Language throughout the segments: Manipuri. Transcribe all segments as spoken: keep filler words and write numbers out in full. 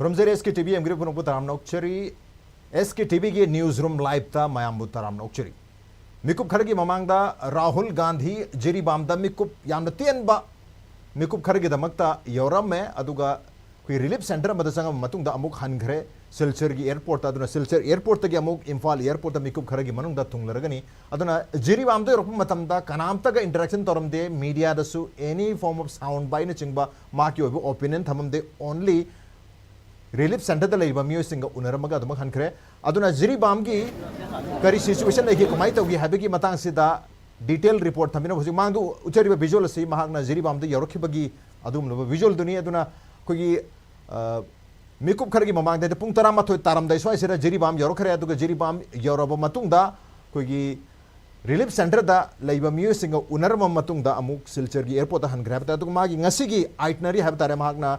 ꯈꯨꯔꯨꯝꯖꯔꯤ, S K T V ꯌꯦꯡꯕꯤꯔꯤꯕ ꯄꯨꯝꯅꯃꯛꯄꯨ ꯇꯔꯥꯝꯅ ꯑꯣꯛꯆꯔꯤ꯫ S K T Vꯒꯤ Newsroom Liveꯇ ꯃꯌꯥꯝꯕꯨ ꯇꯔꯥꯝꯅ ꯑꯣꯛꯆꯔꯤ꯫ ꯃꯤꯀꯨꯞ ꯈꯔꯒꯤ ꯃꯃꯥꯡꯗ ꯔꯥꯍꯨꯜ ꯒꯥꯟꯙꯤ ꯖꯤꯔꯤꯕꯥꯝꯗ ꯃꯤꯀꯨꯞ ꯌꯥꯝꯅ ꯇꯦꯟꯕ ꯃꯤꯀꯨꯞ ꯈꯔꯒꯤꯗꯃꯛꯇ ꯌꯧꯔꯝꯃꯦ, ꯑꯗꯨꯒ ꯑꯩꯈꯣꯏ relief centre ꯑꯃꯗ ꯆꯪꯉꯕ ꯃꯇꯨꯡꯗ ꯑꯃꯨꯛ ꯍꯟꯈ꯭ꯔꯦ ꯁꯤꯜꯆꯔꯒꯤ airportꯇ꯫ ꯑꯗꯨꯅ ꯁꯤꯜꯆꯔ airportꯇꯒꯤ ꯑꯃꯨꯛ ꯏꯝꯐꯥꯜ airportꯇ ꯃꯤꯀꯨꯞ ꯈꯔꯒꯤ ꯃꯅꯨꯡꯗ ꯊꯨꯡꯂꯔꯒꯅꯤ꯫ ꯑꯗꯨꯅ ꯖꯤꯔꯤꯕꯥꯝꯗ ꯌꯧꯔꯛꯄ ꯃꯇꯝꯗ ꯀꯅꯥꯝꯇꯒ interaction ꯇꯧꯔꯝꯗꯦ, mediaꯗꯁꯨ any form of sound biteꯅꯆꯤꯡꯕ ꯃꯍꯥꯛꯀꯤ ꯑꯣꯏꯕ opinion ꯊꯝꯃꯝꯗꯦ꯫ Only relief centreꯗ ꯂꯩꯔꯤꯕ ꯃꯤꯑꯣꯏꯁꯤꯡꯒ ꯎꯅꯔꯝꯃꯒ ꯑꯗꯨꯃꯛ ꯍꯟꯈ꯭ꯔꯦ꯫ ꯑꯗꯨꯅ ꯖꯤꯔꯤꯕꯥꯝꯒꯤ ꯀꯔꯤ situation ꯂꯩꯒꯦ, ꯀꯃꯥꯏꯅ ꯇꯧꯒꯦ ꯍꯥꯏꯕꯒꯤ ꯃꯇꯥꯡꯁꯤꯗ detail report ꯊꯝꯕꯤꯅꯕ꯫ ꯍꯧꯖꯤꯛ ꯃꯥꯡꯗ ꯎꯠꯆꯔꯤꯕ visual ꯑꯁꯤ ꯃꯍꯥꯛꯅ ꯖꯤꯔꯤꯕꯥꯝꯗ ꯌꯧꯔꯛꯈꯤꯕꯒꯤ ꯑꯗꯨꯒꯨꯝꯂꯕ visualꯗꯨꯅꯤ꯫ ꯑꯗꯨꯅ ꯑꯩꯈꯣꯏꯒꯤ, ꯑ, ꯃꯤꯀꯨꯞ ꯈꯔꯒꯤ ꯃꯃꯥꯡꯗ ꯍꯥꯏꯗꯤ ꯄꯨꯡ ꯇꯔꯥꯃꯥꯊꯣꯏ ꯇꯥꯔꯝꯗꯥꯏ ꯁ꯭ꯋꯥꯏꯁꯤꯗ ꯖꯤꯔꯤꯕꯥꯝ ꯌꯧꯔꯛꯈ꯭ꯔꯦ꯫ ꯑꯗꯨꯒ ꯖꯤꯔꯤꯕꯥꯝ ꯌꯧꯔꯕ ꯃꯇꯨꯡꯗ ꯑꯩꯈꯣꯏꯒꯤ relief centreꯗ ꯂꯩꯕ ꯃꯤꯑꯣꯏꯁꯤꯡꯒ ꯎꯅꯔꯕ ꯃꯇꯨꯡꯗ ꯑꯃꯨꯛ ꯁꯤꯜꯆꯔꯒꯤ airportꯇ ꯍꯟꯈ꯭ꯔꯦ ꯍꯥꯏꯕ ꯇꯥꯔꯦ꯫ ꯑꯗꯨꯒ ꯃꯥꯒꯤ ꯉꯁꯤꯒꯤ itinerary ꯍꯥꯏꯕ ꯇꯥꯔꯦ, ꯃꯍꯥꯛꯅ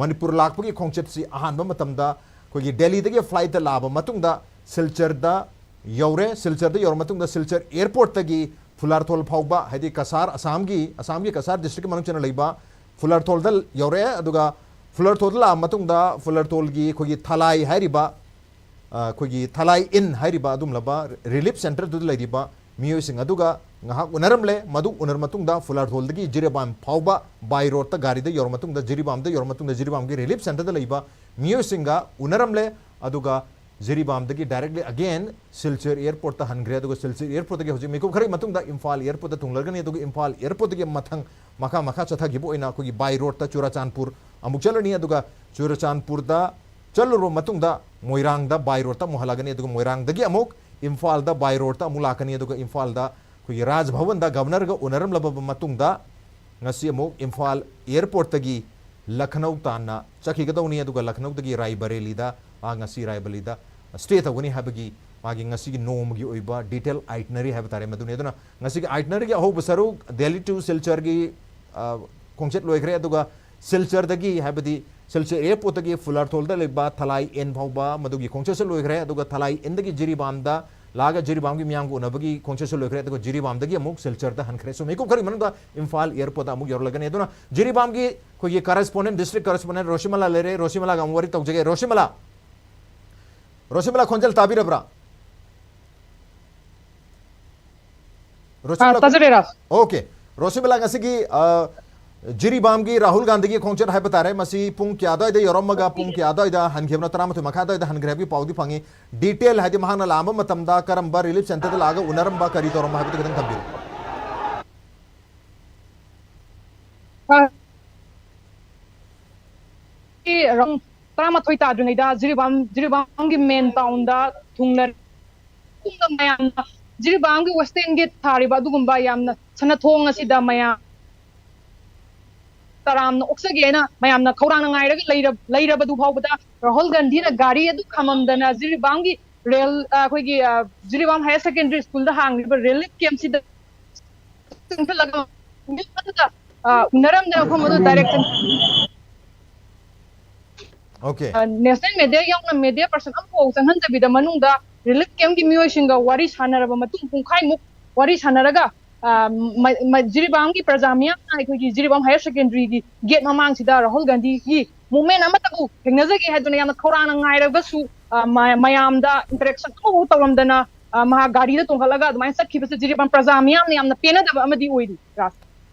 ꯃꯅꯤꯄꯨꯔ ꯂꯥꯛꯄꯒꯤ ꯈꯣꯡꯆꯠꯁꯤ ꯑꯍꯥꯟꯕ ꯃꯇꯝꯗ ꯑꯩꯈꯣꯏꯒꯤ ꯗꯦꯜꯂꯤꯗꯒꯤ flightꯇ ꯂꯥꯛꯑꯕ ꯃꯇꯨꯡꯗ ꯁꯤꯜꯆꯔꯗ ꯌꯧꯔꯦ꯫ ꯁꯤꯜꯆꯔꯗ ꯌꯧꯔ ꯃꯇꯨꯡꯗ ꯁꯤꯜꯆꯔ airportꯇꯒꯤ ꯐꯨꯂꯥꯔꯊꯣꯜ ꯐꯥꯎꯕ, ꯍꯥꯏꯗꯤ ꯀꯁꯥꯔ, ꯑꯁꯥꯝꯒꯤ, ꯑꯁꯥꯝꯒꯤ ꯀꯁꯥꯔ districtꯀꯤ ꯃꯅꯨꯡ ꯆꯟꯅ ꯂꯩꯕ ꯐꯨꯂꯥꯔꯊꯣꯜꯗ ꯌꯧꯔꯛꯑꯦ꯫ ꯑꯗꯨꯒ ꯐꯨꯂꯥꯔꯊꯣꯜꯗ ꯂꯥꯛꯑ ꯃꯇꯨꯡꯗ ꯐꯨꯂꯥꯔꯊꯣꯜꯒꯤ ꯑꯩꯈꯣꯏꯒꯤ ꯊꯂꯥꯏ ꯍꯥꯏꯔꯤꯕ, ꯑ, ꯑꯩꯈꯣꯏꯒꯤ ꯊꯂꯥꯏ inn ꯍꯥꯏꯔꯤꯕ ꯑꯗꯨꯒꯨꯝꯂꯕ relief centreꯗꯨꯗ ꯂꯩꯔꯤꯕ ꯃꯤꯑꯣꯏꯁꯤꯡ ꯑꯗꯨꯒ ꯉꯥꯏꯍꯥꯛ ꯎꯅꯔꯝꯂꯦ꯫ ꯃꯗꯨ ꯎꯅꯔ ꯃꯇꯨꯡꯗ ꯐꯨꯂꯥꯔꯊꯣꯜꯗꯒꯤ ꯖꯤꯔꯤꯕꯥꯝ ꯐꯥꯎꯕ by roadꯇ ꯒꯥꯔꯤꯗ ꯌꯧꯔ ꯃꯇꯨꯡꯗ, ꯖꯤꯔꯤꯕꯥꯝꯗ ꯌꯧꯔ ꯃꯇꯨꯡꯗ ꯖꯤꯔꯤꯕꯥꯝꯒꯤ relief centreꯗ ꯂꯩꯕ ꯃꯤꯑꯣꯏꯁꯤꯡꯒ ꯎꯅꯔꯝꯂꯦ꯫ ꯑꯗꯨꯒ ꯖꯤꯔꯤꯕꯥꯝꯗꯒꯤ directly again ꯁꯤꯜꯆꯔ airportꯇ ꯍꯟꯈ꯭ꯔꯦ꯫ ꯑꯗꯨꯒ ꯁꯤꯜꯆꯔ airportꯇꯒꯤ ꯍꯧꯖꯤꯛ ꯃꯤꯀꯨꯞ ꯈꯔꯒꯤ ꯃꯇꯨꯡꯗ ꯏꯝꯐꯥꯜ airportꯇ ꯊꯨꯡꯂꯔꯒꯅꯤ꯫ ꯑꯗꯨꯒ ꯏꯝꯐꯥꯜ airportꯇꯒꯤ ꯃꯊꯪ ꯃꯈꯥ ꯃꯈꯥ ꯆꯠꯊꯈꯤꯕ ꯑꯣꯏꯅ ꯑꯩꯈꯣꯏꯒꯤ by roadꯇ ꯆꯨꯔꯥꯆꯥꯟꯄꯨꯔ ꯑꯃꯨꯛ ꯆꯠꯂꯅꯤ꯫ ꯑꯗꯨꯒ ꯆꯨꯔꯥꯆꯥꯟꯄꯨꯔꯗ ꯆꯠꯂꯨꯔꯕ ꯃꯇꯨꯡꯗ ꯃꯣꯏꯔꯥꯡꯗ by roadꯇ ꯑꯃꯨꯛ ꯍꯜꯂꯛꯀꯅꯤ꯫ ꯑꯗꯨꯒ ꯃꯣꯏꯔꯥꯡꯗꯒꯤ ꯑꯃꯨꯛ ꯏꯝꯐꯥꯜꯗ by roadꯇ ꯑꯃꯨꯛ ꯂꯥꯛꯀꯅꯤ꯫ ꯑꯗꯨꯒ ꯏꯝꯐꯥꯜꯗ ꯑꯩꯈꯣꯏꯒꯤ ꯔꯥꯖ ꯚꯕꯟꯗ governorꯒ ꯎꯅꯔꯝꯂꯕ ꯃꯇꯨꯡꯗ ꯉꯁꯤ ꯑꯃꯨꯛ ꯏꯝꯐꯥꯜ airportꯇꯒꯤ ꯂꯈꯅꯧ ꯇꯥꯟꯅ ꯆꯠꯈꯤꯒꯗꯧꯅꯤ꯫ ꯑꯗꯨꯒ ꯂꯈꯅꯧꯗꯒꯤ ꯔꯥꯏꯕꯔꯦꯂꯤꯗ, ꯃꯥ ꯉꯁꯤ ꯔꯥꯏꯕꯔꯦꯂꯤꯗ stay ꯇꯧꯒꯅꯤ ꯍꯥꯏꯕꯒꯤ ꯃꯥꯒꯤ ꯉꯁꯤꯒꯤ ꯅꯣꯡꯃꯒꯤ ꯑꯣꯏꯕ detail itinerary ꯍꯥꯏꯕ ꯇꯥꯔꯦ ꯃꯗꯨꯅꯤ꯫ ꯑꯗꯨꯅ ꯉꯁꯤꯒꯤ itineraryꯒꯤ ꯑꯍꯧꯕ ꯁꯔꯨꯛ ꯗꯦꯜꯂꯤ to ꯁꯤꯜꯆꯔꯒꯤ, ꯑ, ꯈꯣꯡꯆꯠ ꯂꯣꯏꯈ꯭ꯔꯦ꯫ ꯑꯗꯨꯒ ꯁꯤꯜꯆꯔꯗꯒꯤ, ꯍꯥꯏꯕꯗꯤ ꯁꯤꯜꯆꯔ airportꯇꯒꯤ ꯐꯨꯂꯥꯔꯊꯣꯜꯗ ꯂꯩꯕ ꯊꯂꯥꯏ inn ꯐꯥꯎꯕ ꯃꯗꯨꯒꯤ ꯈꯣꯡꯆꯠꯁꯨ ꯂꯣꯏꯈ꯭ꯔꯦ꯫ ꯑꯗꯨꯒ ꯊꯂꯥꯏ innꯗꯒꯤ ꯖꯤꯔꯤꯕꯥꯝꯗ ꯂꯥꯛꯑꯒ ꯖꯤꯔꯤꯕꯥꯝꯒꯤ ꯃꯤꯌꯥꯝꯒ ꯎꯅꯕꯒꯤ ꯈꯣꯡꯆꯠꯁꯨ ꯂꯣꯏꯈ꯭ꯔꯦ, ꯑꯗꯨꯒ ꯖꯤꯔꯤꯕꯥꯝꯗꯒꯤ ꯑꯃꯨꯛ ꯁꯤꯜꯆꯔꯗ ꯍꯟꯈ꯭ꯔꯦ꯫ ꯁꯨꯝ ꯃꯤꯀꯨꯞ ꯈꯔꯒꯤ ꯃꯅꯨꯡꯗ ꯏꯝꯐꯥꯜ airportꯇ ꯑꯃꯨꯛ ꯌꯧꯔꯛꯂꯒꯅꯤ꯫ ꯑꯗꯨꯅ ꯖꯤꯔꯤꯕꯥꯝꯒꯤ ꯑꯩꯈꯣꯏꯒꯤ correspondent, district correspondent ꯔꯣꯁꯤꯃꯂꯥ ꯂꯩꯔꯦ, ꯔꯣꯁꯤꯃꯂꯥꯒ ꯑꯃꯨꯛ ꯋꯥꯔꯤ ꯇꯧꯖꯒꯦ꯫ ꯔꯣꯁꯤꯃꯂꯥ, ꯔꯣꯁꯤꯃꯂꯥ, ꯈꯣꯟꯖꯦꯜ ꯇꯥꯕꯤꯔꯕ꯭ꯔꯥ? ꯔꯣꯁꯤꯃꯂꯥ, ꯇꯥꯖꯔꯦ, ꯔꯥꯖ꯫ Okay, ꯔꯣꯁꯤꯃꯂꯥ, ꯉꯁꯤꯒꯤ, ꯑ, ꯖꯤꯔꯤꯕꯥꯝꯒꯤ ꯔꯥꯍꯨꯜ ꯒꯥꯟꯙꯤꯒꯤ ꯈꯣꯡꯆꯠ ꯍꯥꯏꯕ ꯇꯥꯔꯦ, ꯃꯁꯤ ꯄꯨꯡ ꯀꯌꯥ ꯑꯗꯨꯋꯥꯏꯗ ꯌꯧꯔꯝꯃꯒ ꯄꯨꯡ ꯀꯌꯥ ꯑꯗꯨꯋꯥꯏꯗ ꯍꯟꯈꯤꯕꯅꯣ? ꯇꯔꯥꯃꯥꯊꯣꯏ ꯃꯈꯥꯏ ꯑꯗꯨꯋꯥꯏꯗ ꯍꯟꯈ꯭ꯔꯦ ꯍꯥꯏꯕꯒꯤ ꯄꯥꯎꯗꯤ ꯐꯪꯉꯤ꯫ Detail ꯍꯥꯏꯗꯤ ꯃꯍꯥꯛꯅ ꯂꯥꯛꯑꯝꯕ ꯃꯇꯝꯗ ꯀꯔꯝꯕ relief centreꯗ ꯂꯥꯛꯑꯒ ꯎꯅꯔꯝꯕ, ꯀꯔꯤ ꯇꯧꯔꯝꯕ ꯍꯥꯏꯕꯗꯨ ꯈꯤꯇꯪ ꯊꯝꯕꯤꯌꯨ꯫ ꯑ, ꯄꯨꯡ ꯇꯔꯥꯃꯥꯊꯣꯏ ꯇꯥꯗ꯭ꯔꯤꯉꯩꯗ ꯖꯤꯔꯤꯕꯥꯝ, ꯖꯤꯔꯤꯕꯥꯝꯒꯤ main townꯗ ꯊꯨꯡꯂꯔꯦ꯫ ꯃꯇꯨꯡꯗ ꯃꯌꯥꯝꯅ ꯖꯤꯔꯤꯕꯥꯝꯒꯤ western gate ꯊꯥꯔꯤꯕ ꯑꯗꯨꯒꯨꯝꯕ ꯌꯥꯝꯅ ꯁꯅꯥꯊꯣꯡ ꯑꯁꯤꯗ ꯃꯌꯥꯝ ꯇꯔꯥꯝꯅ ꯑꯣꯛꯆꯒꯦꯅ ꯃꯌꯥꯝꯅ ꯈꯧꯔꯥꯡꯅ ꯉꯥꯏꯔꯒ ꯂꯩꯔ-, ꯂꯩꯔꯕꯗꯨ ꯐꯥꯎꯕꯗ ꯔꯥꯍꯨꯜ ꯒꯥꯟꯙꯤꯅ ꯒꯥꯔꯤ ꯑꯗꯨ ꯈꯥꯝꯃꯝꯗꯅ ꯖꯤꯔꯤꯕꯥꯝꯒꯤ ꯔꯦꯜ, ꯑ, ꯑꯩꯈꯣꯏꯒꯤ, ꯑ, ꯖꯤꯔꯤꯕꯥꯝ higher secondary schoolꯗ ꯍꯥꯡꯂꯤꯕ relief campꯁꯤꯗ ꯆꯪꯁꯤꯜꯂꯒ ꯃꯤꯑꯣꯏ ꯑꯗꯨꯗ, ꯑ, ꯎꯅꯔꯝꯗꯅ ꯃꯐꯝ ꯑꯗꯨ direct Okay. ꯑ, national media ꯌꯥꯎꯅ media person ꯑꯃꯐꯥꯎ ꯆꯪꯍꯟꯗꯕꯤꯗ ꯃꯅꯨꯡꯗ relief campꯀꯤ ꯃꯤꯑꯣꯏꯁꯤꯡꯒ ꯋꯥꯔꯤ ꯁꯥꯟꯅꯔꯕ ꯃꯇꯨꯡ ꯄꯨꯡꯈꯥꯏꯃꯨꯛ ꯋꯥꯔꯤ ꯁꯥꯟꯅꯔꯒ, ꯑ, ꯃ-, ꯃ-, ꯖꯤꯔꯤꯕꯥꯝꯒꯤ ꯄ꯭ꯔꯖꯥ ꯃꯤꯌꯥꯝꯅ ꯑꯩꯈꯣꯏꯒꯤ ꯖꯤꯔꯤꯕꯥꯝ higher secondary ꯒꯤ gate ꯃꯃꯥꯡꯁꯤꯗ ꯔꯥꯍꯨꯜ ꯒꯥꯟꯙꯤꯒꯤ movement ꯑꯃꯇꯕꯨ ꯊꯦꯡꯅꯖꯒꯦ ꯍꯥꯏꯗꯨꯅ ꯌꯥꯝꯅ ꯈꯧꯔꯥꯡꯅ ꯉꯥꯏꯔꯒꯁꯨ, ꯑ, ꯃ-, ꯃꯌꯥꯝꯗ interaction ꯑꯃꯐꯥꯎ ꯇꯧꯔꯝꯗꯅ, ꯑ, ꯃꯍꯥꯛ ꯒꯥꯔꯤꯗ ꯇꯣꯡꯈꯠꯂꯒ ꯑꯗꯨꯃꯥꯏꯅ ꯆꯠꯈꯤꯕꯁꯦ ꯖꯤꯔꯤꯕꯥꯝ ꯄ꯭ꯔꯖꯥ ꯃꯤꯌꯥꯝꯅ ꯌꯥꯝꯅ ꯄꯦꯟꯅꯗꯕ ꯑꯃꯗꯤ ꯑꯣꯏꯔꯤ, ꯔꯥꯖ꯫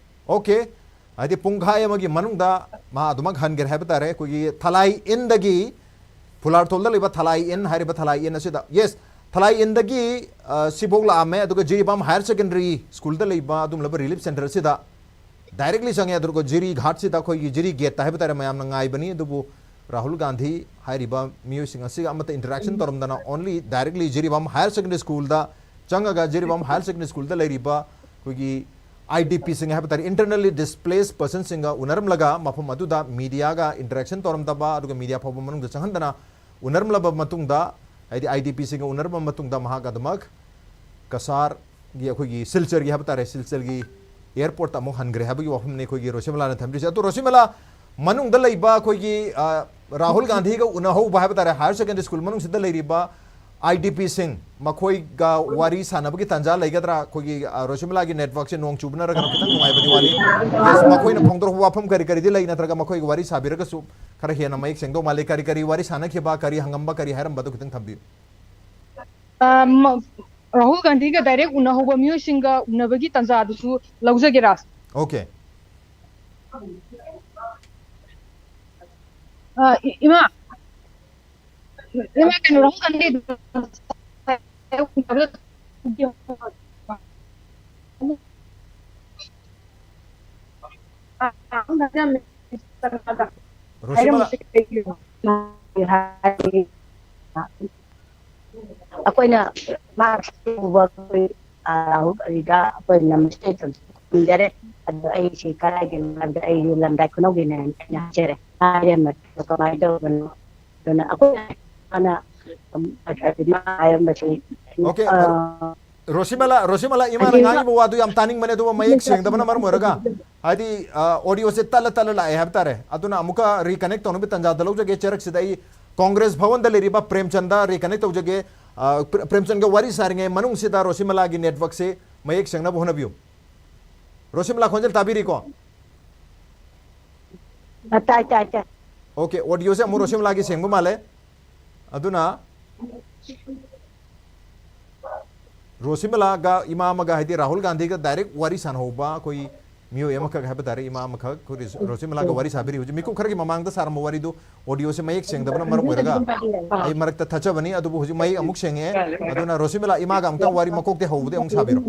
Okay, ꯍꯥꯏꯗꯤ ꯄꯨꯡꯈꯥꯏ ꯑꯃꯒꯤ ꯃꯅꯨꯡꯗ ꯃꯥ ꯑꯗꯨꯃꯛ ꯍꯟꯈ꯭ꯔꯦ ꯍꯥꯏꯕ ꯇꯥꯔꯦ꯫ ꯑꯩꯈꯣꯏꯒꯤ ꯊꯂꯥꯏ ꯏꯟꯗꯒꯤ, ꯐꯨꯂꯥꯔꯊꯣꯜꯗ ꯂꯩꯕ ꯊꯂꯥꯏ ꯏꯟ ꯍꯥꯏꯔꯤꯕ ꯊꯂꯥꯏ ꯏꯟ ꯑꯁꯤꯗ, yes, ꯊꯂꯥꯏ ꯏꯟꯗꯒꯤ, ꯑ, ꯁꯤꯐꯧ ꯂꯥꯛꯑꯝꯃꯦ, ꯑꯗꯨꯒ ꯖꯤꯔꯤꯕꯥꯝ higher secondary schoolꯗ ꯂꯩꯕ ꯑꯗꯨꯒꯨꯝꯂꯕ relief centre ꯑꯁꯤꯗ directly ꯆꯪꯉꯦ꯫ ꯑꯗꯨꯒ ꯖꯤꯔꯤ ꯘꯥꯠꯁꯤꯗ, ꯑꯩꯈꯣꯏꯒꯤ ꯖꯤꯔꯤ gateꯇ ꯍꯥꯏꯕ ꯇꯥꯔꯦ, ꯃꯌꯥꯝꯅ ꯉꯥꯏꯕꯅꯤ꯫ ꯑꯗꯨꯕꯨ ꯔꯥꯍꯨꯜ ꯒꯥꯟꯙꯤ ꯍꯥꯏꯔꯤꯕ ꯃꯤꯑꯣꯏꯁꯤꯡ ꯑꯁꯤꯒ ꯑꯃꯠꯇ interaction ꯇꯧꯔꯝꯗꯅ only directly Jiribam higher secondary schoolꯗ ꯆꯪꯉꯒ ꯖꯤꯔꯤꯕꯥꯝ higher secondary schoolꯗ ꯂꯩꯔꯤꯕ ꯑꯩꯈꯣꯏꯒꯤ IDPꯁꯤꯡ ꯍꯥꯏꯕ ꯇꯥꯔꯦ, internally displaced personꯁꯤꯡꯒ ꯎꯅꯔꯝꯂꯒ ꯃꯐꯝ ꯑꯗꯨꯗ mediaꯒ interaction ꯇꯧꯔꯝꯗꯕ, ꯑꯗꯨꯒ media ꯐꯥꯎꯕ ꯃꯅꯨꯡꯗ ꯆꯪꯍꯟꯗꯅ ꯎꯅꯔꯝꯂꯕ ꯃꯇꯨꯡꯗ, ꯍꯥꯏꯗꯤ IDPꯁꯤꯡꯒ ꯎꯅꯔꯕ ꯃꯇꯨꯡꯗ ꯃꯍꯥꯛ ꯑꯗꯨꯃꯛ ꯀꯁꯥꯔꯒꯤ, ꯑꯩꯈꯣꯏꯒꯤ ꯁꯤꯜꯆꯔꯒꯤ ꯍꯥꯏꯕ ꯇꯥꯔꯦ, ꯁꯤꯜꯆꯔꯒꯤ airportꯇ ꯑꯃꯨꯛ ꯍꯟꯈ꯭ꯔꯦ ꯍꯥꯏꯕꯒꯤ ꯋꯥꯐꯝꯅꯤ ꯑꯩꯈꯣꯏꯒꯤ ꯔꯣꯁꯤꯃꯂꯥꯅ ꯊꯝꯕꯤꯔꯤꯁꯦ꯫ ꯑꯗꯣ ꯔꯣꯁꯤꯃꯂꯥ, ꯃꯅꯨꯡꯗ ꯂꯩꯕ ꯑꯩꯈꯣꯏꯒꯤ, ꯑ, ꯔꯥꯍꯨꯜ ꯒꯥꯟꯙꯤꯒ ꯎꯅꯍꯧꯕ ꯍꯥꯏꯕ ꯇꯥꯔꯦ, higher secondary school ꯃꯅꯨꯡꯁꯤꯗ ꯂꯩꯔꯤꯕ ꯑꯥꯏ ꯗꯤ ꯄꯤꯁꯤꯡ ꯃꯈꯣꯏꯒ ꯋꯥꯔꯤ ꯁꯥꯟꯅꯕꯒꯤ ꯇꯥꯟꯖꯥ ꯂꯩꯒꯗ꯭ꯔꯥ? ꯑꯩꯈꯣꯏꯒꯤ, ꯑ, ꯔꯣꯁꯤꯃꯂꯥꯒꯤ ꯅꯦꯠꯋꯥꯛꯁꯦ ꯅꯣꯡ ꯆꯨꯕꯅꯔ ꯀꯩꯅꯣ ꯈꯤꯇꯪ ꯅꯨꯡꯉꯥꯏꯕꯗꯤ ꯋꯥꯠꯂꯤ꯫ ꯌꯦꯁ, ꯃꯈꯣꯏꯅ ꯐꯣꯡꯗꯣꯔꯛꯄ ꯋꯥꯐꯝ ꯀꯔꯤ ꯀꯔꯤꯗꯤ ꯂꯩ, ꯅꯠꯇ꯭ꯔꯒ ꯃꯈꯣꯏꯒ ꯋꯥꯔꯤ ꯁꯥꯕꯤꯔꯒꯁꯨ ꯈꯔ ꯍꯦꯟꯅ ꯃꯌꯦꯛ ꯁꯦꯡꯗꯧ ꯃꯥꯜꯂꯤ꯫ ꯀꯔꯤ ꯀꯔꯤ ꯋꯥꯔꯤ ꯁꯥꯟꯅꯈꯤꯕ, ꯀꯔꯤ ꯍꯪꯉꯝꯕ, ꯀꯔꯤ ꯍꯥꯏꯔꯝꯕꯗꯣ ꯈꯤꯇꯪ ꯊꯝꯕꯤꯌꯨ꯫ ꯑ, ꯃ-, ꯔꯥꯍꯨꯜ ꯒꯥꯟꯙꯤꯒ ꯗꯥꯏꯔꯦꯛ ꯎꯅꯍꯧꯕ ꯃꯤꯑꯣꯏꯁꯤꯡꯒ ꯎꯅꯕꯒꯤ ꯇꯥꯟꯖꯥꯗꯨꯁꯨ ꯂꯧꯖꯒꯦ, ꯔꯥꯖ꯫ ꯑꯣꯀꯦ꯫ ꯑ, ꯏ-, ꯏꯃꯥ, ꯏꯃꯥ, ꯀꯩꯅꯣ, ꯔꯥꯍꯨꯜ ꯒꯥꯟꯙꯤ ꯔꯣꯁꯤꯃꯂꯥ꯫ ꯑꯩꯈꯣꯏꯅ ꯃꯥ ꯎꯕ ꯑꯩꯈꯣꯏ, ꯑ, ꯍꯧꯖꯤꯛ ꯑꯩꯈꯣꯏ ꯅꯃꯁꯇꯦ ꯇꯧꯖꯔꯦ꯫ ꯑꯗꯣ ꯑꯩꯁꯤ ꯀꯗꯥꯏꯗꯒꯤꯅꯣ ꯍꯥꯏꯕꯗ ꯑꯩ ꯂꯝꯗꯥꯏ ꯈꯨꯅꯧꯒꯤꯅꯦꯅ ꯑꯩꯅ ꯍꯥꯏꯖꯔꯦ꯫ ꯍꯥꯏꯔꯦ, ꯃꯗꯨ ꯀꯃꯥꯏꯅ ꯇꯧꯕꯅꯣ? ꯑꯗꯨꯅ ꯑꯩꯈꯣꯏ ꯃꯥꯅ, ꯎꯝ, ꯃꯥ ꯍꯥꯏꯔꯝꯕꯁꯤ, ꯑꯣꯀꯦ, ꯑ, ꯔꯣꯁꯤꯃꯂꯥ, ꯔꯣꯁꯤꯃꯂꯥ, ꯏꯃꯥꯅ ꯍꯧꯖꯤꯛ ꯉꯥꯡꯉꯤꯕ ꯋꯥꯗꯨ ꯌꯥꯝ ꯇꯥꯅꯤꯡꯕꯅꯦ, ꯑꯗꯨꯕꯨ ꯃꯌꯦꯛ ꯁꯦꯡꯗꯕꯅ ꯃꯔꯝ ꯑꯣꯏꯔꯒ, ꯍꯥꯏꯗꯤ, ꯑ, ꯑꯣꯗꯤꯑꯣꯁꯦ ꯇꯠꯂ ꯇꯠꯂ ꯂꯥꯛꯑꯦ ꯍꯥꯏꯕ ꯇꯥꯔꯦ꯫ ꯑꯗꯨꯅ ꯑꯃꯨꯛꯀ ꯔꯤꯀꯅꯦꯛ ꯇꯧꯅꯕ ꯇꯥꯟꯖꯥꯗ ꯂꯧꯖꯒꯦ꯫ ꯆꯦꯔꯛꯁꯤꯗ ꯑꯩ ꯀꯣꯡꯒ꯭ꯔꯦꯁ ꯚꯋꯟꯗ ꯂꯩꯔꯤꯕ ꯄ꯭ꯔꯦꯝꯆꯟꯗ ꯔꯤꯀꯅꯦꯛ ꯇꯧꯖꯒꯦ꯫ ꯑ, ꯄ꯭ꯔ-, ꯄ꯭ꯔꯦꯝꯆꯟꯗꯒ ꯋꯥꯔꯤ ꯁꯥꯔꯤꯉꯩ ꯃꯅꯨꯡꯁꯤꯗ ꯔꯣꯁꯤꯃꯂꯥꯒꯤ ꯅꯦꯠꯋꯥꯛꯁꯦ ꯃꯌꯦꯛ ꯁꯦꯡꯅꯕ ꯍꯣꯠꯅꯕꯤꯌꯨ꯫ ꯔꯣꯁꯤꯃꯂꯥ, ꯈꯣꯟꯖꯦꯜ ꯇꯥꯕꯤꯔꯤꯀꯣ? ꯑ, ꯇꯥꯏ, ꯇꯥꯏ, ꯇꯥꯏ꯫ ꯑꯣꯀꯦ, ꯑꯣꯗꯤꯑꯣꯁꯦ ꯑꯃꯨꯛ ꯔꯣꯁꯤꯃꯂꯥꯒꯤ ꯁꯦꯡꯕ ꯃꯥꯜꯂꯦ꯫ ꯑꯗꯨꯅ ꯔꯣꯁꯤꯃꯂꯥꯒ ꯏꯃꯥ ꯑꯃꯒ, ꯍꯥꯏꯗꯤ ꯔꯥꯍꯨꯜ ꯒꯥꯟꯙꯤꯒ ꯗꯥꯏꯔꯦꯛ ꯋꯥꯔꯤ ꯁꯥꯟꯅꯍꯧꯕ ꯑꯩꯈꯣꯏ ꯃꯤꯑꯣꯏ ꯑꯃꯈꯛ ꯍꯥꯏꯕ ꯇꯥꯔꯦ, ꯏꯃꯥ ꯑꯃꯈꯛ, ꯑꯩꯈꯣꯏ ꯔꯣꯁꯤꯃꯂꯥꯒ ꯋꯥꯔꯤ ꯁꯥꯕꯤꯔꯤ꯫ ꯍꯧꯖꯤꯛ ꯃꯤꯀꯨꯞ ꯈꯔꯒꯤ ꯃꯃꯥꯡꯗ ꯁꯥꯔꯝꯕ ꯋꯥꯔꯤꯗꯨ ꯑꯣꯗꯤꯑꯣꯁꯦ ꯃꯌꯦꯛ ꯁꯦꯡꯗꯕꯅ ꯃꯔꯝ ꯑꯣꯏꯔꯒ ꯑꯩ ꯃꯔꯛꯇ ꯊꯠꯆꯕꯅꯤ, ꯑꯗꯨꯕꯨ ꯍꯧꯖꯤꯛ ꯃꯌꯦꯛ ꯑꯃꯨꯛ ꯁꯦꯡꯉꯛꯑꯦ꯫ ꯑꯗꯨꯅ ꯔꯣꯁꯤꯃꯂꯥ, ꯏꯃꯥꯒ ꯑꯃꯨꯛꯇꯪ ꯋꯥꯔꯤ ꯃꯀꯣꯛꯇꯩ ꯍꯧꯕꯗꯩ ꯑꯃꯨꯛ ꯁꯥꯕꯤꯔꯣ꯫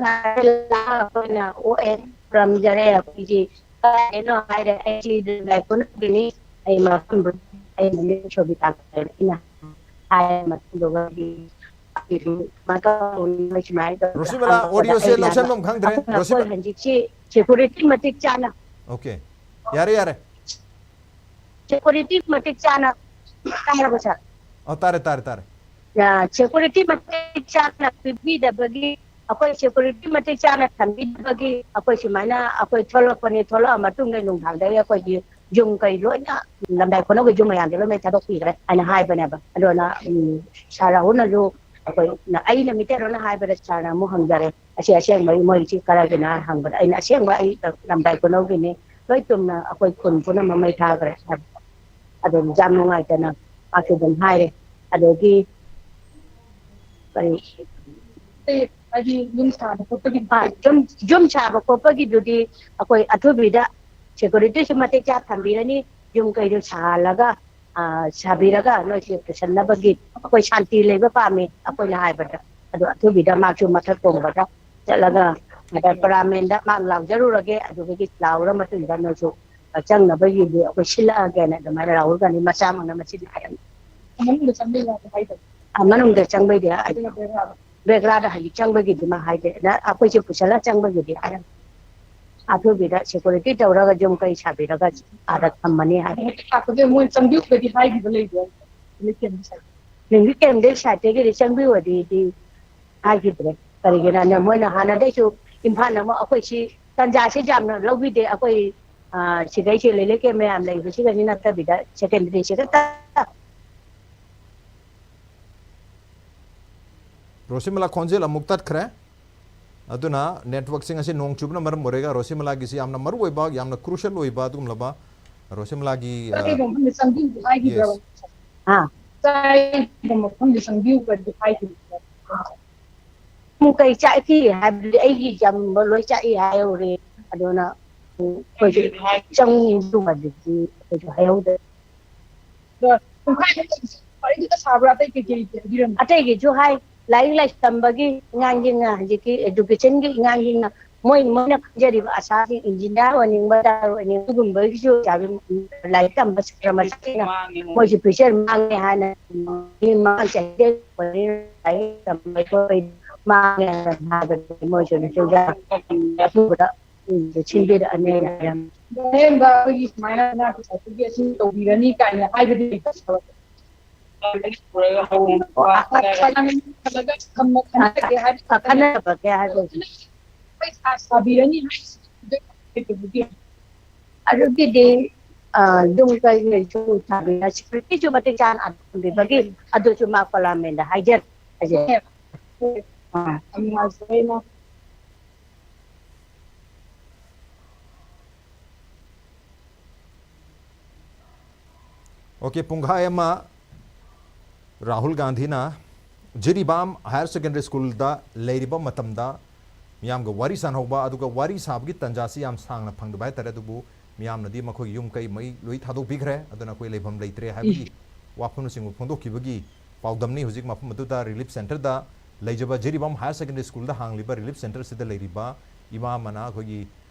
ꯑꯩꯈꯣꯏꯅ ꯑꯣ ꯑꯦ ꯈꯨꯔꯝꯖꯔꯦ꯫ ꯑꯩꯈꯣꯏꯒꯤ ꯀꯗꯥꯏꯗꯩꯅꯣ ꯍꯥꯏꯔꯦ, ꯑꯩꯁꯤ ꯂꯥꯏ ꯈꯨꯔꯨꯝꯕꯤꯅꯤ, ꯑꯩ ꯃꯐꯝꯗꯨ, ꯑꯩ ꯃꯃꯤꯡ ꯁꯣꯕꯤꯇꯥ ꯀꯧꯋꯦꯅ ꯍꯥꯏꯔ ꯃꯇꯨꯡꯗ ꯃꯣꯏꯒꯤ ꯁꯨꯃꯥꯏꯅ ꯇꯧꯗꯅ ꯔꯣꯁꯤꯃꯂꯥ, ꯍꯪꯉꯛꯄꯗ ꯑꯣꯗꯤꯑꯣꯁꯦ ꯑꯩꯅ ꯂꯧꯁꯟꯐꯝ ꯈꯪꯗ꯭ꯔꯦ꯫ ꯑꯩꯈꯣꯏ ꯔꯣꯁꯤꯃꯂꯥ꯫ ꯍꯧꯖꯤꯛꯁꯤ ꯁꯦꯀꯨꯔꯤꯇꯤ ꯃꯇꯤꯛ ꯆꯥꯅ ꯑꯣꯀꯦ꯫ ꯌꯥꯔꯦ, ꯌꯥꯔꯦ꯫ ꯁꯦꯀꯨꯔꯤꯇꯤ ꯃꯇꯤꯛ ꯆꯥꯅ ꯇꯥꯔꯕ, ꯁꯥꯔ? ꯑꯣ, ꯇꯥꯔꯦ, ꯇꯥꯔꯦ, ꯇꯥꯔꯦ꯫ ꯑ, ꯁꯦꯀꯨꯔꯤꯇꯤ ꯃꯇꯤꯛ ꯆꯥꯅ ꯄꯤꯕꯤꯗꯕꯒꯤ, ꯑꯩꯈꯣꯏ ꯁꯦꯀꯨꯔꯤꯇꯤ ꯃꯇꯤꯛ ꯆꯥꯅ ꯊꯝꯕꯤꯗꯕꯒꯤ ꯑꯩꯈꯣꯏ ꯁꯨꯃꯥꯏꯅ ꯑꯩꯈꯣꯏ ꯊꯣꯛꯂꯛꯄꯅꯤ꯫ ꯊꯣꯛꯂꯛꯑ ꯃꯇꯨꯡꯗ ꯅꯨꯡꯗꯥꯡꯗꯒꯤ ꯑꯩꯈꯣꯏꯒꯤ ꯌꯨꯝ ꯀꯩ ꯂꯣꯏꯅ, ꯂꯝꯗꯥꯏ ꯈꯨꯅꯧꯒꯤ ꯌꯨꯝ ꯃꯌꯥꯝꯁꯦ ꯂꯣꯏꯅ ꯊꯥꯗꯣꯛꯄꯤꯈ꯭ꯔꯦ ꯍꯥꯏꯅ ꯍꯥꯏꯕꯅꯦꯕ꯫ ꯑꯗꯨꯅ, ꯎꯝ, ꯁꯥꯔ ꯔꯥꯍꯨꯜꯅꯁꯨ ꯑꯩꯈꯣꯏꯅ, ꯑꯩꯅ ꯃꯤꯇꯩꯔꯣꯟꯅ ꯍꯥꯏꯕꯗ ꯁꯥꯔꯅ ꯑꯃꯨꯛ ꯍꯪꯖꯔꯦ, ꯑꯁꯤ ꯑꯁꯦꯡꯕ ꯃꯣꯏꯁꯤ ꯀꯔꯥꯏꯒꯤꯅꯣ ꯍꯥꯏꯅ ꯍꯪꯕꯗ, ꯑꯩꯅ ꯑꯁꯦꯡꯕ ꯑꯩ ꯂꯝꯗꯥꯏ ꯈꯨꯅꯧꯒꯤꯅꯤ, ꯂꯣꯏ ꯆꯨꯝꯅ ꯑꯩꯈꯣꯏ ꯈꯨꯟ ꯄꯨꯝꯅꯃꯛ ꯃꯩ ꯊꯥꯈ꯭ꯔꯦ ꯍꯥꯏꯕ꯫ ꯑꯗꯨꯝ ꯌꯥꯝ ꯅꯨꯡꯉꯥꯏꯇꯅ ꯃꯥꯁꯨ ꯑꯗꯨꯝ ꯍꯥꯏꯔꯦ꯫ ꯑꯗꯒꯤ ꯀꯔꯤ, ꯍꯥꯏꯗꯤ ꯌꯨꯝ ꯁꯥꯕ ꯈꯣꯠꯄꯒꯤ, ꯑꯥ, ꯌꯨꯝ, ꯌꯨꯝ ꯁꯥꯕ ꯈꯣꯠꯄꯒꯤꯗꯨꯗꯤ ꯑꯩꯈꯣꯏ ꯑꯊꯨꯕꯤꯗ ꯁꯦꯀꯨꯔꯤꯇꯤꯁꯨ ꯃꯇꯤꯛ ꯆꯥ ꯊꯝꯕꯤꯔꯅꯤ, ꯌꯨꯝ ꯀꯩꯗꯣ ꯁꯥꯍꯜꯂꯒ, ꯑꯥ, ꯁꯥꯕꯤꯔꯒ ꯅꯣꯏꯁꯦ ꯄꯨꯁꯟꯅꯕꯒꯤ ꯑꯩꯈꯣꯏ ꯁꯥꯟꯇꯤ ꯂꯩꯕ ꯄꯥꯝꯃꯤ ꯑꯩꯈꯣꯏꯅ ꯍꯥꯏꯕꯗ꯫ ꯑꯗꯣ ꯑꯊꯨꯕꯤꯗ ꯃꯥꯁꯨ ꯃꯊꯛ ꯊꯣꯡꯕꯗ ꯆꯠꯂꯒ ꯃꯥꯗꯔ ꯄꯔꯥꯃꯦꯟꯗ ꯃꯥ ꯂꯥꯎꯖꯔꯨꯔꯒꯦ, ꯑꯗꯨꯗꯒꯤ ꯂꯥꯎꯔ ꯃꯇꯨꯡꯗ ꯅꯣꯏꯁꯨ ꯆꯪꯅꯕꯒꯤꯗꯤ ꯑꯩꯈꯣꯏ ꯁꯤꯜꯂꯛꯑꯒꯦꯅ ꯑꯗꯨꯃꯥꯏꯅ ꯔꯥꯍꯨꯜ ꯒꯥꯟꯙꯤ ꯃꯆꯥꯃꯛꯅ ꯃꯁꯤꯗꯤ ꯍꯥꯏꯔꯝꯃꯤ꯫ ꯃꯅꯨꯡꯗ ꯆꯪꯕ ꯌꯥꯗꯦ ꯍꯥꯏꯗꯕ꯫ ꯑ, ꯃꯅꯨꯡꯗ ꯆꯪꯕꯩꯗꯤ ꯍꯥꯏꯗꯦ꯫ ꯑꯗꯨꯅ ꯕꯦꯔꯥ꯫ ꯕꯦꯒ꯭ꯔꯥꯗ ꯍꯥꯏꯗꯤ ꯆꯪꯕꯒꯤꯗꯤ ꯃꯥ ꯍꯥꯏꯗꯦ꯫ ꯅ-, ꯑꯩꯈꯣꯏꯁꯦ ꯄꯨꯁꯜꯂ ꯆꯪꯕꯒꯤꯗꯤ ꯍꯥꯏꯔꯝꯃꯤ꯫ ꯑꯊꯨꯕꯤꯗ ꯁꯦꯀꯨꯔꯤꯇꯤ ꯇꯧꯔꯒ ꯌꯨꯝ ꯀꯩ ꯁꯥꯕꯤꯔꯒ ꯑꯥꯗ ꯊꯝꯃꯅꯤ ꯍꯥꯏ꯫ ꯂꯥꯛꯄꯗ ꯃꯣꯏ ꯆꯪꯕꯤꯌꯨꯒꯗꯤ ꯍꯥꯏꯈꯤꯕ ꯂꯩꯕ꯭ꯔꯣ? Relief camp site. ꯔꯤꯂꯤꯐ ꯀꯦꯝꯞꯇꯩ ꯁꯥꯏꯠꯇꯒꯤꯗꯤ ꯆꯪꯕꯤꯌꯨꯗꯤꯗꯤ ꯍꯥꯏꯈꯤꯗ꯭ꯔꯦ꯫ ꯀꯔꯤꯒꯤꯅꯣ ꯍꯥꯏꯅ ꯃꯣꯏꯅ ꯍꯥꯟꯅꯗꯩꯁꯨ ꯏꯝꯐꯥꯜ ꯑꯃ ꯑꯩꯈꯣꯏ ꯁꯤ ꯇꯟꯖꯥꯁꯤ ꯌꯥꯝꯅ ꯂꯧꯕꯤꯗꯦ꯫ ꯑꯩꯈꯣꯏ, ꯑ, ꯁꯤꯗꯩꯁꯤ ꯂꯩꯂꯩ ꯀꯦꯝꯞ ꯃꯌꯥꯝ ꯂꯩꯕꯁꯤꯒꯁꯤ ꯅꯠꯇꯕꯤꯗ ꯁꯦꯀꯦꯟꯗꯔꯤꯁꯤ ꯈꯛꯇ꯫ ꯔꯣꯁꯤꯃꯂꯥ ꯈꯣꯟꯖꯦꯜ ꯑꯃꯨꯛ ꯇꯠꯈ꯭ꯔꯦ꯫ ꯑꯗꯨꯅ ꯅꯦꯠꯋꯥꯔꯛꯁꯤꯡ ꯑꯁꯤ ꯅꯣꯡ ꯆꯨꯕꯅ ꯃꯔꯝ ꯑꯣꯏꯔꯒ ꯔꯣꯁꯤꯃꯂꯥꯒꯤꯁꯤ ꯌꯥꯝꯅ ꯃꯔꯨ ꯑꯣꯏꯕ, ꯌꯥꯝꯅ ꯀ꯭ꯔꯨꯁꯤꯌꯦꯜ ꯑꯣꯏꯕ ꯑꯗꯨꯒꯨꯝꯂꯕ ꯔꯣꯁꯤꯃꯂꯥꯒꯤ, ꯑ, ꯆꯥꯛ ꯃꯐꯝꯗ ꯆꯪꯕꯤꯌꯨ ꯍꯥꯏꯈꯤꯕ꯭ꯔꯕ? Yes. ꯍꯥ? ꯆꯥꯛ ꯃꯐꯝꯗ ꯆꯪꯕꯤꯌꯨ ꯍꯥꯏꯈꯤꯕ꯭ꯔꯕ? ꯄꯨꯡ ꯀꯩ ꯆꯥꯛꯏ ꯍꯥꯏꯕꯗꯤ ꯑꯩꯒꯤ ꯌꯥꯝꯕ ꯂꯣꯏ ꯆꯥꯛꯏ ꯍꯥꯏꯍꯧꯔꯦ꯫ ꯑꯗꯨꯅ, ꯎꯝ, ꯑꯩꯈꯣꯏꯁꯨ ꯆꯪꯅꯤꯡꯕꯗꯨꯗꯤ ꯑꯩꯈꯣꯏꯁꯨ ꯍꯥꯏꯍꯧꯗ꯭ꯔꯦ꯫ ꯑꯗꯣ ꯄꯨꯡꯈꯥꯏꯃꯨꯛ ꯋꯥꯔꯤꯗꯨꯗ ꯁꯥꯕ꯭ꯔꯥ? ꯑꯇꯩ ꯀꯩꯀꯩ ꯍꯥꯏꯕꯤꯔꯝꯒꯦ? ꯑꯇꯩꯒꯤꯁꯨ ꯍꯥꯏ, ꯂꯥꯏꯔꯤꯛ ꯂꯥꯏꯁꯨ ꯇꯝꯕꯒꯤ ꯑꯉꯥꯡꯁꯤꯡꯅ, ꯍꯧꯖꯤꯛꯀꯤ ꯑꯦꯖꯨꯀꯦꯁꯟꯒꯤ ꯑꯉꯥꯡꯁꯤꯡꯅ ꯃꯣꯏ, ꯃꯣꯏꯅ ꯈꯟꯖꯔꯤꯕ ꯑꯁꯥꯁꯤꯡ, ꯏꯟꯖꯤꯅꯤꯌꯥꯔ ꯑꯣꯏꯅꯤꯡꯕ, ꯗꯥꯛꯇꯔ ꯑꯣꯏꯅꯤꯡꯕ, ꯑꯗꯨꯒꯨꯝꯕꯒꯤꯁꯨ ꯂꯥꯏꯔꯤꯛ ꯇꯝꯕ ꯁꯥꯇ꯭ꯔ ꯃꯁꯤꯡꯅ ꯃꯣꯏꯁꯨ ꯐ꯭ꯌꯨꯆꯔ ꯃꯥꯡꯉꯦ ꯍꯥꯏꯅ, ꯃꯤ ꯃꯃꯥꯡ ꯆꯍꯤꯗ ꯂꯥꯏꯔꯤꯛ ꯇꯝꯕ ꯃꯥꯡꯉꯦ ꯍꯥꯏꯅ ꯍꯥꯏꯕꯗꯒꯤ ꯃꯣꯏꯁꯨ ꯅꯤꯡꯊꯧꯖꯥ ꯑꯊꯨꯕꯗ ꯎꯝ, ꯁꯤꯟꯕꯤꯔꯛꯑꯅꯤ ꯍꯥꯏꯅ ꯍꯥꯏꯔꯝꯃꯤ꯫ ꯑꯍꯦꯟꯕ ꯑꯩꯈꯣꯏꯒꯤ ꯁꯨꯃꯥꯏꯅ ꯅꯥꯠꯀꯤ ꯁꯥꯏꯠꯇꯒꯤ ꯑꯁꯤ ꯇꯧꯕꯤꯔꯅꯤ ꯀꯥꯏꯅ ꯍꯥꯏꯕꯗꯤ ꯂꯩꯇꯕ꯫ ꯈꯜꯂꯒ ꯈꯟꯅꯒꯦ ꯍꯥꯏꯕ ꯈꯟꯅꯕꯒꯦ ꯍꯥꯏꯕ꯫ ꯄꯩꯁꯥ ꯁꯥꯕꯤꯔꯅꯤ ꯍꯥꯏꯁꯤꯗꯤ ꯑꯗꯨꯒꯤꯗꯤ ꯑ, ꯌꯨꯝ ꯀꯩ ꯂꯩꯁꯨ ꯁꯥꯕꯤꯔ, ꯁꯦꯀ꯭ꯌꯨꯔꯤꯇꯤꯁꯨ ꯃꯇꯤꯛ ꯆꯥꯅ ꯑꯗꯨꯝ ꯊꯝꯕꯤꯕꯒꯤ ꯑꯗꯨꯁꯨ ꯃꯥ ꯄꯥꯔꯂꯤꯌꯥꯃꯦꯟꯗ ꯍꯥꯏꯖꯔꯤ, ꯍꯥꯏꯖꯔꯤ꯫ ꯑ꯫ ꯌꯥꯝ ꯅꯨꯡꯉꯥꯏꯖꯔꯦ, ꯏꯃꯥ꯫ ꯑꯣꯀꯦ, ꯄꯨꯡꯈꯥꯏ ꯑꯃ ꯔꯥꯍꯨꯜ ꯒꯥꯟꯙꯤꯅ ꯖꯤꯔꯤꯕꯥꯝ ꯍꯥꯌꯔ ꯁꯦꯀꯦꯟꯗꯔꯤ ꯁ꯭ꯀꯨꯜꯗ ꯂꯩꯔꯤꯕ ꯃꯇꯝꯗ ꯃꯤꯌꯥꯝꯒ ꯋꯥꯔꯤ ꯁꯥꯟꯅꯍꯧꯕ, ꯑꯗꯨꯒ ꯋꯥꯔꯤ ꯁꯥꯕꯒꯤ ꯇꯥꯟꯖꯥꯁꯤ ꯌꯥꯝ ꯁꯥꯡꯅ ꯐꯪꯗꯕ ꯍꯥꯏꯇꯥꯔꯦ꯫ ꯑꯗꯨꯕꯨ ꯃꯤꯌꯥꯝꯅꯗꯤ ꯃꯈꯣꯏꯒꯤ ꯌꯨꯝ ꯀꯩ ꯃꯩ ꯂꯣꯏ ꯊꯥꯗꯣꯛꯄꯤꯈ꯭ꯔꯦ, ꯑꯗꯨꯅ ꯑꯩꯈꯣꯏ ꯂꯩꯐꯝ ꯂꯩꯇ꯭ꯔꯦ ꯍꯥꯏꯕꯒꯤ ꯋꯥꯐꯝꯅꯆꯤꯡꯕ ꯐꯣꯡꯗꯣꯛꯈꯤꯕꯒꯤ ꯄꯥꯎꯗꯝꯅꯤ꯫ ꯍꯧꯖꯤꯛ ꯃꯐꯝ ꯑꯗꯨꯗ ꯔꯤꯂꯤꯐ ꯁꯦꯟꯇꯔꯗ ꯂꯩꯖꯕ ꯖꯤꯔꯤꯕꯥꯝ ꯍꯥꯌꯔ ꯁꯦꯀꯦꯟꯗꯔꯤ ꯁ꯭ꯀꯨꯜꯗ ꯍꯥꯡꯂꯤꯕ ꯔꯤꯂꯤꯐ ꯁꯦꯟꯇꯔꯁꯤꯗ ꯂꯩꯔꯤꯕ ꯏꯃꯥ ꯑꯃꯅ ꯑꯩꯈꯣꯏꯒꯤ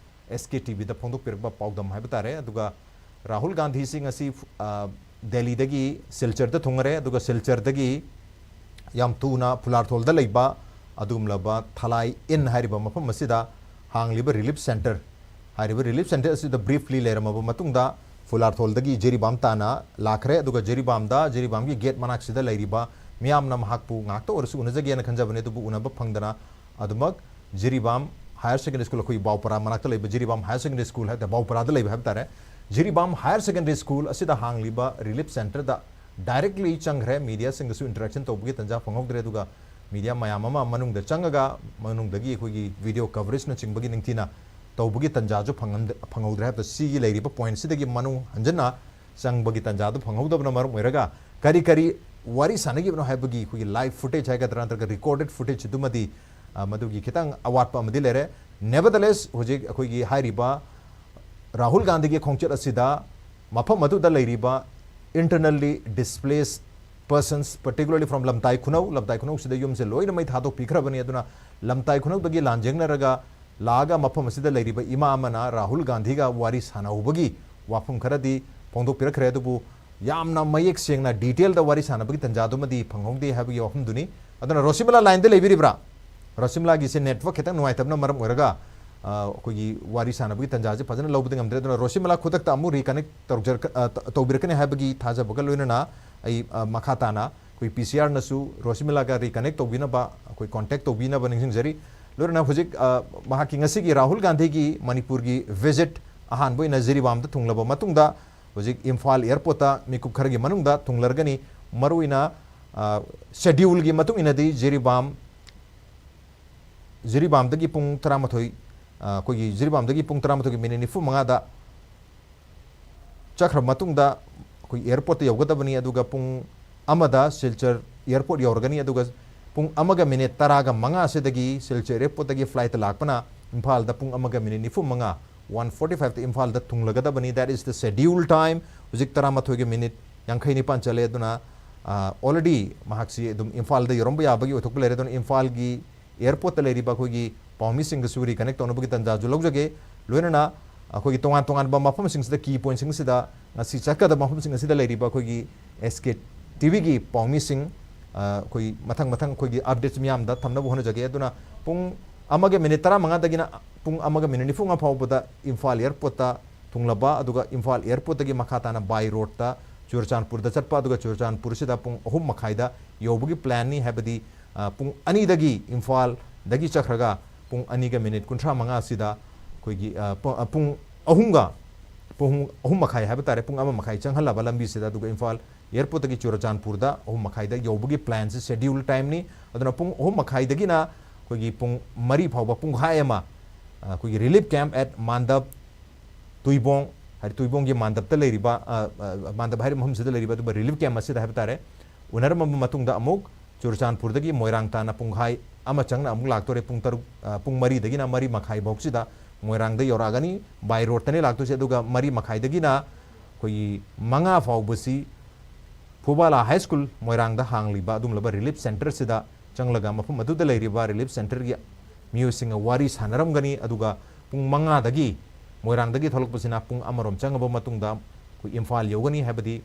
ꯑꯦꯁ ꯀꯦ ꯇꯤ ꯚꯤꯗ ꯐꯣꯡꯗꯣꯛꯄꯤꯔꯛꯄ ꯄꯥꯎꯗꯝ ꯍꯥꯏꯕ ꯇꯥꯔꯦ꯫ ꯑꯗꯨꯒ ꯔꯥꯍꯨꯜ ꯒꯥꯟꯙꯤꯁꯤ ꯉꯁꯤ, ꯑ, ꯗꯦꯜꯂꯤꯗꯒꯤ ꯁꯤꯜꯆꯔꯗ ꯊꯨꯡꯉꯔꯦ꯫ ꯑꯗꯨꯒ ꯁꯤꯜꯆꯔꯗꯒꯤ ꯌꯥꯝ ꯊꯨꯅ ꯐꯨꯂꯥꯔꯊꯣꯜꯗ ꯂꯩꯕ ꯑꯗꯨꯒꯨꯝꯂꯕ ꯊꯂꯥꯏ ꯏꯟ ꯍꯥꯏꯔꯤꯕ ꯃꯐꯝ ꯑꯁꯤꯗ ꯍꯥꯡꯂꯤꯕ ꯔꯤꯂꯤꯐ ꯁꯦꯟꯇꯔ, ꯍꯥꯏꯔꯤꯕ ꯔꯤꯂꯤꯐ ꯁꯦꯟꯇꯔ ꯑꯁꯤꯗ ꯕ꯭ꯔꯤꯐꯂꯤ ꯂꯩꯔꯝꯃꯕ ꯃꯇꯨꯡꯗ ꯐꯨꯂꯥꯔꯊꯣꯜꯗꯒꯤ ꯖꯤꯔꯤꯕꯥꯝ ꯇꯥꯅ ꯂꯥꯛꯈ꯭ꯔꯦ꯫ ꯑꯗꯨꯒ ꯖꯤꯔꯤꯕꯥꯝꯗ, ꯖꯤꯔꯤꯕꯥꯝꯒꯤ ꯒꯦꯠ ꯃꯅꯥꯛꯁꯤꯗ ꯂꯩꯔꯤꯕ ꯃꯤꯌꯥꯝꯅ ꯃꯍꯥꯛꯄꯨ ꯉꯥꯛꯇ ꯑꯣꯏꯔꯁꯨ ꯎꯅꯖꯒꯦꯅ ꯈꯟꯖꯕꯅꯤ, ꯑꯗꯨꯕꯨ ꯎꯅꯕ ꯐꯪꯗꯅ ꯑꯗꯨꯃꯛ ꯖꯤꯔꯤꯕꯥꯝ ꯍꯥꯌꯔ ꯁꯦꯀꯦꯟꯗꯔꯤ ꯁ꯭ꯀꯨꯜ, ꯑꯩꯈꯣꯏꯒꯤ ꯕꯥꯎꯄꯔꯥ ꯃꯅꯥꯛꯇ ꯂꯩꯕ ꯖꯤꯔꯤꯕꯥꯝ ꯍꯥꯌꯔ ꯁꯦꯀꯦꯟꯗꯔꯤ ꯁ꯭ꯀꯨꯜ ꯍꯥꯏꯕ ꯇꯥꯔꯦ, ꯕꯥꯎꯄꯔꯥꯗ ꯂꯩꯕ ꯍꯥꯏꯕ ꯇꯥꯔꯦ, ꯖꯤꯔꯤꯕꯥꯝ ꯍꯥꯌꯔ ꯁꯦꯀꯦꯟꯗꯔꯤ ꯁ꯭ꯀꯨꯜ ꯑꯁꯤꯗ ꯍꯥꯡꯂꯤꯕ ꯔꯤꯂꯤꯐ ꯁꯦꯟꯇꯔꯗ ꯗꯥꯏꯔꯦꯛꯂꯤ ꯆꯪꯈ꯭ꯔꯦ꯫ ꯃꯤꯗꯤꯌꯥꯁꯤꯡꯒꯁꯨ ꯏꯟꯇꯔꯦꯛꯁꯟ ꯇꯧꯕꯒꯤ ꯇꯥꯟꯖꯥ ꯐꯪꯍꯧꯗ꯭ꯔꯦ꯫ ꯑꯗꯨꯒ ꯃꯤꯗꯤꯌꯥ ꯃꯌꯥꯝ ꯑꯃ ꯃꯅꯨꯡꯗ ꯆꯪꯉꯒ ꯃꯅꯨꯡꯗꯒꯤ ꯑꯩꯈꯣꯏꯒꯤ ꯚꯤꯗꯤꯑꯣ ꯀꯚꯔꯦꯖꯅꯆꯤꯡꯕꯒꯤ ꯅꯤꯡꯊꯤꯅ ꯇꯧꯕꯒꯤ ꯇꯥꯟꯖꯥꯁꯨ ꯐꯪꯍꯟꯗ-, ꯐꯪꯍꯧꯗ꯭ꯔꯦ ꯍꯥꯏꯕꯗꯣ, ꯁꯤꯒꯤ ꯂꯩꯔꯤꯕ ꯄꯣꯏꯟꯠꯁꯤꯗꯒꯤ ꯃꯅꯨꯡ ꯍꯟꯖꯟꯅ ꯆꯪꯕꯒꯤ ꯇꯥꯟꯖꯥꯗꯨ ꯐꯪꯍꯧꯗꯕꯅ ꯃꯔꯝ ꯑꯣꯏꯔꯒ ꯀꯔꯤ ꯀꯔꯤ ꯋꯥꯔꯤ ꯁꯥꯟꯅꯈꯤꯕꯅꯣ ꯍꯥꯏꯕꯒꯤ ꯑꯩꯈꯣꯏꯒꯤ ꯂꯥꯏꯚ ꯐꯨꯇꯦꯖ ꯍꯥꯏꯒꯗ꯭ꯔꯥ ꯅꯠꯇ꯭ꯔꯒ ꯔꯤꯀꯣꯔꯗꯦꯗ ꯐꯨꯇꯦꯖ ꯑꯗꯨꯃꯗꯤ, ꯑ, ꯃꯗꯨꯒꯤ ꯈꯤꯇꯪ ꯑꯋꯥꯠꯄ ꯑꯃꯗꯤ ꯂꯩꯔꯦ꯫ Nevertheless, ꯍꯧꯖꯤꯛ ꯑꯩꯈꯣꯏꯒꯤ ꯍꯥꯏꯔꯤꯕ ꯔꯥꯍꯨꯜ ꯒꯥꯟꯙꯤꯒꯤ ꯈꯣꯡꯆꯠ ꯑꯁꯤꯗ ꯃꯐꯝ ꯑꯗꯨꯗ ꯂꯩꯔꯤꯕ internally displaced persons, particularly from ꯂꯝꯇꯥꯏ ꯈꯨꯅꯧ, ꯂꯝꯇꯥꯏ ꯈꯨꯅꯧꯁꯤꯗ ꯌꯨꯝꯁꯦ ꯂꯣꯏꯅ ꯃꯩ ꯊꯥꯗꯣꯛꯄꯤꯈ꯭ꯔꯕꯅꯤ꯫ ꯑꯗꯨꯅ ꯂꯝꯇꯥꯏ ꯈꯨꯅꯧꯗꯒꯤ ꯂꯥꯟꯖꯦꯡꯅꯔꯒ ꯂꯥꯛꯑꯒ ꯃꯐꯝ ꯑꯁꯤꯗ ꯂꯩꯔꯤꯕ ꯏꯃꯥ ꯑꯃꯅ ꯔꯥꯍꯨꯜ ꯒꯥꯟꯙꯤꯒ ꯋꯥꯔꯤ ꯁꯥꯟꯅꯍꯧꯕꯒꯤ ꯋꯥꯐꯝ ꯈꯔꯗꯤ ꯐꯣꯡꯗꯣꯛꯄꯤꯔꯛꯈ꯭ꯔꯦ, ꯑꯗꯨꯕꯨ ꯌꯥꯝꯅ ꯃꯌꯦꯛ ꯁꯦꯡꯅ ꯗꯤꯇꯦꯜꯗ ꯋꯥꯔꯤ ꯁꯥꯟꯅꯕꯒꯤ ꯇꯥꯟꯖꯥꯗꯨꯃꯗꯤ ꯐꯪꯍꯧꯗꯦ ꯍꯥꯏꯕꯒꯤ ꯋꯥꯐꯝꯗꯨꯅꯤ꯫ ꯑꯗꯨꯅ ꯔꯣꯁꯤꯃꯂꯥ ꯂꯥꯏꯟꯗ ꯂꯩꯕꯤꯔꯤꯕ꯭ꯔꯥ? ꯔꯣꯁꯤꯃꯂꯥꯒꯤꯁꯦ ꯅꯦꯠꯋꯥꯔꯛ ꯈꯤꯇꯪ ꯅꯨꯡꯉꯥꯏꯇꯕꯅ ꯃꯔꯝ ꯑꯣꯏꯔꯒ, ꯑ, ꯑꯩꯈꯣꯏꯒꯤ ꯋꯥꯔꯤ ꯁꯥꯟꯅꯕꯒꯤ ꯇꯥꯟꯖꯥꯁꯦ ꯐꯖꯅ ꯂꯧꯕꯗꯤ ꯉꯝꯗ꯭ꯔꯦ꯫ ꯑꯗꯨꯅ ꯔꯣꯁꯤꯃꯂꯥ ꯈꯨꯗꯛꯇ ꯑꯃꯨꯛ ꯔꯤꯀꯅꯦꯛ ꯇꯧꯖꯔꯛꯀ-, ꯑ, ꯇ-, ꯇꯧꯕꯤꯔꯛꯀꯅꯤ ꯍꯥꯏꯕꯒꯤ ꯊꯥꯖꯕꯒ ꯂꯣꯏꯅꯅ ꯑꯩ, ꯑ, ꯃꯈꯥ ꯇꯥꯅ ꯑꯩꯈꯣꯏ ꯄꯤ ꯁꯤ ꯑꯥꯔꯅꯁꯨ ꯔꯣꯁꯤꯃꯂꯥꯒ ꯔꯤꯀꯅꯦꯛ ꯇꯧꯕꯤꯅꯕ, ꯑꯩꯈꯣꯏ ꯀꯣꯟꯇꯦꯛ ꯇꯧꯕꯤꯅꯕ ꯅꯤꯡꯁꯤꯡꯖꯔꯤ꯫ ꯂꯣꯏꯅꯅ ꯍꯧꯖꯤꯛ, ꯑ, ꯃꯍꯥꯛꯀꯤ ꯉꯁꯤꯒꯤ ꯔꯥꯍꯨꯜ ꯒꯥꯟꯙꯤꯒꯤ ꯃꯅꯤꯄꯨꯔꯒꯤ ꯚꯤꯖꯤꯠ ꯑꯍꯥꯟꯕ ꯑꯣꯏꯅ ꯖꯤꯔꯤꯕꯥꯝꯗ ꯊꯨꯡꯂꯕ ꯃꯇꯨꯡꯗ ꯍꯧꯖꯤꯛ ꯏꯝꯐꯥꯜ ꯑꯦꯌꯔꯄꯣꯔꯠꯇ ꯃꯤꯀꯨꯞ ꯈꯔꯒꯤ ꯃꯅꯨꯡꯗ ꯊꯨꯡꯂꯔꯒꯅꯤ꯫ ꯃꯔꯨꯑꯣꯏꯅ ꯁꯦꯗ꯭ꯌꯨꯜꯒꯤ ꯃꯇꯨꯡ ꯏꯟꯅꯗꯤ ꯖꯤꯔꯤꯕꯥꯝ ꯖꯤꯔꯤꯕꯥꯝꯗꯒꯤ ꯄꯨꯡ ꯇꯔꯥꯃꯥꯊꯣꯏ ꯑꯩꯈꯣꯏꯒꯤ ꯖꯤꯔꯤꯕꯥꯝꯗꯒꯤ ꯄꯨꯡ ꯇꯔꯥꯃꯥꯊꯣꯏꯒꯤ ꯃꯤꯅꯤꯠ ꯅꯤꯐꯨ ꯃꯉꯥꯗ ꯆꯠꯈ꯭ꯔꯕ ꯃꯇꯨꯡꯗ ꯑꯩꯈꯣꯏ ꯑꯦꯌꯔꯄꯣꯔꯠꯇ ꯌꯧꯒꯗꯕꯅꯤ꯫ ꯑꯗꯨꯒ ꯄꯨꯡ ꯑꯃꯗ ꯁꯤꯜꯆꯔ ꯑꯦꯌꯔꯄꯣꯔꯠ ꯌꯧꯔꯒꯅꯤ꯫ ꯑꯗꯨꯒ ꯄꯨꯡ ꯑꯃꯒ ꯃꯤꯅꯤꯠ ꯇꯔꯥꯒ ꯃꯉꯥ ꯑꯁꯤꯗꯒꯤ ꯁꯤꯜꯆꯔ ꯑꯦꯌꯔꯄꯣꯔꯠꯇꯒꯤ ꯐ꯭ꯂꯥꯏꯠꯇ ꯂꯥꯛꯄꯅ ꯏꯝꯐꯥꯜꯗ ꯄꯨꯡ ꯑꯃꯒ ꯃꯤꯅꯤꯠ ꯅꯤꯐꯨ ꯃꯉꯥ, ꯋꯥꯟ ꯐꯣꯔꯇꯤ ꯐꯥꯏꯚꯇ ꯏꯝꯐꯥꯜꯗ ꯊꯨꯡꯂꯒꯗꯕꯅꯤ꯫ That is the schedule time. ꯍꯧꯖꯤꯛ ꯇꯔꯥꯃꯥꯊꯣꯏꯒ ꯃꯤꯅꯤꯠ ꯌꯥꯡꯈꯩ ꯅꯤꯄꯥꯟ ꯆꯠꯂꯦ꯫ ꯑꯗꯨꯅ ꯑꯣꯜꯔꯦꯗꯤ ꯃꯍꯥꯛꯁꯤ ꯑꯗꯨꯝ ꯏꯝꯐꯥꯜꯗ ꯌꯧꯔꯝꯕ ꯌꯥꯕꯒꯤ ꯑꯣꯏꯊꯣꯛꯄ ꯂꯩꯔꯦ꯫ ꯑꯗꯨꯅ ꯏꯝꯐꯥꯜꯒꯤ ꯑꯦꯌꯔꯄꯣꯔꯠꯇ ꯂꯩꯔꯤꯕ ꯑꯩꯈꯣꯏꯒꯤ ꯄꯥꯎꯃꯤꯁꯤꯡꯒꯁꯨ ꯔꯤꯀꯅꯦꯛ ꯇꯧꯅꯕꯒꯤ ꯇꯥꯟꯖꯥꯁꯨ ꯂꯧꯖꯒꯦ꯫ ꯂꯣꯏꯅꯅ ꯑꯩꯈꯣꯏꯒꯤ ꯇꯣꯉꯥꯟ ꯇꯣꯉꯥꯟꯕ ꯃꯐꯝꯁꯤꯡꯁꯤꯗ, ꯀꯤ ꯄꯣꯏꯟꯠꯁꯤꯡꯁꯤꯗ ꯉꯁꯤ ꯆꯠꯀꯗꯕ ꯃꯐꯝꯁꯤꯡ ꯑꯁꯤꯗ ꯂꯩꯔꯤꯕ ꯑꯩꯈꯣꯏꯒꯤ ꯑꯦꯁ ꯀꯦ ꯇꯤ ꯚꯤꯒꯤ ꯄꯥꯎꯃꯤꯁꯤꯡ, ꯑ, ꯑꯩꯈꯣꯏ ꯃꯊꯪ ꯃꯊꯪ ꯑꯩꯈꯣꯏꯒꯤ ꯑꯞꯗꯦꯠꯁ ꯃꯌꯥꯝꯗ ꯊꯝꯅꯕ ꯍꯣꯠꯅꯖꯒꯦ꯫ ꯑꯗꯨꯅ ꯄꯨꯡ ꯑꯃꯒ ꯃꯤꯅꯤꯠ ꯇꯔꯥꯃꯉꯥꯗꯒꯤꯅ ꯄꯨꯡ ꯑꯃꯒ ꯃꯤꯅꯤꯠ ꯅꯤꯐꯨꯃꯉꯥ ꯐꯥꯎꯕꯗ ꯏꯝꯐꯥꯜ ꯑꯦꯌꯔꯄꯣꯔꯠꯇ ꯊꯨꯡꯂꯕ, ꯑꯗꯨꯒ ꯏꯝꯐꯥꯜ ꯑꯦꯌꯔꯄꯣꯔꯠꯇꯒꯤ ꯃꯈꯥ ꯇꯥꯅ ꯕꯥꯏ ꯔꯣꯗꯇ ꯆꯨꯔꯆꯥꯟꯄꯨꯔꯗ ꯆꯠꯄ, ꯑꯗꯨꯒ ꯆꯨꯔꯆꯥꯟꯄꯨꯔꯁꯤꯗ ꯄꯨꯡ ꯑꯍꯨꯝ ꯃꯈꯥꯏꯗ ꯌꯧꯕꯒꯤ ꯄ꯭ꯂꯥꯟꯅꯤ꯫ ꯍꯥꯏꯕꯗꯤ, ꯑ, ꯄꯨꯡ ꯑꯅꯤꯗꯒꯤ ꯏꯝꯐꯥꯜꯗꯒꯤ ꯆꯠꯈ꯭ꯔꯒ ꯄꯨꯡ ꯑꯅꯤꯒ ꯃꯤꯅꯤꯠ ꯀꯨꯟꯊ꯭ꯔꯥ ꯃꯉꯥ ꯑꯁꯤꯗ ꯑꯩꯈꯣꯏꯒꯤ, ꯑ, ꯄꯨ-, ꯑ, ꯄꯨꯡ ꯑꯍꯨꯝꯒ, ꯄꯨꯡ ꯑꯍꯨꯝ ꯃꯈꯥꯏ ꯍꯥꯏꯕ ꯇꯥꯔꯦ, ꯄꯨꯡ ꯑꯃ ꯃꯈꯥꯏ ꯆꯪꯍꯜꯂꯕ ꯂꯝꯕꯤꯁꯤꯗ, ꯑꯗꯨꯒ ꯏꯝꯐꯥꯜ ꯑꯦꯌꯔꯄꯣꯔꯠꯇꯒꯤ ꯆꯨꯔꯆꯥꯟꯄꯨꯔꯗ ꯑꯍꯨꯝ ꯃꯈꯥꯏꯗ ꯌꯧꯕꯒꯤ ꯄ꯭ꯂꯥꯟꯁꯤ ꯁꯦꯗ꯭ꯌꯨꯜ ꯇꯥꯏꯝꯅꯤ꯫ ꯑꯗꯨꯅ ꯄꯨꯡ ꯑꯍꯨꯝ ꯃꯈꯥꯏꯗꯒꯤꯅ ꯑꯩꯈꯣꯏꯒꯤ ꯄꯨꯡ ꯃꯔꯤ ꯐꯥꯎꯕ, ꯄꯨꯡꯈꯥꯏ ꯑꯃ, ꯑ, ꯑꯩꯈꯣꯏꯒꯤ ꯔꯤꯂꯤꯐ ꯀꯦꯝꯞ ꯑꯦꯠ ꯃꯥꯟꯗꯞ, ꯇꯨꯏꯕꯣꯡ, ꯍꯥꯏꯗꯤ ꯇꯨꯏꯕꯣꯡꯒꯤ ꯃꯥꯟꯗꯞꯇ ꯂꯩꯔꯤꯕ, ꯑ, ꯑ, ꯃꯥꯟꯗꯞ ꯍꯥꯏꯔꯤꯕ ꯃꯐꯝꯁꯤꯗ ꯂꯩꯔꯤꯕ ꯑꯗꯨꯒꯨꯝꯕ ꯔꯤꯂꯤꯐ ꯀꯦꯝꯞ ꯑꯁꯤꯗ ꯍꯥꯏꯕ ꯇꯥꯔꯦ, ꯎꯅꯔꯝꯃꯕ ꯃꯇꯨꯡꯗ ꯑꯃꯨꯛ ꯆꯨꯔꯆꯥꯟꯄꯨꯔꯗꯒꯤ ꯃꯣꯏꯔꯥꯡ ꯇꯥꯟꯅ ꯄꯨꯡꯈꯥꯏ ꯑꯃ ꯆꯪꯅ ꯑꯃꯨꯛ ꯂꯥꯛꯇꯣꯔꯦ꯫ ꯄꯨꯡ ꯇꯔꯨꯛ, ꯑ, ꯄꯨꯡ ꯃꯔꯤꯗꯒꯤꯅ ꯃꯔꯤ ꯃꯈꯥꯏ ꯐꯥꯎꯁꯤꯗ ꯃꯣꯏꯔꯥꯡꯗ ꯌꯧꯔꯛꯑꯒꯅꯤ꯫ ꯕꯥꯏ ꯔꯣꯗꯇꯅꯤ ꯂꯥꯛꯇꯣꯏꯁꯦ꯫ ꯑꯗꯨꯒ ꯃꯔꯤ ꯃꯈꯥꯏꯗꯒꯤꯅ ꯑꯩꯈꯣꯏꯒꯤ ꯃꯉꯥ ꯐꯥꯎꯕꯁꯤ ꯐꯨꯕꯥꯂꯥ ꯍꯥꯏ ꯁ꯭ꯀꯨꯜ ꯃꯣꯏꯔꯥꯡꯗ ꯍꯥꯡꯂꯤꯕ ꯑꯗꯨꯒꯨꯝꯂꯕ ꯔꯤꯂꯤꯐ ꯁꯦꯟꯇꯔꯁꯤꯗ ꯆꯪꯂꯒ ꯃꯐꯝ ꯑꯗꯨꯗ ꯂꯩꯔꯤꯕ ꯔꯤꯂꯤꯐ ꯁꯦꯟꯇꯔꯒꯤ ꯃꯤꯑꯣꯏꯁꯤꯡꯒ ꯋꯥꯔꯤ ꯁꯥꯟꯅꯔꯝꯒꯅꯤ꯫ ꯑꯗꯨꯒ ꯄꯨꯡ ꯃꯉꯥꯗꯒꯤ ꯃꯣꯏꯔꯥꯡꯗꯒꯤ ꯊꯣꯛꯂꯛꯄꯁꯤꯅ ꯄꯨꯡ ꯑꯃꯔꯣꯝ ꯆꯪꯉꯕ ꯃꯇꯨꯡꯗ ꯑꯩꯈꯣꯏ ꯏꯝꯐꯥꯜ ꯌꯧꯒꯅꯤ꯫ ꯍꯥꯏꯕꯗꯤ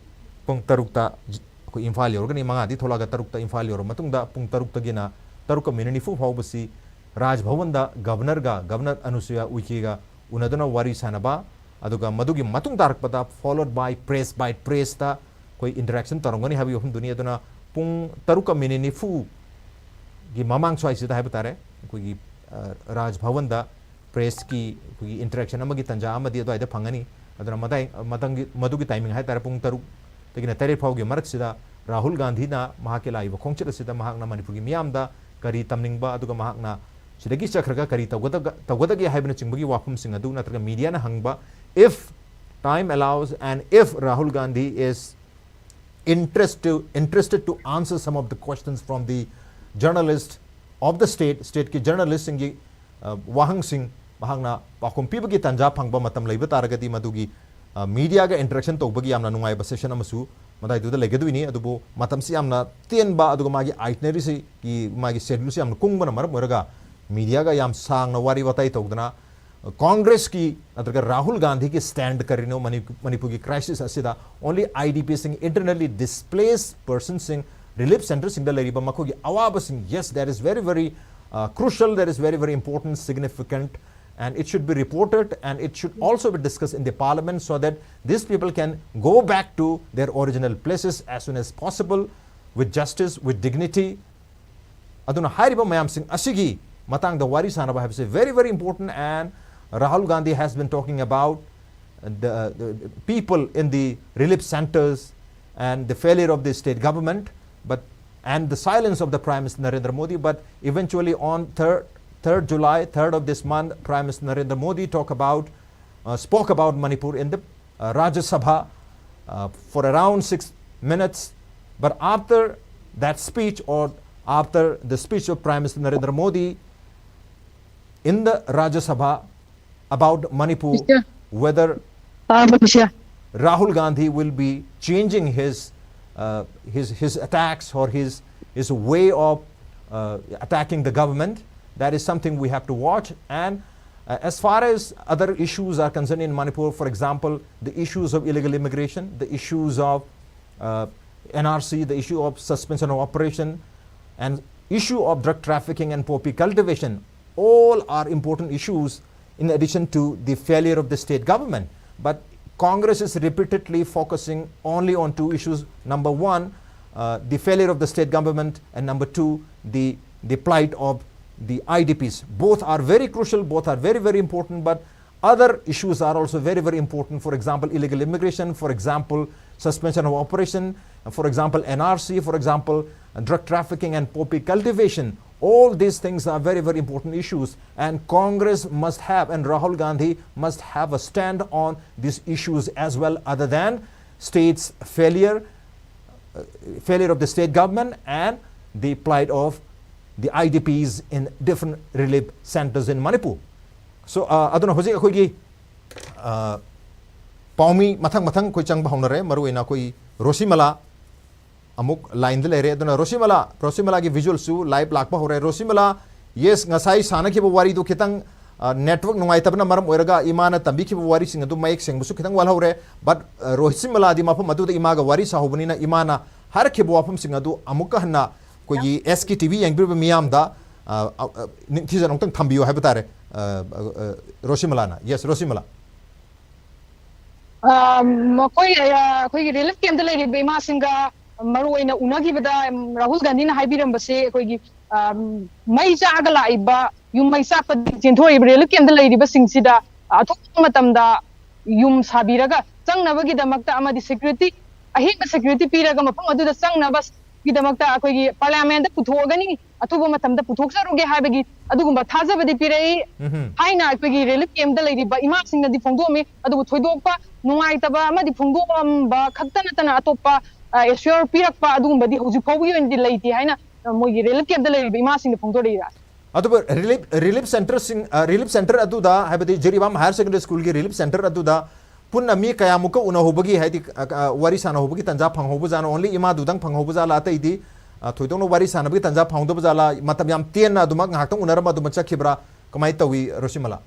ꯄꯨꯡ ꯇꯔꯨꯛꯇ ꯖꯤ-, ꯑꯩꯈꯣꯏ ꯏꯝꯐꯥꯜ ꯌꯧꯔꯒꯅꯤ, ꯃꯉꯥꯗꯤ ꯊꯣꯛꯂꯛꯑꯒ ꯇꯔꯨꯛꯇ ꯏꯝꯐꯥꯜ ꯌꯧꯔꯕ ꯃꯇꯨꯡꯗ ꯄꯨꯡ ꯇꯔꯨꯛꯇꯒꯤꯅ ꯇꯔꯨꯛꯀ ꯃꯤꯅꯤꯠ ꯅꯤꯐꯨ ꯐꯥꯎꯕꯁꯤ ꯔꯥꯖ ꯚꯋꯟꯗ ꯒꯕꯅꯔꯒ, ꯒꯕꯅꯔ ꯑꯅꯨꯁꯨꯌꯥ ꯎꯏꯀꯦꯒ ꯎꯅꯗꯨꯅ ꯋꯥꯔꯤ ꯁꯥꯟꯅꯕ, ꯑꯗꯨꯒ ꯃꯗꯨꯒꯤ ꯃꯇꯨꯡ ꯇꯥꯔꯛꯄꯗ followed by press by pressꯇ ꯑꯩꯈꯣꯏ ꯏꯟꯇꯔꯦꯛꯁꯟ ꯇꯧꯔꯝꯒꯅꯤ ꯍꯥꯏꯕꯒꯤ ꯋꯥꯐꯝꯗꯨꯅꯤ꯫ ꯑꯗꯨꯅ ꯄꯨꯡ ꯇꯔꯨꯛꯀ ꯃꯤꯅꯤꯠ ꯅꯤꯐꯨꯒꯤ ꯃꯃꯥꯡ ꯁ꯭ꯋꯥꯏꯁꯤꯗ ꯍꯥꯏꯕ ꯇꯥꯔꯦ, ꯑꯩꯈꯣꯏꯒꯤ, ꯑ, ꯔꯥꯖ ꯚꯋꯟꯗ ꯄ꯭ꯔꯦꯁꯀꯤ ꯑꯩꯈꯣꯏꯒꯤ ꯏꯟꯇꯔꯦꯛꯁꯟ ꯑꯃꯒꯤ ꯇꯥꯟꯖꯥ ꯑꯃꯗꯤ ꯑꯗꯨꯋꯥꯏꯗ ꯐꯪꯒꯅꯤ꯫ ꯑꯗꯨꯅ ꯃꯗꯥꯏ ꯃꯊꯪꯒꯤ ꯃꯗꯨꯒꯤ ꯇꯥꯏꯃꯤꯡ ꯍꯥꯏꯇꯥꯔꯦ, ꯄꯨꯡ ꯇꯔꯨꯛꯇꯒꯤꯅ ꯇꯔꯦꯠ ꯐꯥꯎꯒꯤ ꯃꯔꯛꯁꯤꯗ ꯔꯥꯍꯨꯜ ꯒꯥꯟꯙꯤꯅ ꯃꯍꯥꯛꯀꯤ ꯂꯥꯛꯏꯕ ꯈꯣꯡꯆꯠ ꯑꯁꯤꯗ ꯃꯍꯥꯛꯅ ꯃꯅꯤꯄꯨꯔꯒꯤ ꯃꯤꯌꯥꯝꯗ ꯀꯔꯤ ꯇꯝꯅꯤꯡꯕ, ꯑꯗꯨꯒ ꯃꯍꯥꯛꯅ ꯁꯤꯗꯒꯤ ꯆꯠꯈ꯭ꯔꯒ ꯀꯔꯤ ꯇꯧꯒꯗꯒ ꯇꯧꯒꯗꯒꯦ ꯍꯥꯏꯕꯅꯆꯤꯡꯕꯒꯤ ꯋꯥꯐꯝꯁꯤꯡ ꯑꯗꯨ ꯅꯠꯇ꯭ꯔꯒ ꯃꯤꯗꯤꯌꯥꯅ ꯍꯪꯕ, if time allows and if Rahul Gandhi is interest to, interested to answer some of the questions from the journalist of the state, stateꯀꯤ journalistꯁꯤꯡꯒꯤ ꯋꯥꯍꯪꯁꯤꯡ ꯃꯍꯥꯛꯅ ꯄꯥꯎꯈꯨꯝ ꯄꯤꯕꯒꯤ ꯇꯥꯟꯖꯥ ꯐꯪꯕ ꯃꯇꯝ ꯂꯩꯕ ꯇꯥꯔꯒꯗꯤ ꯃꯗꯨꯒꯤ ꯃꯤꯗꯤꯌꯥꯒ interaction ꯇꯧꯕꯒꯤ ꯌꯥꯝꯅ ꯅꯨꯡꯉꯥꯏꯕ session ꯑꯃꯁꯨ ꯃꯗꯥꯏꯗꯨꯗ ꯂꯩꯒꯗꯣꯏꯅꯤ꯫ ꯑꯗꯨꯕꯨ ꯃꯇꯝꯁꯤ ꯌꯥꯝꯅ ꯇꯦꯟꯕ, ꯑꯗꯨꯒ ꯃꯥꯒꯤ itineraryꯁꯤꯒꯤ ꯃꯥꯒꯤ scheduleꯁꯤ ꯌꯥꯝꯅ ꯀꯨꯡꯕꯅ ꯃꯔꯝ ꯑꯣꯏꯔꯒ ꯃꯤꯗꯤꯌꯥꯒ ꯌꯥꯝ ꯁꯥꯡꯅ ꯋꯥꯔꯤ ꯋꯥꯇꯥꯏ ꯇꯧꯗꯅ ꯀꯣꯡꯒ꯭ꯔꯦꯁꯀꯤ ꯅꯠꯇ꯭ꯔꯒ ꯔꯥꯍꯨꯜ ꯒꯥꯟꯙꯤꯒꯤ stand ꯀꯔꯤꯅꯣ ꯃꯅꯤ-, ꯃꯅꯤꯄꯨꯔꯒꯤ crisis ꯑꯁꯤꯗ, only IDPꯁꯤꯡ, internally displaced personꯁꯤꯡ, relief centreꯁꯤꯡꯗ ꯂꯩꯔꯤꯕ ꯃꯈꯣꯏꯒꯤ ꯑꯋꯥꯕꯁꯤꯡ, yes, that is very very uh, crucial, that is very very important, significant, and it should be reported and it should also be discussed in the parliament so that these people can go back to their original places as soon as possible with justice, with dignity. ꯑꯗꯨꯅ ꯍꯥꯏꯔꯤꯕ ꯃꯌꯥꯝꯁꯤꯡ ꯑꯁꯤꯒꯤ ꯃꯇꯥꯡꯗ ꯋꯥꯔꯤ ꯁꯥꯟꯅꯕ ꯍꯥꯏꯕꯁꯦ very very important, and Rahul Gandhi has been talking about the, the people in the relief centres and the failure of the state government, but and the silence of the Prime Minister Narendra Modi. But eventually on third, third July, third of this month, Prime Minister Narendra Modi talk about, uh, spoke about Manipur in the uh, Rajya Sabha uh, for around six minutes. But after that speech, or after the speech of Prime Minister Narendra Modi in the Rajya Sabha about Manipur, Mister. whether Pablo Michel. Rahul Gandhi will be changing his, uh, his, his attacks or his, his way of uh, attacking the government. That is something we have to watch. And uh, as far as other issues are concerned in Manipur, for example, the issues of illegal immigration, the issues of uh, NRC, the issue of suspension of operation, and issue of drug trafficking and poppy cultivation, all are important issues in addition to the failure of the state government. But Congress is repeatedly focusing only on two issues. Number one, uh, the failure of the state government, and number two, the, the plight of the IDPs. Both are very crucial, both are very very important, but Other issues are also very, very important. For example, illegal immigration, for example, suspension of operation, for example, N R C, for example, drug trafficking and poppy cultivation. All these things are very, very important issues, and Congress must have, and Rahul Gandhi must have a stand on these issues as well, other than states' failure, uh, failure of the state government, and the plight of the I D Ps in different relief centers in Manipur. So, uh, ꯑꯗꯨꯅ ꯍꯧꯖꯤꯛ ꯑꯩꯈꯣꯏꯒꯤ, uh, ꯄꯥꯎꯃꯤ ꯃꯊꯪ ꯃꯊꯪ ꯑꯩꯈꯣꯏ ꯆꯪꯕ ꯍꯧꯅꯔꯦ꯫ ꯃꯔꯨꯑꯣꯏꯅ ꯑꯩꯈꯣꯏ ꯔꯣꯁꯤꯃꯂꯥ ꯑꯃꯨꯛ ꯂꯥꯏꯟꯗ ꯂꯩꯔꯦ꯫ ꯑꯗꯨꯅ ꯔꯣꯁꯤꯃꯂꯥ, ꯔꯣꯁꯤꯃꯂꯥꯒꯤ ꯚꯤꯖꯨꯋꯦꯜꯁꯨ ꯂꯥꯏꯚ ꯂꯥꯛꯄ ꯍꯧꯔꯦ꯫ ꯔꯣꯁꯤꯃꯂꯥ, ꯌꯦꯁ, ꯉꯁꯥꯏ ꯁꯥꯟꯅꯈꯤꯕ ꯋꯥꯔꯤꯗꯨ ꯈꯤꯇꯪ, ꯑ, ꯅꯦꯠꯋꯔꯛ ꯅꯨꯡꯉꯥꯏꯇꯕꯅ ꯃꯔꯝ ꯑꯣꯏꯔꯒ ꯏꯃꯥꯅ ꯇꯝꯕꯤꯈꯤꯕ ꯋꯥꯔꯤꯁꯤꯡ ꯑꯗꯨ ꯃꯌꯦꯛ ꯁꯦꯡꯕꯁꯨ ꯈꯤꯇꯪ ꯋꯥꯠꯍꯧꯔꯦ꯫ ꯕꯠ, ꯑ, ꯔꯣꯁꯤꯃꯂꯥꯗꯤ ꯃꯐꯝ ꯑꯗꯨꯗ ꯏꯃꯥꯒ ꯋꯥꯔꯤ ꯁꯥꯍꯧꯕꯅꯤꯅ ꯏꯃꯥꯅ ꯍꯥꯏꯔꯛꯈꯤꯕ ꯋꯥꯐꯝꯁꯤꯡ ꯑꯗꯨ ꯑꯃꯨꯛꯀ ꯍꯟꯅ ꯑꯩꯈꯣꯏꯒꯤ ꯑꯦꯁ ꯀꯦ ꯇꯤ ꯚꯤ ꯌꯦꯡꯕꯤꯔꯤꯕ ꯃꯤꯌꯥꯝꯗ, ꯑ, ꯑ, ꯑ, ꯅꯤꯡꯊꯤꯖꯅ ꯑꯃꯨꯛꯇꯪ ꯊꯝꯕꯤꯌꯨ ꯍꯥꯏꯕ ꯇꯥꯔꯦ꯫ ꯑ, ꯑ, ꯑ, ꯔꯣꯁꯤꯃꯂꯥꯅ꯫ ꯌꯦꯁ, ꯔꯣꯁꯤꯃꯂꯥ꯫ ꯑ, ꯃꯈꯣꯏ, ꯑ, ꯑꯩꯈꯣꯏꯒꯤ ꯔꯤꯂꯤꯐ ꯀꯦꯝꯞꯇ ꯂꯩꯔꯤꯕ ꯏꯃꯥꯁꯤꯡꯒ ꯃꯔꯨ ꯑꯣꯏꯅ ꯎꯅꯈꯤꯕꯗ, ꯎꯝ, ꯔꯥꯍꯨꯜ ꯒꯥꯟꯙꯤꯅ ꯍꯥꯏꯕꯤꯔꯝꯕꯁꯦ ꯑꯩꯈꯣꯏꯒꯤ, ꯑ, ꯃꯩ ꯆꯥꯛꯑꯒ ꯂꯥꯛꯏꯕ, ꯌꯨꯝ ꯃꯩ ꯆꯥꯛꯄꯗꯒꯤ ꯆꯦꯟꯊꯣꯔꯛꯏꯕ ꯔꯤꯂꯤꯐ ꯀꯦꯝꯞꯇ ꯂꯩꯔꯤꯕꯁꯤꯡꯁꯤꯗ ꯑꯊꯨꯕ ꯃꯇꯝꯗ ꯌꯨꯝ ꯁꯥꯕꯤꯔꯒ ꯆꯪꯅꯕꯒꯤꯗꯃꯛꯇ ꯑꯃꯗꯤ ꯁꯦꯀ꯭ꯌꯨꯔꯤꯇꯤ, ꯑꯍꯦꯟꯕ ꯁꯦꯀ꯭ꯌꯨꯔꯤꯇꯤ ꯄꯤꯔꯒ ꯃꯐꯝ ꯑꯗꯨꯗ ꯆꯪꯅꯕꯒꯤꯗꯃꯛꯇ ꯑꯩꯈꯣꯏꯒꯤ ꯄꯥꯔꯂꯤꯌꯥꯃꯦꯟꯗ ꯄꯨꯊꯣꯛꯑꯒꯅꯤ, ꯑꯊꯨꯕ ꯃꯇꯝꯗ ꯄꯨꯊꯣꯛꯆꯔꯨꯒꯦ ꯍꯥꯏꯕꯒꯤ ꯑꯗꯨꯒꯨꯝꯕ ꯊꯥꯖꯕꯗꯤ ꯄꯤꯔꯛꯏ꯫ ꯎꯝꯍꯨꯝ꯫ ꯊꯥꯏꯅ ꯑꯩꯈꯣꯏꯒꯤ ꯔꯤꯂꯤꯐ ꯀꯦꯝꯞꯇ ꯂꯩꯔꯤꯕ ꯏꯃꯥꯁꯤꯡꯅꯗꯤ ꯐꯣꯡꯗꯣꯛꯑꯝꯃꯤ, ꯑꯗꯨꯕꯨ ꯊꯣꯏꯗꯣꯛꯄ ꯅꯨꯡꯉꯥꯏꯇꯕ ꯑꯃꯗꯤ ꯐꯣꯡꯗꯣꯛꯑꯝꯕ ꯈꯛꯇ ꯅꯠꯇꯅ ꯑꯇꯣꯞꯄ, ꯑ, ꯑꯦꯁ꯭ꯌꯣꯔ ꯄꯤꯔꯛꯄ ꯑꯗꯨꯒꯨꯝꯕꯗꯤ ꯍꯧꯖꯤꯛ ꯐꯥꯎꯕꯒꯤ ꯑꯣꯏꯅꯗꯤ ꯂꯩꯇꯦ ꯍꯥꯏꯅ, ꯑ, ꯃꯣꯏꯒꯤ ꯔꯤꯂꯤꯐ ꯀꯦꯝꯞꯇ ꯂꯩꯔꯤꯕ ꯏꯃꯥꯁꯤꯡꯅ ꯐꯣꯡꯗꯣꯔꯛꯏ, ꯔꯥꯖ꯫ ꯑꯗꯨꯕꯨ ꯔꯤꯂꯤꯐ, ꯔꯤꯂꯤꯐ ꯁꯦꯟꯇꯔꯁꯤꯡ, ꯑ, ꯔꯤꯂꯤꯐ ꯁꯦꯟꯇꯔ ꯑꯗꯨꯗ, ꯍꯥꯏꯕꯗꯤ ꯖꯤꯔꯤꯕꯥꯝ ꯍꯥꯌꯔ ꯁꯦꯀꯦꯟꯗꯔꯤ ꯁ꯭ꯀꯨꯜꯒꯤ ꯔꯤꯂꯤꯐ ꯁꯦꯟꯇꯔ ꯑꯗꯨꯗ ꯄꯨꯟꯅ ꯃꯤ ꯀꯌꯥꯃꯨꯛꯀ ꯎꯅꯍꯧꯕꯒꯤ, ꯍꯥꯏꯗꯤ, ꯑ, ꯑ, ꯋꯥꯔꯤ ꯁꯥꯟꯅꯍꯧꯕꯒꯤ ꯇꯥꯟꯖꯥ ꯐꯪꯍꯧꯕꯖꯥꯠꯅꯣ? Only ꯏꯃꯥꯗꯨꯗꯪ ꯐꯪꯍꯧꯕꯖꯥꯠꯂꯥ? ꯑꯇꯩꯗꯤ, ꯑ, ꯊꯣꯏꯗꯣꯛꯅ ꯋꯥꯔꯤ ꯁꯥꯟꯅꯕꯒꯤ ꯇꯥꯟꯖꯥ ꯐꯪꯍꯧꯗꯕꯖꯥꯠꯂꯥ? ꯃꯇꯝ ꯌꯥꯝ ꯇꯦꯟꯅ ꯑꯗꯨꯃꯛ ꯉꯥꯏꯍꯥꯛꯇꯪ ꯎꯅꯔꯝꯃ ꯑꯗꯨꯃꯛ ꯆꯠꯈꯤꯕ꯭ꯔꯥ? ꯀꯃꯥꯏꯅ ꯇꯧꯏ, ꯔꯣꯁꯤꯃꯂꯥ?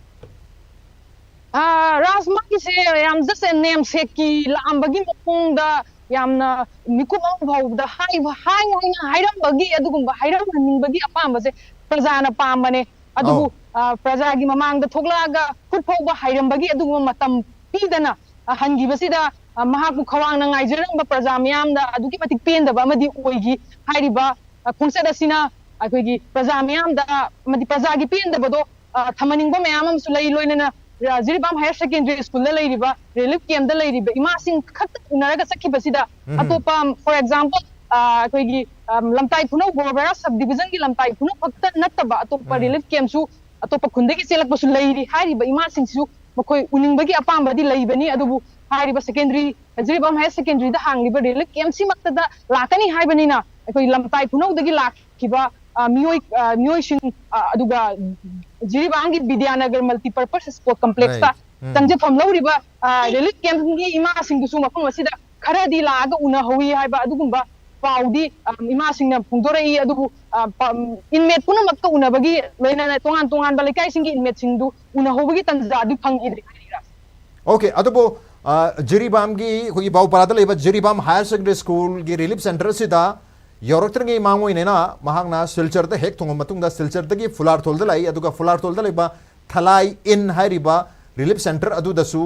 ꯑ, ꯔꯥꯖ, ꯃꯥꯒꯤꯁꯦ ꯌꯥꯝ just a namesake ꯀꯤ ꯂꯥꯛꯑꯝꯕꯒꯤ ꯃꯑꯣꯡꯗ ꯌꯥꯝꯅ ꯃꯤꯀꯨꯞ ꯑꯃ ꯐꯥꯎꯕꯗ ꯍꯥꯏꯕ, ꯍꯥꯏ ꯍꯥꯏꯅ ꯍꯥꯏꯔꯝꯕꯒꯤ, ꯑꯗꯨꯒꯨꯝꯕ ꯍꯥꯏꯔꯝꯍꯟꯅꯤꯡꯕꯒꯤ ꯑꯄꯥꯝꯕꯁꯦ ꯄ꯭ꯔꯖꯥꯅ ꯄꯥꯝꯕꯅꯦ꯫ ꯑꯗꯨꯕꯨ, ꯑꯧ꯫ ꯑ, ꯄ꯭ꯔꯖꯥꯒꯤ ꯃꯃꯥꯡꯗ ꯊꯣꯛꯂꯛꯑꯒ ꯈꯨꯠ ꯐꯥꯎꯕ ꯍꯥꯏꯔꯝꯕꯒꯤ ꯑꯗꯨꯒꯨꯝꯕ ꯃꯇꯝ ꯄꯤꯗꯅ, ꯑ, ꯍꯟꯈꯤꯕꯁꯤꯗ, ꯑ, ꯃꯍꯥꯛꯄꯨ ꯈꯧꯔꯥꯡꯅ ꯉꯥꯏꯖꯔꯝꯕ ꯄ꯭ꯔꯖꯥ ꯃꯤꯌꯥꯝꯗ ꯑꯗꯨꯛꯀꯤ ꯃꯇꯤꯛ ꯄꯦꯟꯗꯕ ꯑꯃꯗꯤ ꯑꯣꯏꯈꯤ꯫ ꯍꯥꯏꯔꯤꯕ, ꯑ, ꯈꯣꯡꯆꯠ ꯑꯁꯤꯅ ꯑꯩꯈꯣꯏꯒꯤ ꯄ꯭ꯔꯖꯥ ꯃꯤꯌꯥꯝꯗ ꯑꯃꯗꯤ ꯄ꯭ꯔꯖꯥꯒꯤ ꯄꯦꯟꯗꯕꯗꯣ, ꯑ, ꯊꯝꯍꯟꯅꯤꯡꯕ ꯃꯌꯥꯝ ꯑꯃꯁꯨ ꯂꯩ, ꯂꯣꯏꯅꯅ ꯖꯤꯔꯤꯕꯥꯝ ꯍꯥꯌꯔ ꯁꯦꯀꯦꯟꯗꯔꯤ ꯁ꯭ꯀꯨꯜꯗ ꯂꯩꯔꯤꯕ ꯔꯤꯂꯤꯐ ꯀꯦꯝꯞꯇ ꯂꯩꯔꯤꯕ ꯏꯃꯥꯁꯤꯡ ꯈꯛꯇ ꯎꯅꯔꯒ ꯆꯠꯈꯤꯕꯁꯤꯗ ꯑꯇꯣꯞꯄ, ꯐꯣꯔ ꯑꯦꯛꯖꯥꯝꯄꯜ, ꯑꯩꯈꯣꯏꯒꯤ ꯂꯝꯇꯥꯏ ꯈꯨꯅꯧ ꯕꯣꯔꯣꯕꯦꯔꯥ ꯁꯕ ꯗꯤꯕꯤꯖꯟꯒꯤ ꯂꯝꯇꯥꯏ ꯈꯨꯅꯧ ꯈꯛꯇ ꯅꯠꯇꯕ ꯑꯇꯣꯞꯄ ꯔꯤꯂꯤꯐ ꯀꯦꯝꯞꯁꯨ ꯑꯇꯣꯞꯄ ꯈꯨꯟꯗꯒꯤ ꯆꯦꯜꯂꯛꯄꯁꯨ ꯂꯩꯔꯤ꯫ ꯍꯥꯏꯔꯤꯕ ꯏꯃꯥꯁꯤꯡꯁꯤꯁꯨ ꯃꯈꯣꯏ ꯎꯅꯤꯡꯕꯒꯤ ꯑꯄꯥꯝꯕꯗꯤ ꯂꯩꯕꯅꯤ, ꯑꯗꯨꯕꯨ ꯍꯥꯏꯔꯤꯕ ꯁꯦꯀꯦꯟꯗꯔꯤ, ꯖꯤꯔꯤꯕꯥꯝ ꯍꯥꯌꯔ ꯁꯦꯀꯦꯟꯗꯔꯤꯗ ꯍꯥꯡꯂꯤꯕ ꯔꯤꯂꯤꯐ ꯀꯦꯝꯞꯁꯤꯃꯛꯇꯗ ꯂꯥꯛꯀꯅꯤ ꯍꯥꯏꯕꯅꯤꯅ, ꯑꯩꯈꯣꯏ ꯂꯝꯇꯥꯏ ꯈꯨꯅꯧꯗꯒꯤ ꯂꯥꯛꯈꯤꯕ, ꯑ, ꯃꯤꯑꯣꯏ, ꯑ, ꯃꯤꯑꯣꯏꯁꯤꯡ, ꯑ, ꯑꯗꯨꯒ ꯖꯤꯔꯤꯕꯥꯝꯒꯤ ꯕꯤꯗ꯭ꯌꯥꯅꯒꯔ ꯃꯜꯇꯤꯄꯔꯄꯁ ꯁ꯭ꯄꯣꯔꯠ ꯀꯝꯄ꯭ꯂꯦꯛꯁꯇ ꯆꯪꯖꯐꯝ ꯂꯧꯔꯤꯕ, ꯑ, ꯔꯤꯂꯤꯐ ꯀꯦꯝꯞꯀꯤ ꯏꯃꯥꯁꯤꯡꯗꯨꯁꯨ ꯃꯐꯝ ꯑꯁꯤꯗ ꯈꯔꯗꯤ ꯂꯥꯛꯑꯒ ꯎꯅꯍꯧꯏ ꯍꯥꯏꯕ ꯑꯗꯨꯒꯨꯝꯕ ꯄꯥꯎꯗꯤ, ꯑ, ꯏꯃꯥꯁꯤꯡꯅ ꯐꯣꯡꯗꯣꯔꯛꯏ꯫ ꯑꯗꯨꯕꯨ, ꯑ, ꯄ-, ꯏꯟꯃꯦꯠ ꯄꯨꯝꯅꯃꯛꯀ ꯎꯅꯕꯒꯤ, ꯂꯣꯏꯅꯅ ꯇꯣꯉꯥꯟ ꯇꯣꯉꯥꯟꯕ ꯂꯩꯀꯥꯏꯁꯤꯡꯒꯤ ꯏꯟꯃꯦꯠꯁꯤꯡꯗꯨ ꯎꯅꯍꯧꯕꯒꯤ ꯇꯥꯟꯖꯥꯗꯨ ꯐꯪꯈꯤꯗ꯭ꯔꯤ꯫ ꯑꯣꯀꯦ, ꯑꯗꯨꯕꯨ, ꯑ, ꯖꯤꯔꯤꯕꯥꯝꯒꯤ ꯑꯩꯈꯣꯏꯒꯤ ꯕꯥꯎꯄꯥꯔꯥꯗ ꯂꯩꯕ ꯖꯤꯔꯤꯕꯥꯝ ꯍꯥꯌꯔ ꯁꯦꯀꯦꯟꯗꯔꯤ ꯁ꯭ꯀꯨꯜꯒꯤ ꯔꯤꯂꯤꯐ ꯁꯦꯟꯇꯔ ꯑꯁꯤꯗ ꯌꯧꯔꯛꯇ꯭ꯔꯤꯉꯩ ꯃꯥꯡ ꯑꯣꯏꯅ ꯃꯍꯥꯛꯅ ꯁꯤꯜꯆꯔꯗ ꯍꯦꯛ ꯊꯨꯡꯉꯕ ꯃꯇꯨꯡꯗ ꯁꯤꯜꯆꯔꯗꯒꯤ ꯐꯨꯂꯥꯔꯊꯣꯜꯗ ꯂꯥꯛꯏ, ꯑꯗꯨꯒ ꯐꯨꯂꯥꯔꯊꯣꯜꯗ ꯂꯩꯕ ꯊꯂꯥꯏ ꯏꯟ ꯍꯥꯏꯔꯤꯕ ꯔꯤꯂꯤꯐ ꯁꯦꯟꯇꯔ ꯑꯗꯨꯗꯁꯨ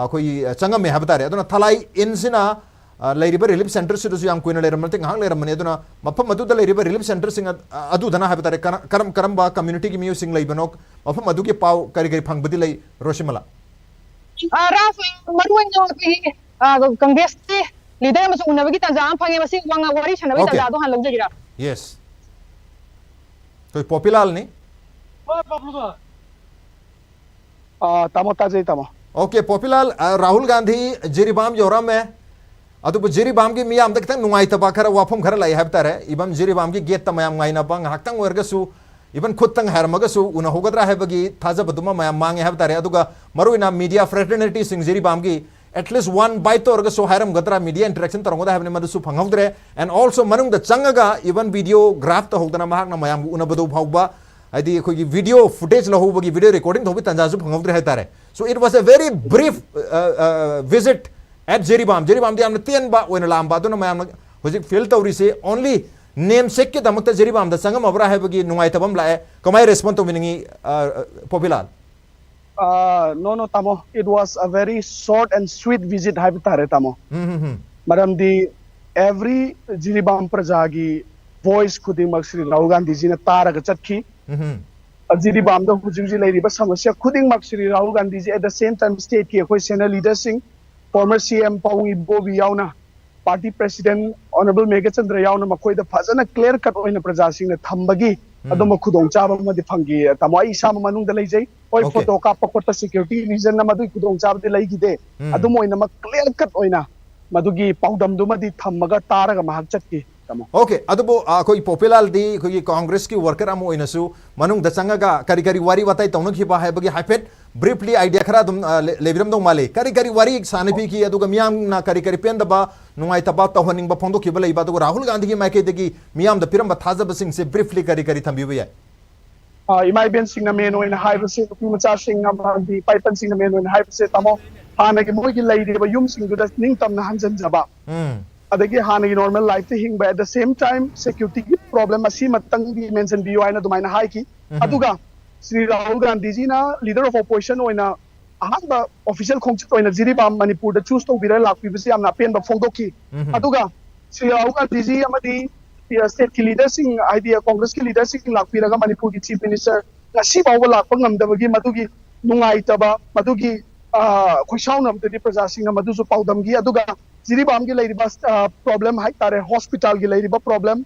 ꯑꯩꯈꯣꯏꯒꯤ ꯆꯪꯉꯝꯃꯦ ꯍꯥꯏꯕ ꯇꯥꯔꯦ꯫ ꯑꯗꯨꯅ ꯊꯂꯥꯏ ꯏꯟꯁꯤꯅ, ꯑ, ꯂꯩꯔꯤꯕ ꯔꯤꯂꯤꯐ ꯁꯦꯟꯇꯔꯁꯤꯗꯁꯨ ꯌꯥꯝ ꯀꯨꯏꯅ ꯂꯩꯔꯝꯕ ꯅꯠꯇꯦ, ꯉꯥꯏꯍꯥꯛ ꯂꯩꯔꯝꯕꯅꯤ꯫ ꯑꯗꯨꯅ ꯃꯐꯝ ꯑꯗꯨꯗ ꯂꯩꯔꯤꯕ ꯔꯤꯂꯤꯐ ꯁꯦꯟꯇꯔꯁꯤꯡ ꯑ-, ꯑꯗꯨꯗꯅ ꯍꯥꯏꯕ ꯇꯥꯔꯦ, ꯀꯔ-, ꯀꯔꯝ ꯀꯔꯝꯕ ꯀꯝꯃ꯭ꯌꯨꯅꯤꯇꯤꯒꯤ ꯃꯤꯑꯣꯏꯁꯤꯡ ꯂꯩꯕꯅꯣ, ꯃꯐꯝ ꯑꯗꯨꯒꯤ ꯄꯥꯎ ꯀꯔꯤ ꯀꯔꯤ ꯐꯪꯕꯗꯤ ꯂꯩ, ꯔꯣꯁꯤꯃꯂꯥ? ꯑ, ꯔꯥꯐ, ꯃꯔꯨꯑꯣꯏꯅ ꯑꯩꯈꯣꯏꯒꯤ, ꯑ, ꯀꯪꯒ꯭ꯔꯦꯁꯀꯤ ꯂꯤꯗꯔ ꯑꯃꯁꯨ ꯎꯅꯕꯒꯤ ꯇꯥꯟꯖꯥ ꯑꯃ ꯐꯪꯉꯦ꯫ ꯃꯁꯤ ꯋꯥ ꯉ-, ꯋꯥꯔꯤ ꯁꯥꯟꯅꯕꯒꯤ ꯑꯣꯀꯦ꯫ ꯇꯥꯟꯖꯥꯗꯣ ꯍꯥꯟꯅ ꯂꯧꯖꯒꯦꯔꯥ? ꯌꯦꯁ꯫ ꯑꯩꯈꯣꯏ ꯄꯣꯄꯤꯂꯥꯜꯅꯤ꯫ ꯑ, ꯇꯥꯃꯣ, ꯇꯥꯖꯩ, ꯇꯥꯃꯣ꯫ ꯑꯣꯀꯦ, ꯄꯣꯄꯤꯂꯥꯜ, ꯑ, ꯔꯥꯍꯨꯜ ꯒꯥꯟꯙꯤ ꯖꯤꯔꯤꯕꯥꯝ ꯌꯧꯔꯛꯑꯝꯃꯦ꯫ ꯑꯗꯨꯕꯨ ꯖꯤꯔꯤꯕꯥꯝꯒꯤ ꯃꯤꯌꯥꯝꯗ ꯈꯤꯇꯪ ꯅꯨꯡꯉꯥꯏꯇꯕ ꯈꯔ, ꯋꯥꯐꯝ ꯈꯔ ꯂꯥꯛꯏ ꯍꯥꯏꯕ ꯇꯥꯔꯦ꯫ ꯏꯕꯟ ꯖꯤꯔꯤꯕꯥꯝꯒꯤ ꯒꯦꯠꯇ ꯃꯌꯥꯝ ꯉꯥꯏꯅꯕ, ꯉꯥꯏꯍꯥꯛꯇꯪ ꯑꯣꯏꯔꯒꯁꯨ, ꯏꯕꯟ ꯈꯨꯠꯇꯪ ꯍꯥꯏꯔꯝꯃꯒꯁꯨ ꯎꯅꯍꯧꯒꯗ꯭ꯔꯥ ꯍꯥꯏꯕꯒꯤ ꯊꯥꯖꯕꯗꯨꯃ ꯃꯌꯥꯝ ꯃꯥꯡꯉꯦ ꯍꯥꯏꯕ ꯇꯥꯔꯦ꯫ ꯑꯗꯨꯒ ꯃꯔꯨꯑꯣꯏꯅ media ꯐ꯭ꯔꯦꯇꯔꯅꯤꯇꯤꯁꯤꯡ ꯖꯤꯔꯤꯕꯥꯝꯒꯤ at least one bite ꯇ ꯑꯣꯏꯔꯒꯁꯨ ꯍꯥꯏꯔꯝꯒꯗ꯭ꯔꯥ, ꯃꯤꯗꯤꯌꯥ ꯏꯟꯇꯔꯦꯛꯁꯟ ꯇꯧꯔꯝꯒꯗ꯭ꯔꯥ ꯍꯥꯏꯕꯅꯤ, ꯃꯗꯨꯁꯨ ꯐꯪꯍꯧꯗ꯭ꯔꯦ꯫ ꯑꯦꯟ ꯑꯣꯜꯁꯣ ꯃꯅꯨꯡꯗ ꯆꯪꯉꯒ ꯏꯕꯟ ꯚꯤꯗꯤꯑꯣ ꯒ꯭ꯔꯥꯐ ꯇꯧꯍꯧꯗꯅ ꯃꯍꯥꯛꯅ ꯃꯌꯥꯝꯒ ꯎꯅꯕꯗꯨ ꯐꯥꯎꯕ, ꯍꯥꯏꯗꯤ ꯑꯩꯈꯣꯏꯒꯤ ꯚꯤꯗꯤꯑꯣ ꯐꯨꯇꯦꯖ ꯂꯧꯍꯧꯕꯒꯤ, ꯚꯤꯗꯤꯑꯣ ꯔꯦꯀꯣꯔꯗꯤꯡ ꯇꯧꯕꯒꯤ ꯇꯥꯟꯖꯥꯁꯨ ꯐꯪꯍꯧꯗ꯭ꯔꯦ ꯍꯥꯏꯇꯥꯔꯦ꯫ So it was a very brief, uh, uh, visit at Jiribam. ꯖꯤꯔꯤꯕꯥꯝꯗꯤ ꯌꯥꯝꯅ ꯇꯦꯟꯕ ꯑꯣꯏꯅ ꯂꯥꯛꯑꯝꯕ, ꯑꯗꯨꯅ ꯃꯌꯥꯝꯅ ꯍꯧꯖꯤꯛ ꯐꯤꯜ ꯇꯧꯔꯤꯁꯦ only ꯅꯦꯝ ꯁꯦꯛꯀꯤꯗꯃꯛꯇ ꯖꯤꯔꯤꯕꯥꯝꯗ ꯆꯪꯉꯝꯃꯕ꯭ꯔꯥ ꯍꯥꯏꯕꯒꯤ ꯅꯨꯡꯉꯥꯏꯇꯕ ꯑꯃ ꯂꯥꯛꯑꯦ꯫ ꯀꯃꯥꯏꯅ ꯔꯦꯁꯄꯣꯟ ꯇꯧꯕꯤꯅꯤꯡꯉꯤ, ꯑ, ꯄꯣꯄꯤꯂꯥꯜ? ꯑ, no, no, ꯇꯥꯃꯣ, it was a very short and sweet visit ꯍꯥꯏꯕ ꯇꯥꯔꯦ, ꯇꯥꯃꯣ꯫ ꯎꯝ, ꯎꯝ, ꯎꯝ꯫ ꯃꯔꯝꯗꯤ every ꯖꯤꯔꯤꯕꯥꯝ ꯄ꯭ꯔꯖꯥꯒꯤ ꯚꯣꯏꯁ ꯈꯨꯗꯤꯡꯃꯛ ꯁ꯭ꯔꯤ ꯔꯥꯍꯨꯜ ꯒꯥꯟꯙꯤꯖꯤꯅ ꯇꯥꯔꯒ ꯆꯠꯈꯤ꯫ ꯎꯝ, ꯎꯝ꯫ ꯖꯤꯔꯤꯕꯥꯝꯗ ꯍꯧꯖꯤꯛ ꯍꯧꯖꯤꯛ ꯂꯩꯔꯤꯕ ꯁꯃꯁ꯭ꯌꯥ ꯈꯨꯗꯤꯡꯃꯛ Shri Rahul ꯒꯥꯟꯙꯤꯖꯤ, at the same time state ꯀꯤ ꯑꯩꯈꯣꯏ senior leader ꯁꯤꯡ, former C M ꯄꯥꯕꯨꯡ ꯏꯕꯣꯕꯤ ꯌꯥꯎꯅ, party president honourable ꯃꯦꯘꯆꯟꯗ꯭ꯔ ꯌꯥꯎꯅ ꯃꯈꯣꯏꯗ ꯐꯖꯅ clear cut ꯑꯣꯏꯅ ꯄ꯭ꯔꯖꯥꯁꯤꯡꯅ ꯊꯝꯕꯒꯤ ꯑꯗꯨꯝꯕ ꯈꯨꯗꯣꯡꯆꯥꯕ ꯑꯃꯗꯤ ꯐꯪꯈꯤ꯫ ꯇꯥꯃꯣ, ꯑꯩ ꯏꯁꯥꯃꯛ ꯃꯅꯨꯡꯗ ꯂꯩꯖꯩ꯫ ꯍꯣꯏ, okay, ꯐꯣꯇꯣ ꯀꯥꯞꯄ ꯈꯣꯠꯄ security reason ꯅ ꯃꯗꯨꯒꯤ ꯈꯨꯗꯣꯡꯆꯥꯕꯗꯤ ꯂꯩꯈꯤꯗꯦ꯫ ꯑꯗꯨꯝ ꯑꯣꯏꯅꯃꯛ clear cut ꯑꯣꯏꯅ ꯃꯗꯨꯒꯤ ꯄꯥꯎꯗꯝꯗꯨꯃꯗꯤ ꯊꯝꯃꯒ ꯇꯥꯔꯒ ꯃꯍꯥꯛ ꯆꯠꯈꯤ꯫ ꯇꯥꯃꯣ꯫ Okay, ꯑꯗꯨꯕꯨ, ꯑ, ꯑꯩꯈꯣꯏ ꯄꯣꯄꯤꯂꯥꯜꯗꯤ ꯑꯩꯈꯣꯏꯒꯤ ꯀꯣꯡꯒ꯭ꯔꯦꯁꯀꯤ worker ꯑꯃ ꯑꯣꯏꯅꯁꯨ ꯃꯅꯨꯡꯗ ꯆꯪꯉꯒ ꯀꯔꯤ ꯀꯔꯤ ꯋꯥꯔꯤ ꯋꯥꯇꯥꯏ ꯇꯧꯅꯈꯤꯕ ꯍꯥꯏꯕꯒꯤ ꯍꯥꯏꯐꯦꯠ briefly idea ꯈꯔ ꯑꯗꯨꯝ, ꯑ, ꯂꯩ-, ꯂꯩꯕꯤꯔꯝꯗꯧ ꯃꯥꯜꯂꯤ꯫ ꯀꯔꯤ ꯀꯔꯤ ꯋꯥꯔꯤ ꯁꯥꯟꯅꯕꯤꯈꯤ, ꯑꯗꯨꯒ ꯃꯤꯌꯥꯝꯅ ꯀꯔꯤ ꯀꯔꯤ ꯄꯦꯟꯗꯕ, ꯅꯨꯡꯉꯥꯏꯇꯕ, ꯇꯧꯍꯟꯅꯤꯡꯕ ꯐꯣꯡꯗꯣꯛꯈꯤꯕ ꯂꯩꯕ, ꯑꯗꯨꯒ ꯔꯥꯍꯨꯜ ꯒꯥꯟꯙꯤꯒꯤ ꯃꯥꯏꯀꯩꯗꯒꯤ ꯃꯤꯌꯥꯝꯗ ꯄꯤꯔꯝꯕ ꯊꯥꯖꯕꯁꯤꯡꯁꯦ briefly ꯀꯔꯤ ꯀꯔꯤ ꯊꯝꯕꯤꯕ ꯌꯥꯏ? ꯑ, ꯏꯃꯥ ꯏꯕꯦꯟꯁꯤꯡꯅ main ꯑꯣꯏꯅ ꯍꯥꯏꯕꯁꯦ, ꯅꯨꯄꯤ ꯃꯆꯥꯁꯤꯡ ꯑꯃꯗꯤ ꯏꯄꯥ ꯏꯄꯟꯁꯤꯡꯅ main ꯑꯣꯏꯅ ꯍꯥꯏꯕꯁꯦ, ꯇꯥꯃꯣ, ꯍꯥꯟꯅꯒꯤ ꯃꯣꯏꯒꯤ ꯂꯩꯔꯤꯕ ꯌꯨꯝꯁꯤꯡꯗꯨꯗ ꯅꯤꯡꯇꯝꯅ ꯍꯟꯖꯤꯟꯖꯕ, ꯑꯗꯒꯤ ꯍꯥꯟꯅꯒꯤ normal life ꯇ ꯍꯤꯡꯕ, at the same time security ꯒꯤ problem ꯑꯁꯤꯃꯇꯪꯗꯤ mention ꯕꯤꯌꯨ ꯍꯥꯏꯅ ꯑꯗꯨꯃꯥꯏꯅ ꯍꯥꯏꯈꯤ꯫ ꯑꯗꯨꯒ Shri Rahul ꯒꯥꯟꯙꯤꯖꯤꯅ leader of opposition ꯑꯣꯏꯅ ꯑꯍꯥꯟꯕ official ꯈꯣꯡꯆꯠ ꯑꯣꯏꯅ ꯖꯤꯔꯤꯕꯥꯝ ꯃꯅꯤꯄꯨꯔꯗ choose ꯇꯧꯕꯤꯔꯒ ꯂꯥꯛꯄꯤꯕꯁꯤ ꯌꯥꯝꯅ ꯑꯄꯦꯟꯕ ꯐꯣꯡꯗꯣꯛꯈꯤ꯫ ꯑꯗꯨꯒ ꯁ꯭ꯔꯤ ꯔꯥꯍꯨꯜ ꯒꯥꯟꯙꯤꯖꯤ ꯑꯃꯗꯤ state ꯀꯤ leader ꯁꯤꯡ, ꯍꯥꯏꯗꯤ ꯀꯣꯡꯒ꯭ꯔꯦꯁꯀꯤ leader ꯁꯤꯡ ꯂꯥꯛꯄꯤꯔꯒ ꯃꯅꯤꯄꯨꯔꯒꯤ chief minister ꯉꯁꯤ ꯐꯥꯎꯕ ꯂꯥꯛꯄ ꯉꯝꯗꯕꯒꯤ ꯃꯗꯨꯒꯤ ꯅꯨꯡꯉꯥꯏꯇꯕ, ꯃꯗꯨꯒꯤ, ꯑ, ꯈꯣꯏꯁꯥꯎꯅꯕꯗꯨꯗꯤ ꯄ꯭ꯔꯖꯥꯁꯤꯡꯅ ꯃꯗꯨꯁꯨ ꯄꯥꯎꯗꯝꯈꯤ꯫ ꯑꯗꯨꯒ ꯖꯤꯔꯤꯕꯥꯝꯒꯤ ꯂꯩꯔꯤꯕ, ꯑ, problem ꯍꯥꯏꯇꯥꯔꯦ, hospital ꯒꯤ ꯂꯩꯔꯤꯕ problem,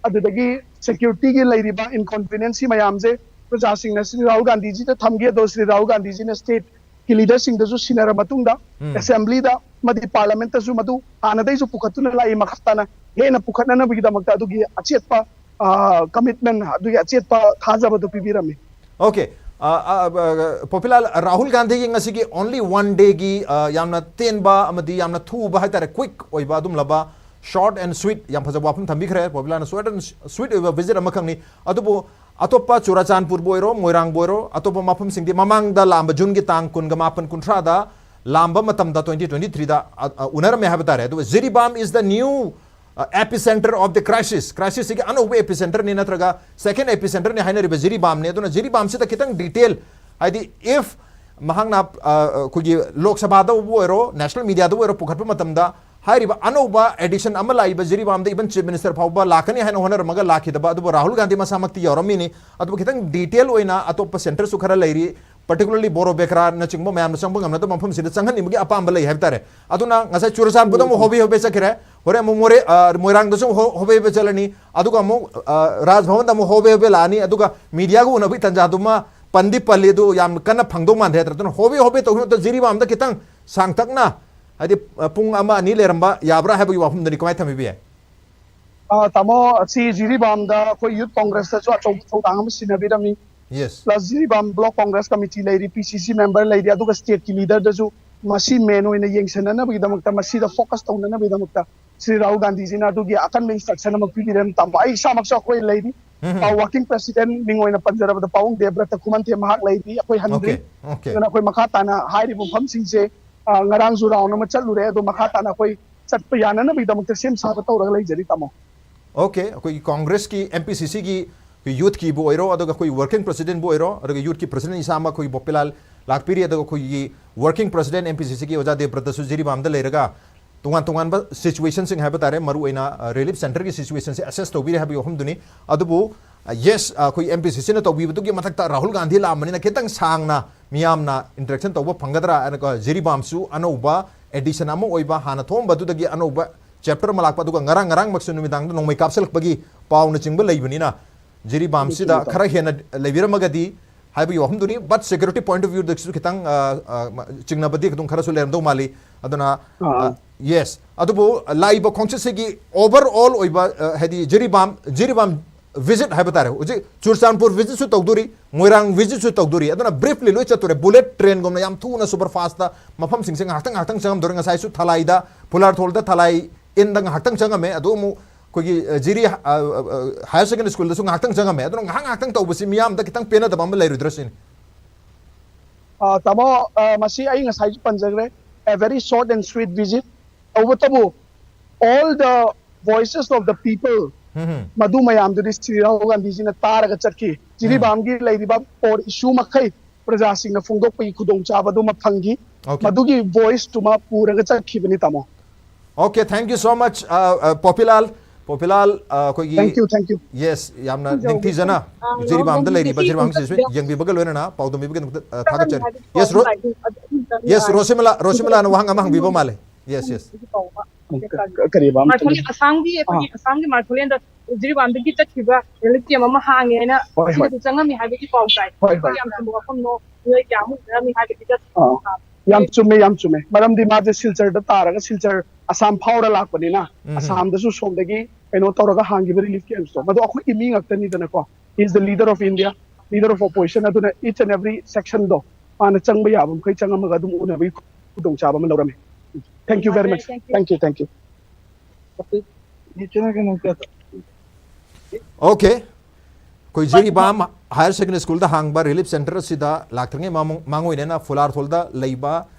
ꯑꯗꯨꯗꯒꯤ security ꯒꯤ ꯂꯩꯔꯤꯕ inconvenience ꯁꯤ ꯃꯌꯥꯝꯁꯦ ꯄ꯭ꯔꯖꯥꯁꯤꯡꯅ ꯁ꯭ꯔꯤ ꯔꯥꯍꯨꯜ ꯒꯥꯟꯙꯤꯖꯤꯗ ꯊꯝꯈꯤ꯫ ꯑꯗꯣ ꯁ꯭ꯔꯤ ꯔꯥꯍꯨꯜ ꯒꯥꯟꯙꯤꯖꯤꯅ state ꯀꯤ leader ꯁꯤꯡꯗꯁꯨ ꯁꯤꯟꯅꯔ ꯃꯇꯨꯡꯗ assembly ꯗ ꯑꯃꯗꯤ parliament ꯇꯁꯨ ꯃꯗꯨ ꯍꯥꯟꯅꯗꯩꯁꯨ ꯄꯨꯈꯠꯇꯨꯅ ꯂꯥꯛꯏ, ꯃꯈꯥ ꯇꯥꯅ ꯍꯦꯟꯅ ꯄꯨꯈꯠꯅꯅꯕꯒꯤꯗꯃꯛꯇ ꯑꯗꯨꯒꯤ ꯑꯆꯦꯠꯄ, ꯑ, commitment, ꯑꯗꯨꯒꯤ ꯑꯆꯦꯠꯄ ꯊꯥꯖꯕꯗꯨ ꯄꯤꯕꯤꯔꯝꯃꯤ꯫ Okay, ꯑ, ꯑ, ꯑ, ꯄꯣꯄꯤꯂꯥꯜ, ꯔꯥꯍꯨꯜ ꯒꯥꯟꯙꯤꯒꯤ ꯉꯁꯤꯒꯤ only one day ꯒꯤ, ꯑ, ꯌꯥꯝꯅ ꯇꯦꯟꯕ ꯑꯃꯗꯤ ꯌꯥꯝꯅ ꯊꯨꯕ ꯍꯥꯏꯇꯥꯔꯦ, quick ꯑꯣꯏꯕ ꯑꯗꯨꯝꯂꯕ, short and sweet, ꯌꯥꯝ ꯐꯖꯕ ꯋꯥꯐꯝ ꯊꯝꯕꯤꯈ꯭ꯔꯦ ꯄꯣꯄꯤꯂꯥꯜꯅ, short and sweet ꯑꯣꯏꯕ visit ꯑꯃꯈꯛꯅꯤ꯫ ꯑꯗꯨꯕꯨ ꯑꯇꯣꯞꯄ ꯆꯨꯔꯥꯆꯥꯟꯄꯨꯔꯕꯨ ꯑꯣꯏꯔꯣ, ꯃꯣꯏꯔꯥꯡꯕꯨ ꯑꯣꯏꯔꯣ, ꯑꯇꯣꯞꯄ ꯃꯐꯝꯁꯤꯡꯗꯤ ꯃꯃꯥꯡꯗ ꯂꯥꯛꯑꯝꯕ June ꯒꯤ ꯇꯥꯡ ꯀꯨꯟꯒ ꯃꯥꯄꯟ, ꯀꯨꯟꯊ꯭ꯔꯥꯗ ꯂꯥꯛꯑꯝꯕ ꯃꯇꯝꯗ twenty twenty three ꯗ, ꯑ, ꯑ, ꯎꯅꯔꯝꯃꯦ ꯍꯥꯏꯕ ꯇꯥꯔꯦ꯫ ꯑꯗꯨꯒ ꯖꯤꯔꯤꯕꯥꯝ is the new, ꯑ, epicenter of the crisis꯫ Crisis ꯁꯤꯒꯤ ꯑꯅꯧꯕ epicenter ꯅꯤ ꯅꯠꯇ꯭ꯔꯒ second epicenter ꯅꯤ ꯍꯥꯏꯅꯔꯤꯕ ꯖꯤꯔꯤꯕꯥꯝꯅꯤ꯫ ꯑꯗꯨꯅ ꯖꯤꯔꯤꯕꯥꯝꯁꯤꯗ ꯈꯤꯇꯪ detail, ꯍꯥꯏꯗꯤ if ꯃꯍꯥꯛꯅ, ꯑ, ꯑꯩꯈꯣꯏꯒꯤ ꯂꯣꯛ ꯁꯚꯥꯗꯕꯨ ꯑꯣꯏꯔꯣ, national media ꯗꯕꯨ ꯑꯣꯏꯔꯣ ꯄꯨꯈꯠꯄ ꯃꯇꯝꯗ ꯍꯥꯏꯔꯤꯕ ꯑꯅꯧꯕ ꯑꯦꯗꯤꯁꯟ ꯑꯃ ꯂꯥꯛꯏꯕ ꯖꯤꯔꯤꯕꯥꯝꯗ even Chief Minister ꯐꯥꯎꯕ ꯂꯥꯛꯀꯅꯤ ꯍꯥꯏꯅ ꯍꯣꯠꯅꯔꯝꯃꯒ ꯂꯥꯛꯈꯤꯗꯕ, ꯑꯗꯨꯕꯨ ꯔꯥꯍꯨꯜ ꯒꯥꯟꯙꯤ ꯃꯁꯥꯃꯛꯇꯤ ꯌꯥꯎꯔꯝꯃꯤꯅꯤ꯫ ꯑꯗꯨꯕꯨ ꯈꯤꯇꯪ ꯗꯤꯇꯦꯜ ꯑꯣꯏꯅ ꯑꯇꯣꯞꯄ ꯁꯦꯟꯇꯔꯁꯨ ꯈꯔ ꯂꯩꯔꯤ, particularly ꯕꯣꯔꯣ ꯕꯦꯀ꯭ꯔꯥꯅꯆꯤꯡꯕ ꯃꯌꯥꯝꯅ ꯆꯪꯕ ꯉꯝꯅꯗꯕ ꯃꯐꯝꯁꯤꯗ ꯆꯪꯍꯟꯅꯤꯡꯕꯒꯤ ꯑꯄꯥꯝꯕ ꯂꯩ ꯍꯥꯏꯕ ꯇꯥꯔꯦ꯫ ꯑꯗꯨꯅ ꯉꯁꯥꯏ ꯆꯨꯔꯆꯥꯟꯄꯨꯔꯗ ꯑꯃꯨꯛ ꯍꯣꯕꯦ ꯍꯣꯕꯦ ꯆꯠꯈꯤꯔꯦ, ꯍꯣꯔꯦꯟ ꯑꯃꯨꯛ ꯃꯣꯔꯦ ꯑ, ꯃꯣꯏꯔꯥꯡꯗꯁꯨ ꯍꯣ- ꯍꯣꯕꯦ ꯍꯣꯕꯦ ꯆꯠꯂꯅꯤ, ꯑꯗꯨꯒ ꯑꯃꯨꯛ ꯑ, ꯔꯥꯖ ꯚꯕꯟꯗ ꯑꯃꯨꯛ ꯍꯣꯕꯦ ꯍꯣꯕꯦ ꯂꯥꯛꯑꯅꯤ, ꯑꯗꯨꯒ ꯃꯤꯗꯤꯌꯥꯒ ꯎꯅꯕꯒꯤ ꯇꯥꯟꯖꯥꯗꯨꯃ ꯄꯟꯗꯤ ꯄꯜꯂꯤ, ꯑꯗꯨ ꯌꯥꯝ ꯀꯟꯅ ꯐꯪꯗꯧ ꯃꯥꯟꯗ꯭ꯔꯦ꯫ ꯑꯗꯨꯅ ꯍꯣꯕꯦ ꯍꯣꯕꯦ ꯇꯧꯈꯤꯕ ꯃꯇꯝꯗ ꯖꯤꯔꯤꯕꯥꯝꯗ ꯈꯤꯇꯪ ꯁꯥꯡꯇꯛꯅ, ꯍꯥꯏꯗꯤ, ꯑ, ꯄꯨꯡ ꯑꯃ ꯑꯅꯤ ꯂꯩꯔꯝꯕ ꯌꯥꯕ꯭ꯔꯥ ꯍꯥꯏꯕꯒꯤ ꯋꯥꯐꯝꯗꯨꯅꯤ ꯀꯃꯥꯏꯅ ꯊꯝꯕꯤꯕ ꯌꯥꯏ? ꯑ, ꯇꯥꯃꯣ, ꯑꯁꯤ ꯖꯤꯔꯤꯕꯥꯝꯗ ꯑꯩꯈꯣꯏ ꯌꯨꯠ ꯀꯣꯡꯒ꯭ꯔꯦꯁꯇꯁꯨ ꯑꯆꯧꯕ ꯊꯧꯗꯥꯡ ꯑꯃ ꯁꯤꯟꯅꯕꯤꯔꯝꯃꯤ꯫ Yes. Plus Jiribam block Congress committee ꯂꯩꯔꯤ, ꯄꯤ ꯁꯤ ꯁꯤ ꯃꯦꯝꯕꯔ ꯂꯩꯔꯤ, ꯑꯗꯨꯒ ꯁ꯭ꯇꯦꯠꯀꯤ ꯂꯤꯗꯔꯗꯁꯨ ꯃꯁꯤ ꯃꯦꯟ ꯑꯣꯏꯅ ꯌꯦꯡꯁꯤꯟꯅꯅꯕꯒꯤꯗꯃꯛꯇ, ꯃꯁꯤꯗ ꯐꯣꯀꯁ ꯇꯧꯅꯅꯕꯒꯤꯗꯃꯛꯇ ꯁ꯭ꯔꯤ ꯔꯥꯍꯨꯜ ꯒꯥꯟꯙꯤꯖꯤꯅ ꯑꯗꯨꯒꯤ ꯑꯀꯟꯕ ꯏꯟꯁꯇ꯭ꯔꯛꯁꯟ ꯑꯃ ꯄꯤꯕꯤꯔꯦ꯫ ꯇꯥꯃꯣ, ꯑꯩ ꯏꯁꯥꯃꯛꯁꯨ ꯑꯩꯈꯣꯏ ꯂꯩꯔꯤ꯫ ꯎꯝ꯫ ꯋꯥꯔꯀꯤꯡ ꯄ꯭ꯔꯦꯁꯤꯗꯦꯟ ꯃꯤꯡ ꯑꯣꯏꯅ ꯄꯟꯖꯔꯕꯗ ꯄꯥꯕꯨꯡ ꯗꯦꯕ꯭ꯔꯠꯇ ꯈꯨꯃꯟꯊꯦꯝ ꯃꯍꯥꯛ ꯂꯩꯔꯤ, ꯑꯩꯈꯣꯏ ꯍꯟꯗ꯭ꯔꯤ꯫ Okay, okay. ꯑꯗꯨꯅ ꯑꯩꯈꯣꯏ ꯃꯈꯥ ꯇꯥꯅ ꯍꯥꯏꯔꯤꯕ ꯃꯐꯝꯁꯤꯡꯁꯦ, ꯑ, ꯉꯔꯥꯡꯁꯨ ꯔꯥꯎꯟ ꯑꯃ ꯆꯠꯂꯨꯔꯦ, ꯑꯗꯣ ꯃꯈꯥ ꯇꯥꯅ ꯑꯩꯈꯣꯏ ꯆꯠꯄ ꯌꯥꯅꯅꯕꯒꯤꯗꯃꯛꯇ ꯁꯦꯝ ꯁꯥꯕ ꯇꯧꯔꯒ ꯂꯩꯖꯔꯤ, ꯇꯥꯃꯣ꯫ Okay, ꯑꯩꯈꯣꯏꯒꯤ ꯀꯣꯡꯒ꯭ꯔꯦꯁꯀꯤ ꯑꯦꯝ ꯄꯤ ꯁꯤ ꯁꯤꯒꯤ ꯌꯨꯠꯀꯤꯕꯨ ꯑꯣꯏꯔꯣ, ꯑꯗꯨꯒ ꯑꯩꯈꯣꯏ ꯋꯥꯔꯀꯤꯡ ꯄ꯭ꯔꯦꯁꯤꯗꯦꯟꯕꯨ ꯑꯣꯏꯔꯣ, ꯑꯗꯨꯒ ꯌꯨꯠꯀꯤ ꯄ꯭ꯔꯦꯁꯤꯗꯦꯟ ꯏꯁꯥꯃꯛ ꯑꯩꯈꯣꯏ ꯕꯣꯄꯤꯂꯥꯜ ꯂꯥꯛꯄꯤꯔꯤ, ꯑꯗꯨꯒ ꯑꯩꯈꯣꯏꯒꯤ ꯋꯥꯔꯀꯤꯡ ꯄ꯭ꯔꯦꯁꯤꯗꯦꯟ ꯑꯦꯝ ꯄꯤ ꯁꯤ ꯁꯤꯒꯤ ꯑꯣꯖꯥ ꯗꯦꯕ꯭ꯔꯇꯁꯨ ꯖꯤꯔꯤꯕꯥꯝꯗ ꯂꯩꯔꯒ ꯇꯣꯉꯥꯟ ꯇꯣꯉꯥꯟꯕ ꯁꯤꯆꯨꯋꯦꯁꯟꯁꯤꯡ ꯍꯥꯏꯕ ꯇꯥꯔꯦ, ꯃꯔꯨꯑꯣꯏꯅ, ꯑ, ꯔꯤꯂꯤꯐ ꯁꯦꯟꯇꯔꯒꯤ ꯁꯤꯆꯨꯋꯦꯁꯟꯁꯦ ꯑꯦꯁꯦꯁ ꯇꯧꯕꯤꯔꯦ ꯍꯥꯏꯕꯒꯤ ꯋꯥꯐꯝꯗꯨꯅꯤ꯫ ꯑꯗꯨꯕꯨ, ꯑ, ꯌꯦꯁ, ꯑ, ꯑꯩꯈꯣꯏ ꯑꯦꯝ ꯄꯤ ꯁꯤ ꯁꯤꯅ ꯇꯧꯕꯤꯕꯗꯨꯒꯤ ꯃꯊꯛꯇ ꯔꯥꯍꯨꯜ ꯒꯥꯟꯙꯤ ꯂꯥꯛꯑꯝꯕꯅꯤꯅ ꯈꯤꯇꯪ ꯁꯥꯡꯅ ꯃꯤꯌꯥꯝꯅ ꯏꯟꯇꯔꯦꯛꯁꯟ ꯇꯧꯕ ꯐꯪꯒꯗ꯭ꯔꯥ ꯍꯥꯏꯅꯀꯣ, ꯖꯤꯔꯤꯕꯥꯝꯁꯨ ꯑꯅꯧꯕ ꯑꯦꯗꯤꯁꯟ ꯑꯃ ꯑꯣꯏꯕ, ꯍꯥꯟꯅ ꯊꯣꯛꯑꯝꯕꯗꯨꯗꯒꯤ ꯑꯅꯧꯕ ꯆꯦꯞꯇꯔ ꯑꯃ ꯂꯥꯛꯄ, ꯑꯗꯨꯒ ꯉꯔꯥꯡ ꯉꯔꯥꯡꯃꯛꯁꯨ ꯅꯨꯃꯤꯗꯥꯡꯗ ꯅꯣꯡꯃꯩ ꯀꯥꯞꯁꯤꯜꯂꯛꯄꯒꯤ ꯄꯥꯎꯅꯆꯤꯡꯕ ꯂꯩꯕꯅꯤꯅ, ꯖꯤꯔꯤꯕꯥꯝꯁꯤꯗ ꯈꯔ ꯍꯦꯟꯅ ꯂꯩꯕꯤꯔꯝꯃꯒꯗꯤ ꯍꯥꯏꯕꯒꯤ ꯋꯥꯐꯝꯗꯨꯅꯤ꯫ But security point of view ꯗꯁꯨ ꯈꯤꯇꯪ, ꯑ, ꯑ, ꯃ-, ꯆꯤꯡꯅꯕꯗꯤ ꯑꯗꯨꯝ ꯈꯔꯁꯨ ꯂꯩꯔꯝꯗꯧ ꯃꯥꯜꯂꯤ꯫ ꯑꯗꯨꯅ, ꯑ, ꯑꯥ꯫ Yes, ꯑꯗꯨꯕꯨ ꯂꯥꯛꯏꯕ ꯈꯣꯡꯆꯠꯁꯤꯒꯤ overall ꯑꯣꯏꯕ, ꯑ, ꯍꯥꯏꯗꯤ ꯖꯤꯔꯤꯕꯥꯝ, ꯖꯤꯔꯤꯕꯥꯝ visit ꯍꯥꯏꯕ ꯇꯥꯔꯦ, ꯍꯧꯖꯤꯛ ꯆꯨꯔꯆꯥꯟꯄꯨꯔ visitꯁꯨ ꯇꯧꯗꯣꯔꯤ, ꯃꯣꯏꯔꯥꯡ visitꯁꯨ ꯇꯧꯗꯣꯔꯤ, ꯑꯗꯨꯅ briefly ꯂꯣꯏ ꯆꯠꯇꯣꯔꯦ꯫ Bullet trainꯒꯨꯝꯅ ꯌꯥꯝ ꯊꯨꯅ super fastꯇ ꯃꯐꯝꯁꯤꯡꯁꯦ ꯉꯥꯏꯍꯥꯛꯇꯪ ꯉꯥꯏꯍꯥꯛꯇꯪ ꯆꯪꯉꯝꯗꯣꯔꯦ꯫ ꯉꯁꯥꯏꯁꯨ ꯊꯂꯥꯏꯗ, ꯐꯨꯂꯥꯔꯊꯣꯜꯗ ꯊꯂꯥꯏ ꯏꯟꯗ ꯉꯥꯏꯍꯥꯛꯇꯪ ꯆꯪꯉꯝꯃꯦ, ꯑꯗꯨ ꯑꯃꯨꯛ ꯑꯩꯈꯣꯏꯒꯤ, ꯑ, ꯖꯤꯔꯤ, ꯑ, ꯑ, ꯑ, higher secondary schoolꯗꯁꯨ ꯉꯥꯏꯍꯥꯛꯇꯪ ꯆꯪꯉꯝꯃꯦ꯫ ꯑꯗꯨꯅ ꯉꯥꯏꯍꯥꯛ ꯉꯥꯏꯍꯥꯛꯇꯪ ꯇꯧꯕꯁꯤ ꯃꯤꯌꯥꯝꯗ ꯈꯤꯇꯪ ꯄꯦꯟꯅꯗꯕ ꯑꯃ ꯂꯩꯔꯣꯏꯗ꯭ꯔꯥ ꯁꯤꯅꯤ꯫ ꯑ, ꯇꯥꯃꯣ, ꯑ, ꯃꯁꯤ ꯑꯩ ꯉꯁꯥꯏꯁꯨ ꯄꯟꯖꯈ꯭ꯔꯦ, a very short and sweet visit꯫ ꯇꯧꯕꯇꯕꯨ, all the voices of the people, ꯍꯝ, ꯍꯝ꯫ ꯃꯗꯨ ꯃꯌꯥꯝꯗꯨꯗꯤ ꯁ꯭ꯔꯤ ꯔꯥꯍꯨꯜ ꯒꯥꯟꯙꯤꯖꯤꯅ ꯇꯥꯔꯒ ꯆꯠꯈꯤ꯫ ꯎꯝ꯫ ꯖꯤꯔꯤꯕꯥꯝꯒꯤ ꯂꯩꯔꯤꯕ core issue ꯃꯈꯩ ꯄ꯭ꯔꯖꯥꯁꯤꯡꯅ ꯐꯣꯡꯗꯣꯛꯄꯒꯤ ꯈꯨꯗꯣꯡꯆꯥꯕꯗꯨꯃ ꯐꯪꯈꯤ꯫ Okay꯫ ꯃꯗꯨꯒꯤ voiceꯇꯨꯃ ꯄꯨꯔꯒ ꯆꯠꯈꯤꯕꯅꯤ, ꯇꯥꯃꯣ꯫ Okay, thank you so much, uh, uh, ꯄꯣꯄꯤꯂꯥꯜ꯫ ꯄꯣꯄꯤꯂꯥꯜ, uh, ꯑꯩꯈꯣꯏꯒꯤ Thank you, thank you. Yes, ꯌꯥꯝꯅ ꯅꯤꯡꯊꯤꯖꯅ ꯖꯤꯔꯤꯕꯥꯝꯗ ꯂꯩꯔꯤꯕ ꯖꯤꯔꯤꯕꯥꯝ ꯁꯤꯁꯨ ꯌꯦꯡꯕꯤꯕꯒ ꯂꯣꯏꯅꯅ ꯄꯥꯎꯗꯝꯕꯤꯕꯒꯤꯗꯃꯛꯇ, uh, ꯊꯥꯒꯠꯆꯔꯤ꯫ Yes, ꯔꯣ- yes, ꯔꯣꯁꯤꯃꯂꯥ, ꯔꯣꯁꯤꯃꯂꯥꯅ ꯋꯥꯍꯪ ꯑꯃ ꯍꯪꯕꯤꯕ ꯃꯥꯜꯂꯦ꯫ Yes, yes. ꯀ- ꯀꯔꯤꯕ ꯑꯝꯇ- ꯃꯥꯔꯀꯣꯂꯤ ꯑꯁꯥꯝꯒꯤ ꯑꯩꯈꯣꯏꯒꯤ ꯑꯁꯥꯝꯒꯤ ꯃꯥꯔꯀꯣꯂꯦꯟꯗ ꯖꯤꯔꯤꯕꯥꯝꯗꯒꯤ ꯆꯠꯈꯤꯕ ꯔꯤꯂꯤꯐ ꯀꯦꯝ ꯑꯃ ꯍꯥꯡꯉꯦ ꯍꯥꯏꯅ ꯍꯣꯏ, ꯍꯣꯏ꯫ ꯁꯤꯗꯁꯨ ꯆꯪꯉꯝꯃꯤ ꯍꯥꯏꯕꯒꯤ ꯄꯥꯎ ꯇꯥꯏ꯫ ꯍꯣꯏ, ꯍꯣꯏ꯫ ꯌꯥꯝ ꯆꯨꯝꯕ ꯋꯥꯐꯝꯅꯣ, ꯃꯤꯑꯣꯏ ꯀꯌꯥꯃꯨꯛ ꯂꯩꯔꯝꯃꯤ ꯍꯥꯏꯕꯒꯤ just ꯑꯥ, ꯌꯥꯝ ꯆꯨꯝꯃꯦ, ꯌꯥꯝ ꯆꯨꯝꯃꯦ꯫ ꯃꯔꯝꯗꯤ ꯃꯥꯁꯦ ꯁꯤꯜꯆꯔꯗ ꯇꯥꯔꯒ ꯁꯤꯜꯆꯔ ꯑꯁꯥꯝ ꯐꯥꯎꯔ ꯂꯥꯛꯄꯅꯤꯅ ꯎꯝ꯫ ꯑꯁꯥꯝꯗꯁꯨ ꯁꯣꯝꯗꯒꯤ ꯀꯩꯅꯣ ꯇꯧꯔꯒ ꯍꯥꯡꯈꯤꯕ ꯔꯤꯂꯤꯐ ꯀꯦꯝꯁꯇꯣ ꯃꯗꯣ ꯑꯩꯈꯣꯏꯒꯤ ꯃꯤ ꯉꯥꯛꯇꯅꯤꯗꯅꯀꯣ꯫ He is the leader of India, leader of opposition. ꯑꯗꯨꯅ each and every sectionꯗꯣ ꯃꯥꯅ ꯆꯪꯕ ꯌꯥꯕ ꯃꯈꯩ ꯆꯪꯉꯝꯃꯒ ꯑꯗꯨꯝ ꯎꯅꯕꯒꯤ ꯈꯨꯗꯣꯡꯆꯥꯕ ꯑꯃ ꯂꯧꯔꯝꯃꯤ꯫ Thank you very much. Thank you, thank you. Okay. ꯑꯩꯈꯣꯏ ꯖꯤꯔꯤꯕꯥꯝ ꯍꯥꯌꯔ ꯁꯦꯀꯦꯟꯗꯔꯤ ꯁ꯭ꯀꯨꯜꯗ ꯍꯥꯡꯕ ꯔꯤꯂꯤꯐ ꯁꯦꯟꯇꯔ ꯑꯁꯤꯗ ꯂꯥꯛꯇ꯭ꯔꯤꯉꯩ ꯃꯃꯥꯡ-, ꯃꯥꯡꯑꯣꯏꯅꯅ ꯐꯨꯂꯥꯔꯊꯣꯜꯗ ꯂꯩꯕ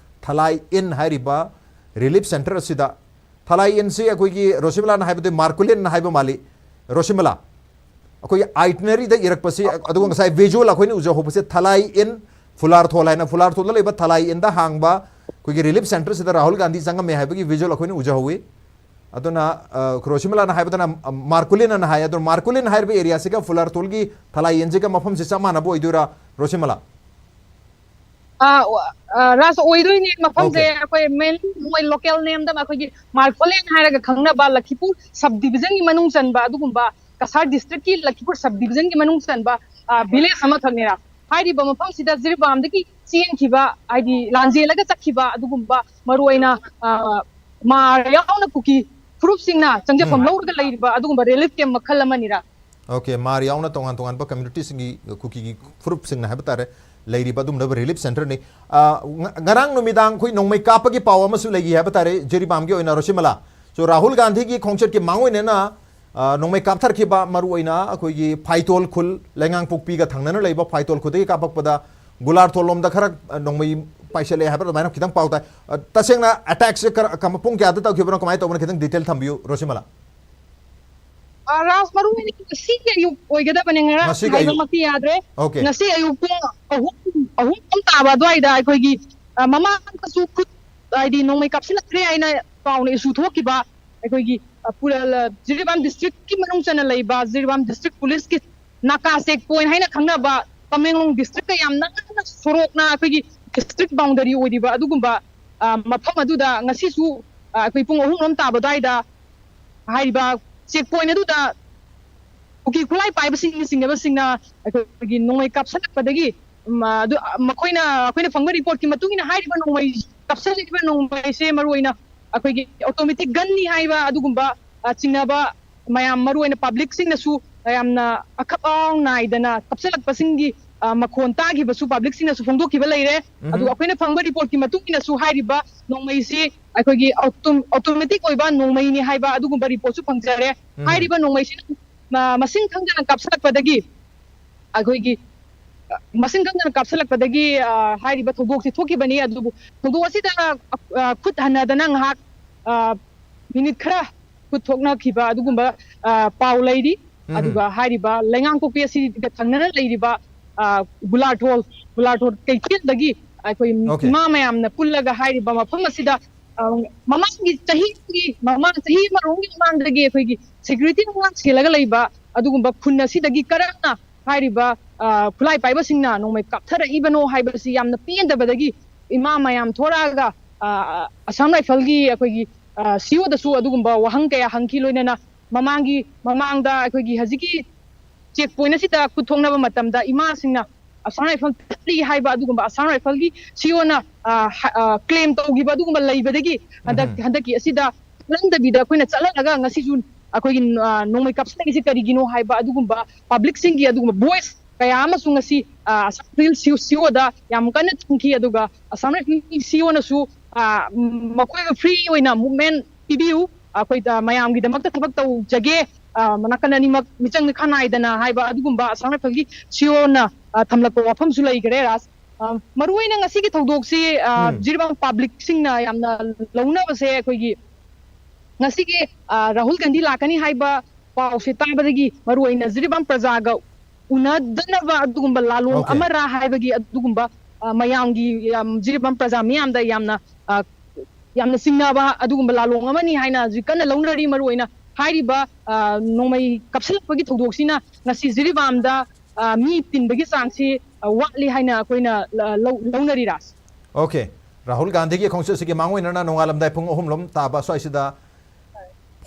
ꯊꯂꯥꯏ ꯏꯟ ꯍꯥꯏꯔꯤꯕ ꯔꯤꯂꯤꯐ ꯁꯦꯟꯇꯔ ꯑꯁꯤꯗ, ꯊꯂꯥꯏ ꯏꯟꯁꯤ ꯑꯩꯈꯣꯏꯒꯤ ꯔꯣꯁꯤꯃꯂꯥꯅ ꯍꯥꯏꯕꯗꯤ ꯃꯥꯔꯀꯨꯂꯤꯟ ꯍꯥꯏꯕ ꯃꯥꯜꯂꯤ, ꯔꯣꯁꯤꯃꯂꯥ꯫ ꯑꯩꯈꯣꯏꯒꯤ itinerary ꯗ ꯏꯔꯛꯄꯁꯤ, ꯑꯗꯨꯒ ꯉꯁꯥꯏ visual ꯑꯩꯈꯣꯏꯅ ꯎꯖꯍꯧꯕꯁꯦ ꯊꯂꯥꯏ ꯏꯟ ꯐꯨꯂꯥꯔꯊꯣꯜ ꯍꯥꯏꯅ, ꯐꯨꯂꯥꯔꯊꯣꯜꯗ ꯂꯩꯕ ꯊꯂꯥꯏ ꯏꯟꯗ ꯍꯥꯡꯕ ꯑꯩꯈꯣꯏꯒꯤ ꯔꯤꯂꯤꯐ ꯁꯦꯟꯇꯔꯁꯤꯗ ꯔꯥꯍꯨꯜ ꯒꯥꯟꯙꯤ ꯆꯪꯉꯝꯃꯦ ꯍꯥꯏꯕꯒꯤ visual ꯑꯩꯈꯣꯏꯅ ꯎꯖꯍꯧꯋꯤ꯫ ꯑꯗꯨꯅ, ꯑ, ꯔꯣꯁꯤꯃꯂꯥꯅ ꯍꯥꯏꯕꯗꯅ, ꯑ, ꯃꯥꯔꯀꯨꯂꯤꯟ ꯑꯅ ꯍꯥꯏ꯫ ꯑꯗꯨꯅ ꯃꯥꯔꯀꯨꯂꯤꯟ ꯍꯥꯏꯔꯤꯕ area ꯁꯤꯒ ꯐꯨꯂꯥꯔꯊꯣꯜꯒꯤ ꯊꯂꯥꯏ ꯏꯟꯁꯤꯒ ꯃꯐꯝꯁꯤ ꯆꯞ ꯃꯥꯟꯅꯕ ꯑꯣꯏꯗꯣꯏꯔꯥ, ꯔꯣꯁꯤꯃꯂꯥ? ꯑꯥ, ꯑ, ꯔꯥꯖ, ꯑꯣꯏꯗꯣꯏꯅꯦ꯫ ꯃꯐꯝꯁꯦ Okay. ꯑꯩꯈꯣꯏ mainly ꯃꯣꯏ local name ꯗ ꯑꯩꯈꯣꯏꯒꯤ ꯃꯥꯔꯀꯣꯂꯦꯟ ꯍꯥꯏꯔꯒ ꯈꯪꯅꯕ ꯂꯈꯤꯄꯨꯔ sub division ꯒꯤ ꯃꯅꯨꯡ ꯆꯟꯕ ꯑꯗꯨꯒꯨꯝꯕ ꯀꯁꯥꯔ district ꯀꯤ ꯂꯈꯤꯄꯨꯔ sub division ꯒꯤ ꯃꯅꯨꯡ ꯆꯟꯕ, ꯑ, village ꯑꯃꯈꯛꯅꯤꯔꯥ꯫ ꯍꯥꯏꯔꯤꯕ ꯃꯐꯝꯁꯤꯗ ꯖꯤꯔꯤꯕꯥꯝꯗꯒꯤ ꯆꯦꯟꯈꯤꯕ, ꯍꯥꯏꯗꯤ ꯂꯥꯟꯖꯦꯜꯂꯒ ꯆꯠꯈꯤꯕ ꯑꯗꯨꯒꯨꯝꯕ ꯃꯔꯨꯑꯣꯏꯅ, ꯑ, ꯃꯥꯔ ꯌꯥꯎꯅ ꯀꯨꯀꯤ ꯐꯨꯔꯨꯞꯁꯤꯡꯅ ꯆꯪꯖꯐꯝ ꯎꯝ꯫ ꯂꯧꯔꯒ ꯂꯩꯔꯤꯕ ꯑꯗꯨꯒꯨꯝꯕ relief camp ꯃꯈꯜ ꯑꯃꯅꯤꯔꯥ꯫ Okay, ꯃꯥꯔ ꯌꯥꯎꯅ ꯇꯣꯉꯥꯟ ꯇꯣꯉꯥꯟꯕ community ꯁꯤꯡꯒꯤ, ꯀꯨꯀꯤꯒꯤ ꯐꯨꯔꯨꯞꯁꯤꯡꯅ ꯍꯥꯏꯕ ꯇꯥꯔꯦ, ꯂꯩꯔꯤꯕ ꯑꯗꯨꯝꯕ relief center ꯅꯤ꯫ ꯑ, ꯉ-, ꯉꯔꯥꯡ ꯅꯨꯃꯤꯗꯥꯡ ꯑꯩꯈꯣꯏ ꯅꯣꯡꯃꯩ ꯀꯥꯞꯄꯒꯤ ꯄꯥꯎ ꯑꯃꯁꯨ ꯂꯩꯈꯤ ꯍꯥꯏꯕ ꯇꯥꯔꯦ, ꯖꯤꯔꯤꯕꯥꯝꯒꯤ ꯑꯣꯏꯅ, ꯔꯣꯁꯤꯃꯂꯥ꯫ So, ꯔꯥꯍꯨꯜ ꯒꯥꯟꯙꯤꯒꯤ ꯈꯣꯡꯆꯠꯀꯤ ꯃꯥꯡꯑꯣꯏꯅꯅ, ꯑ, ꯅꯣꯡꯃꯩ ꯀꯥꯞꯊꯔꯛꯈꯤꯕ ꯃꯔꯨꯑꯣꯏꯅ ꯑꯩꯈꯣꯏꯒꯤ ꯐꯥꯏꯇꯣꯜ ꯈꯨꯜ, ꯂꯩꯉꯥꯡꯄꯣꯛꯄꯤꯒ ꯊꯪꯅꯅ ꯂꯩꯕ ꯐꯥꯏꯇꯣꯜ ꯈꯨꯜꯗꯒꯤ ꯀꯥꯞꯄꯛꯄꯗ ꯒꯨꯂꯥꯔꯊꯣꯜ ꯂꯣꯝꯗ ꯈꯔ, ꯑ, ꯅꯣꯡꯃꯩ ꯄꯥꯏꯁꯤꯜꯂꯛꯑꯦ ꯍꯥꯏꯕ ꯑꯗꯨꯃꯥꯏꯅ ꯈꯤꯇꯪ ꯄꯥꯎ ꯇꯥꯏ꯫ ꯑ, ꯇꯁꯦꯡꯅ attack ꯁꯦ ꯀꯔ-, ꯀꯝ-, ꯄꯨꯡ ꯀꯌꯥꯗ ꯇꯧꯈꯤꯕꯅꯣ, ꯀꯃꯥꯏꯅ ꯇꯧꯕꯅꯣ, ꯈꯤꯇꯪ detail ꯊꯝꯕꯤꯌꯨ, ꯔꯣꯁꯤꯃꯂꯥ꯫ ꯑ, ꯔꯥꯖ, ꯃꯔꯨ ꯑꯣꯏꯅ ꯉꯁꯤꯒꯤ ꯑꯌꯨꯛ ꯑꯣꯏꯒꯗꯕꯅꯦ, ꯉꯔꯥꯡ ꯉꯁꯤꯒꯤ ꯑꯌꯨꯛ꯫ ꯍꯥꯏꯕꯃꯛꯇꯤ ꯌꯥꯗ꯭ꯔꯦ꯫ Okay. ꯉꯁꯤ ꯑꯌꯨꯛ ꯄꯨꯡ ꯑꯍꯨꯝ, ꯑꯍꯨꯝ ꯄꯨꯡ ꯇꯥꯕ ꯑꯗꯨꯋꯥꯏꯗ ꯑꯩꯈꯣꯏꯒꯤ, ꯑ, ꯃꯃꯥꯡꯗꯁꯨ ꯈꯨꯠ, ꯑ, ꯍꯥꯏꯗꯤ ꯅꯣꯡꯃꯩ ꯀꯥꯞꯁꯤꯜꯂꯛꯇ꯭ꯔꯦ ꯍꯥꯏꯅ ꯆꯥꯎꯅ ꯏꯁꯨ ꯊꯣꯛꯈꯤꯕ ꯑꯩꯈꯣꯏꯒꯤ, ꯑ, ꯄꯨꯔ-, ꯂ-, ꯖꯤꯔꯤꯕꯥꯝ ꯗꯤꯁꯇ꯭ꯔꯤꯛꯀꯤ ꯃꯅꯨꯡ ꯆꯟꯅ ꯂꯩꯕ ꯖꯤꯔꯤꯕꯥꯝ ꯗꯤꯁꯇ꯭ꯔꯤꯛ ꯄꯨꯂꯤꯁꯀꯤ ꯅꯥꯀꯥ ꯆꯦꯛ ꯄꯣꯏꯟ ꯍꯥꯏꯅ ꯈꯪꯅꯕ ꯇꯃꯦꯡꯂꯣꯡ ꯗꯤꯁꯇ꯭ꯔꯤꯛꯀ ꯌꯥꯝ ꯅꯛꯅꯅ ꯁꯣꯔꯣꯛꯅ ꯑꯩꯈꯣꯏꯒꯤ ꯗꯤꯁꯇ꯭ꯔꯤꯛ ꯕꯥꯎꯟꯗꯔꯤ ꯑꯣꯏꯔꯤꯕ ꯑꯗꯨꯒꯨꯝꯕ, ꯑ, ꯃꯐꯝ ꯑꯗꯨꯗ ꯉꯁꯤꯁꯨ, ꯑ, ꯑꯩꯈꯣꯏ ꯄꯨꯡ ꯑꯍꯨꯝ ꯔꯣꯝ ꯇꯥꯕ ꯑꯗꯨꯋꯥꯏꯗ ꯍꯥꯏꯔꯤꯕ ꯆꯦꯛ ꯄꯣꯏꯟ ꯑꯗꯨꯗ ꯀꯨꯀꯤ ꯈꯨꯠꯂꯥꯏ ꯄꯥꯏꯕꯁꯤꯡꯅ ꯆꯤꯡꯅꯕꯁꯤꯡꯅ ꯑꯩꯈꯣꯏꯒꯤ ꯅꯣꯡꯃꯩ ꯀꯥꯞꯁꯤꯜꯂꯛꯄꯗꯒꯤ, ꯎꯝ, ꯑꯗꯨ, ꯑ, ꯃꯈꯣꯏꯅ, ꯑꯩꯈꯣꯏꯅ ꯐꯪꯕ ꯔꯤꯄꯣꯔꯠꯀꯤ ꯃꯇꯨꯡ ꯏꯟꯅ ꯍꯥꯏꯔꯤꯕ ꯅꯣꯡꯃꯩ, ꯀꯥꯞꯁꯤꯜꯂꯛꯂꯤꯕ ꯅꯣꯡꯃꯩꯁꯦ ꯃꯔꯨꯑꯣꯏꯅ ꯑꯩꯈꯣꯏꯒꯤ ꯑꯣꯇꯣꯃꯦꯇꯤꯛ ꯒꯟꯅꯤ ꯍꯥꯏꯕ ꯑꯗꯨꯒꯨꯝꯕ, ꯑ, ꯆꯤꯡꯅꯕ ꯃꯌꯥꯝ, ꯃꯔꯨꯑꯣꯏꯅ ꯄꯕ꯭ꯂꯤꯛꯁꯤꯡꯅꯁꯨ ꯌꯥꯝꯅ ꯑꯈꯛ ꯑꯋꯥꯡ ꯅꯥꯏꯗꯅ ꯀꯥꯞꯁꯤꯜꯂꯛꯄꯁꯤꯡꯒꯤ, ꯑ, ꯃꯈꯣꯟ ꯇꯥꯈꯤꯕꯁꯨ ꯄꯕ꯭ꯂꯤꯛꯁꯤꯡꯅꯁꯨ ꯐꯣꯡꯗꯣꯛꯈꯤꯕ ꯂꯩꯔꯦ꯫ ꯑꯗꯨ ꯎꯝꯍꯨꯝ꯫ ꯑꯩꯈꯣꯏꯅ ꯐꯪꯕ ꯔꯤꯄꯣꯔꯠꯀꯤ ꯃꯇꯨꯡ ꯏꯟꯅꯁꯨ ꯍꯥꯏꯔꯤꯕ ꯅꯣꯡꯃꯩꯁꯤ ꯑꯩꯈꯣꯏꯒꯤ ꯑꯣꯇꯣ-, ꯑꯣꯇꯣꯃꯦꯇꯤꯛ ꯑꯣꯏꯕ ꯅꯣꯡꯃꯩꯅꯤ ꯍꯥꯏꯕ ꯑꯗꯨꯒꯨꯝꯕ ꯔꯤꯄꯣꯔꯠꯁꯨ ꯐꯪꯖꯔꯦ꯫ ꯎꯝꯍꯨꯝ꯫ ꯍꯥꯏꯔꯤꯕ ꯅꯣꯡꯃꯩꯁꯤꯅ ꯃ-, ꯃꯁꯤꯡ ꯈꯪꯗꯅ ꯀꯥꯞꯁꯤꯜꯂꯛꯄꯗꯒꯤ ꯑꯩꯈꯣꯏꯒꯤ, ꯑ, ꯃꯁꯤꯡ ꯈꯪꯗꯅ ꯀꯥꯞꯁꯤꯜꯂꯛꯄꯗꯒꯤ, ꯑ, ꯍꯥꯏꯔꯤꯕ ꯊꯧꯗꯣꯛꯁꯤ ꯊꯣꯛꯈꯤꯕꯅꯤ꯫ ꯑꯗꯨꯕꯨ ꯊꯧꯗꯣꯛ ꯑꯁꯤꯗ, ꯑ, ꯈꯨꯠ ꯍꯟꯅꯗꯅ ꯉꯥꯏꯍꯥꯛ, ꯑ, ꯃꯤꯅꯤꯠ ꯈꯔ ꯈꯨꯠ ꯊꯣꯛꯅꯈꯤꯕ ꯑꯗꯨꯒꯨꯝꯕ, ꯑ, ꯄꯥꯎ ꯂꯩꯔꯤ꯫ ꯎꯝꯍꯨꯝ꯫ ꯑꯗꯨꯒ ꯍꯥꯏꯔꯤꯕ ꯂꯩꯉꯥꯡꯄꯣꯛꯄꯤ ꯑꯁꯤꯒ ꯊꯪꯅꯅ ꯂꯩꯔꯤꯕ, ꯑ, ꯒꯨꯂꯥꯊꯣꯜ, ꯒꯨꯂꯥꯊꯣꯜ ꯀꯩꯊꯦꯜꯗꯒꯤ ꯑꯩꯈꯣꯏ ꯑꯣꯀꯦ꯫ ꯏꯃꯥ ꯃꯌꯥꯝꯅ ꯄꯨꯜꯂꯒ ꯍꯥꯏꯔꯤꯕ ꯃꯐꯝ ꯑꯁꯤꯗ, ꯑ, ꯃꯃꯥꯡꯒꯤ ꯆꯍꯤꯒꯤ ꯃꯃꯥꯡ, ꯆꯍꯤ ꯑꯃꯔꯣꯝꯒꯤ ꯃꯃꯥꯡꯗꯒꯤ ꯑꯩꯈꯣꯏꯒꯤ ꯁꯦꯀ꯭ꯌꯨꯔꯤꯇꯤ ꯉꯥꯛ ꯁꯦꯜꯂꯒ ꯂꯩꯕ ꯑꯗꯨꯒꯨꯝꯕ ꯈꯨꯟ ꯑꯁꯤꯗꯒꯤ ꯀꯔꯝꯅ ꯍꯥꯏꯔꯤꯕ, ꯑ, ꯈꯨꯠꯂꯥꯏ ꯄꯥꯏꯕꯁꯤꯡꯅ ꯅꯣꯡꯃꯩ ꯀꯥꯞꯊꯔꯛꯏꯕꯅꯣ ꯍꯥꯏꯕꯁꯤ ꯌꯥꯝꯅ ꯄꯦꯟꯗꯕꯗꯒꯤ ꯏꯃꯥ ꯃꯌꯥꯝ ꯊꯣꯔꯛꯑꯒ, ꯑ, ꯑꯁꯥꯝ ꯔꯥꯏꯐꯜꯒꯤ ꯑꯩꯈꯣꯏꯒꯤ, ꯑ, ꯁꯤꯑꯣꯗꯁꯨ ꯑꯗꯨꯒꯨꯝꯕ ꯋꯥꯍꯪ ꯀꯌꯥ ꯍꯪꯈꯤ꯫ ꯂꯣꯏꯅꯅ ꯃꯃꯥꯡꯒꯤ, ꯃꯃꯥꯡꯗ ꯑꯩꯈꯣꯏꯒꯤ ꯍꯧꯖꯤꯛꯀꯤ ꯆꯦꯛ ꯄꯣꯏꯟ ꯑꯁꯤꯗ ꯈꯨꯠ ꯊꯣꯛꯅꯕ ꯃꯇꯝꯗ ꯏꯃꯥꯁꯤꯡꯅ ꯑꯁꯥꯝ ꯔꯥꯏꯐꯜ ꯆꯠꯂꯤ ꯍꯥꯏꯕ ꯑꯗꯨꯒꯨꯝꯕ ꯑꯁꯥꯝ ꯔꯥꯏꯐꯜꯒꯤ ꯁꯤꯑꯣꯅ, ꯑ, ꯍ-, ꯑ, ꯀ꯭ꯂꯦꯝ ꯇꯧꯈꯤꯕ ꯑꯗꯨꯒꯨꯝꯕ ꯂꯩꯕꯗꯒꯤ ꯍꯟꯗꯛ, ꯎꯝꯍꯨꯝ꯫ ꯍꯟꯗꯛꯀꯤ ꯑꯁꯤꯗ ꯆꯠꯍꯟꯗꯕꯤꯗ ꯑꯩꯈꯣꯏꯅ ꯆꯠꯍꯜꯂꯒ ꯉꯁꯤꯁꯨ ꯑꯩꯈꯣꯏꯒꯤ, ꯑ, ꯅꯣꯡꯃꯩ ꯀꯥꯞꯁꯤꯜꯂꯛꯏꯁꯦ ꯀꯔꯤꯒꯤꯅꯣ ꯍꯥꯏꯕ ꯑꯗꯨꯒꯨꯝꯕ ꯄꯕ꯭ꯂꯤꯛꯁꯤꯡꯒꯤ ꯑꯗꯨꯒꯨꯝꯕ ꯚꯣꯏꯁ ꯀꯌꯥ ꯑꯃꯁꯨ ꯉꯁꯤ, ꯑ, ꯑꯁꯥꯝ ꯔꯥꯏꯐꯜ ꯁꯤ-, ꯁꯤꯑꯣꯗ ꯌꯥꯝ ꯀꯟꯅ ꯊꯝꯈꯤ꯫ ꯑꯗꯨꯒ ꯑꯁꯥꯝ ꯔꯥꯏꯐꯜꯒꯤ ꯁꯤꯑꯣꯅꯁꯨ, ꯑ, ꯃꯈꯣꯏꯕꯨ ꯐ꯭ꯔꯤ ꯑꯣꯏꯅ ꯃꯨꯚꯃꯦꯟ ꯄꯤꯕꯤꯌꯨ, ꯑꯩꯈꯣꯏꯗ ꯃꯌꯥꯝꯒꯤꯗꯃꯛꯇ ꯊꯕꯛ ꯇꯧꯖꯒꯦ, ꯑ, ꯅꯥꯀꯟ ꯑꯅꯤꯃꯛ ꯃꯤꯆꯪ ꯃꯤꯈꯥ ꯅꯥꯏꯗꯅ ꯍꯥꯏꯕ ꯑꯗꯨꯒꯨꯝꯕ ꯑꯁꯥꯝ ꯔꯥꯏꯐꯜꯒꯤ ꯁꯤꯑꯣꯅ, ꯑ, ꯊꯝꯂꯛꯄ ꯋꯥꯐꯝꯁꯨ ꯂꯩꯈ꯭ꯔꯦ, ꯔꯥꯖ꯫ ꯑ, ꯃꯔꯨꯑꯣꯏꯅ ꯉꯁꯤꯒꯤ ꯊꯧꯗꯣꯛꯁꯤ, ꯑ, ꯎꯝ꯫ ꯖꯤꯔꯤꯕꯥꯝ ꯄꯕ꯭ꯂꯤꯛꯁꯤꯡꯅ ꯌꯥꯝꯅ ꯂꯧꯅꯕꯁꯦ ꯑꯩꯈꯣꯏꯒꯤ ꯉꯁꯤꯒꯤ, ꯑ, ꯔꯥꯍꯨꯜ ꯒꯥꯟꯙꯤ ꯂꯥꯛꯀꯅꯤ ꯍꯥꯏꯕ ꯄꯥꯎꯁꯦ ꯇꯥꯕꯗꯒꯤ ꯃꯔꯨꯑꯣꯏꯅ ꯖꯤꯔꯤꯕꯥꯝ ꯄ꯭ꯔꯖꯥꯒ ꯎꯅꯗꯅꯕ ꯑꯗꯨꯒꯨꯝꯕ ꯂꯥꯂꯣꯡ ꯑꯣꯀꯦ꯫ ꯑꯃꯔꯥ ꯍꯥꯏꯕꯒꯤ ꯑꯗꯨꯒꯨꯝꯕ, ꯑ, ꯃꯌꯥꯝꯒꯤ, ꯌꯥꯝ, ꯖꯤꯔꯤꯕꯥꯝ ꯄ꯭ꯔꯖꯥ ꯃꯤꯌꯥꯝꯗ ꯌꯥꯝꯅ, ꯑ, ꯌꯥꯝꯅ ꯆꯤꯡꯅꯕ ꯑꯗꯨꯒꯨꯝꯕ ꯂꯥꯂꯣꯡ ꯑꯃꯅꯤ ꯍꯥꯏꯅ ꯍꯧꯖꯤꯛ ꯀꯟꯅ ꯂꯧꯅꯔꯤ꯫ ꯃꯔꯨꯑꯣꯏꯅ ꯍꯥꯏꯔꯤꯕ, ꯑ, ꯅꯣꯡꯃꯩ ꯀꯥꯞꯁꯤꯜꯂꯛꯄꯒꯤ ꯊꯧꯗꯣꯛꯁꯤꯅ ꯉꯁꯤ ꯖꯤꯔꯤꯕꯥꯝꯗ, ꯑ, ꯃꯤ ꯇꯤꯟꯕꯒꯤ ꯆꯥꯡꯁꯤ, ꯑ, ꯋꯥꯠꯂꯤ ꯍꯥꯏꯅ ꯑꯩꯈꯣꯏꯅ ꯂ-, ꯂꯧ-, ꯂꯧꯅꯔꯤ, ꯔꯥꯖ꯫ ꯑꯣꯀꯦ, ꯔꯥꯍꯨꯜ ꯒꯥꯟꯙꯤꯒꯤ ꯈꯣꯡꯆꯠꯁꯤꯒꯤ ꯃꯥꯡꯑꯣꯏꯅꯅ ꯅꯣꯡꯉꯥꯜꯂꯝꯗꯥꯏ ꯄꯨꯡ ꯑꯍꯨꯝ ꯂꯣꯝ ꯇꯥꯕ ꯁ꯭ꯋꯥꯏꯁꯤꯗ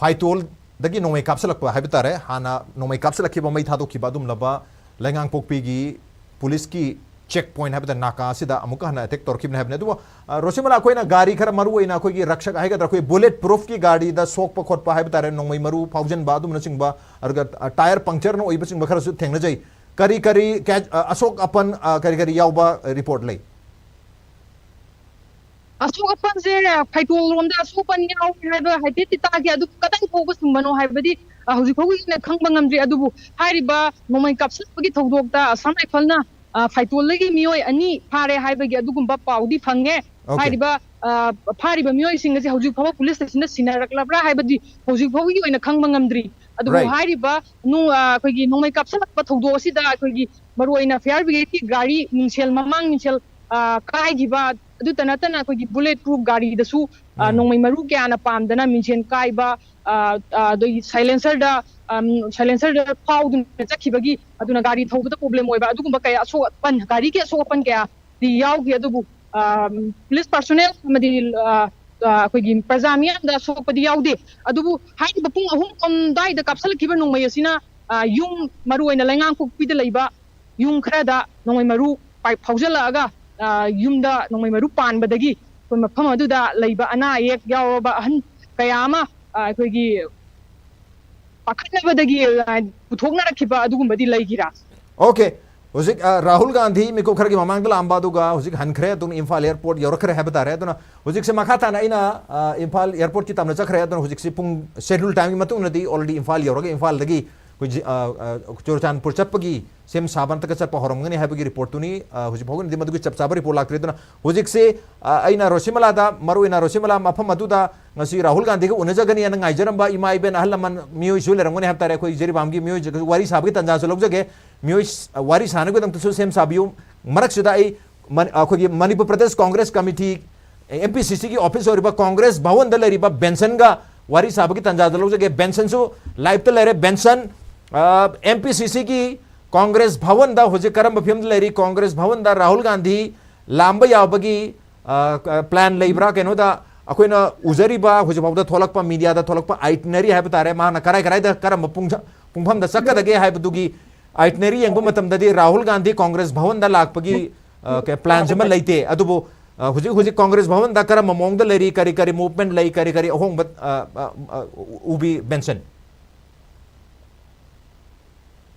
ꯐꯥꯏꯇꯣꯜꯗꯒꯤ ꯅꯣꯡꯃꯩ ꯀꯥꯞꯁꯤꯜꯂꯛꯄ ꯍꯥꯏꯕ ꯇꯥꯔꯦ, ꯍꯥꯟꯅ ꯅꯣꯡꯃꯩ ꯀꯥꯞꯁꯤꯜꯂꯛꯈꯤꯕ, ꯃꯩ ꯊꯥꯗꯣꯛꯈꯤꯕ ꯑꯗꯨꯝꯂꯕ ꯂꯩꯉꯥꯡꯄꯣꯛꯄꯤꯒꯤ ꯄꯨꯂꯤꯁꯀꯤ ꯆꯦꯛ ꯄꯣꯏꯟꯠ ꯍꯥꯏꯕ ꯇꯥꯔꯦ, ꯅꯥꯀꯥ ꯑꯁꯤꯗ ꯑꯃꯨꯛꯀ ꯍꯟꯅ ꯑꯦꯇꯦꯛ ꯇꯧꯔꯛꯈꯤꯕꯅꯤ ꯍꯥꯏꯕꯅꯤ꯫ ꯑꯗꯨꯕꯨ, ꯑ, ꯔꯣꯁꯤꯃꯂꯥ, ꯑꯩꯈꯣꯏꯅ ꯒꯥꯔꯤ ꯈꯔ, ꯃꯔꯨ ꯑꯣꯏꯅ ꯑꯩꯈꯣꯏꯒꯤ ꯔꯛꯁꯛ ꯍꯥꯏꯒꯗ꯭ꯔꯥ, ꯑꯩꯈꯣꯏ ꯕꯨꯂꯦꯠ ꯄ꯭ꯔꯨꯐꯀꯤ ꯒꯥꯔꯤꯗ ꯁꯣꯛꯄ ꯈꯣꯠꯄ ꯍꯥꯏꯕ ꯇꯥꯔꯦ, ꯅꯣꯡꯃꯩ ꯃꯔꯨ ꯐꯥꯎꯖꯟꯕ ꯑꯗꯨꯝꯅꯆꯤꯡꯕ, ꯑꯗꯨꯒ, ꯑ, ꯇꯥꯌꯔ ꯄꯪꯆꯔꯅ ꯑꯣꯏꯕꯆꯤꯡꯕ ꯈꯔꯁꯨ ꯊꯦꯡꯅꯖꯩ꯫ ꯀꯔꯤ ꯀꯔꯤ ꯀꯦ-, ꯑ, ꯑꯁꯣꯛ ꯑꯄꯟ, ꯑ, ꯀꯔꯤ ꯀꯔꯤ ꯌꯥꯎꯕ ꯔꯤꯄꯣꯔꯠ ꯂꯩ? ꯑꯁꯣꯛ ꯑꯄꯟꯁꯦ ꯐꯩꯇꯣꯜ ꯂꯣꯝꯗ ꯑꯁꯣꯛ ꯑꯄꯟ ꯌꯥꯎꯏ ꯍꯥꯏꯕ ꯍꯥꯏꯐꯦꯠꯇꯤ ꯇꯥꯒꯦ, ꯑꯗꯨ ꯀꯗꯥꯏ ꯐꯥꯎꯕ ꯆꯨꯝꯕꯅꯣ ꯍꯥꯏꯕꯗꯤ, ꯑ, ꯍꯧꯖꯤꯛ ꯐꯥꯎꯒꯤ ꯑꯣꯏꯅ ꯈꯪꯕ ꯉꯝꯗ꯭ꯔꯤ꯫ ꯑꯗꯨꯕꯨ ꯍꯥꯏꯔꯤꯕ ꯅꯣꯡꯃꯩ ꯀꯥꯞꯁꯤꯜꯂꯛꯄꯒꯤ ꯊꯧꯗꯣꯛꯇ ꯑꯁꯥꯝ ꯔꯥꯏꯐꯜꯅ, ꯑ, ꯐꯩꯇꯣꯜꯗꯒꯤ ꯃꯤꯑꯣꯏ ꯑꯅꯤ ꯐꯥꯔꯦ ꯍꯥꯏꯕꯒꯤ ꯑꯗꯨꯒꯨꯝꯕ ꯄꯥꯎꯗꯤ ꯐꯪꯉꯦ꯫ Okay. ꯍꯥꯏꯔꯤꯕ, ꯑ, ꯐꯥꯔꯤꯕ ꯃꯤꯑꯣꯏꯁꯤꯡ ꯑꯁꯤ ꯍꯧꯖꯤꯛ ꯐꯥꯎꯕ ꯄꯨꯂꯤꯁ ꯁ꯭ꯇꯦꯁꯟꯗ ꯁꯤꯟꯅꯔꯛꯂꯕ꯭ꯔꯥ ꯍꯥꯏꯕꯗꯤ ꯍꯧꯖꯤꯛ ꯐꯥꯎꯒꯤ ꯑꯣꯏꯅ ꯈꯪꯕ ꯉꯝꯗ꯭ꯔꯤ꯫ ꯑꯗꯨꯕꯨ Right. ꯍꯥꯏꯔꯤꯕ ꯅꯨ-, ꯑ, ꯑꯩꯈꯣꯏꯒꯤ ꯅꯣꯡꯃꯩ ꯀꯥꯞꯁꯤꯜꯂꯛꯄ ꯊꯧꯗꯣꯛ ꯑꯁꯤꯗ ꯑꯩꯈꯣꯏꯒꯤ ꯃꯔꯨꯑꯣꯏꯅ ꯐꯥꯌꯔ ꯕ꯭ꯔꯤꯒꯦꯗꯀꯤ ꯒꯥꯔꯤ ꯃꯤꯡꯁꯦꯜ, ꯃꯃꯥꯡ ꯃꯤꯡꯁꯦꯜ, ꯑ, ꯀꯥꯏꯈꯤꯕ, ꯑꯗꯨꯇ ꯅꯠꯇꯅ ꯑꯩꯈꯣꯏꯒꯤ ꯕꯨꯂꯦꯠ ꯄ꯭ꯔꯨꯐ ꯒꯥꯔꯤꯗꯁꯨ, ꯑ, ꯎꯝ. ꯅꯣꯡꯃꯩ ꯃꯔꯨ ꯀꯌꯥꯅ ꯄꯥꯟꯗꯅ ꯃꯤꯡꯁꯦꯜ ꯀꯥꯏꯕ, ꯑ, ꯑ, ꯑꯗꯒꯤ ꯁꯥꯏꯂꯦꯟꯁꯔꯗ, ꯑꯝ, ꯁꯥꯏꯂꯦꯟꯁꯔꯗ ꯐꯥꯎꯗꯨꯅ ꯆꯠꯈꯤꯕꯒꯤ, ꯑꯗꯨꯅ ꯒꯥꯔꯤ ꯊꯧꯕꯗ ꯄ꯭ꯔꯣꯕ꯭ꯂꯦꯝ ꯑꯣꯏꯕ, ꯑꯗꯨꯒꯨꯝꯕ ꯀꯌꯥ, ꯑꯁꯣꯛ ꯑꯄꯟ, ꯒꯥꯔꯤꯒꯤ ꯑꯁꯣꯛ ꯑꯄꯟ ꯀꯌꯥꯗꯤ ꯌꯥꯎꯈꯤ꯫ ꯑꯗꯨꯕꯨ, ꯑ, ꯄꯨꯂꯤꯁ ꯄꯥꯔꯁꯣꯅꯦꯜ ꯑꯃꯗꯤ, ꯑ, ꯑ, ꯑꯩꯈꯣꯏꯒꯤ ꯄ꯭ꯔꯖꯥ ꯃꯤꯌꯥꯝꯗ ꯁꯣꯛꯄꯗꯤ ꯌꯥꯎꯗꯦ꯫ ꯑꯗꯨꯕꯨ ꯍꯥꯏꯔꯤꯕ ꯄꯨꯡ ꯑꯍꯨꯝ ꯂꯣꯝ ꯑꯗꯨꯋꯥꯏꯗ ꯀꯥꯞꯁꯤꯜꯂꯛꯈꯤꯕ ꯅꯣꯡꯃꯩ ꯑꯁꯤꯅ, ꯑ, ꯌꯨꯝ, ꯃꯔꯨꯑꯣꯏꯅ ꯂꯩꯉꯥꯡꯄꯣꯛꯄꯤꯗ ꯂꯩꯕ ꯌꯨꯝ ꯈꯔꯗ ꯅꯣꯡꯃꯩ ꯃꯔꯨ ꯄꯥꯏ-, ꯐꯥꯎꯖꯜꯂꯛꯑꯒ, ꯑ, ꯌꯨꯝꯗ ꯅꯣꯡꯃꯩ ꯃꯔꯨ ꯄꯥꯟꯕꯗꯒꯤ ꯑꯩꯈꯣꯏ ꯃꯐꯝ ꯑꯗꯨꯗ ꯂꯩꯕ ꯑꯅꯥ ꯑꯌꯦꯛ ꯌꯥꯎꯔꯕ ꯑꯍꯟ ꯀꯌꯥ ꯑꯃ, ꯑ, ꯑꯩꯈꯣꯏꯒꯤ ꯄꯥꯈꯠꯅꯕꯗꯒꯤ, ꯑ, ꯄꯨꯊꯣꯛꯅꯔꯛꯈꯤꯕ ꯑꯗꯨꯒꯨꯝꯕꯗꯤ ꯂꯩꯈꯤꯔꯥ? ꯑꯣꯀꯦ, ꯍꯧꯖꯤꯛ, ꯑ, ꯔꯥꯍꯨꯜ ꯒꯥꯟꯙꯤ ꯃꯤꯀꯨꯞ ꯈꯔꯒꯤ ꯃꯃꯥꯡꯗ ꯂꯥꯛꯑꯝꯕ, ꯑꯗꯨꯒ ꯍꯧꯖꯤꯛ ꯍꯟꯈ꯭ꯔꯦ, ꯑꯗꯨꯅ ꯏꯝꯐꯥꯜ ꯑꯦꯌꯔꯄꯣꯔꯠ ꯌꯧꯔꯛꯈ꯭ꯔꯦ ꯍꯥꯏꯕ ꯇꯥꯔꯦ꯫ ꯑꯗꯨꯅ ꯍꯧꯖꯤꯛꯁꯦ ꯃꯈꯥ ꯇꯥꯅ ꯑꯩꯅ, ꯑ, ꯏꯝꯐꯥꯜ ꯑꯦꯌꯔꯄꯣꯔꯠꯀꯤ ꯇꯝꯅ ꯆꯠꯈ꯭ꯔꯦ, ꯑꯗꯨꯅ ꯍꯧꯖꯤꯛꯁꯦ ꯄꯨꯡ ꯁꯦꯗ꯭ꯌꯨꯜ ꯇꯥꯏꯝꯒꯤ ꯃꯇꯨꯡ ꯏꯟꯅꯗꯤ already ꯏꯝꯐꯥꯜ ꯌꯧꯔꯒ ꯏꯝꯐꯥꯜꯗꯒꯤ ꯑꯩꯈꯣꯏ ꯖꯤ-, ꯑ, ꯑ, ꯆꯨꯔꯆꯥꯟꯄꯨꯔ ꯆꯠꯄꯒꯤ ꯁꯦꯝ ꯁꯥꯕ ꯍꯟꯗꯛꯀ ꯆꯠꯄ ꯍꯧꯔꯝꯒꯅꯤ ꯍꯥꯏꯕꯒꯤ ꯔꯤꯄꯣꯔꯠꯇꯨꯅꯤ꯫ ꯑ, ꯍꯧꯖꯤꯛ ꯐꯥꯎꯒꯤꯗꯤ ꯃꯗꯨꯒꯤ ꯆꯞ ꯆꯥꯕ ꯔꯤꯄꯣꯔꯠ ꯂꯥꯛꯇ꯭ꯔꯤ꯫ ꯑꯗꯨꯅ ꯍꯧꯖꯤꯛꯁꯦ, ꯑ, ꯑꯩꯅ ꯔꯣꯁꯤꯃꯂꯥꯗ, ꯃꯔꯨꯑꯣꯏꯅ ꯔꯣꯁꯤꯃꯂꯥ ꯃꯐꯝ ꯑꯗꯨꯗ ꯉꯁꯤ ꯔꯥꯍꯨꯜ ꯒꯥꯟꯙꯤꯒ ꯎꯅꯖꯒꯅꯤ ꯍꯥꯏꯅ ꯉꯥꯏꯖꯔꯝꯕ ꯏꯃꯥ ꯏꯕꯦꯟ ꯑꯍꯜ ꯂꯃꯟ ꯃꯤꯑꯣꯏꯁꯨ ꯂꯩꯔꯝꯒꯅꯤ ꯍꯥꯏꯕ ꯇꯥꯔꯦ꯫ ꯑꯩꯈꯣꯏ ꯖꯤꯔꯤꯕꯥꯝꯒꯤ ꯃꯤꯑꯣꯏꯁꯤꯡꯒ ꯋꯥꯔꯤ ꯁꯥꯕꯒꯤ ꯇꯥꯟꯖꯥꯁꯨ ꯂꯧꯖꯒꯦ꯫ ꯃꯤꯑꯣꯏ ꯁ-, ꯋꯥꯔꯤ ꯁꯥꯟꯅꯕꯒꯤꯗꯃꯛꯇꯁꯨ ꯁꯦꯝ ꯁꯥꯕꯤꯌꯨ꯫ ꯃꯔꯛꯁꯤꯗ ꯑꯩ ꯃꯅꯤ-, ꯑꯩꯈꯣꯏꯒꯤ Manipur Pradesh Congress committee M P ꯁꯤ ꯁꯤꯒꯤ ꯑꯣꯐꯤꯁ ꯑꯣꯏꯔꯤꯕ ꯀꯣꯡꯒ꯭ꯔꯦꯁ ꯚꯋꯟꯗ ꯂꯩꯔꯤꯕ ꯕꯦꯟꯁꯟꯒ ꯋꯥꯔꯤ ꯁꯥꯕꯒꯤ ꯇꯥꯟꯖꯥꯗ ꯂꯧꯖꯒꯦ꯫ ꯕꯦꯟꯁꯟꯁꯨ ꯂꯥꯏꯞꯇ ꯂꯩꯔꯦ꯫ ꯕꯦꯟꯁꯟ, ꯑꯦꯝ ꯄꯤ ꯁꯤ ꯁꯤꯒꯤ ꯀꯣꯡꯒ꯭ꯔꯦꯁ ꯚꯋꯟꯗ ꯍꯧꯖꯤꯛ ꯀꯔꯝꯕ ꯐꯤꯕꯝꯗ ꯂꯩꯔꯤ? ꯀꯣꯡꯒ꯭ꯔꯦꯁ ꯚꯋꯟꯗ ꯔꯥꯍꯨꯜ ꯒꯥꯟꯙꯤ ꯂꯥꯝꯕ ꯌꯥꯕꯒꯤ, ꯑ, ꯑ, ꯄ꯭ꯂꯥꯟ ꯂꯩꯕ꯭ꯔꯥ? ꯀꯩꯅꯣꯗ ꯑꯩꯈꯣꯏꯅ ꯎꯖꯔꯤꯕ, ꯍꯧꯖꯤꯛꯐꯥꯎꯗ ꯊꯣꯛꯂꯛꯄ, ꯃꯤꯗꯤꯌꯥꯗ ꯊꯣꯛꯂꯛꯄ ꯑꯥꯏꯇꯅꯔꯤ ꯍꯥꯏꯕ ꯇꯥꯔꯦ, ꯃꯥꯅ ꯀꯔꯥꯏ ꯀꯔꯥꯏꯗ ꯀꯔꯝꯕ ꯄꯨꯡ-, ꯄꯨꯡꯐꯝꯗ ꯆꯠꯀꯗꯒꯦ ꯍꯥꯏꯕꯗꯨꯒꯤ ꯑꯥꯏꯇꯅꯔꯤ ꯌꯦꯡꯕ ꯃꯇꯝꯗꯗꯤ ꯔꯥꯍꯨꯜ ꯒꯥꯟꯙꯤ ꯀꯣꯡꯒ꯭ꯔꯦꯁ ꯚꯋꯟꯗ ꯂꯥꯛꯄꯒꯤ, ꯑ, ꯀ-, ꯄ꯭ꯂꯥꯟꯁꯤꯃ ꯂꯩꯇꯦ꯫ ꯑꯗꯨꯕꯨ, ꯑ, ꯍꯧꯖꯤꯛ ꯍꯧꯖꯤꯛ ꯀꯣꯡꯒ꯭ꯔꯦꯁ ꯚꯋꯟꯗ ꯀꯔꯝꯕ ꯃꯑꯣꯡꯗ ꯂꯩꯔꯤ, ꯀꯔꯤ ꯀꯔꯤ movement ꯂꯩ, ꯀꯔꯤ ꯀꯔꯤ ꯑꯍꯣꯡꯕ, ꯑ, ꯑ, ꯑ, ꯎ-, ꯎꯕꯤ, ꯕꯦꯟꯁꯟ?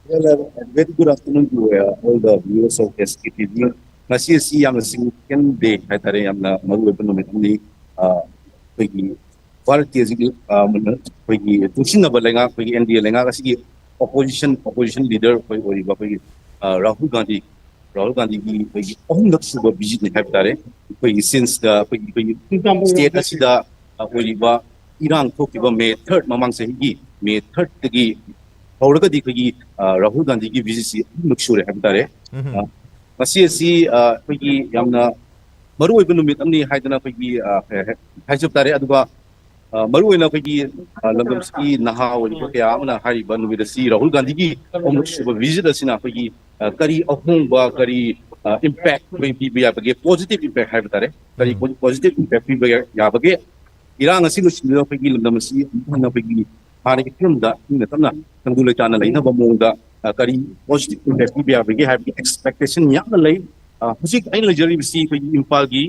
Well, uh, very good afternoon to uh, all the viewers of S K T V. ꯉꯁꯤ ꯑꯁꯤ ꯌꯥꯝꯅ significant day ꯍꯥꯏꯇꯥꯔꯦ, ꯌꯥꯝꯅ ꯃꯔꯨꯑꯣꯏꯕ ꯅꯨꯃꯤꯠ ꯑꯃꯅꯤ꯫ ꯑ, ꯑꯩꯈꯣꯏꯒꯤ ꯚꯥꯔꯠꯀꯤ ꯍꯧꯖꯤꯛ, ꯑ, ꯑꯩꯈꯣꯏꯒꯤ ꯆꯨꯡꯁꯤꯟꯅꯕ ꯂꯩꯉꯥꯛ, ꯑꯩꯈꯣꯏꯒꯤ N D A ꯂꯩꯉꯥꯛ ꯑꯁꯤꯒꯤ opposition opposition leader ꯑꯩꯈꯣꯏ ꯑꯣꯏꯔꯤꯕ ꯑꯩꯈꯣꯏꯒꯤ, ꯑ, ꯔꯥꯍꯨꯜ ꯒꯥꯟꯙꯤ, ꯔꯥꯍꯨꯜ ꯒꯥꯟꯙꯤꯒꯤ ꯑꯩꯈꯣꯏꯒꯤ ꯑꯍꯨꯝꯂꯛ ꯁꯨꯕ visit ꯅꯤ ꯍꯥꯏꯕ ꯇꯥꯔꯦ꯫ ꯑꯩꯈꯣꯏꯒꯤ since the ꯑꯩꯈꯣꯏꯒꯤ ꯑꯩꯈꯣꯏꯒꯤ state ꯑꯁꯤꯗ, ꯑ, ꯑꯣꯏꯔꯤꯕ ꯏꯔꯥꯡ ꯊꯣꯛꯈꯤꯕ May third, ꯃꯃꯥꯡ ꯆꯍꯤꯒꯤ May third ꯇꯒꯤ ꯍꯧꯔꯒꯗꯤ ꯑꯩꯈꯣꯏꯒꯤ, ꯑ, ꯔꯥꯍꯨꯜ ꯒꯥꯟꯙꯤꯒꯤ visit ꯁꯤ ꯑꯍꯨꯝꯂꯛ ꯁꯨꯔꯦ ꯍꯥꯏꯕ ꯇꯥꯔꯦ꯫ ꯎꯝ꯫ ꯑ, ꯉꯁꯤ ꯑꯁꯤ, ꯑ, ꯑꯩꯈꯣꯏꯒꯤ ꯌꯥꯝꯅ ꯃꯔꯨꯑꯣꯏꯕ ꯅꯨꯃꯤꯠ ꯑꯃꯅꯤ ꯍꯥꯏꯗꯅ ꯑꯩꯈꯣꯏꯒꯤ, ꯑ, ꯍꯥꯏ-, ꯍꯥꯏ-, ꯍꯥꯏꯖꯕ ꯇꯥꯔꯦ꯫ ꯑꯗꯨꯒ, ꯑ, ꯃꯔꯨꯑꯣꯏꯅ ꯑꯩꯈꯣꯏꯒꯤ, ꯑ, ꯂꯝꯗꯝꯁꯤꯒꯤ ꯅꯍꯥ ꯑꯣꯏꯔꯤꯕ ꯀꯌꯥ ꯑꯃꯅ ꯍꯥꯏꯔꯤꯕ ꯅꯨꯃꯤꯠ ꯑꯁꯤ ꯔꯥꯍꯨꯜ ꯒꯥꯟꯙꯤꯒꯤ ꯑꯍꯨꯝꯂꯛ ꯁꯨꯕ visit ꯑꯁꯤꯅ ꯑꯩꯈꯣꯏꯒꯤ, ꯑ, ꯀꯔꯤ ꯑꯍꯣꯡꯕ, ꯀꯔꯤ, ꯑ, impact ꯑꯩꯈꯣꯏ ꯄꯤꯕ ꯌꯥꯕꯒꯦ, positive impact ꯍꯥꯏꯕ ꯇꯥꯔꯦ, ꯀꯔꯤ ꯎꯝ꯫ po-, positive impact ꯄꯤꯕ ꯌꯥ-, ꯌꯥꯕꯒꯦ? ꯏꯔꯥꯡ ꯑꯁꯤ ꯂꯣꯏꯁꯤꯟꯕꯤꯔꯒ ꯑꯩꯈꯣꯏꯒꯤ ꯂꯝꯗꯝ ꯑꯁꯤ ꯑꯃꯨꯛ ꯍꯟꯅ ꯑꯩꯈꯣꯏꯒꯤ ꯍꯥꯟꯅꯒꯤ ꯐꯤꯕꯝꯗ ꯏꯪꯅ ꯇꯞꯅ ꯇꯪꯗꯨ ꯂꯩꯇꯥꯅ ꯂꯩꯅꯕ ꯃꯑꯣꯡꯗ, ꯑ, ꯀꯔꯤ positive impact ꯄꯤꯕ ꯌꯥꯕꯒꯦ ꯍꯥꯏꯕꯒꯤ expectation ꯌꯥꯝꯅ ꯂꯩ꯫ ꯑ, ꯍꯧꯖꯤꯛ ꯑꯩꯅ ꯂꯩꯖꯔꯤꯕꯁꯤ ꯑꯩꯈꯣꯏꯒꯤ ꯏꯝꯐꯥꯜꯒꯤ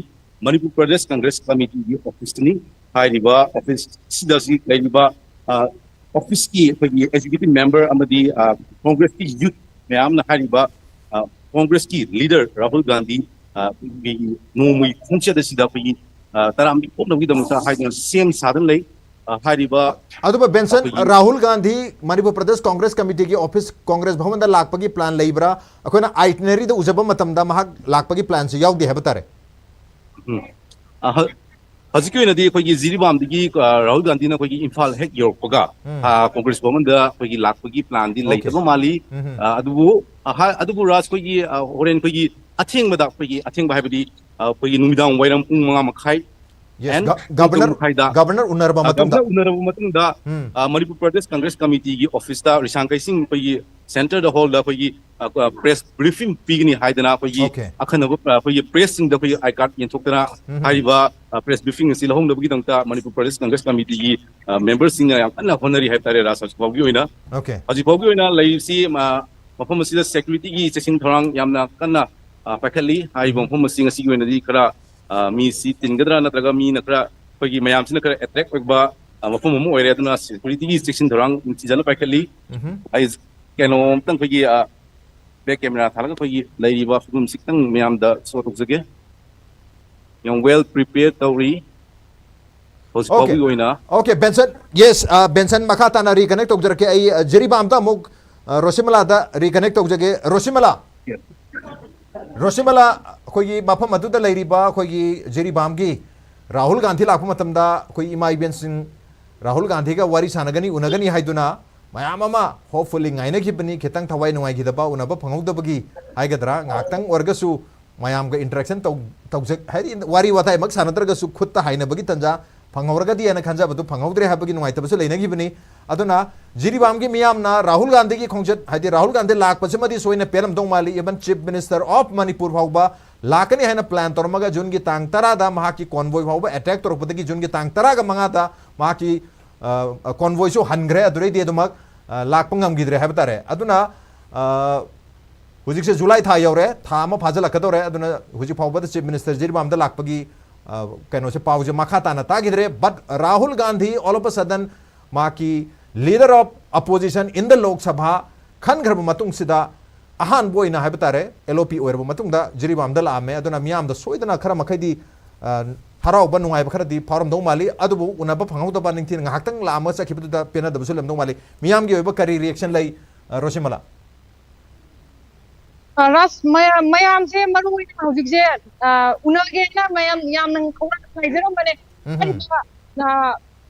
ꯃꯅꯤꯄꯨꯔ ꯄ꯭ꯔꯗꯦꯁ ꯀꯪꯒ꯭ꯔꯦꯁ ꯀꯃꯤꯇꯤꯒꯤ ꯑꯣꯐꯤꯁꯇꯅꯤ꯫ ꯍꯥꯏꯔꯤꯕ ꯑꯣꯐꯤꯁ ꯑꯁꯤꯗ ꯍꯧꯖꯤꯛ ꯂꯩꯔꯤꯕ, ꯑ, ꯑꯣꯐꯤꯁꯀꯤ ꯑꯩꯈꯣꯏꯒꯤ executive member ꯑꯃꯗꯤ, ꯑ, ꯀꯣꯡꯒ꯭ꯔꯦꯁꯀꯤ youth ꯃꯌꯥꯝꯅ ꯍꯥꯏꯔꯤꯕ, ꯑ, ꯀꯣꯡꯒ꯭ꯔꯦꯁꯀꯤ leader ꯔꯥꯍꯨꯜ ꯒꯥꯟꯙꯤ, ꯑ, ꯑꯩꯈꯣꯏꯒꯤ ꯅꯣꯡꯃꯒꯤ ꯈꯣꯡꯆꯠ ꯑꯁꯤꯗ ꯑꯩꯈꯣꯏꯒꯤ, ꯑ, ꯇꯔꯥꯝꯕꯤ ꯈꯣꯛꯅꯕꯒꯤꯗꯃꯛꯇ ꯍꯥꯏꯗꯨꯅ ꯁꯦꯝ ꯁꯥꯗꯨꯅ ꯂꯩ꯫ ꯑ, ꯍꯥꯏꯔꯤꯕ ꯑꯗꯨꯕꯨ ꯕꯦꯟꯁꯟ, ꯑꯩꯈꯣꯏꯒꯤ ꯔꯥꯍꯨꯜ ꯒꯥꯟꯙꯤ ꯃꯅꯤꯄꯨꯔ ꯄ꯭ꯔꯗꯦꯁ ꯀꯣꯡꯒ꯭ꯔꯦꯁ ꯀꯃꯤꯇꯤꯒꯤ ꯑꯣꯐꯤꯁ ꯀꯣꯡꯒ꯭ꯔꯦꯁ ꯚꯕꯟꯗ ꯂꯥꯛꯄꯒꯤ ꯄ꯭ꯂꯥꯟ ꯂꯩꯕ꯭ꯔꯥ? ꯑꯩꯈꯣꯏꯅ ꯑꯥꯏꯇꯅꯔꯤꯗ ꯎꯖꯕ ꯃꯇꯝꯗ ꯃꯍꯥꯛ ꯂꯥꯛꯄꯒꯤ ꯄ꯭ꯂꯥꯟꯁꯨ ꯌꯥꯎꯗꯦ ꯍꯥꯏꯕ ꯇꯥꯔꯦ꯫ ꯎꯝ꯫ ꯑ, ꯍ-, ꯍꯧꯖꯤꯛꯀꯤ ꯑꯣꯏꯅꯗꯤ ꯑꯩꯈꯣꯏꯒꯤ ꯖꯤꯔꯤꯕꯥꯝꯗꯒꯤ, ꯑ, ꯔꯥꯍꯨꯜ ꯒꯥꯟꯙꯤꯅ ꯑꯩꯈꯣꯏꯒꯤ ꯏꯝꯐꯥꯜ ꯍꯦꯛ ꯌꯧꯔꯛꯄꯒ, ꯎꯝ꯫ ꯑ, ꯀꯣꯡꯒ꯭ꯔꯦꯁ ꯚꯕꯟꯗ ꯑꯩꯈꯣꯏꯒꯤ ꯂꯥꯛꯄꯒꯤ ꯄ꯭ꯂꯥꯟꯗꯤ Okay. ꯂꯩꯇꯕ ꯃꯥꯜꯂꯤ꯫ ꯎꯝ꯫ ꯑ, ꯑꯗꯨꯕꯨ, ꯑ, ꯍꯥ-, ꯑꯗꯨꯕꯨ ꯔꯥꯖ, ꯑꯩꯈꯣꯏꯒꯤ, ꯑ, ꯍꯣꯔꯦꯟ ꯑꯩꯈꯣꯏꯒꯤ, ꯑꯊꯦꯡꯕꯗ ꯑꯩꯈꯣꯏꯒꯤ, ꯑꯊꯦꯡꯕ ꯍꯥꯏꯕꯗꯤ ꯑ, ꯑꯩꯈꯣꯏꯒꯤ ꯅꯨꯃꯤꯗꯥꯡ ꯋꯥꯏꯔꯝ ꯄꯨꯡ ꯃꯉꯥ ꯃꯈꯥꯏ Yes, and ꯒ- ꯄꯨꯡ ꯒꯕꯔꯅꯔ ꯇꯔꯨꯛ ꯃꯈꯥꯏꯗ ꯒꯕꯔꯅꯔ ꯎꯅꯔꯕ ꯑ, ꯃꯇꯨꯡꯗ ꯒꯕꯔꯅꯔ ꯎꯅꯔꯕ ꯃꯇꯨꯡꯗ ꯎꯝ. ꯑ, ꯃꯅꯤꯄꯨꯔ ꯄ꯭ꯔꯗꯦꯁ ꯀꯪꯒ꯭ꯔꯦꯁ ꯀꯃꯤꯇꯤꯒꯤ ꯑꯣꯐꯤꯁꯇ ꯔꯤꯁꯥꯡꯈꯩꯁꯤꯡ ꯑꯩꯈꯣꯏꯒꯤ ꯁꯦꯟꯇꯔꯗ ꯍꯣꯜꯗ ꯑꯩꯈꯣꯏꯒꯤ ꯄ꯭ꯔꯦꯁ ꯕ꯭ꯔꯤꯐꯤꯡ ꯄꯤꯒꯅꯤ ꯍꯥꯏꯗꯅ ꯑꯩꯈꯣꯏꯒꯤ Okay. ꯑꯈꯟꯅꯕ ꯑ, ꯑꯩꯈꯣꯏꯒꯤ ꯄ꯭ꯔꯦꯁꯁꯤꯡꯗ ꯑꯩꯈꯣꯏꯒꯤ ꯑꯥꯏ ꯀꯥꯔꯗ ꯌꯦꯟꯊꯣꯛꯇꯅ ꯎꯝ. ꯍꯥꯏꯔꯤꯕ ꯄ꯭ꯔꯦꯁ ꯕ꯭ꯔꯤꯐꯤꯡ ꯑꯁꯤ ꯂꯧꯍꯧꯅꯕꯒꯤꯗꯃꯛꯇ ꯃꯅꯤꯄꯨꯔ ꯄ꯭ꯔꯗꯦꯁ ꯀꯪꯒ꯭ꯔꯦꯁ ꯀꯃꯤꯇꯤꯒꯤ ꯃꯦꯝꯕꯔꯁꯤꯡꯅ ꯌꯥꯝ ꯀꯟꯅ ꯍꯣꯠꯅꯔꯤ ꯍꯥꯏꯕ ꯇꯥꯔꯦ, ꯔꯥꯖ꯫ ꯍꯧꯖꯤꯛ ꯐꯥꯎꯒꯤ ꯑꯣꯏꯅ Okay. ꯍꯧꯖꯤꯛ ꯐꯥꯎꯒꯤ ꯑꯣꯏꯅ ꯂꯩꯔꯤꯁꯤ ꯑ, ꯃꯐꯝ ꯑꯁꯤꯗ ꯁꯦꯀ꯭ꯌꯨꯔꯤꯇꯤꯒꯤ ꯆꯦꯛꯁꯤꯟ ꯊꯧꯔꯥꯡ ꯌꯥꯝꯅ ꯀꯟꯅ ꯑ, ꯄꯥꯏꯈꯠꯂꯤ꯫ ꯍꯥꯏꯔꯤꯕ ꯎꯝ. ꯃꯐꯝ ꯑꯁꯤ ꯉꯁꯤꯒꯤ ꯑꯣꯏꯅꯗꯤ ꯈꯔ ꯑ, ꯃꯤꯁꯤ ꯇꯤꯟꯒꯗ꯭ꯔꯥ ꯅꯠꯇ꯭ꯔꯒ ꯃꯤꯅ ꯈꯔ ꯑꯩꯈꯣꯏꯒꯤ ꯃꯌꯥꯝꯁꯤꯅ ꯈꯔ ꯑꯦꯇ꯭ꯔꯦꯛ ꯑꯣꯏꯕ ꯑ, ꯃꯐꯝ ꯑꯃ ꯑꯣꯏꯔꯦ꯫ ꯑꯗꯨꯅ ꯁꯦꯀ꯭ꯌꯨꯔꯤꯇꯤꯒꯤ ꯆꯦꯛꯁꯤꯟ ꯊꯧꯔꯥꯡ ꯅꯤꯡꯊꯤꯖꯅ ꯄꯥꯏꯈꯠꯂꯤ꯫ ꯎꯝ. ꯑꯩ ꯀꯩꯅꯣ ꯑꯝꯇꯪ ꯑꯩꯈꯣꯏꯒꯤ ꯕꯦꯛ ꯀꯦꯃꯦꯔꯥ ꯊꯥꯜꯂꯒ ꯑꯩꯈꯣꯏꯒꯤ ꯂꯩꯔꯤꯕ ꯐꯤꯕꯝꯁꯤ ꯈꯤꯇꯪ ꯃꯌꯥꯝꯗ ꯁꯣ ꯇꯧꯖꯒꯦ꯫ ꯌꯥꯝ ꯋꯦꯜ ꯄ꯭ꯔꯤꯄꯦꯌꯔ ꯇꯧꯔꯤ꯫ ꯍꯧꯖꯤꯛ Okay. ꯐꯥꯎꯒꯤ ꯑꯣꯏꯅ Okay, ꯕꯦꯟꯁꯟ, yes, ꯑ, ꯕꯦꯟꯁꯟ, ꯃꯈꯥ ꯇꯥꯅ ꯔꯤꯀꯅꯦꯛ ꯇꯧꯖꯔꯛꯀꯦ꯫ ꯑꯩ ꯑ, ꯖꯤꯔꯤꯕꯥꯝꯗ ꯑꯃꯨꯛ ꯑ, ꯔꯣꯁꯤꯃꯂꯥꯗ ꯔꯤꯀꯅꯦꯛ ꯇꯧꯖꯒꯦ꯫ ꯔꯣꯁꯤꯃꯂꯥ, ꯔꯣꯁꯤꯃꯂꯥ, ꯑꯩꯈꯣꯏꯒꯤ ꯃꯐꯝ ꯑꯗꯨꯗ ꯂꯩꯔꯤꯕ ꯑꯩꯈꯣꯏꯒꯤ ꯖꯤꯔꯤꯕꯥꯝꯒꯤ ꯔꯥꯍꯨꯜ ꯒꯥꯟꯙꯤ ꯂꯥꯛꯄ ꯃꯇꯝꯗ ꯑꯩꯈꯣꯏ ꯏꯃꯥ ꯏꯕꯦꯟꯁꯤꯡ ꯔꯥꯍꯨꯜ ꯒꯥꯟꯙꯤꯒ ꯋꯥꯔꯤ ꯁꯥꯟꯅꯒꯅꯤ, ꯎꯅꯒꯅꯤ ꯍꯥꯏꯗꯨꯅ ꯃꯌꯥꯝ ꯑꯃ hopefully ꯉꯥꯏꯅꯈꯤꯕꯅꯤ꯫ ꯈꯤꯇꯪ ꯊꯋꯥꯏ ꯅꯨꯡꯉꯥꯏꯈꯤꯗꯕ, ꯎꯅꯕ ꯐꯪꯍꯧꯗꯕꯒꯤ ꯍꯥꯏꯒꯗ꯭ꯔꯥ, ꯉꯥꯏꯍꯥꯛꯇꯪ ꯑꯣꯏꯔꯒꯁꯨ ꯃꯌꯥꯝꯒ interaction ꯇꯧ-, ꯇꯧꯖ-, ꯍꯥꯏꯗꯤ ꯋꯥꯔꯤ ꯋꯥꯇꯥꯏꯃꯛ ꯁꯥꯟꯅꯗ꯭ꯔꯒꯁꯨ ꯈꯨꯠꯇ ꯍꯥꯏꯅꯕꯒꯤ ꯇꯟꯖꯥ ꯐꯪꯍꯧꯔꯒꯗꯤ ꯍꯥꯏꯅ ꯈꯟꯖꯕꯗꯨ ꯐꯪꯍꯧꯗ꯭ꯔꯦ ꯍꯥꯏꯕꯒꯤ ꯅꯨꯡꯉꯥꯏꯇꯕꯁꯨ ꯂꯩꯅꯈꯤꯕꯅꯤ꯫ ꯑꯗꯨꯅ ꯖꯤꯔꯤꯕꯥꯝꯒꯤ ꯃꯤꯌꯥꯝꯅ ꯔꯥꯍꯨꯜ ꯒꯥꯟꯙꯤꯒꯤ ꯈꯣꯡꯆꯠ, ꯍꯥꯏꯗꯤ ꯔꯥꯍꯨꯜ ꯒꯥꯟꯙꯤ ꯂꯥꯛꯄꯁꯤꯃꯗꯤ ꯁꯣꯏꯅ ꯄꯦꯜꯂꯝꯗꯧ ꯃꯥꯜꯂꯤ꯫ Even Chief Minister of Manipur ꯐꯥꯎꯕ ꯂꯥꯛꯀꯅꯤ ꯍꯥꯏꯅ plan ꯇꯧꯔꯝꯃꯒ ꯖꯨꯟꯒꯤ ꯇꯥꯡ ꯇꯔꯥꯗ ꯃꯍꯥꯛꯀꯤ convoy ꯐꯥꯎꯕ attack ꯇꯧꯔꯛꯄꯗꯒꯤ ꯖꯨꯟꯒꯤ ꯇꯥꯡ ꯇꯔꯥꯒ ꯃꯉꯥꯗ ꯃꯍꯥꯛꯀꯤ ꯑ, convoyꯁꯨ ꯍꯟꯈ꯭ꯔꯦ꯫ ꯑꯗꯨꯗꯩꯗꯤ ꯑꯗꯨꯃꯛ ꯑ, ꯂꯥꯛꯄ ꯉꯝꯈꯤꯗ꯭ꯔꯦ ꯍꯥꯏꯕ ꯇꯥꯔꯦ꯫ ꯑꯗꯨꯅ ꯑ, ꯍꯧꯖꯤꯛꯁꯦ ꯖꯨꯂꯥꯏ ꯊꯥ ꯌꯧꯔꯦ, ꯊꯥ ꯑꯃ ꯐꯥꯖꯤꯜꯂꯛꯀꯗꯧꯔꯦ꯫ ꯑꯗꯨꯅ ꯍꯧꯖꯤꯛ ꯐꯥꯎꯕꯗ Chief Minister ꯖꯤꯔꯤꯕꯥꯝꯗ ꯂꯥꯛꯄꯒꯤ ꯑ, ꯀꯩꯅꯣꯁꯦ, ꯄꯥꯎꯁꯦ ꯃꯈꯥ ꯇꯥꯅ ꯇꯥꯈꯤꯗ꯭ꯔꯦ꯫ But Rahul Gandhi all of a sudden ꯃꯍꯥꯛꯀꯤ leader of opposition in the Lok Sabha ꯈꯟꯈ꯭ꯔꯕ ꯃꯇꯨꯡꯁꯤꯗ ꯑꯍꯥꯟꯕ ꯑꯣꯏꯅ ꯍꯥꯏꯕ ꯇꯥꯔꯦ, LOP ꯑꯣꯏꯔꯕ ꯃꯇꯨꯡꯗ ꯖꯤꯔꯤꯕꯥꯝꯗ ꯂꯥꯛꯑꯝꯃꯦ꯫ ꯑꯗꯨꯅ ꯃꯤꯌꯥꯝꯗ ꯁꯣꯏꯗꯅ ꯈꯔ ꯃꯈꯩꯗꯤ ꯑ, ꯍꯔꯥꯎꯕ ꯅꯨꯡꯉꯥꯏꯕ ꯈꯔꯗꯤ ꯐꯥꯎꯔꯝꯗꯧ ꯃꯥꯜꯂꯤ꯫ ꯑꯗꯨꯕꯨ ꯎꯅꯕ ꯐꯪꯍꯧꯗꯕ, ꯅꯤꯡꯊꯤꯅ ꯉꯥꯏꯍꯥꯛꯇꯪ ꯂꯥꯛꯑꯝꯃꯒ ꯆꯠꯈꯤꯕꯗꯨꯗ ꯄꯦꯟꯅꯗꯕꯁꯨ ꯂꯩꯔꯝꯗꯧ ꯃꯥꯜꯂꯤ꯫ ꯃꯤꯌꯥꯝꯒꯤ ꯑꯣꯏꯕ ꯀꯔꯤ reaction ꯂꯩ, ꯑ, ꯔꯣꯁꯤꯃꯂꯥ? ꯑ, ꯔꯥꯖ, ꯃꯌꯥꯝ, ꯃꯌꯥꯝꯁꯦ ꯃꯔꯨ ꯑꯣꯏꯅ ꯍꯧꯖꯤꯛꯁꯦ, ꯑ, ꯎꯅꯒꯦꯅ ꯃꯌꯥꯝ ꯌꯥꯝꯅ ꯈꯧꯔꯥꯡꯅ ꯉꯥꯏꯖꯔꯝꯕꯅꯦ꯫ ꯎꯝ. ꯍꯥꯏꯔꯤꯕ, ꯑ,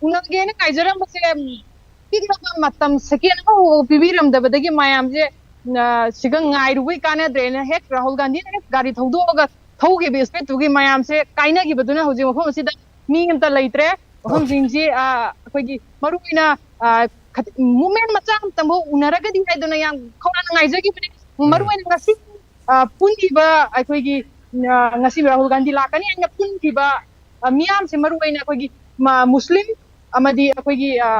ꯎꯅꯒꯦꯅ ꯉꯥꯏꯖꯔꯝꯕꯁꯦ, ꯄꯤꯛꯂꯕ ꯃꯇꯝ second ꯑꯃꯐꯥꯎꯕ ꯄꯤꯕꯤꯔꯝꯗꯕꯗꯒꯤ ꯃꯌꯥꯝꯁꯦ ꯑ, ꯁꯤꯒ ꯉꯥꯏꯔꯨꯕꯩ ꯀꯥꯟꯅꯗ꯭ꯔꯦꯅ ꯍꯦꯛ ꯔꯥꯍꯨꯜ ꯒꯥꯟꯙꯤꯅ ꯍꯦꯛ ꯒꯥꯔꯤ ꯊꯧꯗꯣꯛꯑꯒ ꯊꯧꯈꯤꯕ speedꯇꯨꯒꯤ ꯃꯌꯥꯝꯁꯦ ꯀꯥꯏꯅꯈꯤꯕꯗꯨꯅ ꯍꯧꯖꯤꯛ ꯃꯐꯝ ꯑꯁꯤꯗ ꯃꯤ ꯑꯝꯇ ꯂꯩꯇ꯭ꯔꯦ꯫ ꯃꯐꯝꯁꯤꯡꯁꯤ, ꯑ, ꯑꯩꯈꯣꯏꯒꯤ ꯃꯔꯨꯑꯣꯏꯅ, ꯑ, ꯈꯠ-, movement ꯃꯆꯥ ꯑꯃꯇꯪꯐꯥꯎ ꯎꯅꯔꯒꯗꯤ ꯍꯥꯏꯗꯨꯅ ꯌꯥꯝ ꯈꯧꯔꯥꯡꯅ ꯉꯥꯏꯖꯈꯤꯕꯅꯤ꯫ ꯎꯝ꯫ ꯃꯔꯨꯑꯣꯏꯅ ꯉꯁꯤ, ꯑ, ꯄꯨꯟꯈꯤꯕ ꯑꯩꯈꯣꯏꯒꯤ, ꯑ, ꯉꯁꯤ ꯔꯥꯍꯨꯜ ꯒꯥꯟꯙꯤ ꯂꯥꯛꯀꯅꯤ ꯍꯥꯏꯅ ꯄꯨꯟꯈꯤꯕ, ꯑ, ꯃꯤꯌꯥꯝꯁꯦ ꯃꯔꯨꯑꯣꯏꯅ ꯑꯩꯈꯣꯏꯒꯤ ꯃ-, ꯃꯨꯁꯂꯤꯝ ꯑꯃꯗꯤ ꯑꯩꯈꯣꯏꯒꯤ, ꯑ,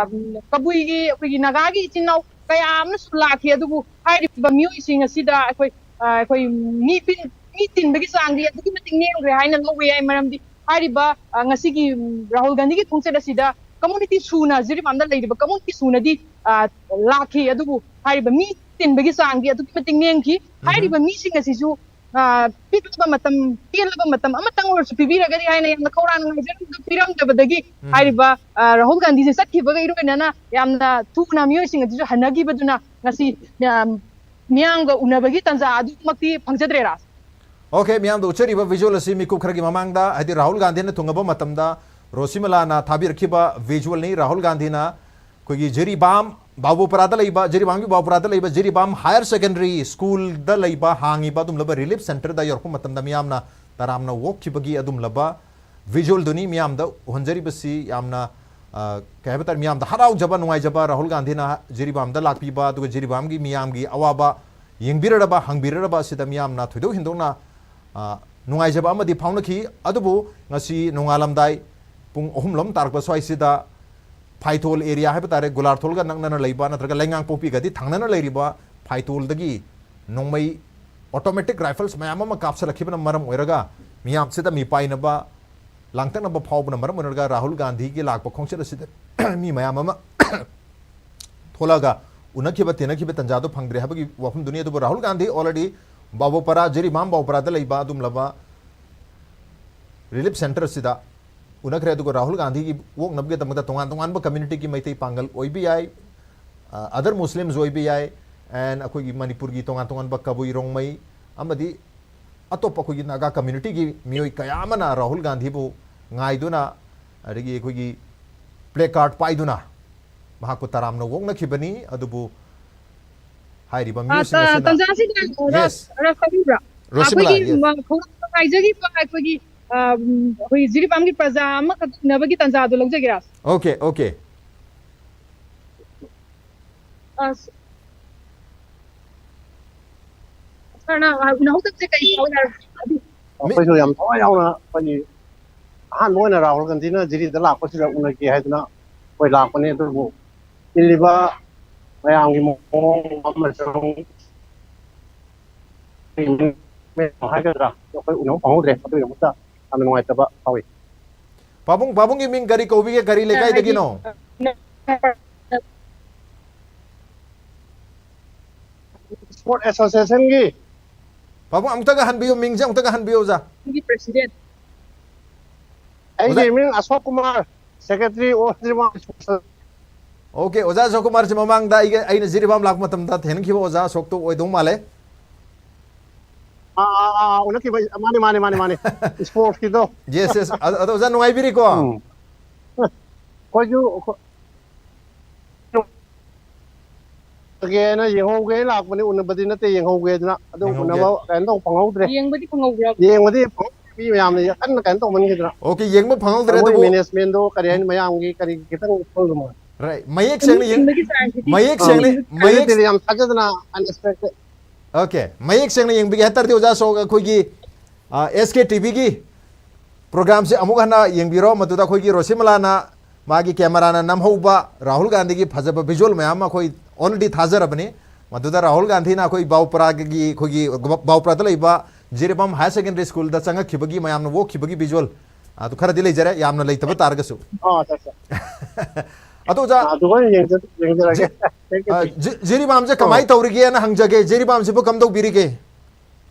ꯀꯕꯨꯏꯒꯤ, ꯑꯩꯈꯣꯏꯒꯤ ꯅꯥꯒꯥꯒꯤ ꯏꯆꯤꯟ ꯏꯅꯥꯎ ꯀꯌꯥ ꯑꯃꯁꯨ ꯂꯥꯛꯈꯤ꯫ ꯑꯗꯨꯕꯨ ꯍꯥꯏꯔꯤꯕ ꯃꯤꯑꯣꯏꯁꯤꯡ ꯑꯁꯤꯗ ꯑꯩꯈꯣꯏ, ꯑ, ꯑꯩꯈꯣꯏ ꯃꯤ ꯄꯤꯟ-, ꯃꯤ ꯇꯤꯟꯕꯒꯤ ꯆꯥꯡꯗꯤ ꯑꯗꯨꯛꯀꯤ ꯃꯇꯤꯛ ꯅꯦꯝꯈ꯭ꯔꯦ ꯍꯥꯏꯅ ꯂꯧꯕ ꯌꯥꯏ꯫ ꯃꯔꯝꯗꯤ ꯍꯥꯏꯔꯤꯕ, ꯑ, ꯉꯁꯤꯒꯤ, ꯎꯝ, ꯔꯥꯍꯨꯜ ꯒꯥꯟꯙꯤꯒꯤ ꯈꯣꯡꯆꯠ ꯑꯁꯤꯗ community ꯁꯨꯅ, ꯖꯤꯔꯤꯕꯥꯝꯗ ꯂꯩꯔꯤꯕ community ꯁꯨꯅꯗꯤ, ꯑ, ꯂꯥꯛꯈꯤ꯫ ꯑꯗꯨꯕꯨ ꯍꯥꯏꯔꯤꯕ ꯃꯤ ꯇꯤꯟꯕꯒꯤ ꯆꯥꯡꯗꯤ ꯑꯗꯨꯛꯀꯤ ꯃꯇꯤꯛ ꯅꯦꯝꯈꯤ꯫ ꯎꯝꯍꯨꯝ꯫ ꯍꯥꯏꯔꯤꯕ ꯃꯤꯁꯤꯡ ꯑꯁꯤꯁꯨ, ꯑ, ꯄꯤꯛꯂꯕ ꯃꯇꯝ, ꯇꯦꯜꯂꯕ ꯃꯇꯝ ꯑꯃꯇꯪ ꯑꯣꯏꯔꯁꯨ ꯄꯤꯕꯤꯔꯒꯗꯤ ꯍꯥꯏꯅ ꯌꯥꯝꯅ ꯈꯧꯔꯥꯡꯅ ꯉꯥꯏꯖꯔꯝꯕꯗ ꯄꯤꯔꯝꯗꯕꯗꯒꯤ ꯎꯝꯍꯨꯝ꯫ ꯍꯥꯏꯔꯤꯕ, ꯑ, ꯔꯥꯍꯨꯜ ꯒꯥꯟꯙꯤꯁꯦ ꯆꯠꯈꯤꯕꯒ ꯏꯔꯣꯏꯅꯅ ꯌꯥꯝꯅ ꯊꯨꯅ ꯃꯤꯑꯣꯏꯁꯤꯡ ꯑꯗꯨꯁꯨ ꯍꯟꯅꯈꯤꯕꯗꯨꯅ ꯉꯁꯤ, ꯑ, ꯃꯤꯌꯥꯝꯒ ꯎꯅꯕꯒꯤ ꯇꯥꯟꯖꯥ ꯑꯗꯨꯃꯛꯇꯤ ꯐꯪꯖꯗ꯭ꯔꯦ, ꯔꯥꯖ꯫ OK, ꯃꯤꯌꯥꯝꯗ ꯎꯠꯆꯔꯤꯕ visual ꯑꯁꯤ ꯃꯤꯀꯨꯞ ꯈꯔꯒꯤ ꯃꯃꯥꯡꯗ, ꯍꯥꯏꯗꯤ ꯔꯥꯍꯨꯜ ꯒꯥꯟꯙꯤꯅ ꯊꯨꯡꯉꯕ ꯃꯇꯝꯗ ꯔꯣꯁꯤꯃꯂꯥꯅ ꯊꯥꯕꯤꯔꯛꯈꯤꯕ visualꯅꯤ꯫ ꯔꯥꯍꯨꯜ ꯒꯥꯟꯙꯤꯅ ꯑꯩꯈꯣꯏꯒꯤ ꯖꯤꯔꯤꯕꯥꯝ, ꯕꯥꯕꯨꯄꯨꯔꯥꯗ ꯂꯩꯕ, ꯖꯤꯔꯤꯕꯥꯝꯒꯤ ꯕꯥꯕꯨꯄꯨꯔꯥꯗ ꯂꯩꯕ ꯖꯤꯔꯤꯕꯥꯝ Higher Secondary Schoolꯗ ꯂꯩꯕ ꯍꯥꯡꯉꯤꯕ ꯑꯗꯨꯝꯂꯕ relief centreꯗ ꯌꯧꯔꯛꯄ ꯃꯇꯝꯗ ꯃꯤꯌꯥꯝꯅ ꯇꯔꯥꯝꯅ ꯑꯣꯛꯈꯤꯕꯒꯤ ꯑꯗꯨꯝꯂꯕ visualꯗꯨꯅꯤ ꯃꯤꯌꯥꯝꯗ ꯎꯍꯟꯖꯔꯤꯕꯁꯤ꯫ ꯌꯥꯝꯅ, ꯑ, ꯀꯩ ꯍꯥꯏꯕ ꯇꯥꯔꯦ, ꯃꯤꯌꯥꯝꯗ ꯍꯔꯥꯎꯖꯕ, ꯅꯨꯡꯉꯥꯏꯖꯕ, ꯔꯥꯍꯨꯜ ꯒꯥꯟꯙꯤꯅ ꯖꯤꯔꯤꯕꯥꯝꯗ ꯂꯥꯛꯄꯤꯕ, ꯑꯗꯨꯒ ꯖꯤꯔꯤꯕꯥꯝꯒꯤ ꯃꯤꯌꯥꯝꯒꯤ ꯑꯋꯥꯕ ꯌꯦꯡꯕꯤꯔꯔꯕ, ꯍꯪꯕꯤꯔꯔꯕ ꯑꯁꯤꯗ ꯃꯤꯌꯥꯝꯅ ꯊꯣꯏꯗꯣꯛ ꯍꯦꯟꯗꯣꯛꯅ, ꯑ, ꯅꯨꯡꯉꯥꯏꯖꯕ ꯑꯃꯗꯤ ꯐꯥꯎꯅꯈꯤ꯫ ꯑꯗꯨꯕꯨ ꯉꯁꯤ ꯅꯣꯡꯉꯥꯜꯂꯝꯗꯥꯏ ꯄꯨꯡ ꯑꯍꯨꯝꯂꯣꯝ ꯇꯥꯔꯛꯄ ꯁ꯭ꯋꯥꯏꯁꯤꯗ ꯐꯥꯏꯇꯣꯜ area ꯍꯥꯏꯕ ꯇꯥꯔꯦ, ꯒꯨꯂꯥꯔꯊꯣꯜꯒ ꯅꯛꯅꯅ ꯂꯩꯕ ꯅꯠꯇ꯭ꯔꯒ ꯂꯩꯉꯥꯡꯄꯣꯛꯄꯤꯒꯗꯤ ꯊꯪꯅꯅ ꯂꯩꯔꯤꯕ ꯐꯥꯏꯇꯣꯜꯗꯒꯤ ꯅꯣꯡꯃꯩ automatic rifles ꯃꯌꯥꯝ ꯑꯃ ꯀꯥꯞꯁꯤꯜꯂꯛꯈꯤꯕꯅ ꯃꯔꯝ ꯑꯣꯏꯔꯒ ꯃꯤꯌꯥꯝꯁꯤꯗ ꯃꯤꯄꯥꯏꯅꯕ, ꯂꯥꯡꯇꯛꯅꯕ ꯐꯥꯎꯕꯅ ꯃꯔꯝ ꯑꯣꯏꯔꯒ ꯔꯥꯍꯨꯜ ꯒꯥꯟꯙꯤꯒꯤ ꯂꯥꯛꯄ ꯈꯣꯡꯆꯠ ꯑꯁꯤꯗ ꯃꯤ ꯃꯌꯥꯝ ꯑꯃ ꯊꯣꯛꯂꯛꯑꯒ ꯎꯅꯈꯤꯕ, ꯊꯦꯡꯅꯈꯤꯕ ꯇꯥꯟꯖꯥꯗꯣ ꯐꯪꯗ꯭ꯔꯦ ꯍꯥꯏꯕꯒꯤ ꯋꯥꯐꯝꯗꯨꯅꯤ꯫ ꯑꯗꯨꯕꯨ ꯔꯥꯍꯨꯜ ꯒꯥꯟꯙꯤ already ꯕꯥꯕꯨꯄꯥꯔꯥ, ꯖꯤꯔꯤꯕꯥꯝ ꯕꯥꯕꯨꯄꯥꯔꯥꯗ ꯂꯩꯕ ꯑꯗꯨꯝꯂꯕ relief centre ꯑꯁꯤꯗ ꯎꯅꯈ꯭ꯔꯦ꯫ ꯑꯗꯨꯒ ꯔꯥꯍꯨꯜ ꯒꯥꯟꯙꯤꯒꯤ ꯑꯣꯛꯅꯕꯒꯤꯗꯃꯛꯇ ꯇꯣꯉꯥꯟ ꯇꯣꯉꯥꯟꯕ communityꯒꯤ ꯃꯩꯇꯩ ꯄꯥꯡꯒꯜ ꯑꯣꯏꯕ ꯌꯥꯏ, ꯑ, other Muslims ꯑꯣꯏꯕ ꯌꯥꯏ, and ꯑꯩꯈꯣꯏꯒꯤ ꯃꯅꯤꯄꯨꯔꯒꯤ ꯇꯣꯉꯥꯟ ꯇꯣꯉꯥꯟꯕ ꯀꯕꯨꯏ, ꯔꯣꯡꯃꯩ ꯑꯃꯗꯤ ꯑꯇꯣꯞꯄ ꯑꯩꯈꯣꯏꯒꯤ ꯅꯥꯒꯥ communityꯒꯤ ꯃꯤꯑꯣꯏ ꯀꯌꯥ ꯑꯃꯅ ꯔꯥꯍꯨꯜ ꯒꯥꯟꯙꯤꯕꯨ ꯉꯥꯏꯗꯨꯅ, ꯑꯗꯒꯤ ꯑꯩꯈꯣꯏꯒꯤ placard ꯄꯥꯏꯗꯨꯅ ꯃꯍꯥꯛꯄꯨ ꯇꯔꯥꯝꯅ ꯑꯣꯛꯅꯈꯤꯕꯅꯤ꯫ ꯑꯗꯨꯕꯨ ꯍꯥꯏꯔꯤꯕ ꯑ, ꯃꯤꯑꯣꯏꯁꯤꯡ ꯇ- ꯑꯁꯤꯅ ꯇꯟꯖꯥꯁꯤꯗ, ꯔꯥꯁ, Yes. ꯔꯥꯁ ꯈꯪꯕꯤꯕ꯭ꯔꯥ? ꯔꯣꯁꯤꯕꯂꯥ, ꯑꯩꯈꯣꯏꯒꯤ yes. ꯃ- ꯈꯧꯔꯥꯡꯕ ꯉꯥꯏꯖꯈꯤꯕ ꯑꯩꯈꯣꯏꯒꯤ, ꯑ, ꯎꯝ, ꯑꯩꯈꯣꯏ ꯖꯤꯔꯤꯕꯥꯝꯒꯤ ꯄ꯭ꯔꯖꯥ ꯑꯃꯈꯛ ꯎꯅꯕꯒꯤ ꯇꯟꯖꯥꯗꯣ ꯂꯧꯖꯒꯦ, ꯔꯥꯁ꯫ Okay, okay. ꯑ, ꯁꯥꯔꯅ, ꯑ, ꯎꯅꯍꯧꯗꯕꯁꯦ ꯀꯩ ꯐꯥꯎ? ꯑꯩꯈꯣꯏꯁꯨ ꯌꯥꯝ ꯊꯋꯥꯏ ꯌꯥꯎꯅ ꯑꯩꯈꯣꯏꯒꯤ ꯑꯍꯥꯟꯕ ꯑꯣꯏꯅ ꯔꯥꯍꯨꯜ ꯒꯥꯟꯙꯤꯅ ꯖꯤꯔꯤꯗ ꯂꯥꯛꯄꯁꯤꯗ ꯎꯅꯒꯦ ꯍꯥꯏꯗꯅ ꯑꯩꯈꯣꯏ ꯂꯥꯛꯄꯅꯦ꯫ ꯑꯗꯨꯕꯨ ꯏꯜꯂꯤꯕ ꯃꯌꯥꯝꯒꯤ ꯃꯑꯣꯡ ꯑꯃꯁꯨꯡ ꯍꯥꯏꯒꯗ꯭ꯔꯥ, ꯑꯩꯈꯣꯏ ꯎꯅꯕ ꯐꯪꯍꯧꯗ꯭ꯔꯦ꯫ ꯑꯗꯨꯒꯤꯗꯃꯛꯇ ꯌꯥꯝꯅ ꯅꯨꯡꯉꯥꯏꯇꯕ ꯐꯥꯎꯏ꯫ ꯄꯥꯕꯨꯡ, ꯄꯥꯕꯨꯡꯒꯤ ꯃꯤꯡ ꯀꯔꯤ ꯀꯧꯕꯤꯒꯦ? ꯀꯔꯤ ꯂꯩꯀꯥꯏꯗꯒꯤꯅꯣ? ꯁ꯭ꯄꯣꯔꯠ ꯑꯦꯁꯣꯁꯤꯌꯦꯁꯟꯒꯤ ꯄꯥꯕꯨꯡ, ꯑꯃꯨꯛꯇꯒ ꯍꯟꯕꯤꯌꯨ, ꯃꯤꯡꯁꯦ ꯑꯃꯨꯛꯇꯒ ꯍꯟꯕꯤꯌꯨ, ꯑꯣꯖꯥ꯫ ꯒꯤ ꯄ꯭ꯔꯦꯁꯤꯗꯦꯟ꯫ ꯑꯩꯒꯤ ꯑꯣꯖꯥ꯫ ꯃꯤꯡ Ashok Kumar, secretary all Jiribam sports. Okay, ꯑꯣꯖꯥ ꯑꯁꯣꯛ ꯀꯨꯃꯥꯔꯁꯤ ꯃꯃꯥꯡꯗ ꯑꯩꯒ, ꯑꯩꯅ ꯖꯤꯔꯤꯕꯥꯝ ꯂꯥꯛꯄ ꯃꯇꯝꯗ ꯊꯦꯡꯅꯈꯤꯕ ꯑꯣꯖꯥ ꯑꯁꯣꯛꯇꯣ ꯑꯣꯏꯗꯧ ꯃꯥꯜꯂꯦ꯫ ꯑꯥ, ꯑꯥ, ꯑꯥ, ꯎꯅꯈꯤꯕ, ꯃꯥꯅꯦ, ꯃꯥꯅꯦ, ꯃꯥꯅꯦ, ꯃꯥꯅꯦ꯫ ꯁ꯭ꯄꯣꯔꯠꯁꯀꯤꯗꯣ꯫ Yes, yes. ꯑꯗꯣ, ꯑꯗꯣ ꯑꯣꯖꯥ ꯅꯨꯡꯉꯥꯏꯕꯤꯔꯤꯀꯣ? ꯎꯝ꯫ ꯑꯩꯈꯣꯏꯁꯨ, ꯑꯩꯈꯣꯏ-, ꯌꯦꯡꯍꯧꯒꯦꯅ ꯂꯥꯛꯄꯅꯤ, ꯎꯅꯕꯗꯤ ꯅꯠꯇꯦ, ꯌꯦꯡꯍꯧꯒꯦꯗꯅ꯫ ꯑꯗꯨ ꯌꯦꯡꯍꯧꯒꯦ꯫ ꯎꯅꯕ ꯀꯩꯅꯣ ꯇꯧꯕ ꯐꯪꯍꯧꯗ꯭ꯔꯦ꯫ ꯌꯦꯡꯕꯗꯤ ꯐꯪꯍꯧꯕ꯭ꯔꯥ? ꯌꯦꯡꯕꯗꯤ ꯐꯪꯍꯧꯗ꯭ꯔꯦ, ꯃꯤ ꯃꯌꯥꯝꯅ ꯀꯟꯅ ꯀꯩꯅꯣ ꯇꯧꯃꯟꯈꯤꯗꯅ꯫ Okay, ꯌꯦꯡꯕ ꯐꯪꯍꯧꯗ꯭ꯔꯦ, ꯑꯩꯈꯣꯏ ꯑꯗꯨꯕꯨ management ꯗꯣ ꯀꯔꯤ ꯍꯥꯏꯅꯤ, ꯃꯌꯥꯝꯒꯤ ꯀꯔꯤ ꯈꯤꯇꯪ ꯈꯪꯗꯕ꯫ Right. ꯃꯌꯦꯛ ꯁꯦꯡꯅ ꯌꯦꯡ-, ꯌꯦꯡꯕꯒꯤ ꯆꯥꯡꯁꯤꯗꯤ ꯃꯌꯦꯛ ꯁꯦꯡꯅ, ꯌꯦꯡꯕꯒꯤ ꯃꯌꯦꯛ ꯇꯦꯂꯦ ꯌꯥꯝ ꯊꯥꯖꯗꯅ, unexpected꯫ Okay, ꯃꯌꯦꯛ ꯁꯦꯡꯅ ꯌꯦꯡꯕꯤꯒꯦ ꯍꯥꯏ ꯇꯥꯔꯗꯤ ꯑꯣꯖꯥ ꯑꯁꯣꯛ, ꯑꯩꯈꯣꯏꯒꯤ, ꯑ, S K T V ꯒꯤ program ꯁꯦ ꯑꯃꯨꯛ ꯍꯟꯅ ꯌꯦꯡꯕꯤꯔꯣ꯫ ꯃꯗꯨꯗ ꯑꯩꯈꯣꯏꯒꯤ ꯔꯣꯁꯤꯃꯂꯥꯅ ꯃꯥꯒꯤ camera ꯅ ꯅꯝꯍꯧꯕ ꯔꯥꯍꯨꯜ ꯒꯥꯟꯙꯤꯒꯤ ꯐꯖꯕ visual ꯃꯌꯥꯝ ꯑꯃ ꯑꯩꯈꯣꯏ already ꯊꯥꯖꯔꯕꯅꯤ꯫ ꯃꯗꯨꯗ ꯔꯥꯍꯨꯜ ꯒꯥꯟꯙꯤꯅ ꯑꯩꯈꯣꯏ ꯕꯥꯎꯄ꯭ꯔꯥꯒꯤ, ꯑꯩꯈꯣꯏꯒꯤ ꯕꯥꯎꯄ꯭ꯔꯥꯗ ꯂꯩꯕ ꯖꯤꯔꯤꯕꯥꯝ Higher Secondary School ꯗ ꯆꯪꯉꯛꯈꯤꯕꯒꯤ, ꯃꯌꯥꯝꯅ ꯑꯣꯛꯈꯤꯕꯒꯤ visual ꯑꯗꯨ ꯈꯔꯗꯤ ꯂꯩꯖꯔꯦ, ꯌꯥꯝꯅ ꯂꯩꯇꯕ ꯇꯥꯔꯒꯁꯨ꯫ ꯑꯣ, ꯑꯠꯆꯥ, ꯑꯠꯆꯥ꯫ ꯑꯗꯣ ꯑꯣꯖꯥ, ꯑꯗꯨꯒ ꯌꯦꯡꯖ-, ꯌꯦꯡꯖꯔꯒꯦ꯫ ꯖꯤ-, ꯑ, ꯖꯤ-, ꯖꯤꯔꯤꯕꯥꯝꯁꯦ ꯀꯃꯥꯏꯅ ꯇꯧꯔꯤꯒꯦꯅ ꯍꯪꯖꯒꯦ꯫ ꯖꯤꯔꯤꯕꯥꯝꯁꯤꯕꯨ ꯀꯝꯗꯧꯕꯤꯔꯤꯒꯦ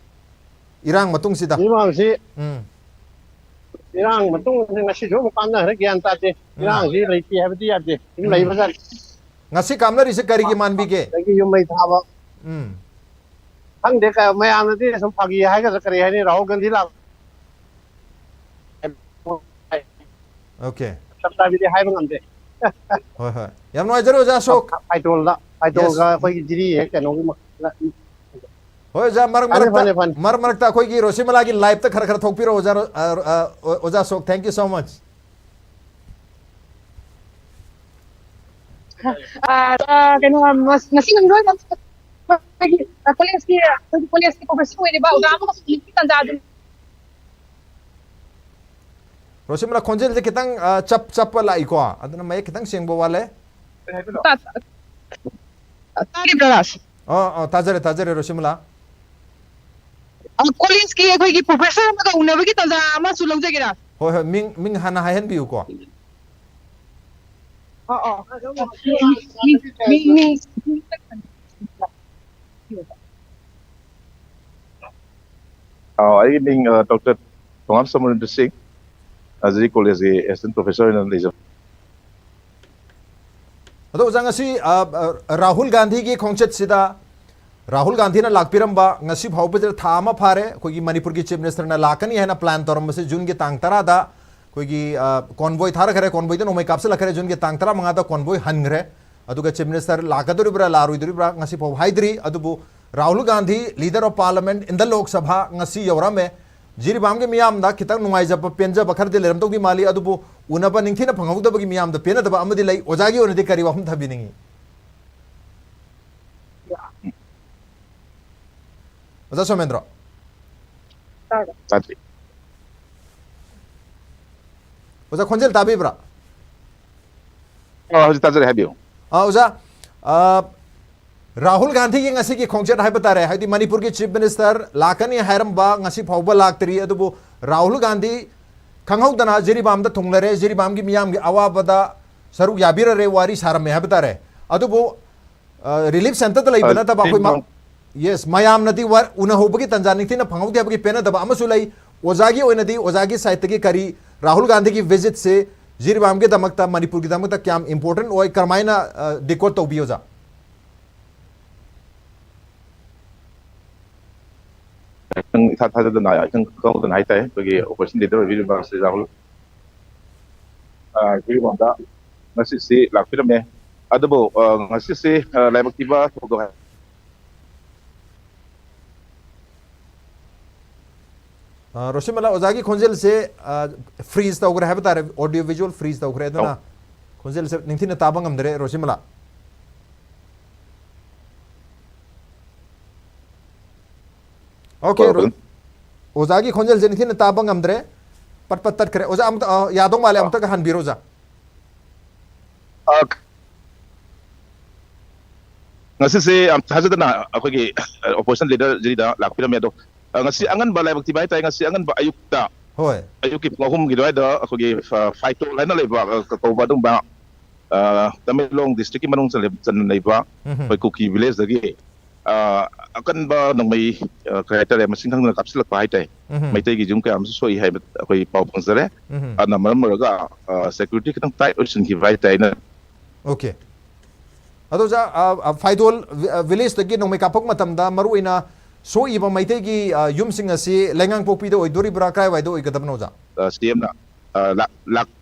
ꯏꯔꯥꯡ ꯃꯇꯨꯡꯁꯤꯗ? ꯖꯤꯔꯤꯕꯥꯝꯁꯤ ꯎꯝ꯫ ꯏꯔꯥꯡ ꯃꯇꯨꯡꯗ ꯉꯁꯤꯁꯨ ꯑꯃꯨꯛ ꯀꯥꯞꯅꯈ꯭ꯔꯦ, ꯒ꯭ꯌꯥꯟ ꯇꯥꯗꯦ꯫ ꯎꯝ꯫ ꯏꯔꯥꯡꯁꯤ ꯂꯩꯇꯦ ꯍꯥꯏꯕꯗꯤ ꯌꯥꯗꯦ, ꯑꯗꯨꯝ ꯎꯝ꯫ ꯂꯩꯕꯖꯥꯠꯅꯤ꯫ ꯉꯁꯤ ꯀꯥꯞꯅꯔꯤꯁꯦ ꯀꯔꯤꯒꯤ ꯃꯥꯟꯕꯤꯒꯦ? ꯑꯗꯒꯤ ꯌꯨꯝ ꯃꯩ ꯊꯥꯕ꯫ ꯎꯝ꯫ ꯈꯪꯗꯦ, ꯀ-, ꯃꯌꯥꯝꯅꯗꯤ ꯁꯨꯝ ꯐꯥꯒꯤ ꯍꯥꯏꯒꯗ꯭ꯔꯥ ꯀꯔꯤ ꯍꯥꯏꯅꯤ, ꯔꯥꯍꯨꯜ ꯒꯥꯟꯙꯤ ꯂꯥꯛ-, Okay. ꯆꯞ ꯆꯥꯕꯤꯗꯤ ꯍꯥꯏꯕ ꯉꯝꯗꯦ꯫ ꯍꯣꯏ, ꯍꯣꯏ꯫ ꯌꯥꯝ ꯅꯨꯡꯉꯥꯏꯖꯔꯦ ꯑꯣꯖꯥ ꯑꯁꯣꯛ꯫ ꯐꯥꯏꯇꯣꯜꯗ꯫ ꯍꯥꯏꯗꯣꯛꯑꯒ ꯑꯩꯈꯣꯏꯒꯤ ꯖꯤꯔꯤ ꯍꯦꯛ ꯀꯩꯅꯣꯒꯤ ꯃꯈꯥꯗ ꯍꯣꯏ ꯑꯣꯖꯥ, ꯃꯔꯛ ꯐꯅꯤ, ꯃꯔꯛꯇ ꯐꯅꯤ, ꯐꯅꯤ꯫ ꯃꯔꯛ ꯃꯔꯛꯇ ꯑꯩꯈꯣꯏꯒꯤ ꯔꯣꯁꯤꯃꯂꯥꯒꯤ ꯂꯥꯏꯞꯇ ꯈꯔ ꯈꯔ ꯊꯣꯛꯄꯤꯔꯛꯑꯣ ꯑꯣꯖꯥ ꯔꯣ-, ꯑ, ꯑ, ꯑꯣꯖꯥ ꯁꯣꯛ, thank you so much꯫ ꯑ, ꯑ, ꯀꯩꯅꯣ, ꯉꯁꯤ ꯂꯣꯏꯅꯃꯛ ꯑꯩꯈꯣꯏꯒꯤ, ꯑ, ꯀꯣꯂꯦꯖꯀꯤ, ꯑꯩꯈꯣꯏꯒꯤ ꯀꯣꯂꯦꯖꯀꯤ ꯄ꯭ꯔꯣꯐꯦꯁꯔ ꯑꯣꯏꯔꯤꯕ ꯑꯣꯖꯥ ꯑꯃꯒ ꯇꯥꯟꯖꯥꯗꯨ ꯔꯣꯁꯤꯃꯂꯥ, ꯈꯣꯟꯖꯦꯜꯁꯦ ꯈꯤꯇꯪ, ꯑ, ꯆꯞ ꯆꯞꯄ ꯂꯥꯛꯏꯀꯣ, ꯑꯗꯨꯅ ꯃꯌꯦꯛ ꯈꯤꯇꯪ ꯁꯦꯡꯕ ꯋꯥꯠꯂꯦ꯫ ꯇꯥ-, ꯇꯥꯔꯤꯕ꯭ꯔꯥ ꯔꯥꯖ? ꯑ, ꯑ, ꯇꯥꯖꯔꯦ, ꯇꯥꯖꯔꯦ, ꯔꯣꯁꯤꯃꯂꯥ꯫ ꯑ, ꯀꯣꯂꯦꯖꯀꯤ ꯑꯩꯈꯣꯏꯒꯤ ꯄ꯭ꯔꯣꯐꯦꯁꯔ ꯑꯃꯒ ꯎꯅꯕꯒꯤ ꯇꯥꯟꯖꯥ ꯑꯃꯁꯨ ꯂꯧꯖꯒꯦ ꯔꯥꯖ꯫ ꯍꯣꯏ, ꯍꯣꯏ, ꯃꯤꯡ, ꯃꯤꯡ ꯍꯥꯟꯅ ꯍꯥꯏꯍꯟꯕꯤꯌꯨꯀꯣ꯫ ꯑ, ꯑ꯫ ꯃꯤꯡ, ꯃꯤꯡ, ꯃꯤꯡ, ꯃꯤꯡ꯫ ꯑꯥ, ꯑꯩꯒꯤ ꯃꯤꯡ, ꯑ, ꯗꯣꯛꯇꯔ ꯊꯣꯉꯥꯝ ꯁꯃꯨꯔꯦꯟꯗ꯭ꯔ ꯁꯤꯡ, ꯑ, ꯖꯤꯔꯤ ꯀꯣꯂꯦꯖꯀꯤ ꯑꯦꯁꯤꯁꯇꯦꯟ ꯄ꯭ꯔꯣꯐꯦꯁꯔ ꯑꯣꯏꯅ ꯂꯩꯖꯕ꯫ ꯑꯗꯣ ꯑꯣꯖꯥ, ꯉꯁꯤ, ꯑ, ꯑ, ꯔꯥꯍꯨꯜ ꯒꯥꯟꯙꯤꯒꯤ ꯈꯣꯡꯆꯠꯁꯤꯗ, ꯔꯥꯍꯨꯜ ꯒꯥꯟꯙꯤꯅ ꯂꯥꯛꯄꯤꯔꯝꯕ ꯉꯁꯤ ꯐꯥꯎꯕꯗ ꯊꯥ ꯑꯃ ꯐꯥꯔꯦ꯫ ꯑꯩꯈꯣꯏꯒꯤ ꯃꯅꯤꯄꯨꯔꯒꯤ ꯆꯤꯐ ꯃꯤꯅꯤꯁꯇꯔꯅ ꯂꯥꯛꯀꯅꯤ ꯍꯥꯏꯅ ꯄ꯭ꯂꯥꯟ ꯇꯧꯔꯝꯕꯁꯦ ꯖꯨꯟꯒꯤ ꯇꯥꯡ ꯇꯔꯥꯗ ꯑꯩꯈꯣꯏꯒꯤ, ꯑ, ꯀꯣꯟꯚꯣꯏ ꯊꯥꯔꯛꯈ꯭ꯔꯦ, ꯀꯣꯟꯚꯣꯏꯗ ꯅꯣꯡꯃꯩ ꯀꯥꯞꯁꯤꯜꯂꯛꯈ꯭ꯔꯦ, ꯖꯨꯟꯒꯤ ꯇꯥꯡ ꯇꯔꯥꯃꯉꯥꯗ ꯀꯣꯟꯚꯣꯏ ꯍꯟꯈ꯭ꯔꯦ꯫ ꯑꯗꯨꯒ ꯆꯤꯐ ꯃꯤꯅꯤꯁꯇꯔ ꯂꯥꯛꯀꯗꯧꯔꯤꯕ꯭ꯔꯥ ꯂꯥꯛꯑꯔꯣꯏꯗꯧꯔꯤꯕ꯭ꯔꯥ ꯉꯁꯤ ꯐꯥꯎ ꯍꯥꯏꯗ꯭ꯔꯤ꯫ ꯑꯗꯨꯕꯨ Rahul Gandhi, leader of parliament in the Lok Sabha, ꯉꯁꯤ ꯌꯧꯔꯛꯑꯝꯃꯦ꯫ ꯖꯤꯔꯤꯕꯥꯝꯒꯤ ꯃꯤꯌꯥꯝꯗ ꯈꯤꯇꯪ ꯅꯨꯡꯉꯥꯏꯖꯕ, ꯄꯦꯟꯖꯕ ꯈꯔꯗꯤ ꯂꯩꯔꯝꯗꯧꯗꯤ ꯃꯥꯜꯂꯤ, ꯑꯗꯨꯕꯨ ꯎꯅꯕ ꯅꯤꯡꯊꯤꯅ ꯐꯪꯍꯧꯗꯕꯒꯤ ꯃꯤꯌꯥꯝꯗ ꯄꯦꯟꯅꯗꯕ ꯑꯃꯗꯤ ꯂꯩ꯫ ꯑꯣꯖꯥꯒꯤ ꯑꯣꯏꯅꯗꯤ ꯀꯔꯤ ꯋꯥꯐꯝ ꯊꯝꯕꯤꯅꯤꯡꯉꯤ? ꯑꯣꯖꯥ ꯁꯣꯃꯦꯟꯗ꯭ꯔꯣ? ꯇꯥꯗ꯭ꯔꯤ꯫ ꯑꯣꯖꯥ, ꯈꯣꯟꯖꯦꯜ ꯇꯥꯕꯤꯕ꯭ꯔꯥ? ꯑ, ꯍꯧꯖꯤꯛ ꯇꯥꯖꯔꯦ, ꯍꯥꯏꯕꯤꯌꯨ꯫ ꯑ, ꯑꯣꯖꯥ, ꯑ, ꯔꯥꯍꯨꯜ ꯒꯥꯟꯙꯤꯒꯤ ꯉꯁꯤꯒꯤ ꯈꯣꯡꯆꯠ ꯍꯥꯏꯕ ꯇꯥꯔꯦ, ꯍꯥꯏꯗꯤ ꯃꯅꯤꯄꯨꯔꯒꯤ ꯆꯤꯐ ꯃꯤꯅꯤꯁꯇꯔ ꯂꯥꯛꯀꯅꯤ ꯍꯥꯏꯔꯝꯕ ꯉꯁꯤ ꯐꯥꯎꯕ ꯂꯥꯛꯇ꯭ꯔꯤ꯫ ꯑꯗꯨꯕꯨ ꯔꯥꯍꯨꯜ ꯒꯥꯟꯙꯤ ꯈꯪꯍꯧꯗꯅ ꯖꯤꯔꯤꯕꯥꯝꯗ ꯊꯨꯡꯂꯔꯦ, ꯖꯤꯔꯤꯕꯥꯝꯒꯤ ꯃꯤꯌꯥꯝꯒꯤ ꯑꯋꯥꯕꯗ ꯁꯔꯨꯛ ꯌꯥꯕꯤꯔꯔꯦ, ꯋꯥꯔꯤ ꯁꯥꯔꯝꯃꯦ ꯍꯥꯏꯕ ꯇꯥꯔꯦ꯫ ꯑꯗꯨꯕꯨ, ꯑ, ꯔꯤꯂꯤꯐ ꯁꯦꯟꯇꯔꯗ ꯂꯩꯕ ꯑ, ꯅꯠꯇꯕ ꯑꯩꯈꯣꯏ ꯃ-, ꯖꯤꯔꯤꯕꯥꯝ ꯌꯦꯁ, ꯃꯌꯥꯝꯅꯗꯤ ꯋꯥ-, ꯎꯅꯍꯧꯕꯒꯤ ꯇꯥꯟꯖꯥ ꯅꯤꯡꯊꯤꯅ ꯐꯪꯍꯧꯗꯦ ꯍꯥꯏꯕꯒꯤ ꯄꯦꯟꯅꯗꯕ ꯑꯃꯁꯨ ꯂꯩ꯫ ꯑꯣꯖꯥꯒꯤ ꯑꯣꯏꯅꯗꯤ, ꯑꯣꯖꯥꯒꯤ ꯁꯥꯏꯠꯇꯒꯤ ꯀꯔꯤ, ꯔꯥꯍꯨꯜ ꯒꯥꯟꯙꯤꯒꯤ ꯚꯤꯖꯤꯠꯁꯦ ꯖꯤꯔꯤꯕꯥꯝꯒꯤꯗꯃꯛꯇ, ꯃꯅꯤꯄꯨꯔꯒꯤꯗꯃꯛꯇ ꯀꯌꯥꯝ ꯏꯝꯄꯣꯔꯇꯦꯟ ꯑꯣꯏ, ꯀꯔꯝꯍꯥꯏꯅ, ꯑ, ꯗꯤꯀꯣꯗ ꯇꯧꯕꯤ, ꯑꯣꯖꯥ? ꯈꯤꯇꯪ ꯏꯊꯥ ꯊꯥꯖꯗꯅ, ꯈꯤꯇꯪ ꯈꯪꯍꯧꯗꯅ ꯍꯥꯏꯇꯥꯔꯦ, ꯑꯩꯈꯣꯏꯒꯤ ꯑꯣꯄꯣꯖꯤꯁꯟ ꯂꯤꯗꯔ ꯑꯣꯏꯕꯤꯔꯤꯕ ꯁ꯭ꯔꯤ ꯔꯥꯍꯨꯜ, ꯑ, ꯖꯤꯔꯤꯕꯥꯝꯗ ꯉꯁꯤꯁꯤ ꯂꯥꯛꯄꯤꯔꯝꯃꯦ꯫ ꯑꯗꯨꯕꯨ, ꯑ, ꯉꯁꯤꯁꯤ, ꯑ, ꯂꯥꯏꯕꯛ ꯊꯤꯕ ꯊꯧꯗꯣꯛ ꯍꯥꯏ- ꯑ, ꯔꯣꯁꯤꯃꯂꯥ, ꯑꯣꯖꯥꯒꯤ ꯈꯣꯟꯖꯦꯜꯁꯦ, ꯑ, freeze ꯇꯧꯈ꯭ꯔꯦ ꯍꯥꯏꯕ ꯇꯥꯔꯦ, audio visual freeze ꯇꯧꯈ꯭ꯔꯦ, ꯑꯗꯨꯅ ꯑꯧ꯫ ꯈꯣꯟꯖꯦꯜꯁꯦ ꯅꯤꯡꯊꯤꯅ ꯇꯥꯕ ꯉꯝꯗ꯭ꯔꯦ, ꯔꯣꯁꯤꯃꯂꯥ꯫ Okay, ꯑꯣ, ꯔꯣ-, ꯑꯣꯖꯥꯒꯤ ꯈꯣꯟꯖꯦꯜꯁꯦ ꯅꯤꯡꯊꯤꯅ ꯇꯥꯕ ꯉꯝꯗ꯭ꯔꯦ, ꯄꯠ ꯄꯠ ꯇꯠꯈ꯭ꯔꯦ꯫ ꯑꯣꯖꯥ, ꯑꯃꯨꯛꯇ, ꯑ, ꯌꯥꯗꯧ ꯃꯥꯜꯂꯦ, ꯑ꯫ ꯑꯃꯨꯛꯇꯒ ꯍꯟꯕꯤꯔꯣ, ꯑꯣꯖꯥ꯫ ꯑ, ꯉꯁꯤꯁꯦ ꯌꯥꯝ ꯊꯥꯖꯗꯅ ꯑꯩꯈꯣꯏꯒꯤ, ꯑ, opposition leader ꯖꯤꯔꯤꯗ ꯂꯥꯛꯄꯤꯔꯝꯃꯦ꯫ ꯑꯗꯣ, ꯑ, ꯉꯁꯤ ꯑꯉꯟꯕ ꯂꯥꯏꯕꯛ ꯊꯤꯕ ꯍꯥꯏꯇꯥꯔꯦ, ꯉꯁꯤ ꯑꯉꯟꯕ ꯑꯌꯨꯛꯇ, ꯍꯣꯏ꯫ ꯑꯌꯨꯛꯀꯤ ꯄꯨꯡ ꯑꯍꯨꯝꯒꯤ ꯑꯗꯨꯋꯥꯏꯗ ꯑꯩꯈꯣꯏꯒꯤ, ꯑ, ꯐꯥꯏꯇꯣꯜ ꯍꯥꯏꯅ ꯂꯩꯕ, ꯑ, ꯀꯧꯕ ꯑꯗꯨꯒꯨꯝꯕ, ꯑ, ꯇꯃꯦꯡꯂꯣꯡ district ꯀꯤ ꯃꯅꯨꯡ ꯆꯜꯂꯤ-, ꯆꯟꯅ ꯂꯩꯕ ꯎꯝꯍꯨꯝ꯫ ꯑꯩꯈꯣꯏ ꯀꯨꯀꯤ village ꯇꯒꯤ, ꯑ, ꯑꯀꯟꯕ ꯅꯣꯡꯃꯩ, ꯑ, ꯀꯩ ꯍꯥꯏꯇꯥꯔꯦ, ꯃꯁꯤꯡ ꯈꯪꯗꯅ ꯀꯥꯞꯁꯤꯜꯂꯛꯄ ꯍꯥꯏꯇꯥꯔꯦ꯫ ꯎꯝꯍꯨꯝ꯫ ꯃꯩꯇꯩꯒꯤ ꯌꯨꯝ ꯀꯌꯥ ꯑꯃꯁꯨ ꯁꯣꯛꯏ ꯍꯥꯏꯕ ꯑꯩꯈꯣꯏ ꯄꯥꯎ ꯐꯪꯖꯔꯦ꯫ ꯎꯝꯍꯨꯝ꯫ ꯑꯗꯨꯅ ꯃꯔꯝ ꯑꯣꯏꯔꯒ, ꯑ, security ꯈꯤꯇꯪ tight ꯑꯣꯏꯁꯤꯟꯈꯤꯕ ꯍꯥꯏꯇꯥꯔꯦ꯫ ꯑꯩꯅ Okay꯫ ꯑꯗꯣ ꯑꯣꯖꯥ, ꯑ, ꯑ, ꯐꯥꯏꯗꯣꯜ ꯚꯤ-, ꯑ, village ꯇꯒꯤ ꯅꯣꯡꯃꯩ ꯀꯥꯞꯄꯛꯄ ꯃꯇꯝꯗ ꯃꯔꯨꯑꯣꯏꯅ ꯁꯣꯛꯏꯕ ꯃꯩꯇꯩꯒꯤ, ꯑ, ꯌꯨꯝꯁꯤꯡ ꯑꯁꯤ ꯂꯩꯉꯥꯡꯄꯣꯛꯄꯤꯗ ꯑꯣꯏꯗꯣꯔꯤꯕ꯭ꯔꯥ, ꯀꯥꯏꯋꯥꯏꯗ ꯑꯣꯏꯒꯗꯕꯅꯣ, ꯑꯣꯖꯥ? ꯑ, ꯁꯤ ꯑꯦꯝꯅ, ꯑ, ꯂꯥꯛ-, ꯂꯥꯛ-,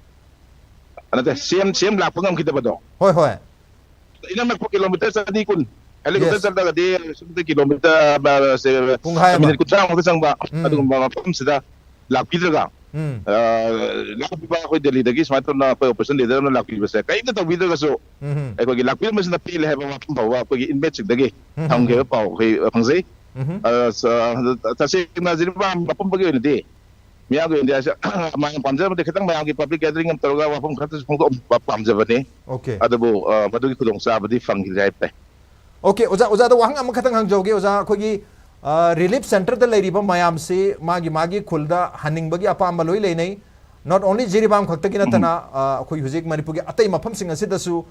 ꯅꯠꯇꯦ, ꯁꯤ ꯑꯦꯝ, ꯁꯤ ꯑꯦꯝ ꯂꯥꯛꯄ ꯉꯝꯈꯤꯗꯕꯗꯣ꯫ ꯍꯣꯏ, ꯍꯣꯏ꯫ ꯏꯅꯛ ꯅꯛꯄ kilometre ꯆꯅꯤ ꯀꯨꯟ, helicopter Yes꯫ ꯆꯠꯂꯒꯗꯤ ꯁꯣꯝꯗ kilometre, ꯑ, ꯁꯦ, ꯄꯨꯡꯈꯥꯏ ꯑꯃ꯫ Minute ꯀꯨꯟꯊ꯭ꯔꯥ ꯃꯨꯛꯇ ꯆꯪꯕ ꯎꯝ꯫ ꯑꯗꯨꯒꯨꯝꯕ ꯃꯐꯝꯁꯤꯗ ꯂꯥꯛꯄꯤꯗ꯭ꯔꯒ, ꯎꯝ꯫ ꯑ, ꯂꯥꯛꯄꯤꯕ ꯑꯩꯈꯣꯏ ꯗꯦꯜꯂꯤꯗꯒꯤ ꯁꯨꯃꯥꯏꯅ ꯇꯧꯅ ꯑꯩꯈꯣꯏ opposition leader ꯑꯃꯅ ꯂꯥꯛꯄꯤꯕꯁꯦ ꯀꯔꯤꯝꯇ ꯇꯧꯕꯤꯗ꯭ꯔꯒꯁꯨ, ꯎꯝ꯫ ꯑꯩꯈꯣꯏꯒꯤ ꯂꯥꯛꯄꯤꯔꯝꯕꯁꯤꯅ ꯄꯦꯜꯂꯦ ꯍꯥꯏꯕ ꯋꯥꯐꯝ ꯐꯥꯎꯕ ꯑꯩꯈꯣꯏꯒꯤ inmate ꯁꯤꯡꯗꯒꯤ ꯎꯝ꯫ ꯐꯪꯈꯤꯕ ꯄꯥꯎ ꯑꯩꯈꯣꯏ ꯐꯪꯖꯩ꯫ ꯎꯝ꯫ ꯑ, ꯁ-, ꯇꯁꯦꯡꯅ ꯖꯤꯔꯤꯕꯥꯝ ꯃꯄꯨꯝꯕꯒꯤ ꯑꯣꯏꯅꯗꯤ ꯃꯤꯌꯥꯝꯒꯤ ꯑꯣꯏꯅꯗꯤ ꯑꯁ-, ꯃꯌꯥꯝ ꯄꯥꯝꯖꯕꯗꯤ ꯈꯤꯇꯪ ꯃꯌꯥꯝꯒꯤ public gathering ꯑꯃ ꯇꯧꯔꯒ ꯋꯥꯐꯝ ꯈꯔꯗꯁꯨ ꯐꯣꯡꯗꯣꯛꯄ ꯄꯥꯝꯖꯕꯅꯤ꯫ Okay꯫ ꯑꯗꯨꯕꯨ, ꯑ, ꯃꯗꯨꯒꯤ ꯈꯨꯗꯣꯡꯆꯥꯕꯗꯤ ꯐꯪꯈꯤꯗ꯭ꯔꯦ ꯍꯥꯏꯕ ꯇꯥꯏ꯫ Okay, ꯑꯣꯖꯥ, ꯑꯣꯖꯥꯗ ꯋꯥꯍꯪ ꯑꯃꯈꯛꯇꯪ ꯍꯪꯖꯍꯧꯒꯦ꯫ ꯑꯣꯖꯥ, ꯑꯩꯈꯣꯏꯒꯤ, ꯑ, relief centre ꯗ ꯂꯩꯔꯤꯕ ꯃꯌꯥꯝꯁꯤ ꯃꯥꯒꯤ, ꯃꯥꯒꯤ ꯈꯨꯜꯗ ꯍꯟꯅꯤꯡꯕꯒꯤ ꯑꯄꯥꯝꯕ ꯂꯣꯏ ꯂꯩꯅꯩ꯫ Not only ꯖꯤꯔꯤꯕꯥꯝ ꯈꯛꯇꯒꯤ ꯎꯝ꯫ ꯅꯠꯇꯅ, ꯑ, ꯑꯩꯈꯣꯏ ꯍꯧꯖꯤꯛ ꯃꯅꯤꯄꯨꯔꯒꯤ ꯑꯇꯩ ꯃꯐꯝꯁꯤꯡ ꯑꯁꯤꯗꯁꯨ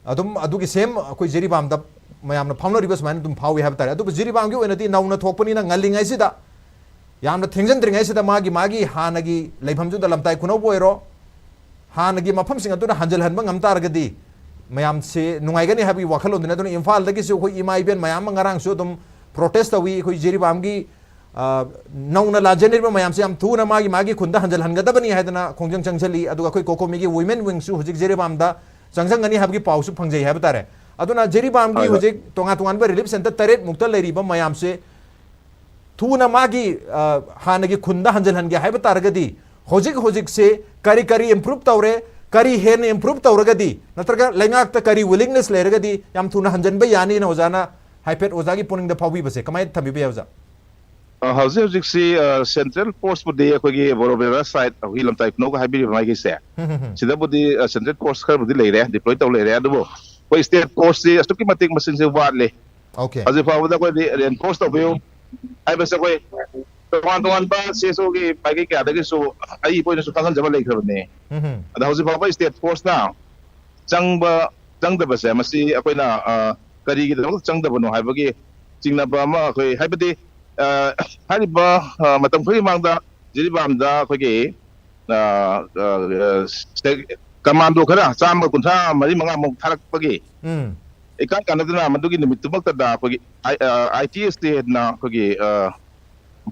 ꯑꯗꯨꯝ ꯑꯗꯨꯒꯤ same ꯑꯩꯈꯣꯏ ꯖꯤꯔꯤꯕꯥꯝꯗ ꯃꯌꯥꯝꯅ ꯐꯥꯎꯅꯔꯤꯕ ꯁꯨꯃꯥꯏꯅ ꯑꯗꯨꯝ ꯐꯥꯎꯏ ꯍꯥꯏꯕ ꯇꯥꯔꯦ꯫ ꯑꯗꯨꯕꯨ ꯖꯤꯔꯤꯕꯥꯝꯒꯤ ꯑꯣꯏꯅꯗꯤ ꯅꯧꯅ ꯊꯣꯛꯄꯅꯤꯅ ꯉꯜꯂꯤꯉꯩꯁꯤꯗ, ꯌꯥꯝꯅ ꯊꯦꯡꯖꯤꯟꯗ꯭ꯔꯤꯉꯩꯁꯤꯗ ꯃꯥꯒꯤ, ꯃꯥꯒꯤ ꯍꯥꯟꯅꯒꯤ ꯂꯩꯐꯝꯗꯨꯗ ꯂꯝꯇꯥꯏ ꯈꯨꯅꯧꯕꯨ ꯑꯣꯏꯔꯣ, ꯍꯥꯟꯅꯒꯤ ꯃꯐꯝꯁꯤꯡ ꯑꯗꯨꯗ ꯍꯟꯖꯤꯜꯍꯟꯕ ꯉꯝ ꯇꯥꯔꯒꯗꯤ ꯃꯌꯥꯝꯁꯦ ꯅꯨꯡꯉꯥꯏꯒꯅꯤ ꯍꯥꯏꯕꯒꯤ ꯋꯥꯈꯜꯂꯣꯟꯗꯨꯅꯤ꯫ ꯑꯗꯨꯅ ꯏꯝꯐꯥꯜꯗꯒꯤꯁꯨ ꯑꯩꯈꯣꯏ ꯏꯃꯥ ꯏꯕꯦꯟ ꯃꯌꯥꯝ ꯑꯃ ꯉꯔꯥꯡꯁꯨ ꯑꯗꯨꯝ protest ꯇꯧꯏ꯫ ꯑꯩꯈꯣꯏ ꯖꯤꯔꯤꯕꯥꯝꯒꯤ, ꯑ, ꯅꯧꯅ ꯂꯥꯟꯖꯦꯟꯅꯔꯤꯕ ꯃꯌꯥꯝꯁꯦ ꯌꯥꯝ ꯊꯨꯅ ꯃꯥꯒꯤ, ꯃꯥꯒꯤ ꯈꯨꯟꯗ ꯍꯟꯖꯤꯜꯍꯟꯒꯗꯕꯅꯤ ꯍꯥꯏꯗꯅ ꯈꯣꯡꯖꯪ ꯆꯪꯁꯤꯜꯂꯤ꯫ ꯑꯗꯨꯒ ꯑꯩꯈꯣꯏ ꯀꯣꯀꯣꯃꯤꯒꯤ women wing ꯁꯨ ꯍꯧꯖꯤꯛ ꯖꯤꯔꯤꯕꯥꯝꯗ ꯆꯪꯁꯤꯟꯒꯅꯤ ꯍꯥꯏꯕꯒꯤ ꯄꯥꯎꯁꯨ ꯐꯪꯖꯩ ꯍꯥꯏꯕ ꯇꯥꯔꯦ꯫ ꯑꯗꯨꯅ ꯖꯤꯔꯤꯕꯥꯝꯒꯤ ꯍꯣꯏ, ꯍꯣꯏ꯫ ꯍꯧꯖꯤꯛ ꯇꯣꯉꯥꯟ ꯇꯣꯉꯥꯟꯕ ꯔꯤꯂꯤꯐ ꯁꯦꯟꯇꯔ ꯇꯔꯦꯠ ꯃꯨꯛꯇ ꯂꯩꯔꯤꯕ ꯃꯌꯥꯝꯁꯦ ꯊꯨꯅ ꯃꯥꯒꯤ, ꯑ, ꯍꯥꯟꯅꯒꯤ ꯈꯨꯟꯗ ꯍꯟꯖꯤꯜꯍꯟꯒꯦ ꯍꯥꯏꯕ ꯇꯥꯔꯒꯗꯤ ꯍꯧꯖꯤꯛ ꯍꯧꯖꯤꯛꯁꯦ ꯀꯔꯤ ꯀꯔꯤ ꯏꯝꯄ꯭ꯔꯨꯞ ꯇꯧꯔꯦ, ꯀꯔꯤ ꯍꯦꯟꯅ ꯏꯝꯄ꯭ꯔꯨꯞ ꯇꯧꯔꯒꯗꯤ, ꯅꯠꯇ꯭ꯔꯒ ꯂꯩꯉꯥꯛꯇ ꯀꯔꯤ ꯋꯤꯂꯤꯡꯅꯦꯁ ꯂꯩꯔꯒꯗꯤ ꯌꯥꯝ ꯊꯨꯅ ꯍꯟꯖꯤꯟꯕ ꯌꯥꯅꯤꯅ ꯑꯣꯖꯥꯅ ꯍꯥꯏꯐꯦꯠ ꯑꯣꯖꯥꯒꯤ ꯄꯨꯛꯅꯤꯡꯗ ꯐꯥꯎꯕꯤꯕꯁꯦ ꯀꯃꯥꯏꯅ ꯊꯝꯕꯤꯕ ꯌꯥꯏ ꯑꯣꯖꯥ? ꯑ, ꯍꯧꯖꯤꯛ ꯍꯧꯖꯤꯛꯁꯤ, ꯑ, ꯁꯦꯟꯇ꯭ꯔꯦꯜ ꯐꯣꯔꯁꯄꯨꯗꯤ ꯑꯩꯈꯣꯏꯒꯤ ꯕꯣꯔꯣꯕꯦꯔꯥ ꯁꯥꯏꯠ, ꯑꯩꯈꯣꯏꯒꯤ ꯂꯝꯇꯥꯏ ꯈꯨꯅꯧꯒ ꯍꯥꯏꯕꯤꯔꯤꯕ ꯃꯥꯏꯀꯩꯁꯦ, ꯍꯝ, ꯍꯝ, ꯍꯝ꯫ ꯁꯤꯗꯕꯨꯗꯤ, ꯑ, ꯁꯦꯟꯇ꯭ꯔꯦꯜ ꯐꯣꯔꯁ ꯈꯔꯕꯨꯗꯤ ꯂꯩꯔꯦ, ꯗꯤꯄ꯭ꯂꯣꯏ ꯇꯧ ꯂꯩꯔꯦ, ꯑꯗꯨꯕꯨ ꯑꯩꯈꯣꯏ ꯁ꯭ꯇꯦꯠ ꯐꯣꯔꯁꯁꯤ ꯑꯁꯨꯛꯀꯤ ꯃꯇꯤꯛ ꯃꯁꯤꯡꯁꯦ ꯋꯥꯠꯂꯤ꯫ ꯑꯣꯀꯦ꯫ ꯍꯧꯖꯤꯛ ꯐꯥꯎꯕꯗ ꯑꯩꯈꯣꯏꯗꯤ ꯔꯦꯟꯐꯣꯔꯁ ꯇꯧꯕꯤꯌꯨ ꯍꯥꯏꯕꯁꯦ ꯑꯩꯈꯣꯏ ꯇꯣꯉꯥꯟ ꯇꯣꯉꯥꯟꯕ ꯁꯤ ꯑꯦꯁ ꯑꯣꯒꯤ ꯃꯥꯏꯀꯩ ꯀꯌꯥꯗꯒꯤꯁꯨ ꯑꯩ ꯑꯩꯈꯣꯏꯅꯁꯨ ꯈꯪꯍꯟꯖꯕ ꯂꯩꯈ꯭ꯔꯕꯅꯦ꯫ ꯎꯝ ꯍꯝ꯫ ꯑꯗ ꯍꯧꯖꯤꯛ ꯐꯥꯎꯕ ꯁ꯭ꯇꯦꯠ ꯐꯣꯔꯁꯅ ꯆꯪꯕ, ꯆꯪꯗꯕꯁꯦ ꯃꯁꯤ ꯑꯩꯈꯣꯏꯅ, ꯑ, ꯀꯔꯤꯒꯤꯗꯃꯛꯇ ꯆꯪꯗꯕꯅꯣ ꯍꯥꯏꯕꯒꯤ ꯆꯤꯡꯅꯕ ꯑꯃ ꯑꯩꯈꯣꯏ, ꯍꯥꯏꯕꯗꯤ, ꯑ, ꯍꯥꯏꯔꯤꯕ, ꯑ, ꯃꯇꯝ ꯈꯔꯒꯤ ꯃꯃꯥꯡꯗ ꯖꯤꯔꯤꯕꯥꯝꯗ ꯑꯩꯈꯣꯏꯒꯤ, ꯑ, ꯑ, ꯁꯦ-, ꯀꯃꯥꯟꯗꯣ ꯈꯔ ꯆꯥꯝꯃ ꯀꯨꯟꯊ꯭ꯔꯥ ꯃꯔꯤ ꯃꯉꯥꯃꯨꯛ ꯊꯥꯔꯛꯄꯒꯤ ꯎꯝ꯫ ꯏꯀꯥꯟ ꯀꯥꯟꯅꯗꯅ ꯃꯗꯨꯒꯤ ꯅꯨꯃꯤꯠꯇꯨꯃꯛꯇꯗ ꯑꯩꯈꯣꯏꯒꯤ ꯑꯥꯏ-, ꯑ, ꯑꯥꯏ ꯇꯤ ꯑꯦꯁ ꯇꯤ ꯍꯥꯏꯗꯅ ꯑꯩꯈꯣꯏꯒꯤ, ꯑ,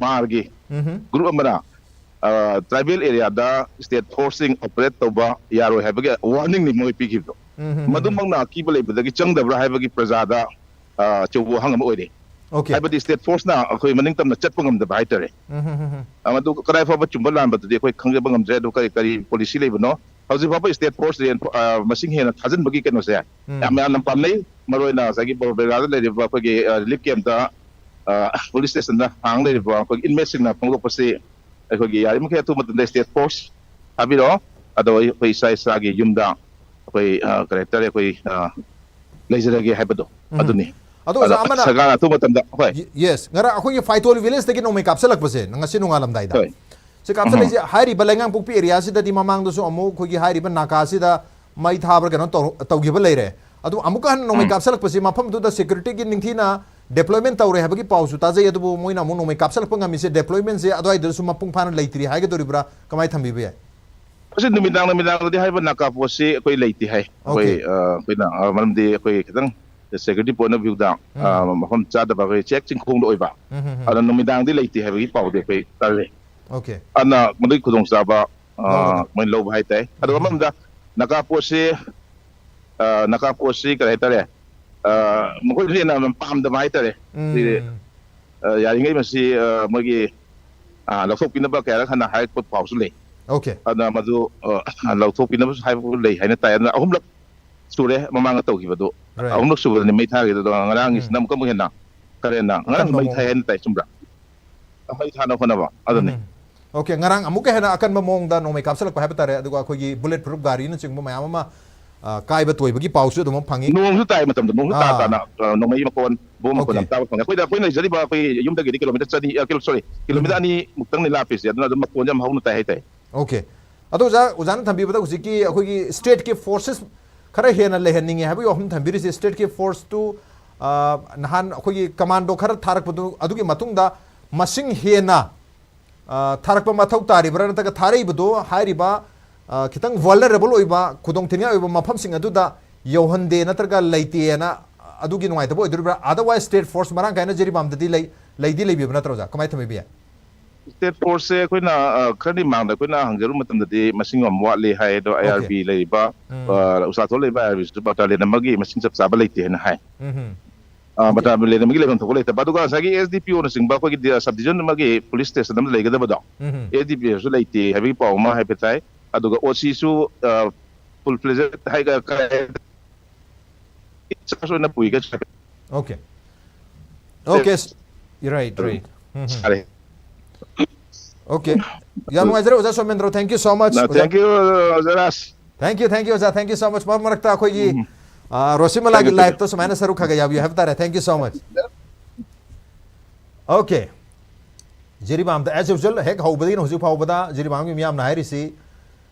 ꯃꯥꯔꯒꯤ ꯎꯝ ꯍꯝ꯫ ꯒ꯭ꯔꯨꯞ ꯑꯃꯅ, ꯑ, ꯇ꯭ꯔꯥꯏꯕꯦꯜ ꯑꯦꯔꯤꯌꯥꯗ ꯁ꯭ꯇꯦꯠ ꯐꯣꯔꯁꯁꯤꯡ ꯑꯣꯄꯔꯦꯠ ꯇꯧꯕ ꯌꯥꯔꯣꯏ ꯍꯥꯏꯕꯒꯤ ꯋꯥꯔꯅꯤꯡꯅꯤ ꯃꯣꯏ ꯄꯤꯈꯤꯕꯗꯣ꯫ ꯎꯝ ꯍꯝ, ꯎꯝ ꯍꯝ꯫ ꯃꯗꯨꯃꯛꯅ ꯑꯀꯤꯕ ꯂꯩꯕꯗꯒꯤ ꯆꯪꯗꯕ꯭ꯔꯥ ꯍꯥꯏꯕꯒꯤ ꯄ꯭ꯔꯖꯥꯗ, ꯑ, ꯑꯆꯧꯕ ꯋꯥꯍꯪ ꯑꯃ ꯑꯣꯏꯔꯦ꯫ ꯑꯣꯀꯦ꯫ ꯍꯥꯏꯕꯗꯤ ꯁ꯭ꯇꯦꯠ ꯐꯣꯔꯁꯅ ꯑꯩꯈꯣꯏ ꯃꯅꯤꯡ ꯇꯝꯅ ꯆꯠꯄ ꯉꯝꯗꯕ ꯍꯥꯏꯇꯥꯔꯦ꯫ ꯎꯝ ꯍꯝ, ꯍꯝ, ꯍꯝ꯫ ꯑ, ꯃꯗꯨ ꯀꯗꯥꯏ ꯐꯥꯎꯕ ꯆꯨꯝꯕ ꯂꯥꯟꯕꯗꯨꯗꯤ ꯑꯩꯈꯣꯏ ꯈꯪꯖꯕ ꯉꯝꯗ꯭ꯔꯦ꯫ ꯑꯗꯨ ꯀꯔꯤ, ꯀꯔꯤ ꯄꯣꯂꯤꯁꯤ ꯂꯩꯕꯅꯣ? ꯍꯧꯖꯤꯛ ꯐꯥꯎꯕ ꯁ꯭ꯇꯦꯠ ꯐꯣꯔꯁ ꯔꯦꯟ-, ꯑ, ꯃꯁꯤꯡ ꯍꯦꯟꯅ ꯊꯥꯖꯤꯟꯕꯒꯤ ꯀꯩꯅꯣꯁꯦ ꯎꯝ꯫ ꯌꯥꯝ, ꯌꯥꯝꯅ ꯄꯥꯝꯅꯩ꯫ ꯃꯔꯨꯑꯣꯏꯅ ꯉꯁꯥꯏꯒꯤ ꯕꯣꯔꯣꯕꯦꯔꯥꯗ ꯂꯩꯔꯤꯕ ꯑꯩꯈꯣꯏꯒꯤ, ꯑ, ꯔꯤꯂꯤꯐ ꯀꯦꯝꯞꯇ, ꯑ, ꯄꯨꯂꯤꯁ ꯁ꯭ꯇꯦꯁꯟꯗ ꯍꯥꯡ ꯂꯩꯔꯤꯕ ꯑꯩꯈꯣꯏꯒꯤ ꯏꯟꯃꯦꯠꯁꯤꯡꯅ ꯐꯣꯡꯗꯣꯛꯄꯁꯤ ꯑꯩꯈꯣꯏꯒꯤ ꯌꯥꯔꯤꯃꯈꯩ ꯑꯊꯨꯕ ꯃꯇꯝꯗ ꯁ꯭ꯇꯦꯠ ꯐꯣꯔꯁ ꯊꯥꯕꯤꯔꯛꯑꯣ, ꯑꯗꯣ ꯑꯩꯈꯣꯏ ꯏꯁꯥ ꯏꯁꯥꯒꯤ ꯌꯨꯝꯗ ꯑꯩꯈꯣꯏ, ꯑ, ꯀꯔꯤ ꯍꯥꯏꯇꯥꯔꯦ, ꯑꯩꯈꯣꯏ, ꯑ, ꯂꯩꯖꯔꯒꯦ ꯍꯥꯏꯕꯗꯣ ꯎꯝ꯫ ꯑꯗꯨꯅꯤ꯫ ꯑꯗꯣ ꯑꯣꯖꯥ, ꯑꯗꯣ ꯑꯃꯅ ꯁꯔꯀꯥꯔꯅ ꯑꯊꯨꯕ ꯃꯇꯝꯗ, ꯍꯣꯏ꯫ ꯌꯦ-, ꯌꯦꯁ, ꯉꯔꯥꯡ ꯑꯩꯈꯣꯏꯒꯤ ꯐꯥꯏꯇꯣꯜ ꯚꯤꯂꯦꯖꯇꯒꯤ ꯅꯣꯡꯃꯩ ꯀꯥꯞꯁꯤꯜꯂꯛꯄꯁꯦ, ꯉꯁꯤ ꯅꯣꯡꯉꯥꯜꯂꯝꯗꯥꯏꯗ꯫ ꯍꯣꯏ꯫ ꯁꯤ ꯀꯥꯞꯁꯤꯜꯂꯛꯏꯁꯦ, ꯍꯥꯏꯔꯤꯕ ꯂꯩꯉꯥꯡꯄꯣꯛꯄꯤ ꯑꯦꯔꯤꯌꯥꯁꯤꯗꯗꯤ ꯃꯃꯥꯡꯗꯁꯨ ꯑꯃꯨꯛ ꯑꯩꯈꯣꯏꯒꯤ ꯍꯥꯏꯔꯤꯕ ꯅꯥꯀꯥꯁꯤꯗ ꯃꯩ ꯊꯥꯕ꯭ꯔꯥ ꯀꯩꯅꯣ ꯇꯧ-, ꯇꯧꯈꯤꯕ ꯂꯩꯔꯦ꯫ ꯑꯗꯨ ꯑꯃꯨꯛꯀ ꯍꯟꯅ ꯅꯣꯡꯃꯩ ꯎꯝ꯫ ꯀꯥꯞꯁꯤꯜꯂꯛꯄꯁꯤ ꯃꯐꯝꯗꯨꯗ ꯁꯦꯀ꯭ꯌꯨꯔꯤꯇꯤꯒꯤ ꯅꯤꯡꯊꯤꯅ ꯗꯦꯄ꯭ꯂꯣꯏꯃꯦꯟ ꯇꯧꯔꯦ ꯍꯥꯏꯕꯒꯤ ꯄꯥꯎꯁꯨ ꯇꯥꯖꯩ, ꯑꯗꯨꯕꯨ ꯃꯣꯏꯅ ꯑꯃꯨꯛ ꯅꯣꯡꯃꯩ ꯀꯥꯞꯁꯤꯜꯂꯛꯄ ꯉꯝꯃꯤꯁꯦ, ꯗꯦꯄ꯭ꯂꯣꯏꯃꯦꯟꯁꯦ ꯑꯗꯨꯋꯥꯏꯗꯁꯨ ꯃꯄꯨꯡ ꯐꯥꯅ ꯂꯩꯇ꯭ꯔꯤ ꯍꯥꯏꯒꯗꯧꯔꯤꯕ꯭ꯔꯥ? ꯀꯃꯥꯏꯅ ꯊꯝꯕꯤꯕ ꯌꯥꯏ? ꯃꯁꯤ ꯅꯨꯃꯤꯗꯥꯡ ꯅꯨꯃꯤꯗꯥꯡꯗꯗꯤ ꯍꯥꯏꯕ ꯅꯥꯀꯥ ꯄꯣꯠꯁꯤ ꯑꯩꯈꯣꯏ ꯂꯩꯇꯦ ꯍꯥꯏ꯫ ꯑꯩꯈꯣꯏ, ꯑꯣꯀꯦ꯫ ꯑ, ꯑꯩꯈꯣꯏꯅ, ꯑ, ꯃꯔꯝꯗꯤ ꯑꯩꯈꯣꯏ ꯈꯤꯇꯪ ꯁꯦꯀ꯭ꯌꯨꯔꯤꯇꯤ ꯄꯣꯏꯟ ꯑꯣꯐ ꯚ꯭ꯌꯨꯗ, ꯑ, ꯎꯝ꯫ ꯃꯐꯝ ꯆꯥꯗꯕ ꯑꯩꯈꯣꯏ ꯆꯦꯛ ꯆꯤꯡꯈꯣꯡꯗ ꯑꯣꯏꯕ꯫ ꯎꯝ, ꯎꯝ, ꯎꯝ꯫ ꯑꯗꯨꯅ ꯅꯨꯃꯤꯗꯥꯡꯗꯤ ꯂꯩꯇꯦ ꯍꯥꯏꯕꯒꯤ ꯄꯥꯎꯗꯤ ꯑꯩꯈꯣꯏ ꯇꯥꯖꯩ꯫ ꯑꯣꯀꯦ꯫ ꯑꯗꯨꯅ ꯃꯗꯨꯒꯤ ꯈꯨꯗꯣꯡꯆꯥꯕ, ꯑ, ꯂꯧꯔꯒ꯫ ꯃꯣꯏ ꯂꯧꯕ ꯍꯥꯏꯇꯥꯔꯦ꯫ ꯑꯗꯨꯒ ꯎꯝ꯫ ꯑꯃꯔꯣꯝꯗ ꯅꯥꯀꯥ ꯄꯣꯠꯁꯤ ꯅꯀꯥꯞ ꯀꯣꯠꯁꯤ ꯀꯔꯤ ꯍꯥꯏꯇꯥꯔꯦ, ꯃꯈꯣꯏꯁꯨ ꯍꯦꯟꯅ ꯄꯥꯝꯗꯕ ꯍꯥꯏꯇꯥꯔꯦ꯫ ꯁꯤ, ꯌꯥꯔꯤꯉꯩ ꯃꯁꯤ ꯃꯣꯏꯒꯤ ꯂꯧꯊꯣꯛꯄꯤꯅꯕ ꯀꯌꯥꯔꯛ ꯍꯟꯅ ꯍꯥꯏꯔꯛꯄ ꯄꯥꯎꯁꯨ ꯂꯩ꯫ ꯑꯣꯀꯦ꯫ ꯑꯗꯨꯅ ꯃꯗꯨ ꯂꯧꯊꯣꯛꯄꯤꯅꯕꯁꯨ ꯍꯥꯏꯕ ꯂꯩ ꯍꯥꯏꯅ ꯇꯥꯏ꯫ ꯑꯗꯨꯅ ꯑꯍꯨꯝꯂꯛ ꯁꯨꯔꯦ ꯃꯃꯥꯡꯗ ꯇꯧꯈꯤꯕꯗꯣ꯫ Right. ꯑꯍꯨꯝꯂꯛ ꯁꯨꯕꯗꯅꯤ ꯃꯩ ꯊꯥꯈꯤꯗꯣ꯫ ꯑꯗꯣ ꯉꯔꯥꯡꯒꯤꯁꯤꯅ ꯑꯃꯨꯛꯀ ꯑꯃꯨꯛ ꯍꯦꯟꯅ ꯈꯔ ꯍꯦꯟꯅ, ꯉꯔꯥꯡꯁꯨ ꯑꯀꯟꯕ ꯃꯩ ꯃꯑꯣꯡ꯫ ꯊꯥꯏ ꯍꯥꯏꯅ ꯇꯥꯏ, ꯆꯨꯝꯕ꯭ꯔꯥ? ꯃꯩ ꯊꯥꯅ ꯍꯣꯠꯅꯕ ꯑꯗꯨꯅꯤ꯫ ꯎꯝ꯫ ꯑꯣꯀꯦ, ꯉꯔꯥꯡ ꯑꯃꯨꯛꯀ ꯍꯦꯟꯅ ꯑꯀꯟꯕ ꯃꯑꯣꯡꯗ ꯅꯣꯡꯃꯩ ꯀꯥꯞꯁꯤꯜꯂꯛꯄ ꯍꯥꯏꯕ ꯇꯥꯔꯦ꯫ ꯑꯗꯨꯒ ꯑꯩꯈꯣꯏꯒꯤ bullet proof ꯒꯥꯔꯤꯅꯆꯤꯡꯕ ꯃꯌꯥꯝ ꯑꯃ, ꯑ, ꯀꯥꯏꯕ ꯇꯣꯏꯕꯒꯤ ꯄꯥꯎꯁꯨ ꯑꯗꯨꯃꯛ ꯐꯪꯉꯤ꯫ ꯅꯣꯡꯁꯨ ꯇꯥꯏ ꯃꯇꯝꯗ, ꯅꯣꯡꯁꯨ ꯇꯥ ꯑꯥ꯫ ꯇꯥꯅ, ꯑ, ꯅꯣꯡꯃꯩ ꯃꯈꯣꯟ, ꯕꯣꯝ ꯃꯈꯣꯟ ꯌꯥꯝ ꯑꯣꯀꯦ꯫ ꯇꯥꯕ ꯐꯪꯉꯦ꯫ ꯑꯩꯈꯣꯏꯗ, ꯑꯩꯈꯣꯏꯅ ꯂꯩꯖꯔꯤꯕ ꯑꯩꯈꯣꯏ ꯌꯨꯝꯗꯒꯤꯗꯤ ꯀꯤꯂꯣꯃꯤꯇꯔ ꯆꯅꯤ, ꯑ, ꯀꯤꯂꯣ-, sorry, ꯀꯤꯂꯣꯃꯤꯇꯔ ꯎꯝ꯫ ꯑꯅꯤꯃꯨꯛꯇꯪꯅꯤ ꯂꯥꯞꯄꯤꯁꯦ꯫ ꯑꯗꯨꯅ ꯑꯗꯨꯝ ꯃꯈꯣꯟꯁꯦ ꯌꯥꯝ ꯍꯧꯅ ꯇꯥꯏ ꯍꯥꯏꯇꯥꯔꯦ꯫ ꯑꯣꯀꯦ꯫ ꯑꯗꯣ ꯑꯣꯖꯥ, ꯑꯣꯖꯥꯅ ꯊꯝꯕꯤꯕꯗ ꯍꯧꯖꯤꯛꯀꯤ ꯑꯩꯈꯣꯏꯒꯤ stateꯀꯤ forces ꯈꯔ ꯍꯦꯟꯅ ꯂꯩꯍꯟꯅꯤꯡꯉꯦ ꯍꯥꯏꯕꯒꯤ ꯋꯥꯐꯝ ꯊꯝꯕꯤꯔꯤꯁꯦ꯫ Stateꯀꯤ forceꯇꯨ, ꯑ, ꯅꯍꯥꯟ ꯑꯩꯈꯣꯏꯒꯤ commando ꯈꯔ ꯊꯥꯔꯛꯄꯗꯨ, ꯑꯗꯨꯒꯤ ꯃꯇꯨꯡꯗ ꯃꯁꯤꯡ ꯍꯦꯟꯅ, ꯑ, ꯊꯥꯔꯛꯄ ꯃꯊꯧ ꯇꯥꯔꯤꯕ꯭ꯔꯥ, ꯅꯠꯇ꯭ꯔꯒ ꯊꯥꯔꯛꯏꯕꯗꯣ ꯍꯥꯏꯔꯤꯕ, ꯑ, ꯈꯤꯇꯪ vulnerable ꯑꯣꯏꯕ, ꯈꯨꯗꯣꯡ ꯊꯤꯅꯤꯡꯉꯥꯏ ꯑꯣꯏꯕ ꯃꯐꯝꯁꯤꯡ ꯑꯗꯨꯗ ꯌꯧꯍꯟꯗꯦ ꯅꯠꯇ꯭ꯔꯒ ꯂꯩꯇꯦꯅ ꯑꯗꯨꯒꯤ ꯅꯨꯡꯉꯥꯏꯇꯕ ꯑꯣꯏꯗꯣꯔꯤꯕ꯭ꯔꯥ? Otherwise state force ꯃꯔꯥꯡ ꯀꯥꯏꯅ ꯖꯤꯔꯤꯕꯥꯝꯗꯗꯤ ꯂꯩ, ꯂꯩꯗꯤ ꯂꯩꯕꯤꯕ ꯅꯠꯇ꯭ꯔꯣ ꯑꯣꯖꯥ? ꯀꯃꯥꯏꯅ ꯊꯝꯕꯤꯕ ꯌꯥꯏ? State forceꯁꯦ ꯑꯩꯈꯣꯏꯅ, ꯑ, ꯈꯔꯗꯤ ꯃꯥꯡꯗ ꯑꯩꯈꯣꯏꯅ ꯍꯪꯖꯔꯨꯕ ꯃꯇꯝꯗꯗꯤ ꯃꯁꯤꯡ ꯌꯥꯝ ꯋꯥꯠꯂꯤ ꯍꯥꯏ꯫ ꯑꯗꯣ ꯑꯣꯀꯦ꯫ IRB ꯂꯩꯔꯤꯕ, ꯎꯝ꯫ ꯑ, ꯎꯆꯥꯊꯣꯜ ꯂꯩꯔꯤꯕ IRBꯁꯨ battalion ꯑꯃꯒꯤ ꯃꯁꯤꯡ ꯆꯞ ꯆꯥꯕ ꯂꯩꯇꯦ ꯍꯥꯏꯅ ꯍꯥꯏ꯫ ꯎꯝ꯫ ꯑ, ꯑꯣꯀꯦ꯫ battalion ꯑꯃꯒꯤ ꯂꯩꯐꯝ ꯊꯣꯛꯄ ꯂꯩꯇꯕ꯫ ꯑꯗꯨꯒ ꯉꯁꯥꯏꯒꯤ SDPOꯅꯆꯤꯡꯕ ꯑꯩꯈꯣꯏꯒꯤ, ꯑ, sub division ꯑꯃꯒꯤ police station ꯑꯃ ꯂꯩꯒꯗꯕꯗꯣ, ꯎꯝ꯫ SDPOꯁꯨ ꯂꯩꯇꯦ ꯍꯥꯏꯕꯒꯤ ꯄꯥꯎ ꯑꯃ ꯍꯥꯏꯐꯦꯠ ꯇꯥꯏ꯫ ꯑꯗꯨꯒ OCꯁꯨ, ꯑ, full fledged ꯍꯥꯏꯒ-, ꯀ-, charge ꯑꯣꯏꯅ ꯄꯨꯏꯒ ꯑꯣꯀꯦ꯫ ꯑꯣꯀꯦ꯫ Right, right. ꯎꯝ, ꯎꯝ꯫ ꯁꯥꯔꯦ꯫ ꯑꯣꯀꯦ꯫ ꯌꯥꯝ ꯅꯨꯡꯉꯥꯏꯖꯔꯦ ꯑꯣꯖꯥ Somendro. Thank you so much, ꯑꯣꯖꯥ꯫ Thank you, ꯑꯣꯖꯥ ꯔꯥꯖ꯫ Thank you, thank you, ꯑꯣꯖꯥ꯫ Thank you so much. ꯃꯔꯛ ꯃꯔꯛꯇ ꯑꯩꯈꯣꯏꯒꯤ, ꯎꯝ꯫ ꯑ, ꯔꯣꯁꯤꯃꯂꯥꯒꯤ Thank you, thank you. Liveꯇ ꯁꯨꯃꯥꯏꯅ ꯁꯔꯨꯛ ꯈꯔ ꯈꯔ ꯌꯥꯕꯤꯌꯨ ꯍꯥꯏꯕ ꯇꯥꯔꯦ꯫ Thank you so much. Okay. ꯖꯤꯔꯤꯕꯥꯝꯗ, as usual, ꯍꯦꯛ ꯍꯧꯕꯗꯒꯤꯅ ꯍꯧꯖꯤꯛ ꯐꯥꯎꯕꯗ ꯖꯤꯔꯤꯕꯥꯝꯒꯤ ꯃꯤꯌꯥꯝꯅ ꯍꯥꯏꯔꯤꯁꯤ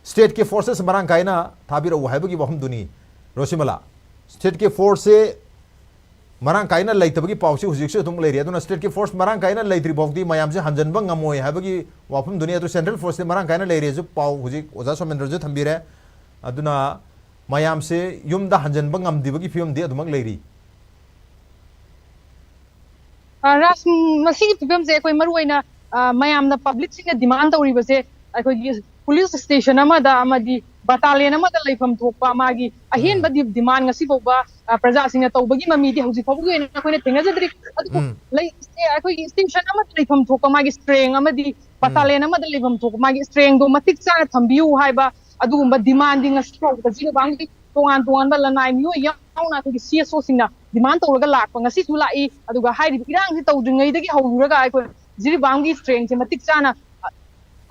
stateꯀꯤ forces ꯃꯔꯥꯡ ꯀꯥꯏꯅ ꯊꯥꯕꯤꯔꯛꯎ ꯍꯥꯏꯕꯒꯤ ꯋꯥꯐꯝꯗꯨꯅꯤ, ꯔꯣꯁꯤꯃꯂꯥ꯫ Stateꯀꯤ forceꯁꯦ ꯃꯔꯥꯡ ꯀꯥꯏꯅ ꯂꯩꯇꯕꯒꯤ ꯄꯥꯎꯁꯤ ꯍꯧꯖꯤꯛꯁꯨ ꯑꯗꯨꯝ ꯂꯩꯔꯤ꯫ ꯑꯗꯨꯅ stateꯀꯤ force ꯃꯔꯥꯡ ꯀꯥꯏꯅ ꯂꯩꯇ꯭ꯔꯤ ꯐꯥꯎꯗꯤ ꯃꯌꯥꯝꯁꯦ ꯍꯟꯖꯟꯕ ꯉꯝꯃꯣꯏ ꯍꯥꯏꯕꯒꯤ ꯋꯥꯐꯝꯗꯨꯅꯤ꯫ ꯑꯗꯨ central forceꯇꯤ ꯃꯔꯥꯡ ꯀꯥꯏꯅ ꯂꯩꯔꯦꯁꯨ ꯄꯥꯎ ꯍꯧꯖꯤꯛ ꯑꯣꯖꯥ ꯁꯣꯃꯦꯟꯗ꯭ꯔꯁꯨ ꯊꯝꯕꯤꯔꯦ꯫ ꯑꯗꯨꯅ ꯃꯌꯥꯝꯁꯦ ꯌꯨꯝꯗ ꯍꯟꯖꯟꯕ ꯉꯝꯗ꯭ꯔꯤꯕꯒꯤ ꯐꯤꯕꯝꯗꯤ ꯑꯗꯨꯃꯛ ꯂꯩꯔꯤ꯫ ꯑ, ꯔꯥꯖ, ꯎꯝ, ꯃꯁꯤꯒꯤ ꯐꯤꯕꯝꯁꯦ ꯑꯩꯈꯣꯏ ꯃꯔꯨ ꯑꯣꯏꯅ, ꯑ, ꯃꯌꯥꯝꯅ, publicꯁꯤꯡꯅ demand ꯇꯧꯔꯤꯕꯁꯦ ꯑꯩꯈꯣꯏꯒꯤ police station ꯑꯃꯗ ꯑꯃꯗꯤ ꯕꯇꯥꯂꯦꯟ ꯑꯃꯗ ꯂꯩꯐꯝ ꯊꯣꯛꯄ ꯃꯥꯒꯤ ꯑꯍꯦꯟꯕ ꯗꯤ- ꯗꯤꯃꯥꯟ ꯉꯁꯤ ꯐꯥꯎꯕ, ꯑ, ꯄ꯭ꯔꯖꯥꯁꯤꯡꯅ ꯇꯧꯕꯒꯤ ꯃꯃꯤꯗꯤ ꯍꯧꯖꯤꯛ ꯐꯥꯎꯕꯒꯤ ꯑꯣꯏꯅ ꯑꯩꯈꯣꯏꯅ ꯊꯦꯡꯅꯖꯗ꯭ꯔꯤ꯫ ꯑꯗꯨꯕꯨ ꯎꯝ꯫ ꯂꯩ-, ꯑꯩꯈꯣꯏꯒꯤ ꯏꯟꯁꯇꯤꯇ꯭ꯌꯨꯁꯟ ꯑꯃꯗ ꯂꯩꯐꯝ ꯊꯣꯛꯄ ꯃꯥꯒꯤ ꯁ꯭ꯇꯔꯦꯡ ꯑꯃꯗꯤ ꯕꯇꯥꯂꯦꯟ ꯑꯃꯗ ꯂꯩꯐꯝ ꯊꯣꯛꯄ ꯃꯥꯒꯤ ꯁ꯭ꯇꯔꯦꯡꯗꯣ ꯃꯇꯤꯛ ꯆꯥꯅ ꯊꯝꯕꯤꯌꯨ ꯍꯥꯏꯕ ꯑꯗꯨꯒꯨꯝꯕ ꯗꯤꯃꯥꯟꯗꯤ ꯉꯁꯤ ꯐꯥꯎꯕꯗ ꯖꯤꯔꯤꯕꯥꯝꯒꯤ ꯇꯣꯉꯥꯟ ꯇꯣꯉꯥꯟꯕ ꯂꯅꯥꯏ ꯃꯤꯑꯣꯏ ꯌꯥꯎꯅ ꯑꯩꯈꯣꯏꯒꯤ ꯁꯤ ꯑꯦꯁ ꯑꯣꯁꯤꯡꯅ ꯗꯤꯃꯥꯟ ꯇꯧꯔꯒ ꯂꯥꯛꯄ ꯉꯁꯤꯁꯨ ꯂꯥꯛꯏ꯫ ꯑꯗꯨꯒ ꯍꯥꯏꯔꯤꯕ ꯏꯔꯥꯡꯁꯤ ꯇꯧꯗ꯭ꯔꯤꯉꯩꯗꯒꯤ ꯍꯧꯔꯒ ꯑꯩꯈꯣꯏ ꯖꯤꯔꯤꯕꯥꯝꯒꯤ ꯁ꯭ꯇꯔꯦꯡꯁꯦ ꯃꯇꯤꯛ ꯆꯥꯅ, ꯑ,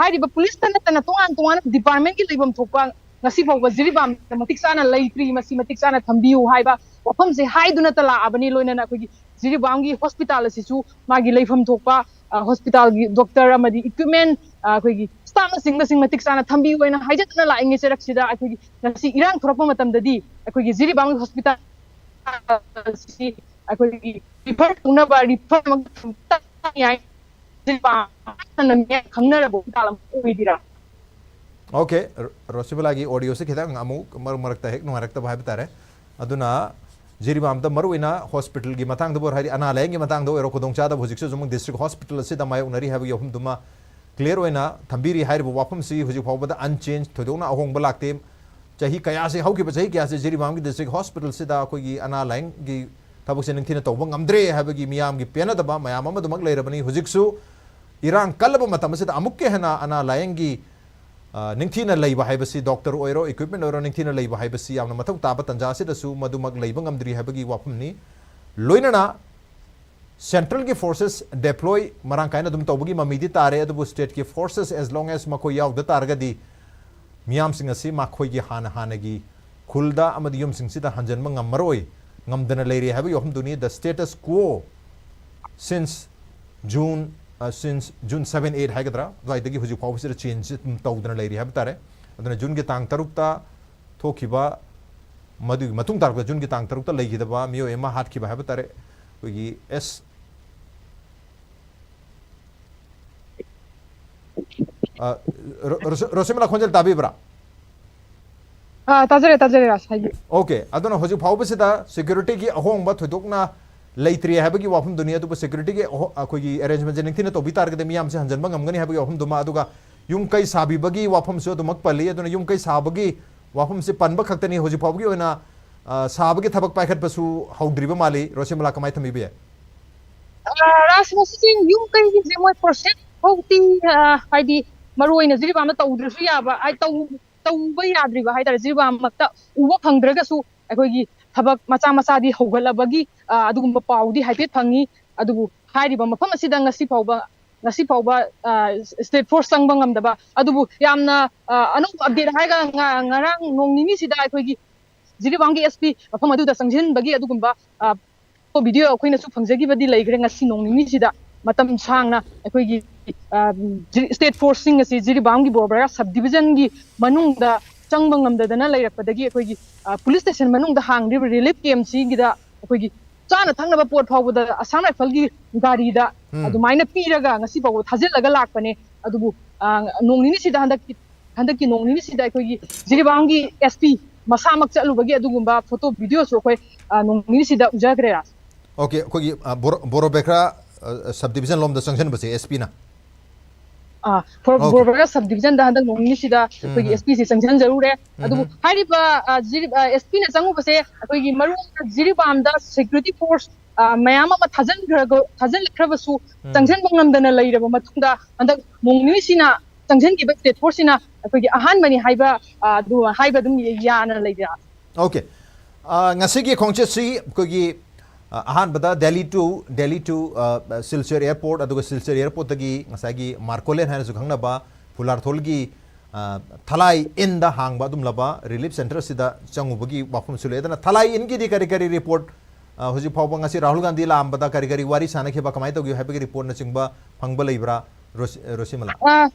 ꯍꯥꯏꯔꯤꯕ ꯄꯨꯂꯤꯁꯇ ꯅꯠꯇꯅ ꯇꯣꯉꯥꯟ ꯇꯣꯉꯥꯟꯕ ꯗꯤꯄꯥꯔꯠꯃꯦꯟꯒꯤ ꯂꯩꯐꯝ ꯊꯣꯛꯄ ꯉꯁꯤ ꯐꯥꯎꯕ ꯖꯤꯔꯤꯕꯥꯝꯗ ꯃꯇꯤꯛ ꯆꯥꯅ ꯂꯩꯇ꯭ꯔꯤ, ꯃꯁꯤ ꯃꯇꯤꯛ ꯆꯥꯅ ꯊꯝꯕꯤꯌꯨ ꯍꯥꯏꯕ ꯋꯥꯐꯝꯁꯦ ꯍꯥꯏꯗꯨꯅꯇ ꯂꯥꯛꯑꯕꯅꯤ꯫ ꯂꯣꯏꯅꯅ ꯑꯩꯈꯣꯏꯒꯤ ꯖꯤꯔꯤꯕꯥꯝꯒꯤ ꯍꯣꯁꯄꯤꯇꯥꯜ ꯑꯁꯤꯁꯨ ꯃꯥꯒꯤ ꯂꯩꯐꯝ ꯊꯣꯛꯄ, ꯑ, ꯍꯣꯁꯄꯤꯇꯥꯜꯒꯤ ꯗꯣꯛꯇꯔ ꯑꯃꯗꯤ ꯏꯀ꯭ꯋꯤꯞꯃꯦꯟ, ꯑ, ꯑꯩꯈꯣꯏꯒꯤ ꯁ꯭ꯇꯥꯐꯅꯆꯤꯡꯕꯁꯤꯡ ꯃꯇꯤꯛ ꯆꯥꯅ ꯊꯝꯕꯤꯌꯨ ꯍꯥꯏꯅ ꯍꯥꯏꯖꯗꯨꯅ ꯂꯥꯛꯏꯉꯩ ꯆꯩꯔꯛꯁꯤꯗ ꯑꯩꯈꯣꯏꯒꯤ ꯉꯁꯤ ꯏꯔꯥꯡ ꯊꯣꯔꯛꯄ ꯃꯇꯝꯗꯗꯤ ꯑꯩꯈꯣꯏꯒꯤ ꯖꯤꯔꯤꯕꯥꯝꯒꯤ ꯍꯣꯁꯄꯤꯇꯥꯜ ꯑꯁꯤ ꯑꯩꯈꯣꯏꯒꯤ ꯔꯤꯐꯔ ꯇꯧꯅꯕ ꯔꯤꯐꯔ ꯑꯃꯈꯛꯇꯪ ꯌꯥꯏ꯫ ꯖꯤꯔꯤꯕꯥꯝ ꯍꯥꯟꯅ ꯃꯤꯌꯥꯝ ꯈꯪꯅꯔꯕ ꯍꯣꯁꯄꯤꯇꯥꯜ ꯑꯃ ꯑꯣꯏꯗꯣꯏꯔꯥ? ꯑꯣꯀꯦ, ꯔꯣ-, ꯔꯣꯁꯤꯕꯂꯥꯒꯤ ꯑꯣꯗꯤꯑꯣꯁꯦ ꯈꯤꯇꯪ ꯑꯃꯨꯛ ꯃꯔꯛ ꯃꯔꯛꯇ ꯍꯦꯛ ꯅꯨꯡꯉꯥꯏꯔꯛꯇꯕ ꯍꯥꯏꯕ ꯇꯥꯔꯦ꯫ ꯑꯗꯨꯅ ꯖꯤꯔꯤꯕꯥꯝꯗ ꯃꯔꯨꯑꯣꯏꯅ ꯍꯣꯁꯄꯤꯇꯥꯜꯒꯤ ꯃꯇꯥꯡꯗꯕꯨ ꯑꯣꯏꯔꯣ, ꯍꯥꯏꯗꯤ ꯑꯅꯥ ꯂꯥꯌꯦꯡꯒꯤ ꯃꯇꯥꯡꯗ ꯑꯣꯏꯔꯣ, ꯈꯨꯗꯣꯡꯆꯥꯗꯕ ꯍꯧꯖꯤꯛꯁꯨ ꯑꯗꯨꯝ ꯗꯤꯁꯇ꯭ꯔꯤꯛ ꯍꯣꯁꯄꯤꯇꯥꯜ ꯑꯁꯤꯗ ꯃꯥꯌꯣꯛꯅꯔꯤ ꯍꯥꯏꯕꯒꯤ ꯋꯥꯐꯝꯗꯨꯃ ꯀ꯭ꯂꯤꯌꯥꯔ ꯑꯣꯏꯅ ꯊꯝꯕꯤꯔꯤ꯫ ꯍꯥꯏꯔꯤꯕ ꯋꯥꯐꯝꯁꯤ ꯍꯧꯖꯤꯛ ꯐꯥꯎꯕꯗ ꯑꯟꯆꯦꯟꯖ, ꯊꯣꯏꯗꯣꯛꯅ ꯑꯍꯣꯡꯕ ꯂꯥꯛꯇꯦ꯫ ꯆꯍꯤ ꯀꯌꯥꯁꯤ, ꯍꯧꯈꯤꯕ ꯆꯍꯤ ꯀꯌꯥꯁꯤ ꯖꯤꯔꯤꯕꯥꯝꯒꯤ ꯗꯤꯁꯇ꯭ꯔꯤꯛ ꯍꯣꯁꯄꯤꯇꯥꯜꯁꯤꯗ ꯑꯩꯈꯣꯏꯒꯤ ꯑꯅꯥ ꯂꯥꯌꯦꯡꯒꯤ ꯊꯕꯛꯁꯦ ꯅꯤꯡꯊꯤꯅ ꯇꯧꯕ ꯉꯝꯗ꯭ꯔꯦ ꯍꯥꯏꯕꯒꯤ ꯃꯤꯌꯥꯝꯒꯤ ꯄꯦꯟꯅꯗꯕ ꯃꯌꯥꯝ ꯑꯃꯗꯨꯃꯛ ꯂꯩꯔꯕꯅꯤ꯫ ꯍꯧꯖꯤꯛꯁꯨ ꯏꯔꯥꯡ ꯀꯜꯂꯕ ꯃꯇꯝ ꯑꯁꯤꯗ ꯑꯃꯨꯛꯀ ꯍꯦꯟꯅ ꯑꯅꯥ ꯂꯥꯌꯦꯡꯒꯤ, ꯑ, ꯅꯤꯡꯊꯤꯅ ꯂꯩꯕ ꯍꯥꯏꯕꯁꯤ, ꯗꯣꯛꯇꯔ ꯑꯣꯏꯔꯣ, ꯏꯀ꯭ꯋꯤꯞꯃꯦꯟ ꯑꯣꯏꯔꯣ, ꯅꯤꯡꯊꯤꯅ ꯂꯩꯕ ꯍꯥꯏꯕꯁꯤ ꯌꯥꯝꯅ ꯃꯊꯧ ꯇꯥꯕ ꯇꯥꯟꯖꯥ ꯑꯁꯤꯗꯁꯨ ꯃꯗꯨꯃꯛ ꯂꯩꯕ ꯉꯝꯗ꯭ꯔꯤ ꯍꯥꯏꯕꯒꯤ ꯋꯥꯐꯝꯅꯤ꯫ ꯂꯣꯏꯅꯅ ꯁꯦꯟꯇ꯭ꯔꯦꯜꯒꯤ ꯐꯣꯔꯁꯦꯁ ꯗꯦꯄ꯭ꯂꯣꯏ ꯃꯔꯥꯡ ꯀꯥꯏꯅ ꯑꯗꯨꯝ ꯇꯧꯕꯒꯤ ꯃꯃꯤꯗꯤ ꯇꯥꯔꯦ, ꯑꯗꯨꯕꯨ ꯁ꯭ꯇꯦꯠꯀꯤ ꯐꯣꯔꯁꯦꯁ, as long as ꯃꯈꯣꯏ ꯌꯥꯎꯗ ꯇꯥꯔꯒꯗꯤ, ꯃꯤꯌꯥꯝꯁꯤꯡ ꯑꯁꯤ ꯃꯈꯣꯏꯒꯤ ꯍꯥꯟꯅ ꯍꯥꯟꯅꯒꯤ ꯈꯨꯜꯗ ꯑꯃꯗꯤ ꯌꯨꯝꯁꯤꯡꯁꯤꯗ ꯍꯟꯖꯤꯟꯕ ꯉꯝꯃꯔꯣꯏ, ꯉꯝꯗꯅ ꯂꯩꯔꯦ ꯍꯥꯏꯕꯒꯤ ꯋꯥꯐꯝꯗꯨꯅꯤ꯫ The status quo since June, ꯑ, since June seven, eight ꯍꯥꯏꯒꯗ꯭ꯔꯥ, ꯑꯗꯨꯋꯥꯏꯗꯒꯤ ꯍꯧꯖꯤꯛ ꯐꯥꯎꯕꯁꯤꯗ ꯆꯦꯟꯖꯁꯤ ꯑꯗꯨꯝ ꯇꯧꯗꯅ ꯂꯩꯔꯤ ꯍꯥꯏꯕ ꯇꯥꯔꯦ꯫ ꯑꯗꯨꯅ ꯖꯨꯟꯒꯤ ꯇꯥꯡ ꯇꯔꯨꯛꯇ ꯊꯣꯛꯈꯤꯕ, ꯃꯗꯨꯒꯤ ꯃꯇꯨꯡ ꯇꯥꯔꯛꯄꯗ ꯖꯨꯟꯒꯤ ꯇꯥꯡ ꯇꯔꯨꯛꯇ ꯂꯩꯈꯤꯗꯕ ꯃꯤꯑꯣꯏ ꯑꯃ ꯍꯥꯠꯈꯤꯕ ꯍꯥꯏꯕ ꯇꯥꯔꯦ꯫ ꯑꯩꯈꯣꯏꯒꯤ ꯑꯦꯁ ꯑ, ꯔꯣ-, ꯔꯣꯁ-, ꯔꯣꯁꯤꯃꯂꯥ ꯈꯣꯟꯖꯦꯜ ꯇꯥꯕꯤꯕ꯭ꯔꯥ? ꯑꯥ, ꯇꯥꯖꯔꯦ, ꯇꯥꯖꯔꯦ, ꯔꯥꯖ, ꯍꯥꯏꯕꯤꯌꯨ꯫ ꯑꯣꯀꯦ, ꯑꯗꯨꯅ ꯍꯧꯖꯤꯛ ꯐꯥꯎꯕꯁꯤꯗ ꯁꯦꯀ꯭ꯌꯨꯔꯤꯇꯤꯒꯤ ꯑꯍꯣꯡꯕ ꯊꯣꯏꯗꯣꯛꯅ ꯂꯩꯇ꯭ꯔꯤ ꯍꯥꯏꯕꯒꯤ ꯋꯥꯐꯝꯗꯨꯅꯤ꯫ ꯑꯗꯨꯕꯨ ꯁꯦꯀ꯭ꯌꯨꯔꯤꯇꯤꯒꯤ ꯑꯍꯣ-, ꯑꯩꯈꯣꯏꯒꯤ ꯑꯦꯔꯦꯟꯖꯃꯦꯟꯁꯦ ꯅꯤꯡꯊꯤꯅ ꯇꯧꯕꯤ ꯇꯥꯔꯒꯗꯤ ꯃꯤꯌꯥꯝꯁꯦ ꯍꯟꯖꯤꯟꯕ ꯉꯝꯒꯅꯤ ꯍꯥꯏꯕꯒꯤ ꯋꯥꯐꯝꯗꯨꯃ, ꯑꯗꯨꯒ ꯌꯨꯝ ꯀꯩ ꯁꯥꯕꯤꯕꯒꯤ ꯋꯥꯐꯝꯁꯨ ꯑꯗꯨꯃꯛ ꯄꯜꯂꯤ꯫ ꯑꯗꯨꯅ ꯌꯨꯝ ꯀꯩ ꯁꯥꯕꯒꯤ ꯋꯥꯐꯝꯁꯤ ꯄꯟꯕ ꯈꯛꯇꯅꯤ꯫ ꯍꯧꯖꯤꯛ ꯐꯥꯎꯕꯒꯤ ꯑꯣꯏꯅ, ꯑ, ꯁꯥꯕꯒꯤ ꯊꯕꯛ ꯄꯥꯏꯈꯠꯄꯁꯨ ꯍꯧꯗ꯭ꯔꯤꯕ ꯃꯥꯜꯂꯤ꯫ ꯔꯣꯁꯤꯃꯂꯥ, ꯀꯃꯥꯏꯅ ꯊꯝꯕꯤꯕ ꯌꯥꯏ? ꯑ, ꯔꯥꯖ, ꯃꯁꯤꯁꯦ ꯌꯨꯝ ꯀꯩꯒꯤꯁꯦ ꯃꯣꯏ ꯄ꯭ꯔꯣꯁꯦꯁ ꯐꯥꯎꯗꯤ, ꯑ, ꯍꯥꯏꯗꯤ ꯃꯔꯨ ꯑꯣꯏꯅ ꯖꯤꯔꯤꯕꯥꯝꯅ ꯇꯧꯗ꯭ꯔꯁꯨ ꯌꯥꯕ, ꯍꯥꯏ, ꯇꯧ-, ꯇꯧꯕ ꯌꯥꯗ꯭ꯔꯤꯕ ꯍꯥꯏꯇꯥꯔꯦ, ꯖꯤꯔꯤꯕꯥꯝꯃꯛꯇ ꯎꯕ ꯐꯪꯗ꯭ꯔꯒꯁꯨ ꯑꯩꯈꯣꯏꯒꯤ ꯊꯕꯛ ꯃꯆꯥ ꯃꯆꯥꯗꯤ ꯍꯧꯒꯠꯂꯕꯒꯤ, ꯑ, ꯑꯗꯨꯒꯨꯝꯕ ꯄꯥꯎꯗꯤ ꯍꯥꯏꯐꯦꯠ ꯐꯪꯉꯤ꯫ ꯑꯗꯨꯕꯨ ꯍꯥꯏꯔꯤꯕ ꯃꯐꯝ ꯑꯁꯤꯗ ꯉꯁꯤ ꯐꯥꯎꯕ, ꯉꯁꯤ ꯐꯥꯎꯕ, ꯑ, ꯁ꯭ꯇꯦꯠ ꯐꯣꯔꯁ ꯆꯪꯕ ꯉꯝꯗꯕ꯫ ꯑꯗꯨꯕꯨ ꯌꯥꯝꯅ, ꯑ, ꯑꯅꯧꯕ ꯑꯞꯗꯦꯠ ꯍꯥꯏꯔꯒ ꯉ-, ꯉꯔꯥꯡ ꯅꯣꯡ ꯅꯤꯅꯤꯁꯤꯗ ꯑꯩꯈꯣꯏꯒꯤ ꯖꯤꯔꯤꯕꯥꯝꯒꯤ ꯑꯦꯁ ꯄꯤ ꯃꯐꯝ ꯑꯗꯨꯗ ꯆꯪꯁꯤꯟꯕꯒꯤ ꯑꯗꯨꯒꯨꯝꯕ, ꯑ, ꯐꯣꯇꯣ ꯚꯤꯗꯤꯑꯣ ꯑꯩꯈꯣꯏꯅꯁꯨ ꯐꯪꯖꯈꯤꯕꯗꯤ ꯂꯩꯈ꯭ꯔꯦ꯫ ꯉꯁꯤ ꯅꯣꯡ ꯅꯤꯅꯤꯁꯤꯗ ꯃꯇꯝ ꯁꯥꯡꯅ ꯑꯩꯈꯣꯏꯒꯤ, ꯑ, ꯖꯤ-, ꯁ꯭ꯇꯦꯠ ꯐꯣꯔꯁꯁꯤꯡ ꯑꯁꯤ ꯖꯤꯔꯤꯕꯥꯝꯒꯤ ꯕꯣꯔꯕꯔꯥ ꯁꯕ ꯗꯤꯕꯤꯖꯟꯒꯤ ꯃꯅꯨꯡꯗ ꯆꯪꯕ ꯉꯝꯗꯗꯅ ꯂꯩꯔꯛꯄꯗꯒꯤ ꯑꯩꯈꯣꯏꯒꯤ, ꯑ, ꯄꯨꯂꯤꯁ ꯁ꯭ꯇꯦꯁꯟ ꯃꯅꯨꯡꯗ ꯍꯥꯡꯂꯤꯕ ꯔꯤꯂꯤꯐ ꯀꯦꯝꯞꯁꯤꯒꯤꯗ ꯑꯩꯈꯣꯏꯒꯤ ꯆꯥꯅ ꯊꯛꯅꯕ ꯄꯣꯠ ꯐꯥꯎꯕꯗ ꯑꯁꯥꯝ ꯔꯥꯏꯐꯜꯒꯤ ꯒꯥꯔꯤꯗ ꯎꯝ꯫ ꯑꯗꯨꯃꯥꯏꯅ ꯄꯤꯔꯒ ꯉꯁꯤ ꯐꯥꯎꯕ ꯊꯥꯖꯤꯜꯂꯒ ꯂꯥꯛꯄꯅꯦ꯫ ꯑꯗꯨꯕꯨ, ꯑ, ꯅꯣꯡ ꯅꯤꯅꯤꯁꯤꯗ ꯍꯟꯗꯛꯀꯤ, ꯍꯟꯗꯛꯀꯤ ꯅꯣꯡ ꯅꯤꯅꯤꯁꯤꯗ ꯑꯩꯈꯣꯏꯒꯤ ꯖꯤꯔꯤꯕꯥꯝꯒꯤ ꯑꯦꯁ ꯄꯤ ꯃꯁꯥꯃꯛ ꯆꯠꯂꯨꯕꯒꯤ ꯑꯗꯨꯒꯨꯝꯕ ꯐꯣꯇꯣ ꯚꯤꯗꯤꯑꯣꯁꯨ ꯑꯩꯈꯣꯏ, ꯑ, ꯅꯣꯡ ꯅꯤꯅꯤꯁꯤꯗ ꯎꯖꯈ꯭ꯔꯦ, ꯔꯥꯖ꯫ ꯑꯣꯀꯦ, ꯑꯩꯈꯣꯏꯒꯤ, ꯑ, ꯕꯣꯔꯣ-, ꯕꯣꯔꯣꯕꯦꯈ꯭ꯔꯥ, ꯑ, ꯁꯕ ꯗꯤꯕꯤꯖꯟ ꯂꯣꯝꯗ ꯆꯪꯁꯤꯟꯕꯁꯦ ꯑꯦꯁ ꯄꯤꯅ? ꯑꯥ, ꯐꯣꯔ-, ꯑꯣꯀꯦ꯫ ꯕꯣꯔꯕꯔꯥ ꯁꯕ ꯗꯤꯕꯤꯖꯟꯗ ꯍꯟꯗꯛ ꯅꯣꯡ ꯅꯤꯅꯤꯁꯤꯗ ꯑꯩꯈꯣꯏꯒꯤ ꯎꯝ꯫ ꯑꯦꯁ ꯄꯤꯁꯤ ꯆꯪꯁꯤꯟꯖꯔꯨꯔꯦ꯫ ꯑꯗꯨꯕꯨ ꯎꯝ꯫ ꯍꯥꯏꯔꯤꯕ, ꯑ, ꯖꯤꯔꯤ-, ꯑ, ꯑꯦꯁ ꯄꯤꯅ ꯆꯪꯉꯨꯕꯁꯦ ꯑꯩꯈꯣꯏꯒꯤ ꯃꯔꯨ ꯑꯣꯏꯅ ꯖꯤꯔꯤꯕꯥꯝꯗ ꯁꯦꯀ꯭ꯌꯨꯔꯤꯇꯤ ꯐꯣꯔꯁ, ꯑ, ꯃꯌꯥꯝ ꯑꯃ ꯊꯥꯖꯤꯟꯈ꯭ꯔꯒ, ꯊꯥꯖꯤꯜꯂꯛꯈ꯭ꯔꯕꯁꯨ ꯎꯝ꯫ ꯆꯪꯁꯤꯟꯕ ꯉꯝꯗꯅ ꯂꯩꯔꯕ ꯃꯇꯨꯡꯗ ꯍꯟꯗꯛ ꯅꯣꯡ ꯅꯤꯅꯤꯁꯤꯅ ꯆꯪꯁꯤꯟꯈꯤꯕ ꯁ꯭ꯇꯦꯠ ꯐꯣꯔꯁꯁꯤꯅ ꯑꯩꯈꯣꯏꯒꯤ ꯑꯍꯥꯟꯕꯅꯤ ꯍꯥꯏꯕ, ꯑ, ꯑꯗꯨ ꯍꯥꯏꯕ ꯑꯗꯨꯝ ꯌꯥꯅ ꯂꯩꯔꯦ꯫ ꯑꯣꯀꯦ꯫ ꯑ, ꯉꯁꯤꯒꯤ ꯈꯣꯡꯆꯠꯁꯤ ꯑꯩꯈꯣꯏꯒꯤ, ꯑ, ꯑꯍꯥꯟꯕꯗ ꯗꯦꯜꯂꯤ to, ꯗꯦꯜꯂꯤ to, ꯑ, ꯁꯤꯜꯆꯔ ꯑꯦꯌꯔꯄꯣꯔꯠ, ꯑꯗꯨꯒ ꯁꯤꯜꯆꯔ ꯑꯦꯌꯔꯄꯣꯔꯠꯇꯒꯤ ꯉꯁꯥꯏꯒꯤ ꯃꯥꯔꯀꯣꯂꯦꯟ ꯍꯥꯏꯅꯁꯨ ꯈꯪꯅꯕ ꯐꯨꯂꯥꯔꯊꯣꯜꯒꯤ, ꯑ, ꯊꯂꯥꯏ ꯏꯟꯗ ꯍꯥꯡꯕ ꯑꯗꯨꯝꯂꯕ ꯔꯤꯂꯤꯐ ꯁꯦꯟꯇꯔꯁꯤꯗ ꯆꯪꯉꯨꯕꯒꯤ ꯋꯥꯐꯝꯁꯨ ꯂꯩ꯫ ꯑꯗꯨꯅ ꯊꯂꯥꯏ ꯏꯟꯒꯤꯗꯤ ꯀꯔꯤ ꯀꯔꯤ ꯔꯤꯄꯣꯔꯠ, ꯑ, ꯍꯧꯖꯤꯛ ꯐꯥꯎꯕ ꯉꯁꯤ ꯔꯥꯍꯨꯜ ꯒꯥꯟꯙꯤ ꯂꯥꯛꯑꯝꯕꯗ ꯀꯔꯤ ꯀꯔꯤ ꯋꯥꯔꯤ ꯁꯥꯟꯅꯈꯤꯕ, ꯀꯃꯥꯏꯅ ꯇꯧꯈꯤꯕ ꯍꯥꯏꯕꯒꯤ ꯔꯤꯄꯣꯔꯠꯅꯆꯤꯡꯕ ꯐꯪꯕ ꯂꯩꯕ꯭ꯔꯥ, ꯔꯣꯁꯤ-, ꯔꯣꯁꯤꯃꯂꯥ? ꯑ,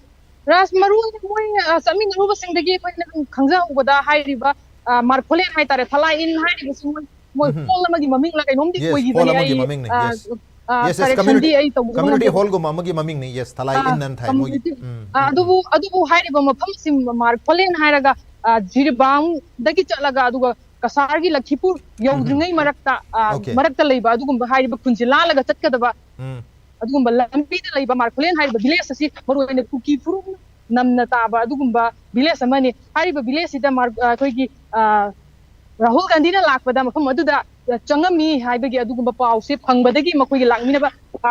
ꯔꯥꯖ, ꯃꯔꯨ ꯑꯣꯏꯅ ꯃꯣꯏ, ꯑ, ꯆꯠꯃꯤꯟꯅꯔꯨꯕꯁꯤꯡꯗꯒꯤ ꯑꯩꯈꯣꯏꯅ ꯈꯪꯖꯍꯧꯕꯗ ꯍꯥꯏꯔꯤꯕ, ꯑ, ꯃꯥꯔꯀꯣꯂꯦꯟ ꯍꯥꯏꯇꯥꯔꯦ, ꯊꯂꯥꯏ ꯏꯟ ꯍꯥꯏꯔꯤꯕꯁꯤ ꯃꯣꯏ, ꯃꯣꯏ ꯎꯝꯍꯨꯝ꯫ ꯍꯣꯜ ꯑꯃꯒꯤ ꯃꯃꯤꯡꯂ ꯀꯩꯅꯣꯝꯗꯤ ꯌꯦꯁ, ꯍꯣꯜ ꯑꯣꯏꯈꯤꯕꯅꯤ꯫ ꯑꯃꯒꯤ ꯑꯩ, ꯃꯃꯤꯡꯅꯤ, ꯑ, ꯌꯦꯁ꯫ ꯑ, ꯌꯦꯁ, ꯌꯦꯁ, ꯀꯔꯦꯛꯁꯟꯗꯤ ꯀꯝꯃ꯭ꯌꯨꯅꯤꯇꯤ, ꯑꯩ ꯇꯧꯕ ꯀꯝꯃ꯭ꯌꯨꯅꯤꯇꯤ ꯉꯝꯗꯦ꯫ ꯍꯣꯜꯒꯨꯝꯕ ꯑꯃꯒꯤ ꯃꯃꯤꯡꯅꯤ, ꯌꯦꯁ, ꯊꯂꯥꯏ ꯑ, ꯏꯟ ꯑꯅ ꯊꯥꯏ ꯃꯣꯏꯒꯤ꯫ ꯀꯝꯃ꯭ꯌꯨꯅꯤꯇꯤ, ꯎꯝ, ꯑ, ꯎꯝ, ꯑꯗꯨꯕꯨ, ꯎꯝ꯫ ꯑꯗꯨꯕꯨ ꯍꯥꯏꯔꯤꯕ ꯃꯐꯝꯁꯤ ꯃꯥꯔꯀꯣꯂꯦꯟ ꯍꯥꯏꯔꯒ, ꯑ, ꯖꯤꯔꯤꯕꯥꯝꯗꯒꯤ ꯆꯠꯂꯒ ꯑꯗꯨꯒ ꯀꯁꯥꯔꯒꯤ ꯂꯈꯤꯄꯨꯔ ꯎꯝꯍꯨꯝ꯫ ꯌꯧꯗ꯭ꯔꯤꯉꯩ ꯃꯔꯛꯇ, ꯑ, ꯑꯣꯀꯦ꯫ ꯃꯔꯛꯇ ꯂꯩꯕ ꯑꯗꯨꯒꯨꯝꯕ ꯍꯥꯏꯔꯤꯕ ꯈꯨꯟꯁꯦ ꯂꯥꯜꯂꯒ ꯆꯠꯀꯗꯕ ꯎꯝ꯫ ꯑꯗꯨꯒꯨꯝꯕ ꯂꯝꯕꯤꯗ ꯂꯩꯕ ꯃꯥꯔꯀꯣꯂꯦꯟ ꯍꯥꯏꯔꯤꯕ ꯚꯤꯂꯦꯖ ꯑꯁꯤ ꯃꯔꯨ ꯑꯣꯏꯅ ꯀꯨꯀꯤ ꯐꯨꯔꯨꯞꯅ ꯅꯝꯅ ꯇꯥꯕ ꯑꯗꯨꯒꯨꯝꯕ ꯚꯤꯂꯦꯖ ꯑꯃꯅꯤ꯫ ꯍꯥꯏꯔꯤꯕ ꯚꯤꯂꯦꯖꯁꯤꯗ ꯃꯥꯔ-, ꯑ, ꯑꯩꯈꯣꯏꯒꯤ, ꯑ, ꯔꯥꯍꯨꯜ ꯒꯥꯟꯙꯤꯅ ꯂꯥꯛꯄꯗ ꯃꯐꯝ ꯑꯗꯨꯗ, ꯑ, ꯆꯪꯉꯝꯃꯤ ꯍꯥꯏꯕꯒꯤ ꯑꯗꯨꯒꯨꯝꯕ ꯄꯥꯎꯁꯦ ꯐꯪꯕꯗꯒꯤ ꯃꯈꯣꯏꯒꯤ ꯂꯥꯛꯃꯤꯟꯅꯕ, ꯑ,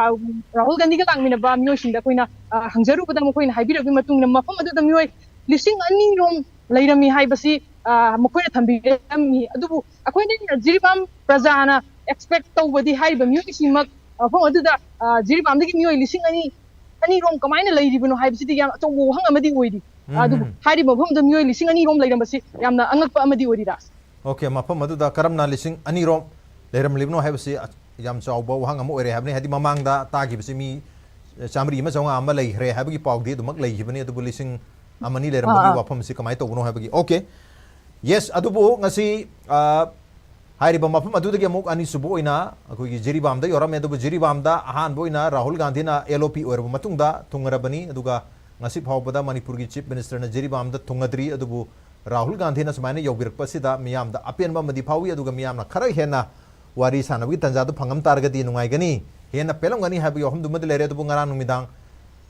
ꯔꯥꯍꯨꯜ ꯒꯥꯟꯙꯤꯒ ꯂꯥꯛꯃꯤꯟꯅꯕ ꯃꯤꯑꯣꯏꯁꯤꯡꯗ ꯑꯩꯈꯣꯏꯅ, ꯑ, ꯍꯪꯖꯔꯨꯕꯗ ꯃꯈꯣꯏꯅ ꯍꯥꯏꯕꯤꯔꯛꯄꯒꯤ ꯃꯇꯨꯡ ꯏꯟꯅ ꯃꯐꯝ ꯑꯗꯨꯗ ꯃꯤꯑꯣꯏ ꯂꯤꯁꯤꯡ ꯑꯅꯤ ꯔꯣꯝ ꯂꯩꯔꯝꯃꯤ ꯍꯥꯏꯕꯁꯤ, ꯑ, ꯃꯈꯣꯏꯅ ꯊꯝꯕꯤꯔꯝꯃꯤ꯫ ꯑꯗꯨꯕꯨ ꯑꯩꯈꯣꯏꯅ ꯖꯤꯔꯤꯕꯥꯝ ꯄ꯭ꯔꯖꯥꯅ ꯑꯦꯛꯁꯄꯦꯛ ꯇꯧꯕꯗꯤ ꯍꯥꯏꯔꯤꯕ ꯃꯤꯑꯣꯏꯁꯤꯃꯛ ꯃꯐꯝ ꯑꯗꯨꯗ, ꯑ, ꯖꯤꯔꯤꯕꯥꯝꯗꯒꯤ ꯃꯤꯑꯣꯏ ꯂꯤꯁꯤꯡ ꯑꯅꯤ, ꯑꯅꯤ ꯔꯣꯝ ꯀꯃꯥꯏꯅ ꯂꯩꯔꯤꯕꯅꯣ ꯍꯥꯏꯕꯁꯤꯗꯤ ꯌꯥꯝ ꯑꯆꯧꯕ ꯋꯥꯍꯪ ꯑꯃꯗꯤ ꯑꯣꯏꯔꯤ꯫ ꯎꯝ꯫ ꯑꯗꯨꯕꯨ ꯍꯥꯏꯔꯤꯕ ꯃꯐꯝꯗ ꯃꯤꯑꯣꯏ ꯂꯤꯁꯤꯡ ꯑꯅꯤ ꯔꯣꯝ ꯂꯩꯔꯝꯕꯁꯤ ꯌꯥꯝꯅ ꯑꯉꯛꯄ ꯑꯃꯗꯤ ꯑꯣꯏꯔꯤ, ꯔꯥꯖ꯫ ꯑꯣꯀꯦ, ꯃꯐꯝ ꯑꯗꯨꯗ ꯀꯔꯝꯅ ꯂꯤꯁꯤꯡ ꯑꯅꯤ ꯔꯣꯝ ꯂꯩꯔꯝꯂꯤꯕꯅꯣ ꯍꯥꯏꯕꯁꯤ ꯌꯥꯝ ꯆꯥꯎꯕ ꯋꯥꯍꯪ ꯑꯃ ꯑꯣꯏꯔꯦ ꯍꯥꯏꯕꯅꯤ꯫ ꯍꯥꯏꯗꯤ ꯃꯃꯥꯡꯗ ꯇꯥꯈꯤꯕꯁꯦ ꯃꯤ ꯆꯥꯃꯔꯤ ꯑꯃ ꯆꯥꯝꯃꯉꯥ ꯑꯃ ꯂꯩꯈ꯭ꯔꯦ ꯍꯥꯏꯕꯒꯤ ꯄꯥꯎꯗꯤ ꯑꯗꯨꯃꯛ ꯂꯩꯈꯤꯕꯅꯤ, ꯑꯗꯨꯕꯨ ꯂꯤꯁꯤꯡ ꯑꯃ ꯑꯅꯤ ꯂꯩꯔꯝꯕꯒꯤ ꯑꯥ, ꯑꯥ꯫ ꯋꯥꯐꯝꯁꯤ ꯀꯃꯥꯏꯅ ꯇꯧꯕꯅꯣ ꯍꯥꯏꯕꯒꯤ꯫ ꯑꯣꯀꯦ, ꯌꯦꯁ, ꯑꯗꯨꯕꯨ ꯉꯁꯤ, ꯑ, ꯍꯥꯏꯔꯤꯕ ꯃꯐꯝ ꯑꯗꯨꯗꯒꯤ ꯑꯃꯨꯛ ꯑꯅꯤꯁꯨꯕ ꯑꯣꯏꯅ ꯑꯩꯈꯣꯏꯒꯤ ꯖꯤꯔꯤꯕꯥꯝꯗ ꯌꯧꯔꯝꯃꯦ꯫ ꯑꯗꯨꯕꯨ ꯖꯤꯔꯤꯕꯥꯝꯗ ꯑꯍꯥꯟꯕ ꯑꯣꯏꯅ ꯔꯥꯍꯨꯜ ꯒꯥꯟꯙꯤꯅ ꯑꯦꯜ ꯑꯣ ꯄꯤ ꯑꯣꯏꯔꯕ ꯃꯇꯨꯡꯗ ꯊꯨꯡꯉꯔꯕꯅꯤ꯫ ꯑꯗꯨꯒ ꯉꯁꯤ ꯐꯥꯎꯕꯗ ꯃꯅꯤꯄꯨꯔꯒꯤ ꯆꯤꯐ ꯃꯤꯅꯤꯁꯇꯔꯅ ꯖꯤꯔꯤꯕꯥꯝꯗ ꯊꯨꯡꯉꯗ꯭ꯔꯤ꯫ ꯑꯗꯨꯕꯨ ꯔꯥꯍꯨꯜ ꯒꯥꯟꯙꯤꯅ ꯁꯨꯃꯥꯏꯅ ꯌꯧꯕꯤꯔꯛꯄꯁꯤꯗ ꯃꯤꯌꯥꯝꯗ ꯑꯄꯦꯟꯕ ꯑꯃꯗꯤ ꯐꯥꯎꯏ꯫ ꯑꯗꯨꯒ ꯃꯤꯌꯥꯝꯅ ꯈꯔ ꯍꯦꯟꯅ ꯋꯥꯔꯤ ꯁꯥꯟꯅꯕꯒꯤ ꯇꯥꯟꯖꯥꯗꯨ ꯐꯪꯉꯝ ꯇꯥꯔꯒꯗꯤ ꯅꯨꯡꯉꯥꯏꯒꯅꯤ, ꯍꯦꯟꯅ ꯄꯦꯜꯂꯝꯒꯅꯤ ꯍꯥꯏꯕꯒꯤ ꯋꯥꯐꯝꯗꯨꯃꯗꯤ ꯂꯩꯔꯦ꯫ ꯑꯗꯨꯕꯨ ꯉꯔꯥꯡ ꯅꯨꯃꯤꯗꯥꯡ,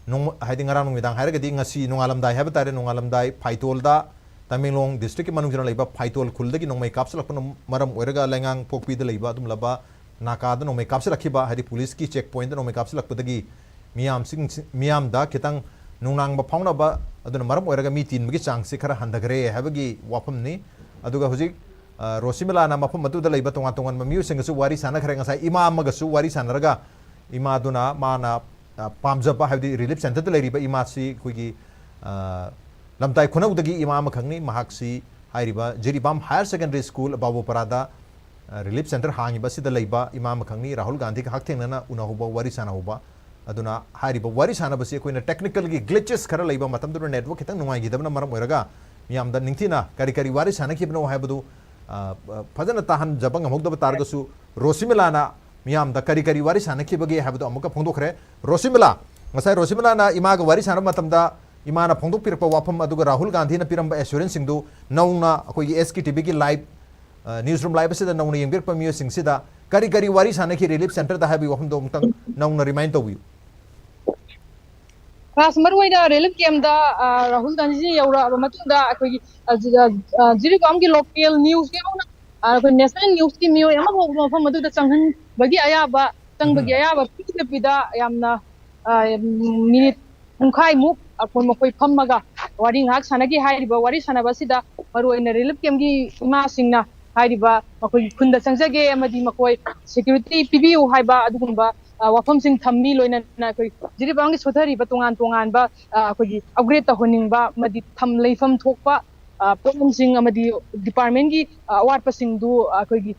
ꯅꯣꯡꯃ-, ꯍꯥꯏꯗꯤ ꯉꯔꯥꯡ ꯅꯨꯃꯤꯗꯥꯡ ꯍꯥꯏꯔꯒꯗꯤ ꯉꯁꯤ ꯅꯣꯡꯉꯥꯜꯂꯝꯗꯥꯏ ꯍꯥꯏꯕ ꯇꯥꯔꯦ, ꯅꯣꯡꯉꯥꯜꯂꯝꯗꯥꯏ ꯐꯥꯏꯇꯣꯜꯗ, ꯇꯃꯦꯡꯂꯣꯡ ꯗꯤꯁꯇ꯭ꯔꯤꯛꯀꯤ ꯃꯅꯨꯡꯗ ꯂꯩꯕ ꯐꯥꯏꯇꯣꯜ ꯈꯨꯜꯗꯒꯤ ꯅꯣꯡꯃꯩ ꯀꯥꯞꯁꯤꯜꯂꯛꯄꯅ ꯃꯔꯝ ꯑꯣꯏꯔꯒ ꯂꯩꯉꯥꯡꯄꯣꯛꯄꯤꯗ ꯂꯩꯕ ꯑꯗꯨꯒꯨꯝꯂꯕ ꯅꯥꯀꯥꯗ ꯅꯣꯡꯃꯩ ꯀꯥꯞꯁꯤꯜꯂꯛꯈꯤꯕ, ꯍꯥꯏꯗꯤ ꯄꯨꯂꯤꯁꯀꯤ ꯆꯦꯛ ꯄꯣꯏꯟꯠꯇ ꯅꯣꯡꯃꯩ ꯀꯥꯞꯁꯤꯜꯂꯛꯄꯗꯒꯤ ꯃꯤꯌꯥꯝꯁꯤꯡ, ꯃꯤꯌꯥꯝꯗ ꯈꯤꯇꯪ ꯅꯨꯡꯅꯥꯡꯕ ꯐꯥꯎꯅꯕ ꯑꯗꯨꯅ ꯃꯔꯝ ꯑꯣꯏꯔꯒ ꯃꯤ ꯇꯤꯟꯕꯒꯤ ꯆꯥꯡꯁꯤ ꯈꯔ ꯍꯟꯊꯈ꯭ꯔꯦ ꯍꯥꯏꯕꯒꯤ ꯋꯥꯐꯝꯅꯤ꯫ ꯑꯗꯨꯒ ꯍꯧꯖꯤꯛ, ꯑ, ꯔꯣꯁꯤꯃꯤꯂꯥꯅ ꯃꯐꯝ ꯑꯗꯨꯗ ꯂꯩꯕ ꯇꯣꯉꯥꯟ ꯇꯣꯉꯥꯟꯕ ꯃꯤꯑꯣꯏꯁꯤꯡꯒꯁꯨ ꯋꯥꯔꯤ ꯁꯥꯟꯅꯈ꯭ꯔꯦ꯫ ꯉꯁꯥꯏ ꯏꯃꯥ ꯑꯃꯒꯁꯨ ꯋꯥꯔꯤ ꯁꯥꯟꯅꯔꯒ ꯏꯃꯥꯗꯨꯅ ꯃꯥꯅ, ꯑ, ꯄꯥꯝꯖꯕ, ꯍꯥꯏꯕꯗꯤ ꯔꯤꯂꯤꯐ ꯁꯦꯟꯇꯔꯗ ꯂꯩꯔꯤꯕ ꯏꯃꯥꯁꯤ ꯑꯩꯈꯣꯏꯒꯤ, ꯑ, ꯂꯝꯇꯥꯏ ꯈꯨꯅꯧꯗꯒꯤ ꯏꯃꯥ ꯑꯃꯈꯛꯅꯤ꯫ ꯃꯍꯥꯛꯁꯤ ꯍꯥꯏꯔꯤꯕ ꯖꯤꯔꯤꯕꯥꯝ ꯍꯥꯌꯔ ꯁꯦꯀꯦꯟꯗꯔꯤ ꯁ꯭ꯀꯨꯜ ꯕꯥꯕꯨꯄꯔꯥꯗ, ꯑ, ꯔꯤꯂꯤꯐ ꯁꯦꯟꯇꯔ ꯍꯥꯡꯉꯤꯕ ꯑꯁꯤꯗ ꯂꯩꯕ ꯏꯃꯥ ꯑꯃꯈꯛꯅꯤ꯫ ꯔꯥꯍꯨꯜ ꯒꯥꯟꯙꯤꯒ ꯍꯛꯊꯦꯡꯅꯅ ꯎꯅꯍꯧꯕ, ꯋꯥꯔꯤ ꯁꯥꯟꯅꯍꯧꯕ꯫ ꯑꯗꯨꯅ ꯍꯥꯏꯔꯤꯕ ꯋꯥꯔꯤ ꯁꯥꯟꯅꯕꯁꯤ ꯑꯩꯈꯣꯏꯅ ꯇꯦꯛꯅꯤꯀꯦꯜꯒꯤ ꯒ꯭ꯂꯤꯆꯦꯁ ꯈꯔ ꯂꯩꯕ ꯃꯇꯝꯗꯨꯗ ꯅꯦꯠꯋꯥꯔꯛ ꯈꯤꯇꯪ ꯅꯨꯡꯉꯥꯏꯈꯤꯗꯕꯅ ꯃꯔꯝ ꯑꯣꯏꯔꯒ ꯃꯤꯌꯥꯝꯗ ꯅꯤꯡꯊꯤꯅ ꯀꯔꯤ ꯀꯔꯤ ꯋꯥꯔꯤ ꯁꯥꯟꯅꯈꯤꯕꯅꯣ ꯍꯥꯏꯕꯗꯨ, ꯑ, ꯑ, ꯐꯖꯅ ꯇꯥꯍꯟꯖꯕ ꯉꯝꯍꯧꯗꯕ ꯇꯥꯔꯒꯁꯨ, ꯔꯣꯁꯤꯃꯤꯂꯥꯅ ꯃꯤꯌꯥꯝꯗ ꯀꯔꯤ ꯀꯔꯤ ꯋꯥꯔꯤ ꯁꯥꯟꯅꯈꯤꯕꯒꯦ ꯍꯥꯏꯕꯗꯨ ꯑꯃꯨꯛꯀ ꯐꯣꯡꯗꯣꯛꯈ꯭ꯔꯦ꯫ ꯔꯣꯁꯤꯃꯤꯂꯥ, ꯉꯁꯥꯏ ꯔꯣꯁꯤꯃꯤꯂꯥꯅ ꯏꯃꯥꯒ ꯋꯥꯔꯤ ꯁꯥꯟꯅꯕ ꯃꯇꯝꯗ ꯏꯃꯥꯅ ꯐꯣꯡꯗꯣꯛꯄꯤꯔꯛꯄ ꯋꯥꯐꯝ ꯑꯗꯨꯒ ꯔꯥꯍꯨꯜ ꯒꯥꯟꯙꯤꯅ ꯄꯤꯔꯝꯕ ꯑꯦꯁꯨꯔꯦꯟꯁꯁꯤꯡꯗꯨ ꯅꯧꯅ ꯑꯩꯈꯣꯏꯒꯤ ꯑꯦꯁ ꯀꯦ ꯇꯤ ꯚꯤꯒꯤ ꯂꯥꯏꯚ, ꯑ, ꯅ꯭ꯌꯨꯁ ꯔꯨꯝ ꯂꯥꯏꯚ ꯑꯁꯤꯗ ꯅꯧꯅ ꯌꯦꯡꯕꯤꯔꯛꯄ ꯃꯤꯑꯣꯏꯁꯤꯡꯁꯤꯗ ꯀꯔꯤ ꯀꯔꯤ ꯋꯥꯔꯤ ꯁꯥꯟꯅꯈꯤ ꯔꯤꯂꯤꯐ ꯁꯦꯟꯇꯔꯗ ꯍꯥꯏꯕꯒꯤ ꯋꯥꯐꯝꯗꯣ ꯑꯃꯨꯛꯇꯪ ꯅꯧꯅ ꯔꯤꯃꯥꯏꯟ ꯇꯧꯕꯤꯌꯨ꯫ ꯈꯥꯁ ꯃꯔꯨꯑꯣꯏꯅ ꯔꯤꯂꯤꯐ ꯀꯦꯝꯗ ꯔꯥꯍꯨꯜ ꯒꯥꯟꯙꯤꯖꯤ ꯌꯧꯔꯛꯑꯕ ꯃꯇꯨꯡꯗ ꯑꯩꯈꯣꯏꯒꯤ ꯑ, ꯖꯤ- ꯑ, ꯑ, ꯖꯤꯔꯤꯕꯥꯝꯒꯤ ꯂꯣꯀꯦꯜ ꯅ꯭ꯌꯨꯁꯀꯤ ꯍꯧꯅ ꯑ, ꯑꯩꯈꯣꯏ ꯅꯦꯁꯅꯦꯜ ꯅ꯭ꯌꯨꯁꯀꯤ ꯃꯤꯑꯣꯏ ꯑꯃꯐꯥꯎꯕ ꯃꯐꯝ ꯑꯗꯨꯗ ꯆꯪꯍꯟꯕꯒꯤ ꯑꯌꯥꯕ ꯆꯪꯕꯒꯤ ꯑꯌꯥꯕ ꯄꯤꯗꯕꯤꯗ ꯌꯥꯝꯅ ꯑ, ꯃꯤꯅꯤꯠ ꯄꯨꯡꯈꯥꯏꯃꯨꯛ ꯑꯩꯈꯣꯏ ꯃꯈꯣꯏ ꯐꯝꯃꯒ ꯋꯥꯔꯤ ꯉꯥꯏꯍꯥꯛ ꯁꯥꯟꯅꯈꯤ꯫ ꯍꯥꯏꯔꯤꯕ ꯋꯥꯔꯤ ꯁꯥꯟꯅꯕ ꯑꯁꯤꯗ ꯃꯔꯨꯑꯣꯏꯅ ꯔꯤꯂꯤꯐ ꯀꯦꯝꯒꯤ ꯏꯃꯥꯁꯤꯡꯅ ꯍꯥꯏꯔꯤꯕ ꯃꯈꯣꯏꯒꯤ ꯈꯨꯟꯗ ꯆꯪꯖꯒꯦ ꯑꯃꯗꯤ ꯃꯈꯣꯏ ꯁꯦꯀ꯭ꯌꯨꯔꯤꯇꯤ ꯄꯤꯕꯤꯌꯨ ꯍꯥꯏꯕ ꯑꯗꯨꯒꯨꯝꯕ ꯑ, ꯋꯥꯐꯝꯁꯤꯡ ꯊꯝꯃꯤ꯫ ꯂꯣꯏꯅꯅ ꯑꯩꯈꯣꯏ ꯖꯤꯔꯤꯕꯥꯝꯒꯤ ꯁꯣꯊꯔꯤꯕ ꯇꯣꯉꯥꯟ ꯇꯣꯉꯥꯟꯕ ꯑ, ꯑꯩꯈꯣꯏꯒꯤ ꯑꯞꯒ꯭ꯔꯦꯗ ꯇꯧꯍꯟꯅꯤꯡꯕ ꯑꯃꯗꯤ ꯊꯝ ꯂꯩꯐꯝ ꯊꯣꯛꯄ ꯑ, ꯄꯣꯠꯂꯝꯁꯤꯡ ꯑꯃꯗꯤ ꯗꯤꯄꯥꯔꯠꯃꯦꯟꯒꯤ ꯑ, ꯑꯋꯥꯠꯄꯁꯤꯡꯗꯨ ꯑꯩꯈꯣꯏꯒꯤ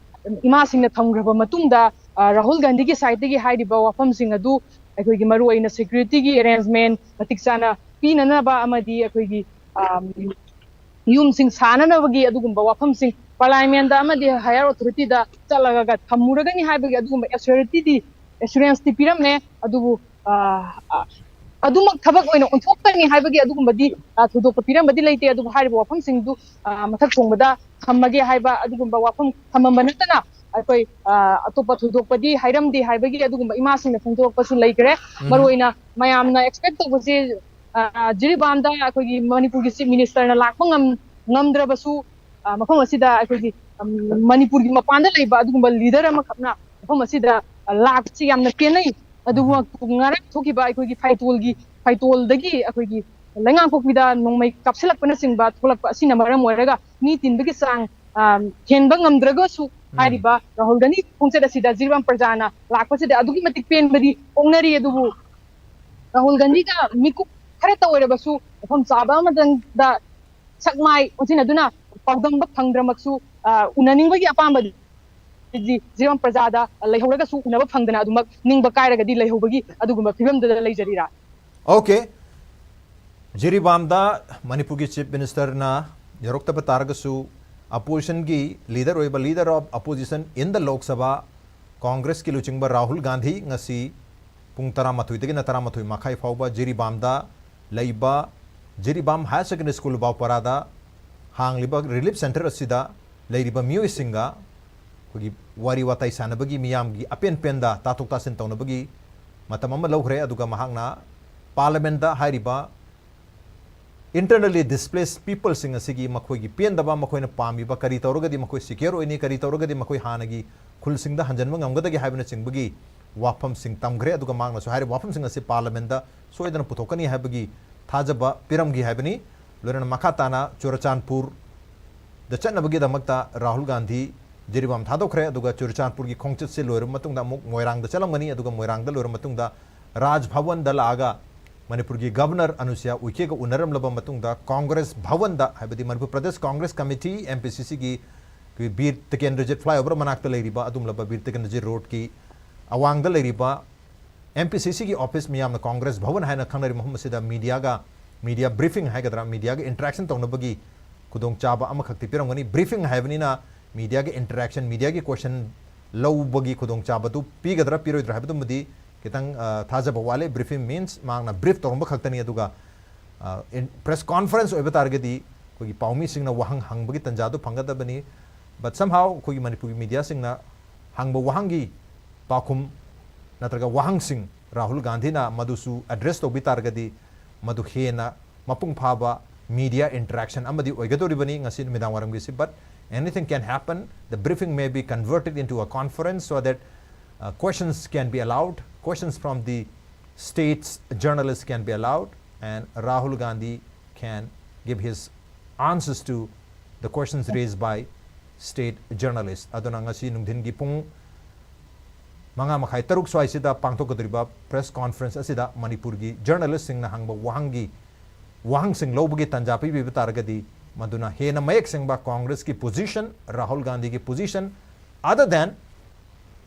ꯏꯃꯥꯁꯤꯡꯅ ꯊꯝꯈ꯭ꯔꯕ ꯃꯇꯨꯡꯗ ꯑ, ꯔꯥꯍꯨꯜ ꯒꯥꯟꯙꯤꯒꯤ ꯁꯥꯏꯠꯇꯒꯤ ꯍꯥꯏꯔꯤꯕ ꯋꯥꯐꯝꯁꯤꯡ ꯑꯗꯨ ꯑꯩꯈꯣꯏꯒꯤ ꯃꯔꯨꯑꯣꯏꯅ ꯁꯦꯀ꯭ꯌꯨꯔꯤꯇꯤꯒꯤ ꯑꯦꯔꯦꯟꯖꯃꯦꯟ ꯃꯇꯤꯛ ꯆꯥꯅ ꯄꯤꯅꯅꯕ ꯑꯃꯗꯤ ꯑꯩꯈꯣꯏꯒꯤ ꯑ, ꯌꯨꯝꯁꯤꯡ ꯁꯥꯅꯅꯕꯒꯤ ꯑꯗꯨꯒꯨꯝꯕ ꯋꯥꯐꯝꯁꯤꯡ ꯄꯥꯔꯂꯥꯃꯦꯟꯗ ꯑꯃꯗꯤ ꯍꯥꯌꯔ ꯑꯣꯊꯣꯔꯤꯇꯤꯗ ꯆꯠꯂꯒ ꯊꯝꯃꯨꯔꯒꯅꯤ ꯍꯥꯏꯕꯒꯤ ꯑꯗꯨꯒꯨꯝꯕ ꯑꯦꯁꯨꯔꯤꯇꯤꯗꯤ ꯑꯦꯁꯨꯔꯦꯟꯁꯇꯤ ꯄꯤꯔꯝꯃꯦ꯫ ꯑꯗꯨꯕꯨ ꯑ, ꯑ, ꯑꯗꯨꯃꯛ ꯊꯕꯛ ꯑꯣꯏꯅ ꯑꯣꯟꯊꯣꯛꯀꯅꯤ ꯍꯥꯏꯕꯒꯤ ꯑꯗꯨꯒꯨꯝꯕꯗꯤ ꯑ, ꯊꯣꯏꯗꯣꯛꯄ ꯄꯤꯔꯝꯕꯗꯤ ꯂꯩꯇꯦ꯫ ꯑꯗꯨꯕꯨ ꯍꯥꯏꯔꯤꯕ ꯋꯥꯐꯝꯁꯤꯡꯗꯨ ꯑ, ꯃꯊꯛ ꯊꯣꯡꯕꯗ ꯊꯝꯃꯒꯦ ꯍꯥꯏꯕ ꯑꯗꯨꯒꯨꯝꯕ ꯋꯥꯐꯝ ꯊꯝꯃꯝꯕ ꯅꯠꯇꯅ ꯑꯩꯈꯣꯏ ꯑ, ꯑꯇꯣꯞꯄ ꯊꯣꯏꯗꯣꯛꯄꯗꯤ ꯍꯥꯏꯔꯝꯗꯦ ꯍꯥꯏꯕꯒꯤ ꯑꯗꯨꯒꯨꯝꯕ ꯏꯃꯥꯁꯤꯡꯅ ꯐꯣꯡꯗꯣꯔꯛꯄꯁꯨ ꯂꯩꯈ꯭ꯔꯦ꯫ ꯃꯔꯨꯑꯣꯏꯅ ꯃꯌꯥꯝꯅ ꯑꯦꯛꯁꯄꯦꯛ ꯇꯧꯕꯁꯦ ꯑ, ꯖꯤꯔꯤꯕꯥꯝꯗ ꯑꯩꯈꯣꯏꯒꯤ ꯃꯅꯤꯄꯨꯔꯒꯤ ꯆꯤꯐ ꯃꯤꯅꯤꯁꯇꯔꯅ ꯂꯥꯛꯄ ꯉꯝ ꯉꯝꯗ꯭ꯔꯕꯁꯨ ꯑ, ꯃꯐꯝ ꯑꯁꯤꯗ ꯑꯩꯈꯣꯏꯒꯤ ꯎꯝ, ꯃꯅꯤꯄꯨꯔꯒꯤ ꯃꯄꯥꯟꯗ ꯂꯩꯕ ꯑꯗꯨꯒꯨꯝꯕ ꯂꯤꯗꯔ ꯑꯃꯈꯛꯅ ꯃꯐꯝ ꯑꯁꯤꯗ ꯑ, ꯂꯥꯛꯄꯁꯤ ꯌꯥꯝꯅ ꯄꯦꯟꯅꯩ꯫ ꯑꯗꯨꯕꯨ ꯉꯔꯥꯡ ꯊꯣꯛꯈꯤꯕ ꯑꯩꯈꯣꯏꯒꯤ ꯐꯥꯏꯇꯣꯜꯒꯤ ꯐꯥꯏꯇꯣꯜꯗꯒꯤ ꯑꯩꯈꯣꯏꯒꯤ ꯂꯩꯉꯥꯛꯄꯣꯛꯄꯤꯗ ꯅꯣꯡꯃꯩ ꯀꯥꯞꯁꯤꯜꯂꯛꯄꯅꯆꯤꯡꯕ ꯊꯣꯛꯂꯛꯄ ꯑꯁꯤꯅ ꯃꯔꯝ ꯑꯣꯏꯔꯒ ꯃꯤ ꯇꯤꯟꯕꯒꯤ ꯆꯥꯡ ꯑ, ꯍꯦꯟꯕ ꯉꯝꯗ꯭ꯔꯒꯁꯨ ꯍꯥꯏꯔꯤꯕ ꯔꯥꯍꯨꯜ ꯒꯥꯟꯙꯤ ꯈꯣꯡꯆꯠ ꯑꯁꯤꯗ ꯖꯤꯔꯤꯕꯥꯝ ꯄ꯭ꯔꯖꯥꯅ ꯂꯥꯛꯄꯁꯤꯗ ꯑꯗꯨꯛꯀꯤ ꯃꯇꯤꯛ ꯄꯦꯟꯕꯗꯤ ꯄꯣꯛꯅꯔꯤ꯫ ꯑꯗꯨꯕꯨ ꯔꯥꯍꯨꯜ ꯒꯥꯟꯙꯤꯒ ꯃꯤꯀꯨꯞ ꯈꯔꯇ ꯑꯣꯏꯔꯕꯁꯨ ꯃꯐꯝ ꯆꯥꯕ ꯑꯃꯗ ꯁꯛ ꯃꯥꯏ ꯑꯣꯟꯁꯤꯟꯅꯗꯨꯅ ꯄꯥꯎꯗꯝꯕ ꯐꯪꯗ꯭ꯔꯃꯛꯁꯨ ꯑ, ꯎꯅꯅꯤꯡꯕꯒꯤ ꯑꯄꯥꯝꯕꯗꯤ ꯖꯤꯔꯤꯕꯥꯝ ꯄ꯭ꯔꯖꯥꯗ ꯂꯩꯍꯧꯔꯒꯁꯨ ꯎꯅꯕ ꯐꯪꯗꯅ ꯑꯗꯨꯃꯛ ꯅꯤꯡꯕ ꯀꯥꯏꯔꯒꯗꯤ ꯂꯩꯍꯧꯕꯒꯤ ꯑꯗꯨꯒꯨꯝꯕ ꯐꯤꯕꯝꯗꯨꯗ ꯂꯩꯖꯔꯤꯔꯥ? Okay. ꯖꯤꯔꯤꯕꯥꯝꯗ ꯃꯅꯤꯄꯨꯔꯒꯤ ꯆꯤꯐ ꯃꯤꯅꯤꯁꯇꯔꯅ ꯌꯧꯔꯛꯇꯕ ꯇꯥꯔꯒꯁꯨ ꯑꯄꯣꯖꯤꯁꯟꯒꯤ ꯂꯤꯗꯔ ꯑꯣꯏꯕ leader of opposition in the Lok Sabha ꯀꯣꯡꯒ꯭ꯔꯦꯁꯀꯤ ꯂꯨꯆꯤꯡꯕ ꯔꯥꯍꯨꯜ ꯒꯥꯟꯙꯤ ꯉꯁꯤ ꯄꯨꯡ ꯇꯔꯥꯃꯥꯊꯣꯏꯗꯒꯤꯅ ꯇꯔꯥꯃꯥꯊꯣꯏ ꯃꯈꯥꯏ ꯐꯥꯎꯕ ꯖꯤꯔꯤꯕꯥꯝꯗ ꯂꯩꯕ ꯖꯤꯔꯤꯕꯥꯝ ꯍꯥꯌꯔ ꯁꯦꯀꯦꯟꯗꯔꯤ ꯁ꯭ꯀꯨꯜ ꯕꯥꯎꯄꯔꯥꯗ ꯍꯥꯡꯂꯤꯕ ꯔꯤꯂꯤꯐ ꯁꯦꯟꯇꯔ ꯑꯁꯤꯗ ꯂꯩꯔꯤꯕ ꯃꯤꯑꯣꯏꯁꯤꯡꯒ ꯑꯩꯈꯣꯏꯒꯤ ꯋꯥꯔꯤ ꯋꯥꯇꯥꯏ ꯁꯥꯟꯅꯕꯒꯤ ꯃꯤꯌꯥꯝꯒꯤ ꯑꯄꯦꯟ ꯄꯦꯟꯗ ꯇꯥꯊꯣꯛ ꯇꯥꯁꯤꯟ ꯇꯧꯅꯕꯒꯤ ꯃꯇꯝ ꯑꯃ ꯂꯧꯈ꯭ꯔꯦ꯫ ꯑꯗꯨꯒ ꯃꯍꯥꯛꯅ ꯄꯥꯔꯂꯤꯌꯥꯃꯦꯟꯗ ꯍꯥꯏꯔꯤꯕ internally displaced peopleꯁꯤꯡ ꯑꯁꯤꯒꯤ ꯃꯈꯣꯏꯒꯤ ꯄꯦꯟꯗꯕ, ꯃꯈꯣꯏꯅ ꯄꯥꯝꯃꯤꯕ, ꯀꯔꯤ ꯇꯧꯔꯒꯗꯤ ꯃꯈꯣꯏ ꯁꯤꯀ꯭ꯌꯣꯔ ꯑꯣꯏꯅꯤ, ꯀꯔꯤ ꯇꯧꯔꯒꯗꯤ ꯃꯈꯣꯏ ꯍꯥꯟꯅꯒꯤ ꯈꯨꯜꯁꯤꯡꯗ ꯍꯟꯖꯤꯟꯕ ꯉꯝꯒꯗꯒꯦ ꯍꯥꯏꯕꯅꯆꯤꯡꯕꯒꯤ ꯋꯥꯐꯝꯁꯤꯡ ꯇꯝꯈ꯭ꯔꯦ꯫ ꯑꯗꯨꯒ ꯃꯍꯥꯛꯅꯁꯨ ꯍꯥꯏꯔꯤꯕ ꯋꯥꯐꯝꯁꯤꯡ ꯑꯁꯤ ꯄꯥꯔꯂꯤꯌꯥꯃꯦꯟꯗ ꯁꯣꯏꯗꯅ ꯄꯨꯊꯣꯛꯀꯅꯤ ꯍꯥꯏꯕꯒꯤ ꯊꯥꯖꯕ ꯄꯤꯔꯝꯈꯤ ꯍꯥꯏꯕꯅꯤ꯫ ꯂꯣꯏꯅꯅ ꯃꯈꯥ ꯇꯥꯅ ꯆꯨꯔꯆꯥꯟꯄꯨꯔꯗ ꯆꯠꯅꯕꯒꯤꯗꯃꯛꯇ ꯔꯥꯍꯨꯜ ꯒꯥꯟꯙꯤ ꯖꯤꯔꯤꯕꯥꯝ ꯊꯥꯗꯣꯛꯈ꯭ꯔꯦ꯫ ꯑꯗꯨꯒ ꯆꯨꯔꯆꯥꯟꯄꯨꯔꯒꯤ ꯈꯣꯡꯆꯠꯁꯦ ꯂꯣꯏꯔꯕ ꯃꯇꯨꯡꯗ ꯑꯃꯨꯛ ꯃꯣꯏꯔꯥꯡꯗ ꯆꯠꯂꯝꯒꯅꯤ꯫ ꯑꯗꯨꯒ ꯃꯣꯏꯔꯥꯡꯗ ꯂꯣꯏꯔꯕ ꯃꯇꯨꯡꯗ ꯔꯥꯖ ꯚꯋꯟꯗ ꯂꯥꯛꯑꯒ ꯃꯅꯤꯄꯨꯔꯒꯤ ꯒꯕꯔꯅꯔ ꯑꯅꯨꯁꯨꯏꯌꯥ ꯎꯏꯀꯦꯒ ꯎꯅꯔꯝꯂꯕ ꯃꯇꯨꯡꯗ ꯀꯣꯡꯒ꯭ꯔꯦꯁ ꯚꯋꯟꯗ, ꯍꯥꯏꯕꯗꯤ ꯃꯅꯤꯄꯨꯔ ꯄ꯭ꯔꯗꯦꯁ ꯀꯣꯡꯒ꯭ꯔꯦꯁ ꯀꯃꯤꯇꯤ, MPCCꯒꯤ ꯕꯤꯔ ꯇꯤꯀꯦꯟꯗ꯭ꯔꯖꯤꯠ flyover ꯃꯅꯥꯛꯇ ꯂꯩꯔꯤꯕ ꯑꯗꯨꯒꯨꯝꯂꯕ ꯕꯤꯔ ꯇꯤꯀꯦꯟꯗ꯭ꯔꯖꯤꯠ ꯔꯣꯗꯀꯤ ꯑꯋꯥꯡꯗ ꯂꯩꯔꯤꯕ MPCCꯒꯤ office, ꯃꯤꯌꯥꯝꯅ ꯀꯣꯡꯒ꯭ꯔꯦꯁ ꯚꯋꯟ ꯍꯥꯏꯅ ꯈꯪꯅꯔꯤꯕ ꯃꯐꯝ ꯑꯁꯤꯗ ꯃꯤꯗꯤꯌꯥꯒ, media briefing ꯍꯥꯏꯒꯗ꯭ꯔꯥ, ꯃꯤꯗꯤꯌꯥꯒ interaction ꯇꯧꯅꯕꯒꯤ ꯈꯨꯗꯣꯡꯆꯥꯕ ꯑꯃꯈꯛꯇꯤ ꯄꯤꯔꯝꯒꯅꯤ꯫ Briefing ꯍꯥꯏꯕꯅꯤꯅ ꯃꯤꯗꯤꯌꯥꯒꯤ interaction, ꯃꯤꯗꯤꯌꯥꯒꯤ question ꯂꯧꯕꯒꯤ ꯈꯨꯗꯣꯡꯆꯥꯕꯗꯨ ꯄꯤꯒꯗ꯭ꯔꯥ ꯄꯤꯔꯣꯏꯗ꯭ꯔꯥ ꯍꯥꯏꯕꯗꯨꯃꯗꯤ ꯈꯤꯇꯪ, ꯑ, ꯊꯥꯖꯕ ꯋꯥꯠꯂꯤ꯫ Briefing means ꯃꯍꯥꯛꯅ brief ꯇꯧꯔꯝꯕ ꯈꯛꯇꯅꯤ꯫ ꯑꯗꯨꯒ, ꯑ, in-, press conference ꯑꯣꯏꯕ ꯇꯥꯔꯒꯗꯤ ꯑꯩꯈꯣꯏꯒꯤ ꯄꯥꯎꯃꯤꯁꯤꯡꯅ ꯋꯥꯍꯪ ꯍꯪꯕꯒꯤ ꯇꯥꯟꯖꯥꯗꯨ ꯐꯪꯒꯗꯕꯅꯤ꯫ But somehow ꯑꯩꯈꯣꯏꯒꯤ ꯃꯅꯤꯄꯨꯔꯒꯤ ꯃꯤꯗꯤꯌꯥꯁꯤꯡꯅ ꯍꯪꯕ ꯋꯥꯍꯪꯒꯤ ꯄꯥꯎꯈꯨꯝ ꯅꯠꯇ꯭ꯔꯒ ꯋꯥꯍꯪꯁꯤꯡ ꯔꯥꯍꯨꯜ ꯒꯥꯟꯙꯤꯅ ꯃꯗꯨꯁꯨ address ꯇꯧꯕꯤ ꯇꯥꯔꯒꯗꯤ ꯃꯗꯨ ꯍꯦꯟꯅ ꯃꯄꯨꯡ ꯐꯥꯕ media interaction ꯑꯃꯗꯤ ꯑꯣꯏꯒꯗꯧꯔꯤꯕꯅꯤ ꯉꯁꯤ ꯅꯨꯃꯤꯗꯥꯡ ꯋꯥꯏꯔꯝꯒꯤꯁꯤ꯫ But anything can happen. The briefing may be converted into a conference so that, uh, questions can be allowed. Questions from the state's journalists can be allowed, and Rahul Gandhi can give his answers to the questions raised by state journalists. ꯑꯗꯨꯅ ꯉꯁꯤ ꯅꯨꯡꯊꯤꯟꯒꯤ ꯄꯨꯡ ꯃꯉꯥ ꯃꯈꯥꯏ, ꯇꯔꯨꯛ ꯁ꯭ꯋꯥꯏꯁꯤꯗ ꯄꯥꯡꯊꯣꯛꯀꯗꯧꯔꯤꯕ press conference ꯑꯁꯤꯗ ꯃꯅꯤꯄꯨꯔꯒꯤ journalistꯁꯤꯡꯅ ꯍꯪꯕ ꯋꯥꯍꯪꯒꯤ, ꯋꯥꯍꯪꯁꯤꯡ ꯂꯧꯕꯒꯤ ꯇꯥꯟꯖꯥ ꯄꯤꯕꯤꯕ ꯇꯥꯔꯒꯗꯤ ꯃꯗꯨꯅ ꯍꯦꯟꯅ ꯃꯌꯦꯛ ꯁꯦꯡꯕ ꯀꯣꯡꯒ꯭ꯔꯦꯁꯀꯤ position, ꯔꯥꯍꯨꯜ ꯒꯥꯟꯙꯤꯒꯤ position, other than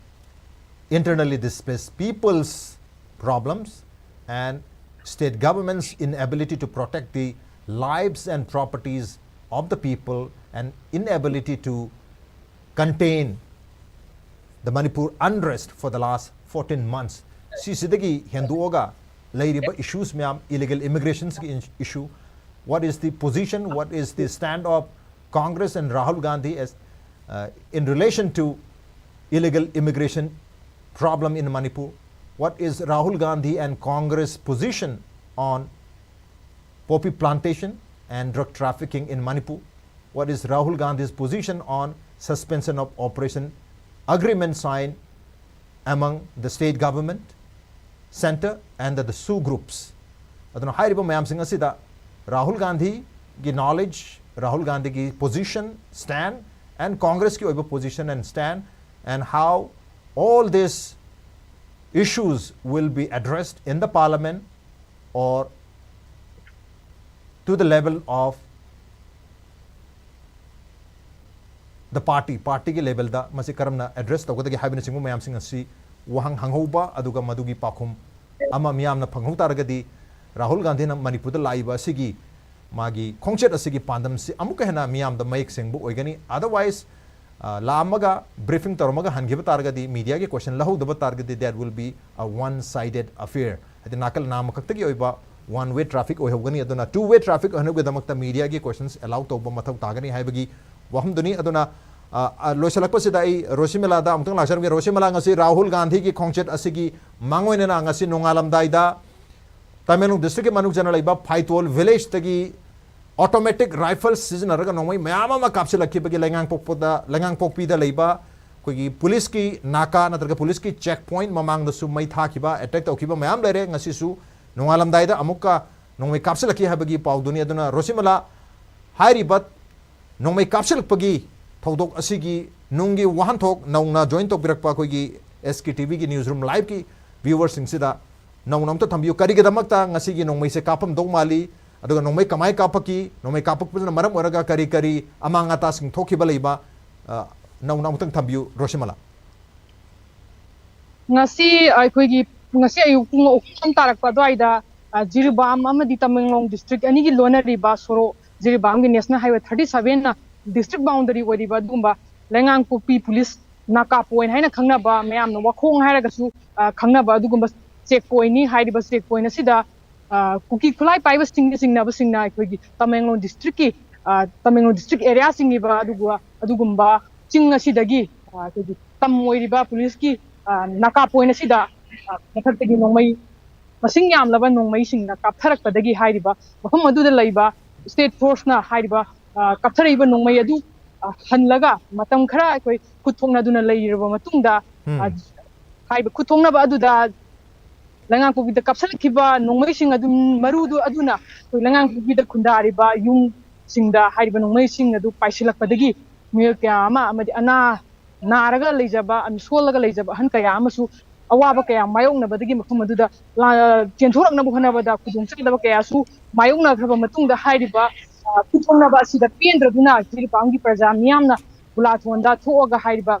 internally displaced people's problems and state government's inability to protect the lives and properties of the people and inability to contain the Manipur unrest for the last fourteen months. ꯁꯤꯁꯤꯗꯒꯤ ꯍꯦꯟꯗꯣꯛꯑꯒ ꯂꯩꯔꯤꯕ issues ꯃꯌꯥꯝ, illegal immigrationꯒꯤ in-, issue, what is the position, what is the stand of Congress and Rahul Gandhi as, uh, in relation to illegal immigration problem in Manipur? What is Rahul Gandhi and Congress position on poppy plantation and drug trafficking in Manipur? What is Rahul Gandhi's position on suspension of operation agreement signed among the state government, center and the, the SoO groups? ꯑꯗꯨꯅ ꯍꯥꯏꯔꯤꯕ ꯃꯌꯥꯝꯁꯤꯡ ꯑꯁꯤꯗ ꯔꯥꯍꯨꯜ ꯒꯥꯟꯙꯤꯒꯤ knowledge, ꯔꯥꯍꯨꯜ ꯒꯥꯟꯙꯤꯒꯤ position, stand, and Congressꯀꯤ ꯑꯣꯏꯕ position and stand, and how all these issues will be addressed in the parliament or to the level of the party, partyꯒꯤ levelꯗ ꯃꯁꯤ ꯀꯔꯝꯅ address ꯇꯧꯒꯗꯒꯦ ꯍꯥꯏꯕꯅꯆꯤꯡꯕ ꯃꯌꯥꯝꯁꯤꯡ ꯑꯁꯤ ꯋꯥꯍꯪ ꯍꯪꯍꯧꯕ, ꯑꯗꯨꯒ ꯃꯗꯨꯒꯤ ꯄꯥꯎꯈꯨꯝ ꯑꯃ ꯃꯤꯌꯥꯝꯅ ꯐꯪꯍꯧ ꯇꯥꯔꯒꯗꯤ, ꯔꯥꯍꯨꯜ ꯒꯥꯟꯙꯤꯅ ꯃꯅꯤꯄꯨꯔꯗ ꯂꯥꯛꯏꯕ ꯑꯁꯤꯒꯤ ꯃꯥꯒꯤ ꯈꯣꯡꯆꯠ ꯑꯁꯤꯒꯤ ꯄꯥꯟꯗꯝꯁꯤ ꯑꯃꯨꯛꯀ ꯍꯦꯟꯅ ꯃꯤꯌꯥꯝꯗ ꯃꯌꯦꯛ ꯁꯦꯡꯕ ꯑꯣꯏꯒꯅꯤ꯫ Otherwise, ꯑ, ꯂꯥꯛꯑꯝꯃꯒ briefing ꯇꯧꯔꯝꯃꯒ ꯍꯟꯈꯤꯕ ꯇꯥꯔꯒꯗꯤ, mediaꯒꯤ question ꯂꯧꯍꯧꯗꯕ ꯇꯥꯔꯒꯗꯤ, that will be a one sided affair, ꯍꯥꯏꯗꯤ ꯅꯥꯀꯜ ꯅꯥꯝꯃꯈꯛꯇꯒꯤ ꯑꯣꯏꯕ one way traffic ꯑꯣꯏꯍꯧꯒꯅꯤ꯫ ꯑꯗꯨꯅ two way traffic ꯑꯣꯏꯍꯟꯅꯕꯒꯤꯗꯃꯛꯇ mediaꯒꯤ questions allow ꯇꯧꯕ ꯃꯊꯧ ꯇꯥꯒꯅꯤ ꯍꯥꯏꯕꯒꯤ ꯋꯥꯐꯝꯗꯨꯅꯤ꯫ ꯑꯗꯨꯅ, ꯑ, ꯑ, ꯂꯣꯏꯁꯤꯜꯂꯛꯄꯁꯤꯗ ꯑꯩ ꯔꯣꯁꯤꯃꯦꯂꯥꯗ ꯑꯃꯨꯛꯇꯪ ꯂꯥꯛꯆꯔꯝꯒꯦ꯫ ꯔꯣꯁꯤꯃꯦꯂꯥ, ꯉꯁꯤ ꯔꯥꯍꯨꯜ ꯒꯥꯟꯙꯤꯒꯤ ꯈꯣꯡꯆꯠ ꯑꯁꯤꯒꯤ ꯃꯥꯡꯑꯣꯏꯅꯅ ꯉꯁꯤ ꯅꯣꯡꯉꯥꯜꯂꯝꯗꯥꯏꯗ ꯇꯃꯦꯡꯂꯣꯡ districtꯀꯤ ꯃꯅꯨꯡ ꯆꯟꯅ ꯂꯩꯕ ꯐꯥꯏꯇꯣꯜ villageꯇꯒꯤ automatic rifle ꯁꯤꯖꯤꯟꯅꯔꯒ ꯅꯣꯡꯃꯩ ꯃꯌꯥꯝ ꯑꯃ ꯀꯥꯞꯁꯤꯜꯂꯛꯈꯤꯕꯒꯤ ꯂꯩꯉꯥꯡꯄꯣꯛꯄꯗ, ꯂꯩꯉꯥꯡꯄꯣꯛꯄꯤꯗ ꯂꯩꯕ ꯑꯩꯈꯣꯏꯒꯤ policeꯀꯤ ꯅꯥꯀꯥ ꯅꯠꯇ꯭ꯔꯒ policeꯀꯤ check point ꯃꯃꯥꯡꯗꯁꯨ ꯃꯩ ꯊꯥꯈꯤꯕ, attack ꯇꯧꯈꯤꯕ ꯃꯌꯥꯝ ꯂꯩꯔꯦ꯫ ꯉꯁꯤꯁꯨ ꯅꯣꯡꯉꯥꯜꯂꯝꯗꯥꯏꯗ ꯑꯃꯨꯛꯀ ꯅꯣꯡꯃꯩ ꯀꯥꯞꯁꯤꯜꯂꯛꯈꯤ ꯍꯥꯏꯕꯒꯤ ꯄꯥꯎꯗꯨꯅꯤ꯫ ꯑꯗꯨꯅ ꯔꯣꯁꯤꯃꯂꯥ, ꯍꯥꯏꯔꯤꯕ ꯅꯣꯡꯃꯩ ꯀꯥꯞꯁꯤꯜꯂꯛꯄꯒꯤ ꯊꯧꯗꯣꯛ ꯑꯁꯤꯒꯤ ꯅꯨꯡꯒꯤ ꯋꯥꯍꯟꯊꯣꯛ ꯅꯧꯅ join ꯇꯧꯕꯤꯔꯛꯄ ꯑꯩꯈꯣꯏꯒꯤ SKTVꯒꯤ newsroom liveꯀꯤ viewerꯁꯤꯡꯁꯤꯗ ꯅꯧꯅ ꯑꯝꯇ ꯊꯝꯕꯤꯌꯨ꯫ ꯀꯔꯤꯒꯤꯗꯃꯛꯇ ꯉꯁꯤꯒꯤ ꯅꯣꯡꯃꯩꯁꯦ ꯀꯥꯞꯐꯝꯗꯧ ꯃꯥꯜꯂꯤ? ꯑꯗꯨꯒ ꯅꯣꯡꯃꯩ ꯀꯃꯥꯏ ꯀꯥꯞꯄꯛꯈꯤ? ꯅꯣꯡꯃꯩ ꯀꯥꯞꯄꯛꯄꯁꯤꯅ ꯃꯔꯝ ꯑꯣꯏꯔꯒ ꯀꯔꯤ ꯀꯔꯤ ꯑꯃꯥꯡ ꯑꯇꯥꯁꯤꯡ ꯊꯣꯛꯈꯤꯕ ꯂꯩꯕ? ꯑ, ꯅꯧꯅ ꯑꯃꯨꯛꯇꯪ ꯊꯝꯕꯤꯌꯨ, ꯔꯣꯁꯤꯃꯂꯥ꯫ ꯉꯁꯤ ꯑꯩꯈꯣꯏꯒꯤ, ꯉꯁꯤ ꯑꯌꯨꯛ ꯄꯨꯡ ꯑꯍꯨꯝ ꯇꯥꯔꯛꯄ ꯑꯗꯨꯋꯥꯏꯗ, ꯑ, ꯖꯤꯔꯤꯕꯥꯝ ꯑꯃꯗꯤ ꯇꯃꯦꯡꯂꯣꯡ district ꯑꯅꯤꯒꯤ ꯂꯣꯟꯅꯔꯤꯕ ꯁꯣꯔꯣꯛ, ꯖꯤꯔꯤꯕꯥꯝꯒꯤ National Highway thirty sevenꯅ district boundary ꯑꯣꯏꯔꯤꯕ ꯑꯗꯨꯒꯨꯝꯕ ꯂꯩꯉꯥꯡꯄꯣꯛꯄꯤ police ꯅꯥꯀꯥ point ꯍꯥꯏꯅ ꯈꯪꯅꯕ, ꯃꯌꯥꯝꯅ ꯋꯥꯈꯣꯡ ꯍꯥꯏꯔꯒꯁꯨ, ꯑ, ꯈꯪꯅꯕ ꯑꯗꯨꯒꯨꯝꯕ check pointꯅꯤ꯫ ꯍꯥꯏꯔꯤꯕ check point ꯑꯁꯤꯗ, ꯑ, ꯀꯨꯀꯤ ꯈꯨꯠꯂꯥꯏ ꯄꯥꯏꯕꯁꯤꯡꯅ ꯆꯤꯡꯅꯕꯁꯤꯡꯅ ꯑꯩꯈꯣꯏꯒꯤ ꯇꯃꯦꯡꯂꯣꯡ districtꯀꯤ, ꯑ, ꯇꯃꯦꯡꯂꯣꯡ district areaꯁꯤꯡꯒꯤꯕ ꯑꯗꯨꯒ ꯑꯗꯨꯒꯨꯝꯕ ꯆꯤꯡ ꯑꯁꯤꯗꯒꯤ, ꯑ, ꯑꯩꯈꯣꯏꯒꯤ ꯇꯝ ꯑꯣꯏꯔꯤꯕ policeꯀꯤ, ꯑ, ꯅꯥꯀꯥ point ꯑꯁꯤꯗ ꯑ, ꯃꯊꯛꯇꯒꯤ ꯅꯣꯡꯃꯩ ꯃꯁꯤꯡ ꯌꯥꯝꯂꯕ ꯅꯣꯡꯃꯩꯁꯤꯡꯅ ꯀꯥꯞꯊꯔꯛꯄꯗꯒꯤ ꯍꯥꯏꯔꯤꯕ ꯃꯐꯝ ꯑꯗꯨꯗ ꯂꯩꯕ state forceꯅ ꯍꯥꯏꯔꯤꯕ, ꯑ, ꯀꯥꯞꯊꯔꯛꯏꯕ ꯅꯣꯡꯃꯩ ꯑꯗꯨ, ꯑ, ꯍꯜꯂꯒ ꯃꯇꯝ ꯈꯔ ꯑꯩꯈꯣꯏ ꯈꯨꯠ ꯊꯣꯛꯅꯗꯨꯅ ꯂꯩꯔꯕ ꯃꯇꯨꯡꯗ, ꯎꯝ꯫ ꯑ, ꯍꯥꯏꯔꯤꯕ ꯈꯨꯠ ꯊꯣꯛꯅꯕ ꯑꯗꯨꯗ ꯂꯩꯉꯥꯛꯄꯣꯛꯄꯤꯗ ꯀꯥꯞꯁꯤꯜꯂꯛꯈꯤꯕ ꯅꯣꯡꯃꯩꯁꯤꯡ ꯑꯗꯨ ꯃꯔꯨꯗꯨ ꯑꯗꯨꯅ ꯑꯩꯈꯣꯏ ꯂꯩꯉꯥꯛꯄꯣꯛꯄꯤꯗ ꯈꯨꯟꯗꯥꯔꯤꯕ ꯌꯨꯝꯁꯤꯡꯗ ꯍꯥꯏꯔꯤꯕ ꯅꯣꯡꯃꯩꯁꯤꯡ ꯑꯗꯨ ꯄꯥꯏꯁꯤꯜꯂꯛꯄꯗꯒꯤ ꯃꯤꯑꯣꯏ ꯀꯌꯥ ꯑꯃ ꯑꯃꯗꯤ ꯑꯅꯥ ꯅꯥꯔꯒ ꯂꯩꯖꯕ, ꯑꯃꯗꯤ ꯁꯣꯜꯂꯒ ꯂꯩꯖꯕ ꯑꯍꯟ ꯀꯌꯥ ꯑꯃꯁꯨ ꯑꯋꯥꯕ ꯀꯌꯥ ꯃꯥꯌꯣꯛꯅꯕꯗꯒꯤ ꯃꯐꯝ ꯑꯗꯨꯗ ꯂꯥ-, ꯆꯦꯟꯊꯣꯔꯛꯅꯕ ꯍꯣꯠꯅꯕꯗ ꯈꯨꯗꯣꯡꯆꯥꯗꯕ ꯀꯌꯥꯁꯨ ꯃꯥꯌꯣꯛꯅꯈ꯭ꯔꯕ ꯃꯇꯨꯡꯗ ꯍꯥꯏꯔꯤꯕ, ꯑ, ꯈꯨꯠ ꯊꯣꯛꯅꯕ ꯑꯁꯤꯗ ꯄꯦꯟꯗ꯭ꯔꯗꯨꯅ ꯖꯤꯔꯤꯕꯥꯝꯒꯤ ꯄ꯭ꯔꯖꯥ ꯃꯤꯌꯥꯝꯅ ꯒꯨꯂꯥꯊꯣꯟꯗ ꯊꯣꯛꯑꯒ ꯍꯥꯏꯔꯤꯕ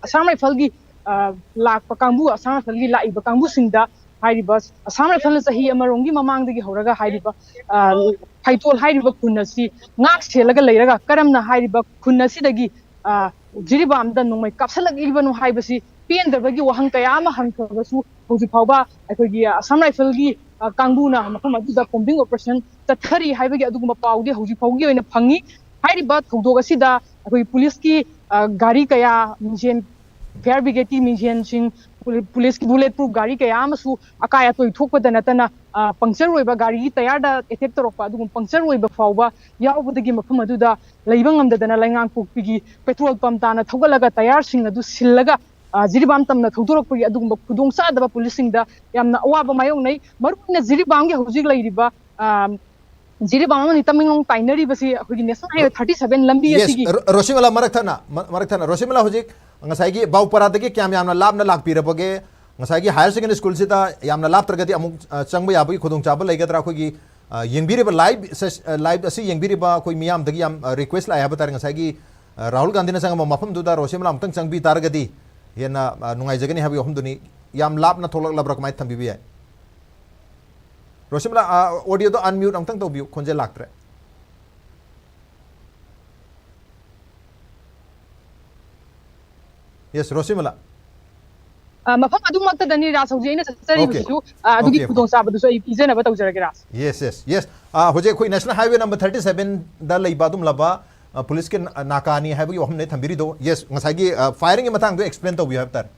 ꯑꯁꯥꯝ ꯔꯥꯏꯐꯜꯒꯤ, ꯑ, ꯂꯥꯛꯄ ꯀꯥꯡꯕꯨ, ꯑꯁꯥꯝ ꯔꯥꯏꯐꯜꯒꯤ ꯂꯥꯛꯏꯕ ꯀꯥꯡꯕꯨꯁꯤꯡꯗ ꯍꯥꯏꯔꯤꯕ ꯑꯁꯥꯝ ꯔꯥꯏꯐꯜꯅ ꯆꯍꯤ ꯑꯃꯔꯣꯝꯒꯤ ꯃꯃꯥꯡꯗꯒꯤ ꯍꯧꯔꯒ ꯍꯥꯏꯔꯤꯕ, ꯑ, ꯐꯩꯇꯣꯜ ꯍꯥꯏꯔꯤꯕ ꯈꯨꯟ ꯑꯁꯤ ꯉꯥꯛ ꯁꯦꯜꯂꯒ ꯂꯩꯔꯒ ꯀꯔꯝꯅ ꯍꯥꯏꯔꯤꯕ ꯈꯨꯟ ꯑꯁꯤꯗꯒꯤ, ꯑ, ꯖꯤꯔꯤꯕꯥꯝꯗ ꯅꯣꯡꯃꯩ ꯀꯥꯞꯁꯤꯜꯂꯛꯂꯤꯕꯅꯣ ꯍꯥꯏꯕꯁꯤ ꯄꯦꯟꯗꯕꯒꯤ ꯋꯥꯍꯪ ꯀꯌꯥ ꯑꯃ ꯍꯪꯈ꯭ꯔꯕꯁꯨ ꯍꯧꯖꯤꯛ ꯐꯥꯎꯕ ꯑꯩꯈꯣꯏꯒꯤ ꯑꯁꯥꯝ ꯔꯥꯏꯐꯜꯒꯤ, ꯑ, ꯀꯥꯡꯕꯨꯅ ꯃꯐꯝ ꯑꯗꯨꯗ combing operation ꯆꯠꯊꯔꯤ ꯍꯥꯏꯕꯒꯤ ꯑꯗꯨꯒꯨꯝꯕ ꯄꯥꯎꯗꯤ ꯍꯧꯖꯤꯛ ꯐꯥꯎꯒꯤ ꯑꯣꯏꯅ ꯐꯪꯉꯤ꯫ ꯍꯥꯏꯔꯤꯕ ꯊꯧꯗꯣꯛ ꯑꯁꯤꯗ ꯑꯩꯈꯣꯏ ꯄꯨꯂꯤꯁꯀꯤ, ꯑ, ꯒꯥꯔꯤ ꯀꯌꯥ, ꯃꯤꯡꯖꯦꯜ, fire brigadeꯀꯤ ꯃꯤꯡꯖꯦꯜꯁꯤꯡ, ꯄꯨꯂꯤ-, ꯄꯨꯂꯤꯁꯀꯤ bullet proof ꯒꯥꯔꯤ ꯀꯌꯥ ꯑꯃꯁꯨ ꯑꯀꯥꯏ ꯑꯇꯣꯏ ꯊꯣꯛꯄꯗ ꯅꯠꯇꯅ, ꯑ, puncture ꯑꯣꯏꯕ ꯒꯥꯔꯤꯒꯤ tyreꯗ attack ꯇꯧꯔꯛꯄ ꯑꯗꯨꯒꯨꯝꯕ puncture ꯑꯣꯏꯕ ꯐꯥꯎꯕ ꯌꯥꯎꯕꯗꯒꯤ ꯃꯐꯝ ꯑꯗꯨꯗ ꯂꯩꯕ ꯉꯝꯗꯗꯅ ꯂꯩꯉꯥꯡꯄꯣꯛꯄꯤꯒꯤ petrol pump ꯇꯥꯅ ꯊꯧꯒꯠꯂꯒ tyreꯁꯤꯡ ꯑꯗꯨ ꯁꯤꯜꯂꯒ, ꯑ, ꯖꯤꯔꯤꯕꯥꯝ ꯇꯝꯅ ꯊꯧꯗꯣꯔꯛꯄꯒꯤ ꯑꯗꯨꯒꯨꯝꯕ ꯈꯨꯗꯣꯡꯆꯥꯗꯕ ꯄꯨꯂꯤꯁꯁꯤꯡꯗ ꯌꯥꯝꯅ ꯑꯋꯥꯕ ꯃꯥꯌꯣꯛꯅꯩ꯫ ꯃꯔꯨꯑꯣꯏꯅ ꯖꯤꯔꯤꯕꯥꯝꯒꯤ ꯍꯧꯖꯤꯛ ꯂꯩꯔꯤꯕ, ꯑ, ꯖꯤꯔꯤꯕꯥꯝ ꯑꯃꯗꯤ ꯇꯃꯦꯡꯂꯣꯡ ꯇꯥꯏꯅꯔꯤꯕꯁꯤ ꯑꯩꯈꯣꯏꯒꯤ National Highway thirty seven ꯂꯝꯕꯤ Yes, ꯑꯁꯤꯒꯤ ꯔꯣ-, ꯔꯣꯁꯤꯃꯂꯥ, ꯃꯔꯛ ꯊꯠꯅ, ꯃ-, ꯃꯔꯛ ꯊꯠꯅ꯫ ꯔꯣꯁꯤꯃꯂꯥ, ꯍꯧꯖꯤꯛ ꯉꯁꯥꯏꯒꯤ ꯕꯥꯎꯄꯥꯔꯥꯗꯒꯤ ꯀꯌꯥꯝ ꯌꯥꯝꯅ ꯂꯥꯞꯅ ꯂꯥꯛꯄꯤꯔꯕꯒꯦ? ꯉꯁꯥꯏꯒꯤ higher secondary schoolꯁꯤꯗ ꯌꯥꯝꯅ ꯂꯥꯞꯇ꯭ꯔꯒꯗꯤ ꯑꯃꯨꯛ, ꯑ, ꯆꯪꯕ ꯌꯥꯕꯒꯤ ꯈꯨꯗꯣꯡꯆꯥꯕ ꯂꯩꯒꯗ꯭ꯔꯥ? ꯑꯩꯈꯣꯏꯒꯤ, ꯑ, ꯌꯦꯡꯕꯤꯔꯤꯕ live ꯁꯦꯁ-, ꯑ, live ꯑꯁꯤ ꯌꯦꯡꯕꯤꯔꯤꯕ ꯑꯩꯈꯣꯏ ꯃꯤꯌꯥꯝꯗꯒꯤ ꯌꯥꯝ, ꯑ, request ꯂꯥꯛꯑꯦ ꯍꯥꯏꯕ ꯇꯥꯔꯦ꯫ ꯉꯁꯥꯏꯒꯤ, ꯑ, ꯔꯥꯍꯨꯜ ꯒꯥꯟꯙꯤꯅ ꯆꯪꯉꯝꯕ ꯃꯐꯝꯗꯨꯗ ꯔꯣꯁꯤꯃꯂꯥ ꯑꯃꯨꯛꯇꯪ ꯆꯪꯕꯤ ꯇꯥꯔꯒꯗꯤ ꯍꯦꯟꯅ, ꯑ, ꯅꯨꯡꯉꯥꯏꯖꯒꯅꯤ ꯍꯥꯏꯕꯒꯤ ꯋꯥꯐꯝꯗꯨꯅꯤ꯫ ꯌꯥꯝ ꯂꯥꯞꯅ ꯊꯣꯛꯂꯛꯂꯕ꯭ꯔꯥ? ꯀꯃꯥꯏꯅ ꯊꯝꯕꯤꯕ ꯌꯥꯏ? ꯔꯣꯁꯤꯃꯂꯥ, ꯑ, audioꯗꯣ unmute ꯑꯃꯨꯛꯇꯪ ꯇꯧꯕꯤꯌꯨ, ꯈꯣꯟꯖꯦꯜ ꯂꯥꯛꯇ꯭ꯔꯦ꯫ Yes, ꯔꯣꯁꯤꯃꯂꯥ꯫ ꯑ, ꯃꯐꯝ ꯑꯗꯨꯃꯛꯇꯗꯅꯤ, ꯔꯥꯖ, ꯍꯧꯖꯤꯛ ꯑꯩꯅ ꯆꯠꯆꯔꯤꯕꯁꯤꯁꯨ, ꯑ, ꯑꯗꯨꯒꯤ Okay, okay. ꯈꯨꯗꯣꯡꯆꯥꯕꯗꯨꯁꯨ ꯑꯩ ꯄꯤꯖꯅꯕ ꯇꯧꯖꯔꯒꯦ, ꯔꯥꯖ꯫ Yes, yes, yes. ꯑ, ꯍꯧꯖꯤꯛ ꯑꯩꯈꯣꯏ National Highway number thirty sevenꯗ ꯂꯩꯕ ꯑꯗꯨꯝꯂꯕ, ꯑ, ꯄꯨꯂꯤꯁꯀꯤ ꯅ-, ꯅꯥꯀꯥꯅꯤ ꯍꯥꯏꯕꯒꯤ ꯋꯥꯐꯝꯅꯦ ꯊꯝꯕꯤꯔꯤꯗꯣ꯫ Yes, ꯉꯁꯥꯏꯒꯤ, ꯑ, firingꯒꯤ ꯃꯇꯥꯡꯗꯣ explain ꯇꯧꯕꯤꯌꯨ ꯍꯥꯏꯕ ꯇꯥꯔꯦ꯫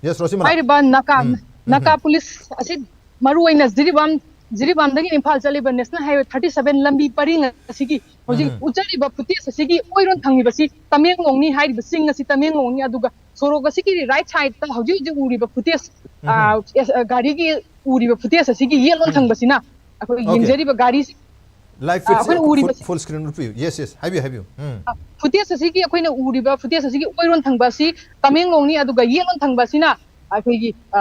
Yes, Rosimala. ꯍꯥꯏꯔꯤꯕ ꯅꯥꯀꯥ ꯎꯝ, ꯅꯥꯀꯥ ꯎꯝ꯫ ꯄꯨꯂꯤꯁ ꯑꯁꯤ ꯃꯔꯨ ꯑꯣꯏꯅ ꯖꯤꯔꯤꯕꯥꯝ ꯖꯤꯔꯤꯕꯥꯝꯗꯒꯤ ꯏꯝꯐꯥꯜ ꯆꯠꯂꯤꯕ ꯅꯦꯁꯅꯦꯜ ꯍꯥꯏꯋꯦ ꯊꯥꯔꯇꯤ ꯁꯚꯦꯟ ꯂꯝꯕꯤ ꯄꯔꯤꯡ ꯑꯁꯤꯒꯤ ꯍꯧꯖꯤꯛ ꯎꯝ꯫ ꯎꯠꯆꯔꯤꯕ ꯐꯨꯇꯦꯖ ꯑꯁꯤꯒꯤ ꯑꯣꯏꯔꯣꯟ ꯊꯪꯉꯤꯕꯁꯤ ꯇꯃꯦꯡꯂꯣꯡꯅꯤ ꯍꯥꯏꯔꯤꯕ ꯆꯤꯡ ꯑꯁꯤ ꯇꯃꯦꯡꯂꯣꯡꯅꯤ꯫ ꯑꯗꯨꯒ ꯁꯣꯔꯣꯛ ꯑꯁꯤꯒꯤ ꯔꯥꯏꯠ ꯁꯥꯏꯗꯇ ꯍꯧꯖꯤꯛ ꯍꯧꯖꯤꯛ ꯎꯔꯤꯕ ꯐꯨꯇꯦꯖ ꯎꯝ꯫ ꯒꯥꯔꯤꯒꯤ ꯎꯔꯤꯕ ꯐꯨꯇꯦꯖ ꯑꯁꯤꯒꯤ ꯌꯦꯠꯂꯣꯟ ꯎꯝ꯫ ꯊꯪꯕꯁꯤꯅ ꯑꯩꯈꯣꯏ Okay. ꯌꯦꯡꯖꯔꯤꯕ ꯒꯥꯔꯤꯁꯤ ꯂꯥꯏꯚ ꯑꯩꯈꯣꯏꯅ ꯎꯔꯤꯕ ꯐꯤꯠꯁꯦ ꯐꯨꯜ ꯁ꯭ꯀ꯭ꯔꯤꯟ ꯎꯠꯄꯤꯌꯨ꯫ ꯌꯦꯁ, ꯌꯦꯁ, ꯍꯥꯏꯕꯤꯌꯨ, ꯍꯥꯏꯕꯤꯌꯨ꯫ ꯎꯝ꯫ ꯐꯨꯇꯦꯖ ꯑꯁꯤꯒꯤ ꯑꯩꯈꯣꯏꯅ ꯎꯔꯤꯕ ꯐꯨꯇꯦꯖ ꯑꯁꯤꯒꯤ ꯑꯣꯏꯔꯣꯟ ꯊꯪꯕ ꯑꯁꯤ ꯇꯃꯦꯡꯂꯣꯡꯅꯤ꯫ ꯑꯗꯨꯒ ꯌꯦꯠꯂꯣꯟ ꯊꯪꯕ ꯑꯁꯤꯅ ꯑꯩꯈꯣꯏꯒꯤ ꯑ,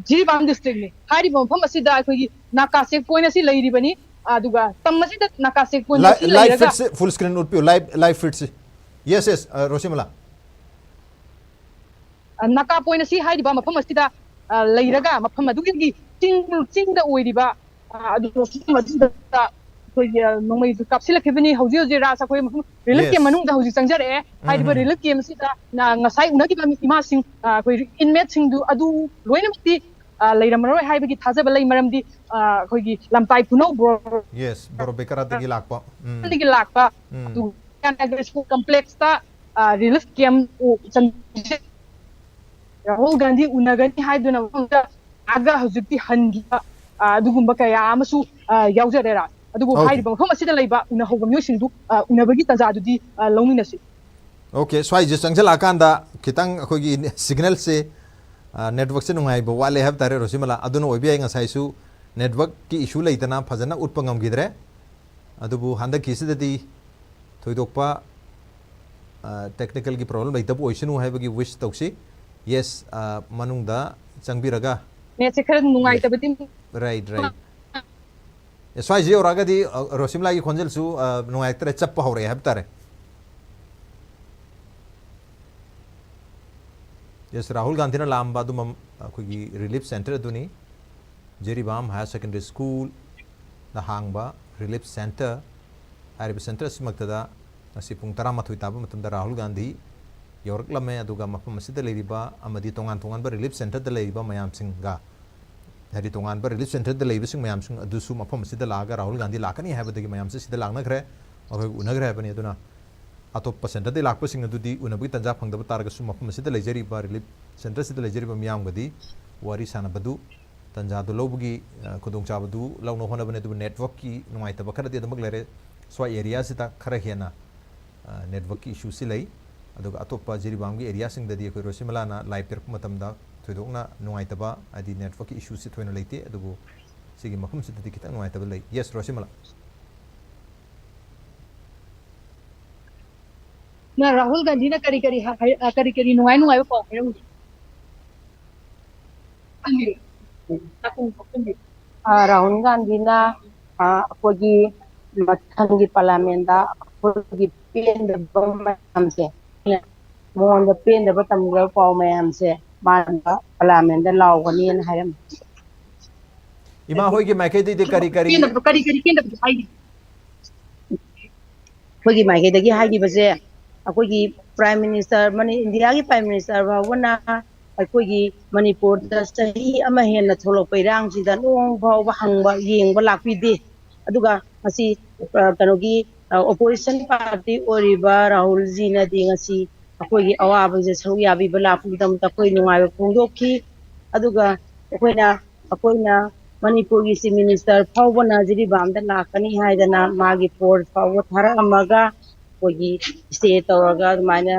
ꯖꯤꯔꯤꯕꯥꯝ ꯗꯤꯁꯇ꯭ꯔꯤꯛꯅꯤ꯫ ꯍꯥꯏꯔꯤꯕ ꯃꯐꯝ ꯑꯁꯤꯗ ꯑꯩꯈꯣꯏꯒꯤ ꯅꯥꯀꯥ ꯆꯦꯛ ꯄꯣꯏꯟ ꯑꯁꯤ ꯂꯩꯔꯤꯕꯅꯤ꯫ ꯑꯗꯨꯒ ꯇꯝ ꯑꯁꯤꯗ ꯅꯥꯀꯥ ꯆꯦꯛ ꯄꯣꯏꯟ ꯑꯁꯤ ꯂꯥꯏꯚ ꯂꯩꯔꯒ ꯐꯤꯠꯁꯦ ꯐꯨꯜ ꯁ꯭ꯀ꯭ꯔꯤꯟ ꯎꯠꯄꯤꯌꯨ꯫ ꯂꯥꯏꯚ ꯂꯥꯏꯚ ꯐꯤꯠꯁꯦ꯫ ꯌꯦꯁ, ꯌꯦꯁ, ꯔꯣꯁꯤꯃꯂꯥ꯫ ꯑ, ꯅꯥꯀꯥ ꯄꯣꯏꯟ ꯑꯁꯤ ꯍꯥꯏꯔꯤꯕ ꯃꯐꯝ ꯑꯁꯤꯗ ꯑ, ꯂꯩꯔꯒ ꯃꯐꯝ ꯑꯗꯨꯒꯤ ꯆꯤꯡ ꯆꯤꯡꯗ ꯑꯣꯏꯔꯤꯕ ꯑ, ꯑꯗꯨ ꯃꯐꯝ ꯑꯗꯨꯗ ꯑꯩꯈꯣꯏꯒꯤ ꯑ, ꯅꯣꯡꯃꯩꯁꯨ ꯀꯥꯞꯁꯤꯜꯂꯛꯈꯤꯕꯅꯤ꯫ ꯍꯧꯖꯤꯛ ꯍꯧꯖꯤꯛ ꯔꯥꯖ ꯑꯩꯈꯣꯏ ꯃꯐꯝ ꯔꯤꯂꯤꯐ ꯀꯦꯝ Yes. ꯃꯅꯨꯡꯗ ꯍꯧꯖꯤꯛ ꯆꯪꯖꯔꯛꯑꯦ꯫ ꯍꯥꯏꯔꯤꯕ ꯎꯝ꯫ ꯔꯤꯂꯤꯐ ꯀꯦꯝ ꯑꯁꯤꯗ ꯅ-, ꯉꯁꯥꯏ ꯎꯅꯈꯤꯕ ꯃꯤ- ꯏꯃꯥꯁꯤꯡ ꯑ, ꯑꯩꯈꯣꯏ ꯏꯟꯃꯦꯠꯁꯤꯡꯗꯨ ꯑꯗꯨ ꯂꯣꯏꯅꯃꯛꯇꯤ ꯑ, ꯂꯩꯔꯝꯃꯔꯣꯏ ꯍꯥꯏꯕꯒꯤ ꯊꯥꯖꯕ ꯂꯩ꯫ ꯃꯔꯝꯗꯤ ꯑ, ꯑꯩꯈꯣꯏꯒꯤ ꯂꯝꯇꯥꯏ ꯈꯨꯅꯧ ꯕ꯭ꯔꯣ- ꯌꯦꯁ, ꯕꯣꯔꯣꯕꯦꯀꯔꯥꯗꯒꯤ ꯂꯥꯛꯄ꯫ ꯎꯝ꯫ ꯗꯒꯤ ꯂꯥꯛꯄ ꯎꯝ꯫ ꯑꯗꯨ ꯀꯝꯄ꯭ꯂꯦꯛꯁꯇ ꯔꯤꯂꯤꯐ ꯀꯦꯝ ꯔꯥꯍꯨꯜ ꯒꯥꯟꯙꯤ ꯎꯅꯒꯅꯤ ꯍꯥꯏꯗꯨꯅ ꯃꯐꯝꯗ ꯂꯥꯛꯑꯒ ꯍꯧꯖꯤꯛꯇꯤ ꯍꯟꯈꯤꯕ ꯑ, ꯑꯗꯨꯒꯨꯝꯕ ꯀꯌꯥ ꯑꯃꯁꯨ ꯑ, ꯌꯥꯎꯖꯔꯦ ꯔꯥꯖ꯫ ꯑꯗꯨꯕꯨ Okay. ꯍꯥꯏꯔꯤꯕ ꯃꯐꯝ ꯑꯁꯤꯗ ꯂꯩꯕ ꯎꯅꯍꯧꯕ ꯃꯤꯑꯣꯏꯁꯤꯡꯗꯨ ꯑ, ꯎꯅꯕꯒꯤ ꯇꯥꯟꯖꯥꯗꯨꯗꯤ ꯑ, ꯂꯧꯃꯤꯟꯅꯁꯤ꯫ ꯑꯣꯀꯦ, ꯁ꯭ꯋꯥꯏꯁꯦ ꯆꯪꯁꯤꯜꯂꯛꯑꯀꯥꯟꯗ ꯈꯤꯇꯪ ꯑꯩꯈꯣꯏꯒꯤ ꯁꯤꯒꯅꯦꯜꯁꯦ ꯅꯦꯠꯋꯥꯛꯁꯦ ꯅꯨꯡꯉꯥꯏꯕ ꯋꯥꯠꯂꯦ ꯍꯥꯏꯕ ꯇꯥꯔꯦ ꯔꯣꯁꯤꯃꯂꯥ꯫ ꯑꯗꯨꯅ ꯑꯣꯏꯕ ꯌꯥꯏ ꯉꯁꯥꯏꯁꯨ ꯅꯦꯠꯋꯥꯛꯀꯤ ꯏꯁꯨ ꯂꯩꯇꯅ ꯐꯖꯅ ꯎꯠꯄ ꯉꯝꯈꯤꯗ꯭ꯔꯦ꯫ ꯑꯗꯨꯕꯨ ꯍꯟꯗꯛꯀꯤꯁꯤꯗꯗꯤ ꯊꯣꯏꯗꯣꯛꯄ ꯇꯦꯛꯅꯤꯀꯦꯜꯒꯤ ꯄ꯭ꯔꯣꯕ꯭ꯂꯦꯝ ꯂꯩꯇꯕ ꯑꯣꯏꯁꯅꯨ ꯍꯥꯏꯕꯒꯤ ꯋꯤꯁ ꯇꯧꯁꯤ꯫ ꯌꯦꯁ, ꯃꯅꯨꯡꯗ ꯆꯪꯕꯤꯔꯒ ꯅꯦꯠꯁꯦ ꯈꯔ ꯅꯨꯡꯉꯥꯏꯇꯕꯗꯤ ꯔꯥꯏꯠ, ꯔꯥꯏꯠ꯫ ꯑꯦ, ꯁ꯭ꯋꯥꯏꯁꯤ ꯌꯧꯔꯛꯑꯒꯗꯤ ꯑ, ꯔꯣꯁꯤꯃꯂꯥꯒꯤ ꯈꯣꯟꯖꯦꯜꯁꯨ ꯑ, ꯅꯨꯡꯉꯥꯏꯔꯛꯇ꯭ꯔꯦ, ꯆꯞꯄ ꯍꯧꯔꯛꯑꯦ ꯍꯥꯏꯕ ꯇꯥꯔꯦ꯫ ꯌꯦꯁ, ꯔꯥꯍꯨꯜ ꯒꯥꯟꯙꯤꯅ ꯂꯥꯛꯑꯝꯕ ꯑꯗꯨꯝꯕ ꯑꯩꯈꯣꯏꯒꯤ ꯔꯤꯂꯤꯐ ꯁꯦꯟꯇꯔ ꯑꯗꯨꯅꯤ, ꯖꯤꯔꯤꯕꯥꯝ ꯍꯥꯌꯔ ꯁꯦꯀꯦꯟꯗꯔꯤ ꯁ꯭ꯀꯨꯜꯗ ꯍꯥꯡꯕ ꯔꯤꯂꯤꯐ ꯁꯦꯟꯇꯔ꯫ ꯍꯥꯏꯔꯤꯕ ꯁꯦꯟꯇꯔ ꯑꯁꯤꯃꯛꯇꯗ ꯉꯁꯤ ꯄꯨꯡ ꯇꯔꯥꯃꯥꯊꯣꯏ ꯇꯥꯕ ꯃꯇꯝꯗ ꯔꯥꯍꯨꯜ ꯒꯥꯟꯙꯤ ꯌꯧꯔꯛꯂꯝꯃꯦ꯫ ꯑꯗꯨꯒ ꯃꯐꯝ ꯑꯁꯤꯗ ꯂꯩꯔꯤꯕ ꯑꯃꯗꯤ ꯇꯣꯉꯥꯟ ꯇꯣꯉꯥꯟꯕ ꯔꯤꯂꯤꯐ ꯁꯦꯟꯇꯔꯗ ꯂꯩꯔꯤꯕ ꯃꯌꯥꯝꯁꯤꯡꯒ, ꯍꯥꯏꯗꯤ ꯇꯣꯉꯥꯟꯕ ꯔꯤꯂꯤꯐ ꯁꯦꯟꯇꯔꯗ ꯂꯩꯕꯁꯤꯡ ꯃꯌꯥꯝꯁꯤꯡ ꯑꯗꯨꯁꯨ ꯃꯐꯝ ꯑꯁꯤꯗ ꯂꯥꯛꯑꯒ ꯔꯥꯍꯨꯜ ꯒꯥꯟꯙꯤ ꯂꯥꯛꯀꯅꯤ ꯍꯥꯏꯕꯗꯒꯤ ꯃꯌꯥꯝꯁꯦ ꯁꯤꯗ ꯂꯥꯛꯅꯈ꯭ꯔꯦ, ꯃꯈꯣꯏ ꯎꯅꯈ꯭ꯔꯦ ꯍꯥꯏꯕꯅꯤ꯫ ꯑꯗꯨꯅ ꯑꯇꯣꯞꯄ centreꯗꯒꯤ ꯂꯥꯛꯄꯁꯤꯡ ꯑꯗꯨꯗꯤ ꯎꯅꯕꯒꯤ ꯇꯥꯟꯖꯥ ꯐꯪꯗꯕ ꯇꯥꯔꯒꯁꯨ, ꯃꯐꯝ ꯑꯁꯤꯗ ꯂꯩꯖꯔꯤꯕ relief centreꯁꯤꯗ ꯂꯩꯖꯔꯤꯕ ꯃꯤꯌꯥꯝꯒꯗꯤ ꯋꯥꯔꯤ ꯁꯥꯟꯅꯕꯗꯨ, ꯇꯥꯟꯖꯥꯗꯨ ꯂꯧꯕꯒꯤ, ꯑ, ꯈꯨꯗꯣꯡꯆꯥꯕꯗꯨ ꯂꯧꯅ ꯍꯣꯠꯅꯕꯅꯤ꯫ ꯑꯗꯨꯕꯨ networkꯀꯤ ꯅꯨꯡꯉꯥꯏꯇꯕ ꯈꯔꯗꯤ ꯑꯗꯨꯃꯛ ꯂꯩꯔꯦ꯫ ꯁ꯭ꯋꯥꯏ areaꯁꯤꯗ ꯈꯔ ꯍꯦꯟꯅ, ꯑ, networkꯀꯤ issueꯁꯤ ꯂꯩ꯫ ꯑꯗꯨꯒ ꯑꯇꯣꯞꯄ ꯖꯤꯔꯤꯕꯥꯝꯒꯤ areaꯁꯤꯡꯗꯗꯤ ꯑꯩꯈꯣꯏ ꯔꯣꯁꯤꯃꯂꯥꯅ live ꯄꯤꯔꯛꯄ ꯃꯇꯝꯗ ꯊꯣꯏꯗꯣꯛꯅ ꯅꯨꯡꯉꯥꯏꯇꯕ, ꯍꯥꯏꯗꯤ networkꯀꯤ issueꯁꯤ ꯊꯣꯏꯅ ꯂꯩꯇꯦ꯫ ꯑꯗꯨꯕꯨ ꯁꯤꯒꯤ ꯃꯐꯝꯁꯤꯗꯗꯤ ꯈꯤꯇꯪ ꯅꯨꯡꯉꯥꯏꯇꯕ ꯂꯩ꯫ Yes, ꯔꯣꯁꯤꯃꯂꯥ꯫ ꯃꯥ ꯔꯥꯍꯨꯜ ꯒꯥꯟꯙꯤꯅ ꯀꯔꯤ ꯀꯔꯤ ꯍꯥꯏ-, ꯑ, ꯀꯔꯤ ꯀꯔꯤ ꯅꯨꯡꯉꯥꯏ ꯅꯨꯡꯉꯥꯏꯕ ꯄꯥꯎ ꯍꯥꯏꯔꯝꯒꯦ? ꯈꯪꯕꯤꯌꯨ꯫ ꯇꯥꯛꯄꯤꯌꯨ, ꯇꯥꯛꯄꯤꯌꯨ꯫ ꯑ, ꯔꯥꯍꯨꯜ ꯒꯥꯟꯙꯤꯅ, ꯑ, ꯑꯩꯈꯣꯏꯒꯤ ꯃꯊꯪꯒꯤ parliamentꯗ ꯑꯩꯈꯣꯏꯒꯤ ꯄꯦꯟꯗꯕ ꯃꯌꯥꯝꯁꯦ, ꯃꯉꯣꯟꯗ ꯄꯦꯟꯗꯕ ꯇꯝꯈ꯭ꯔꯕ ꯄꯥꯎ ꯃꯌꯥꯝꯁꯦ ꯃꯥꯅ parliamentꯗ ꯂꯥꯎꯒꯅꯤꯅ ꯍꯥꯏꯔꯝꯃꯤ꯫ ꯏꯃꯥ ꯍꯣꯏꯒꯤ ꯃꯥꯏꯀꯩꯗꯩꯗꯤ ꯀꯔꯤ ꯀꯔꯤ ꯄꯦꯟꯗꯕ, ꯀꯔꯤ ꯀꯔꯤ ꯄꯦꯟꯗꯕꯗꯤ ꯍꯥꯏꯔꯤ? ꯑꯩꯈꯣꯏꯒꯤ ꯃꯥꯏꯀꯩꯗꯒꯤ ꯍꯥꯏꯈꯤꯕꯁꯦ, ꯑꯩꯈꯣꯏꯒꯤ Prime Minister, ꯃꯅꯤ-, ꯏꯟꯗꯤꯌꯥꯒꯤ Prime Minister ꯐꯥꯎꯕꯅ ꯑꯩꯈꯣꯏꯒꯤ ꯃꯅꯤꯄꯨꯔꯗ ꯆꯍꯤ ꯑꯃ ꯍꯦꯟꯅ ꯊꯣꯛꯂꯛꯄ ꯏꯔꯥꯡꯁꯤꯗ ꯅꯣꯡ ꯐꯥꯎꯕ ꯍꯪꯕ, ꯌꯦꯡꯕ ꯂꯥꯛꯄꯤꯗꯦ꯫ ꯑꯗꯨꯒ ꯉꯁꯤ, ꯑ, ꯀꯩꯅꯣꯒꯤ, ꯑ, opposition party ꯑꯣꯏꯔꯤꯕ ꯔꯥꯍꯨꯜꯖꯤꯅꯗꯤ ꯉꯁꯤ ꯑꯩꯈꯣꯏꯒꯤ ꯑꯋꯥꯕꯁꯦ ꯁꯔꯨꯛ ꯌꯥꯕꯤꯕ ꯂꯥꯛꯄꯒꯤꯗꯃꯛꯇ ꯑꯩꯈꯣꯏ ꯅꯨꯡꯉꯥꯏꯕ ꯐꯣꯡꯗꯣꯛꯈꯤ꯫ ꯑꯗꯨꯒ ꯑꯩꯈꯣꯏꯅ, ꯑꯩꯈꯣꯏꯅ ꯃꯅꯤꯄꯨꯔꯒꯤ Chief Minister ꯐꯥꯎꯕꯅ ꯖꯤꯔꯤꯕꯥꯝꯗ ꯂꯥꯛꯀꯅꯤ ꯍꯥꯏꯗꯅ ꯃꯥꯒꯤ force ꯐꯥꯎꯕ ꯊꯥꯔꯛꯑꯝꯃꯒ ꯑꯩꯈꯣꯏꯒꯤ stay ꯇꯧꯔꯒ ꯑꯗꯨꯃꯥꯏꯅ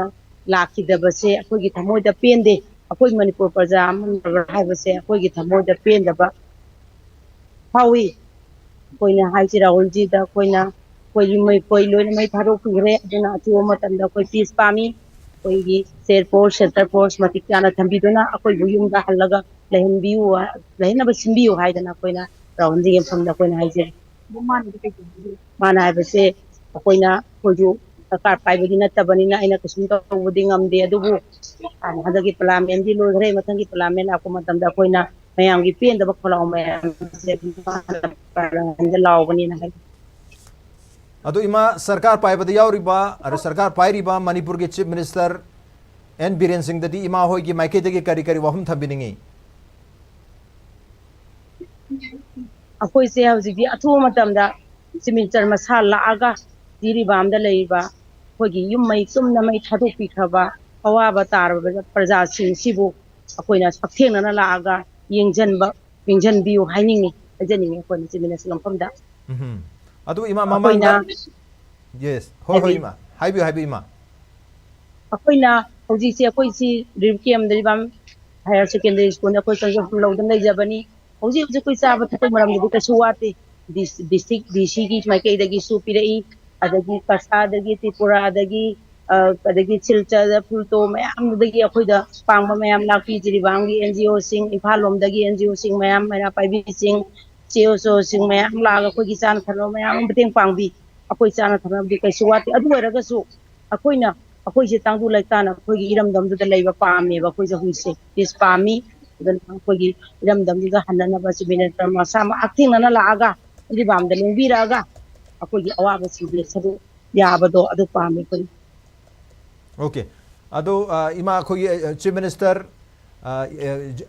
ꯂꯥꯛꯈꯤꯗꯕꯁꯦ ꯑꯩꯈꯣꯏꯒꯤ ꯊꯃꯣꯏꯗ ꯄꯦꯟꯗꯦ꯫ ꯑꯩꯈꯣꯏ ꯃꯅꯤꯄꯨꯔ ꯄ꯭ꯔꯖꯥ ꯑꯃ ꯍꯥꯏꯕꯁꯦ ꯑꯩꯈꯣꯏꯒꯤ ꯊꯃꯣꯏꯗ ꯄꯦꯟꯗꯕ ꯐꯥꯎꯏ꯫ ꯑꯩꯈꯣꯏꯅ ꯍꯥꯏꯁꯤ ꯔꯥꯍꯨꯜꯖꯤꯗ ꯑꯩꯈꯣꯏꯅ, ꯑꯩꯈꯣꯏꯒꯤ ꯃꯩ-, ꯑꯩꯈꯣꯏ ꯂꯣꯏꯅ ꯃꯩ ꯊꯥꯗꯣꯛꯄꯤꯈ꯭ꯔꯦ꯫ ꯑꯗꯨꯅ ꯑꯊꯨꯕ ꯃꯇꯝꯗ ꯑꯩꯈꯣꯏ peace ꯄꯥꯝꯃꯤ꯫ ꯑꯩꯈꯣꯏꯒꯤ state force, centre force ꯃꯇꯤꯛ ꯆꯥꯅ ꯊꯝꯕꯤꯗꯨꯅ ꯑꯩꯈꯣꯏꯕꯨ ꯌꯨꯝꯗ ꯍꯜꯂꯒ ꯂꯩꯍꯟꯕꯤꯌꯨ, ꯂꯩꯍꯟꯅꯕ ꯁꯤꯟꯕꯤꯌꯨ ꯍꯥꯏꯗꯅ ꯑꯩꯈꯣꯏꯅ ꯔꯥꯍꯨꯜꯖꯤꯒꯤ ꯃꯐꯝꯗ ꯑꯩꯈꯣꯏꯅ ꯍꯥꯏꯖꯔꯤ꯫ ꯃꯥꯅ ꯍꯥꯏꯕꯁꯦ ꯑꯩꯈꯣꯏꯅ, ꯑꯩꯈꯣꯏꯁꯨ ꯁꯔꯀꯥꯔ ꯄꯥꯏꯕꯗꯤ ꯅꯠꯇꯕꯅꯤꯅ ꯑꯩꯅ ꯀꯩꯁꯨꯝ ꯇꯧꯕꯗꯤ ꯉꯝꯗꯦ꯫ ꯑꯗꯨꯕꯨ ꯍꯟꯗꯛꯀꯤ parliamentꯗꯤ ꯂꯣꯏꯈ꯭ꯔꯦ꯫ ꯃꯊꯪꯒꯤ parliament ꯂꯥꯛꯄ ꯃꯇꯝꯗ ꯑꯩꯈꯣꯏꯅ ꯃꯌꯥꯝꯒꯤ ꯄꯦꯟꯗꯕ ꯈꯣꯜꯂꯥꯎ ꯃꯌꯥꯝꯁꯦ ꯃꯥꯅ parliamentꯗ ꯂꯥꯎꯕꯅꯤꯅ ꯍꯥꯏ꯫ ꯑꯗꯨ ꯏꯃꯥ, ꯁꯔꯀꯥꯔ ꯄꯥꯏꯕꯗ ꯌꯥꯎꯔꯤꯕ, ꯑꯗꯨ ꯁꯔꯀꯥꯔ ꯄꯥꯏꯔꯤꯕ ꯃꯅꯤꯄꯨꯔꯒꯤ Chief Minister ꯑꯦꯟ ꯕꯤꯔꯦꯟ ꯁꯤꯡꯗꯗꯤ ꯏꯃꯥ ꯍꯣꯏꯒꯤ ꯃꯥꯏꯀꯩꯗꯒꯤ ꯀꯔꯤ ꯀꯔꯤ ꯋꯥꯐꯝ ꯊꯝꯕꯤꯅꯤꯡꯉꯤ? ꯑꯩꯈꯣꯏꯁꯦ ꯍꯧꯖꯤꯛꯇꯤ ꯑꯊꯨꯕ ꯃꯇꯝꯗ Chief Minister ꯃꯁꯥ ꯂꯥꯛꯑꯒ ꯖꯤꯔꯤꯕꯥꯝꯗ ꯂꯩꯔꯤꯕ ꯑꯩꯈꯣꯏꯒꯤ ꯌꯨꯝ ꯃꯩ ꯇꯨꯝꯅ ꯃꯩ ꯊꯥꯗꯣꯛꯄꯤꯈ꯭ꯔꯕ ꯑꯋꯥꯕ ꯇꯥꯔꯕ ꯄ꯭ꯔꯖꯥꯁꯤꯡꯁꯤꯕꯨ ꯑꯩꯈꯣꯏꯅ ꯍꯛꯊꯦꯡꯅꯅ ꯂꯥꯛꯑꯒ ꯌꯦꯡꯁꯤꯟꯕ, ꯌꯦꯡꯁꯤꯟꯕꯤꯌꯨ ꯍꯥꯏꯅꯤꯡꯉꯤ, ꯍꯥꯏꯖꯅꯤꯡꯉꯤ ꯑꯩꯈꯣꯏꯅ ꯆꯤꯞ ꯃꯤꯅꯤꯁꯇꯔ ꯃꯐꯝꯗ꯫ ꯎꯝ꯫ ꯑꯗꯨ ꯏꯃꯥ, ꯑꯩꯈꯣꯏꯅ ꯃꯃꯥꯡꯗ, ꯌꯦꯁ, ꯍꯣꯏ, ꯍꯣꯏ, ꯍꯥꯏꯕꯤꯌꯨ꯫ ꯏꯃꯥ, ꯍꯥꯏꯕꯤꯌꯨ, ꯍꯥꯏꯕꯤꯌꯨ, ꯏꯃꯥ꯫ ꯑꯩꯈꯣꯏꯅ ꯍꯧꯖꯤꯛꯁꯦ ꯑꯩꯈꯣꯏꯁꯤ ꯔꯤꯂꯤꯐ ꯀꯦꯝꯗ ꯖꯤꯔꯤꯕꯥꯝ ꯍꯥꯌꯔ ꯁꯦꯀꯦꯟꯗꯔꯤ ꯁ꯭ꯀꯨꯜꯗ ꯑꯩꯈꯣꯏ ꯀꯟꯖꯦꯁꯟ ꯂꯧꯗꯨꯅ ꯂꯩꯖꯕꯅꯤ꯫ ꯍꯧꯖꯤꯛ ꯍꯧꯖꯤꯛ ꯑꯩꯈꯣꯏ ꯆꯥꯕ ꯊꯛꯄꯒꯤ ꯃꯔꯝꯗꯗꯤ ꯀꯩꯁꯨ ꯋꯥꯠꯇꯦ꯫ ꯗꯤꯁ-, ꯗꯤꯁꯇ꯭ꯔꯤꯛ ꯗꯤ ꯁꯤꯒꯤ ꯃꯥꯏꯀꯩꯗꯒꯤꯁꯨ ꯄꯤꯔꯛꯏ, ꯑꯗꯒꯤ ꯀꯁꯥꯗꯒꯤ, ꯇ꯭ꯔꯤꯄꯨꯔꯥꯗꯒꯤ, ꯑ, ꯑꯗꯒꯤ ꯁꯤꯜꯆꯔꯗ, ꯐꯨꯜꯇꯣ ꯃꯌꯥꯝꯗꯒꯤ ꯑꯩꯈꯣꯏꯗ ꯄꯥꯡꯕ ꯃꯌꯥꯝ ꯂꯥꯛꯄꯤ, ꯖꯤꯔꯤꯕꯥꯝꯒꯤ ꯑꯦꯟ ꯖꯤ ꯑꯣꯁꯤꯡ, ꯏꯝꯐꯥꯜ ꯂꯣꯝꯗꯒꯤ ꯑꯦꯟ ꯖꯤ ꯑꯣꯁꯤꯡ ꯃꯌꯥꯝ, ꯃꯩꯔꯥ ꯄꯥꯏꯕꯤꯁꯤꯡ, ꯁꯤ ꯑꯦꯁ ꯑꯣꯁꯤꯡ ꯃꯌꯥꯝ ꯂꯥꯛꯑꯒ ꯑꯩꯈꯣꯏꯒꯤ ꯆꯥꯅ ꯊꯛꯅꯕ ꯃꯌꯥꯝ ꯑꯃ ꯃꯇꯦꯡ ꯄꯥꯡꯕꯤ꯫ ꯑꯩꯈꯣꯏ ꯆꯥꯅ ꯊꯛꯅꯕꯗꯤ ꯀꯩꯁꯨ ꯋꯥꯠꯇꯦ꯫ ꯑꯗꯨ ꯑꯣꯏꯔꯒꯁꯨ ꯑꯩꯈꯣꯏꯅ, ꯑꯩꯈꯣꯏꯁꯦ ꯇꯥꯡꯗꯨ ꯂꯩꯇꯥꯅ ꯑꯩꯈꯣꯏꯒꯤ ꯏꯔꯝꯗꯝꯗꯨꯗ ꯂꯩꯕ ꯄꯥꯝꯃꯦꯕ꯫ ꯑꯩꯈꯣꯏꯁꯦ ꯍꯧꯖꯤꯛꯁꯦ ꯄꯤꯁ ꯄꯥꯝꯃꯤ꯫ ꯑꯗꯨꯅ ꯑꯩꯈꯣꯏꯒꯤ ꯏꯔꯝꯗꯝꯗꯨꯗ ꯍꯟꯅꯅꯕ ꯆꯤꯞ ꯃꯤꯅꯤꯁꯇꯔ ꯃꯁꯥꯃꯛ ꯍꯛꯊꯦꯡꯅꯅ ꯂꯥꯛꯑꯒ ꯖꯤꯔꯤꯕꯥꯝꯗ ꯂꯦꯡꯕꯤꯔꯛꯑꯒ ꯑꯩꯈꯣꯏꯒꯤ ꯑꯋꯥꯕꯁꯤꯡꯁꯦ ꯁꯔꯨꯛ ꯌꯥꯕꯗꯣ ꯑꯗꯨ ꯄꯥꯝꯃꯤ ꯑꯩꯈꯣꯏ꯫ ꯑꯣꯀꯦ꯫ ꯑꯗꯣ, ꯑ, ꯏꯃꯥ, ꯑꯩꯈꯣꯏꯒꯤ, ꯑ, ꯆꯤꯞ ꯃꯤꯅꯤꯁꯇꯔ, ꯑ,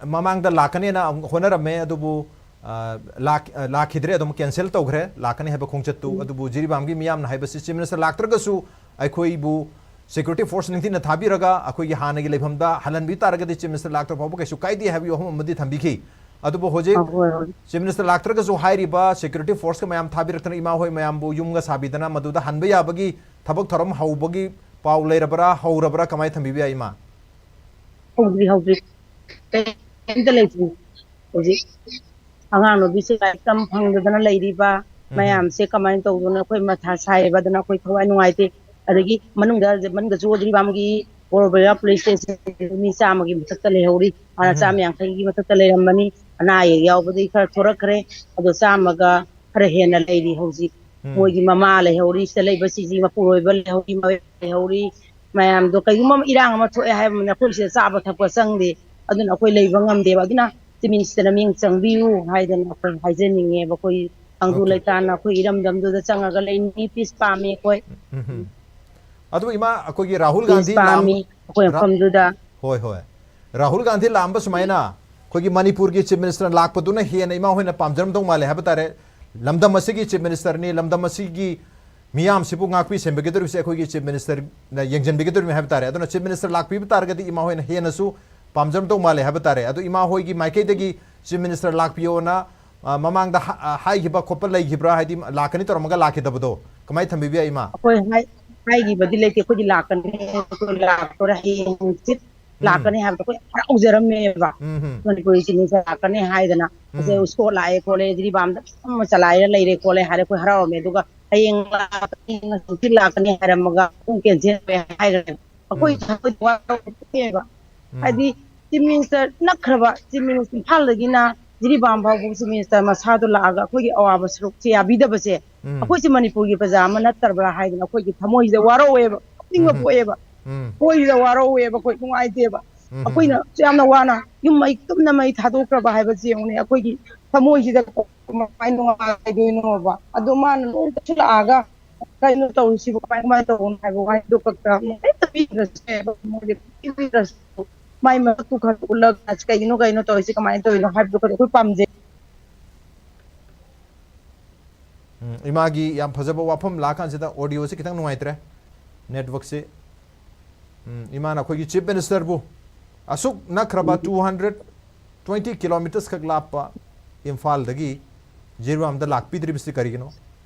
ꯑ, ꯃꯃꯥꯡꯗ ꯂꯥꯛꯀꯅꯦꯅ ꯑꯃꯨꯛ ꯍꯣꯠꯅꯔꯝꯃꯦ, ꯑꯗꯨꯕꯨ, ꯑ, ꯂꯥꯛ-, ꯑ, ꯂꯥꯛꯈꯤꯗ꯭ꯔꯦ, ꯑꯗꯨꯝ ꯀꯦꯟꯁꯦꯜ ꯇꯧꯈ꯭ꯔꯦ, ꯂꯥꯛꯀꯅꯤ ꯍꯥꯏꯕ ꯈꯣꯡꯆꯠꯇꯨ꯫ ꯑꯗꯨꯕꯨ ꯖꯤꯔꯤꯕꯥꯝꯒꯤ ꯃꯤꯌꯥꯝꯅ ꯍꯥꯏꯕꯁꯤ, ꯆꯤꯞ ꯃꯤꯅꯤꯁꯇꯔ ꯂꯥꯛꯇ꯭ꯔꯒꯁꯨ ꯑꯩꯈꯣꯏꯕꯨ ꯁꯦꯀ꯭ꯌꯨꯔꯤꯇꯤ ꯐꯣꯔꯁ ꯅꯤꯡꯊꯤꯅ ꯊꯥꯕꯤꯔꯒ ꯑꯩꯈꯣꯏꯒꯤ ꯍꯥꯟꯅꯒꯤ ꯂꯩꯐꯝꯗ ꯍꯜꯍꯟꯕꯤ ꯇꯥꯔꯒꯗꯤ, ꯆꯤꯞ ꯃꯤꯅꯤꯁꯇꯔ ꯂꯥꯛꯇ꯭ꯔ ꯐꯥꯎꯕ ꯀꯩꯁꯨ ꯀꯥꯏꯗꯦ ꯍꯥꯏꯕꯒꯤ ꯋꯥꯐꯝ ꯑꯃꯗꯤ ꯊꯝꯕꯤꯈꯤ꯫ ꯑꯗꯨꯕꯨ ꯍꯧꯖꯤꯛ ꯑ, ꯍꯣꯏ, ꯍꯣꯏ꯫ ꯆꯤꯞ ꯃꯤꯅꯤꯁꯇꯔ ꯂꯥꯛꯇ꯭ꯔꯒꯁꯨ ꯍꯥꯏꯔꯤꯕ ꯁꯦꯀ꯭ꯌꯨꯔꯤꯇꯤ ꯐꯣꯔꯁꯀ ꯃꯌꯥꯝ ꯊꯥꯕꯤꯔꯛꯇꯅ ꯏꯃꯥ ꯍꯣꯏ ꯃꯌꯥꯝꯕꯨ ꯌꯨꯝꯒ ꯁꯥꯕꯤꯗꯅ ꯃꯗꯨꯗ ꯍꯟꯕ ꯌꯥꯕꯒꯤ ꯊꯕꯛ ꯊꯧꯔꯝ ꯍꯧꯕꯒꯤ ꯄꯥꯎ ꯂꯩꯔꯕ꯭ꯔꯥ, ꯍꯧꯔꯕ꯭ꯔꯥ, ꯀꯃꯥꯏꯅ ꯊꯝꯕꯤꯕ ꯌꯥꯏ, ꯏꯃꯥ? ꯍꯧꯗ꯭ꯔꯤ, ꯍꯧꯗ꯭ꯔꯤ꯫ ꯀꯩꯝꯇ ꯂꯩꯇ꯭ꯔꯤ꯫ ꯍꯧꯖꯤꯛ ꯑꯉꯥꯡ ꯅꯨꯕꯤꯁꯦ ꯂꯥꯏꯔꯤꯛ ꯇꯝ ꯐꯪꯗꯗꯅ ꯂꯩꯔꯤꯕ ꯃꯌꯥꯝꯁꯦ ꯀꯃꯥꯏꯅ ꯇꯧꯗꯣꯏꯅꯣ? ꯑꯩꯈꯣꯏ ꯃꯊꯥ ꯁꯥꯏꯌꯦꯕ꯫ ꯑꯗꯨꯅ ꯑꯩꯈꯣꯏ ꯊꯋꯥꯏ ꯅꯨꯡꯉꯥꯏꯇꯦ꯫ ꯑꯗꯒꯤ ꯃꯅꯨꯡꯗ, ꯃꯅꯨꯡꯗꯁꯨ ꯖꯤꯔꯤꯕꯥꯝꯒꯤ ꯕꯣꯔꯣꯕꯦꯔꯥ ꯄꯨꯂꯤꯁ ꯁ꯭ꯇꯦꯁꯟ ꯃꯤ ꯆꯥꯝꯃꯒꯤ ꯃꯊꯛꯇ ꯂꯩꯍꯧꯔꯤ꯫ ꯍꯥꯟꯅ ꯆꯥꯝꯃ ꯌꯥꯡꯈꯩꯒꯤ ꯃꯊꯛꯇ ꯂꯩꯔꯝꯕꯅꯤ꯫ ꯑꯅꯥ ꯑꯌꯦꯛ ꯌꯥꯎꯕꯗꯒꯤ ꯈꯔ ꯊꯣꯔꯛꯈ꯭ꯔꯦ꯫ ꯑꯗꯣ ꯆꯥꯝꯃꯒ ꯈꯔ ꯍꯦꯟꯅ ꯂꯩꯔꯤ ꯍꯧꯖꯤꯛ꯫ ꯃꯣꯏꯒꯤ ꯃꯃꯥ ꯂꯩꯍꯧꯔꯤ, ꯁꯤꯗ ꯂꯩꯕꯁꯤꯡꯁꯤ ꯃꯄꯨꯔꯣꯏꯕ ꯂꯩꯍꯧꯔꯤ, ꯃꯌꯥꯝ ꯂꯩꯍꯧꯔꯤ꯫ ꯃꯌꯥꯝꯗꯣ ꯀꯩꯒꯨꯝꯕ ꯑꯃ ꯏꯔꯥꯡ ꯑꯃ ꯊꯣꯛꯑꯦ ꯍꯥꯏꯕ ꯑꯃꯅ ꯑꯩꯈꯣꯏ ꯁꯤꯗ ꯆꯥꯕ ꯊꯛꯄ ꯆꯪꯗꯦ꯫ ꯑꯗꯨꯅ ꯑꯩꯈꯣꯏ ꯂꯩꯕ ꯉꯝꯗꯦꯕ꯫ ꯑꯗꯨꯅ ꯆꯤꯞ ꯃꯤꯅꯤꯁꯇꯔꯅ ꯃꯤꯠꯌꯦꯡ ꯆꯪꯕꯤꯌꯨ ꯍꯥꯏꯗꯅ ꯑꯩꯈꯣꯏ ꯍꯥꯏꯖꯅꯤꯡꯉꯦꯕ꯫ ꯑꯩꯈꯣꯏ ꯇꯪꯗꯨ ꯑꯣꯀꯦ꯫ ꯂꯩꯇꯥꯅ ꯑꯩꯈꯣꯏ ꯏꯔꯝꯗꯝꯗꯨꯗ ꯆꯪꯉꯒ ꯂꯩꯅꯤꯡꯉꯤ, ꯄꯤꯁ ꯄꯥꯝꯃꯤ ꯑꯩꯈꯣꯏ꯫ ꯑꯗꯨ ꯏꯃꯥ, ꯑꯩꯈꯣꯏꯒꯤ ꯔꯥꯍꯨꯜ ꯄꯤꯁ ꯒꯥꯟꯙꯤ ꯂꯥꯛꯑꯝ-, ꯄꯥꯝꯃꯤ ꯑꯩꯈꯣꯏ ꯔꯥ-, ꯃꯐꯝꯗꯨꯗ꯫ ꯍꯣꯏ, ꯍꯣꯏ꯫ ꯔꯥꯍꯨꯜ ꯒꯥꯟꯙꯤ ꯂꯥꯛꯑꯝꯕ ꯁꯨꯃꯥꯏꯅ ꯑꯩꯈꯣꯏꯒꯤ ꯃꯅꯤꯄꯨꯔꯒꯤ ꯆꯤꯞ ꯃꯤꯅꯤꯁꯇꯔ ꯂꯥꯛꯄꯗꯨꯅ ꯍꯦꯟꯅ ꯏꯃꯥ ꯍꯣꯏꯅ ꯄꯥꯝꯖꯔꯝꯗꯧ ꯃꯥꯜꯂꯦ ꯍꯥꯏꯕ ꯇꯥꯔꯦ꯫ ꯂꯝꯗꯝ ꯑꯁꯤꯒꯤ ꯆꯤꯞ ꯃꯤꯅꯤꯁꯇꯔꯅꯤ, ꯂꯝꯗꯝ ꯑꯁꯤꯒꯤ ꯃꯤꯌꯥꯝꯁꯤꯕꯨ ꯉꯥꯛꯄꯤ ꯁꯦꯟꯕꯤꯒꯗꯧꯔꯤꯕꯁꯦ ꯑꯩꯈꯣꯏꯒꯤ ꯆꯤꯐ ꯃꯤꯅꯤꯁꯇꯔꯅ ꯌꯦꯡꯁꯤꯟꯕꯤꯒꯗꯧꯔꯤꯕꯅꯤ ꯍꯥꯏꯕ ꯇꯥꯔꯦ꯫ ꯑꯗꯨꯅ ꯆꯤꯐ ꯃꯤꯅꯤꯁꯇꯔ ꯂꯥꯛꯄꯤꯕ ꯇꯥꯔꯒꯗꯤ ꯏꯃꯥ ꯍꯣꯏꯅ ꯍꯦꯟꯅꯁꯨ ꯄꯥꯝꯖꯔꯝꯗꯧ ꯃꯥꯜꯂꯦ ꯍꯥꯏꯕ ꯇꯥꯔꯦ꯫ ꯑꯗꯣ ꯏꯃꯥ ꯍꯣꯏꯒꯤ ꯃꯥꯏꯀꯩꯗꯒꯤ ꯆꯤꯐ ꯃꯤꯅꯤꯁꯇꯔ ꯂꯥꯛꯄꯤꯌꯣꯅ, ꯑ, ꯃꯃꯥꯡꯗ ꯍꯥ-, ꯑ, ꯍꯥꯏꯈꯤꯕ ꯈꯣꯠꯄ ꯂꯩꯈꯤꯕ꯭ꯔꯥ? ꯍꯥꯏꯗꯤ ꯂꯥꯛꯀꯅꯤ ꯇꯧꯔꯝꯃꯒ ꯂꯥꯛꯈꯤꯗꯕꯗꯣ ꯀꯃꯥꯏꯅ ꯊꯝꯕꯤꯕ ꯌꯥꯏ ꯏꯃꯥ? ꯑꯩꯈꯣꯏ ꯍꯥꯏ-, ꯍꯥꯏꯈꯤꯕꯗꯤ ꯂꯩꯇꯦ꯫ ꯑꯩꯈꯣꯏꯗꯤ ꯂꯥꯛꯀꯅꯤ, ꯑꯩꯈꯣꯏ ꯂꯥꯛꯇꯣꯔꯦ ꯍꯌꯦꯡ ꯍꯪꯆꯤꯠ ꯎꯝ꯫ ꯂꯥꯛꯀꯅꯤ ꯍꯥꯏꯕꯗꯣ ꯑꯩꯈꯣꯏ ꯍꯔꯥꯎꯖꯔꯝꯃꯦꯕ꯫ ꯎꯝ, ꯍꯝ꯫ ꯃꯅꯤꯄꯨꯔꯒꯤ ꯆꯤꯐ ꯃꯤꯅꯤꯁꯇꯔ ꯂꯥꯛꯀꯅꯤ ꯍꯥꯏꯗꯅ, ꯑꯁꯦ ꯎꯝ꯫ ꯎꯁꯣꯞ ꯂꯥꯛꯑꯦ ꯈꯣꯠꯂꯦ, ꯖꯤꯔꯤꯕꯥꯝꯗ ꯐꯖꯅ ꯆꯂꯥꯏꯔ ꯂꯩꯔꯦ ꯈꯣꯠꯂꯦ ꯍꯥꯏꯔꯦ, ꯑꯩꯈꯣꯏ ꯍꯔꯥꯎꯔꯝꯃꯦ꯫ ꯑꯗꯨꯒ ꯍꯌꯦꯡ ꯂꯥꯛꯀꯅꯤ, ꯍꯪꯆꯤꯠ ꯂꯥꯛꯀꯅꯤ ꯍꯥꯏꯔꯝꯃꯒ ꯑꯗꯨꯝ ꯀꯦꯟꯁꯦꯜ ꯇꯧꯔꯦ ꯍꯥꯏꯈ꯭ꯔꯦ꯫ ꯑꯩꯈꯣꯏ ꯎꯝ꯫ ꯊꯃꯣꯏꯗ ꯋꯥꯔꯧꯕ ꯊꯣꯛꯑꯦꯕ꯫ ꯎꯝ꯫ ꯍꯥꯏꯗꯤ ꯆꯤꯐ ꯃꯤꯅꯤꯁꯇꯔ ꯅꯛꯈ꯭ꯔꯕ ꯆꯤꯐ ꯃꯤꯅꯤꯁꯇꯔ ꯏꯝꯐꯥꯜꯗꯒꯤꯅ ꯖꯤꯔꯤꯕꯥꯝ ꯐꯥꯎꯕ ꯆꯤꯐ ꯃꯤꯅꯤꯁꯇꯔ ꯃꯁꯥꯗꯣ ꯂꯥꯛꯑꯒ ꯑꯩꯈꯣꯏꯒꯤ ꯑꯋꯥꯕ ꯁꯔꯨꯛꯁꯦ ꯌꯥꯕꯤꯗꯕꯁꯦ ꯎꯝ꯫ ꯑꯩꯈꯣꯏꯁꯦ ꯃꯅꯤꯄꯨꯔꯒꯤ ꯄ꯭ꯔꯖꯥ ꯑꯃ ꯅꯠꯇ꯭ꯔꯕ꯭ꯔꯥ ꯍꯥꯏꯗꯅ ꯑꯩꯈꯣꯏꯒꯤ ꯊꯃꯣꯏꯁꯤꯗ ꯋꯥꯔꯧꯋꯦꯕ, ꯀꯞꯅꯤꯡꯕ ꯎꯝ꯫ ꯄꯣꯛꯑꯦꯕ꯫ ꯎꯝ꯫ ꯑꯩꯈꯣꯏꯁꯤꯗ ꯋꯥꯔꯧꯋꯦꯕ, ꯑꯩꯈꯣꯏ ꯅꯨꯡꯉꯥꯏꯇꯦꯕ꯫ ꯎꯝ꯫ ꯑꯩꯈꯣꯏꯅ ꯌꯥꯝꯅ ꯋꯥꯅ ꯌꯨꯝ ꯃꯩ ꯇꯨꯝꯅ ꯃꯩ ꯊꯥꯗꯣꯛꯈ꯭ꯔꯕ ꯍꯥꯏꯕꯁꯦ ꯌꯦꯡꯉꯨꯅꯦ, ꯑꯩꯈꯣꯏꯒꯤ ꯊꯃꯣꯏꯁꯤꯗ ꯀꯃꯥꯏꯅ ꯅꯨꯡꯉꯥꯏꯗꯣꯏꯅꯣꯕ? ꯑꯗꯣ ꯃꯥꯅ ꯅꯣꯡꯃꯇꯁꯨ ꯂꯥꯛꯑꯒ ꯀꯩꯅꯣ ꯇꯧꯔꯤꯁꯤꯕꯨ, ꯀꯃꯥꯏ, ꯀꯃꯥꯏꯅ ꯇꯧꯕꯅꯣ ꯍꯥꯏꯕ ꯋꯥꯍꯩꯗꯣ ꯈꯛꯇ ꯀꯩꯝꯇ ꯄꯤꯗ꯭ꯔꯁꯨ ꯌꯥꯏꯕ, ꯃꯣꯏꯗꯤ ꯄꯤꯕꯤꯗ꯭ꯔꯁꯨ ꯃꯥꯏ ꯃꯁꯛꯇꯨ ꯈꯔ ꯎꯠꯂꯒ ꯀꯩꯒꯤꯅꯣ, ꯀꯩꯅꯣ ꯇꯧꯔꯤꯁꯤ ꯀꯃꯥꯏꯅ ꯇꯧꯔꯤꯅꯣ ꯍꯥꯏꯕꯗꯨ ꯈꯔ ꯑꯩꯈꯣꯏ ꯄꯥꯝꯖꯩ꯫ ꯎꯝ, ꯏꯃꯥꯒꯤ ꯌꯥꯝ ꯐꯖꯕ ꯋꯥꯐꯝ ꯂꯥꯛꯑꯀꯥꯟꯁꯤꯗ ꯑꯣꯗꯤꯑꯣꯁꯤ ꯈꯤꯇꯪ ꯅꯨꯡꯉꯥꯏꯇ꯭ꯔꯦ, ꯅꯦꯠꯋꯥꯛꯁꯤ꯫ ꯎꯝ, ꯏꯃꯥꯅ ꯑꯩꯈꯣꯏꯒꯤ ꯆꯤꯐ ꯃꯤꯅꯤꯁꯇꯔꯕꯨ ꯑꯁꯨꯛ ꯅꯛꯈ꯭ꯔꯕ two hundred twenty kilometres ꯈꯛ ꯂꯥꯞꯄ ꯏꯝꯐꯥꯜꯗꯒꯤ ꯖꯤꯔꯤꯕꯥꯝꯗ ꯂꯥꯛꯄꯤꯗ꯭ꯔꯤꯕꯁꯤ ꯀꯔꯤꯒꯤꯅꯣ?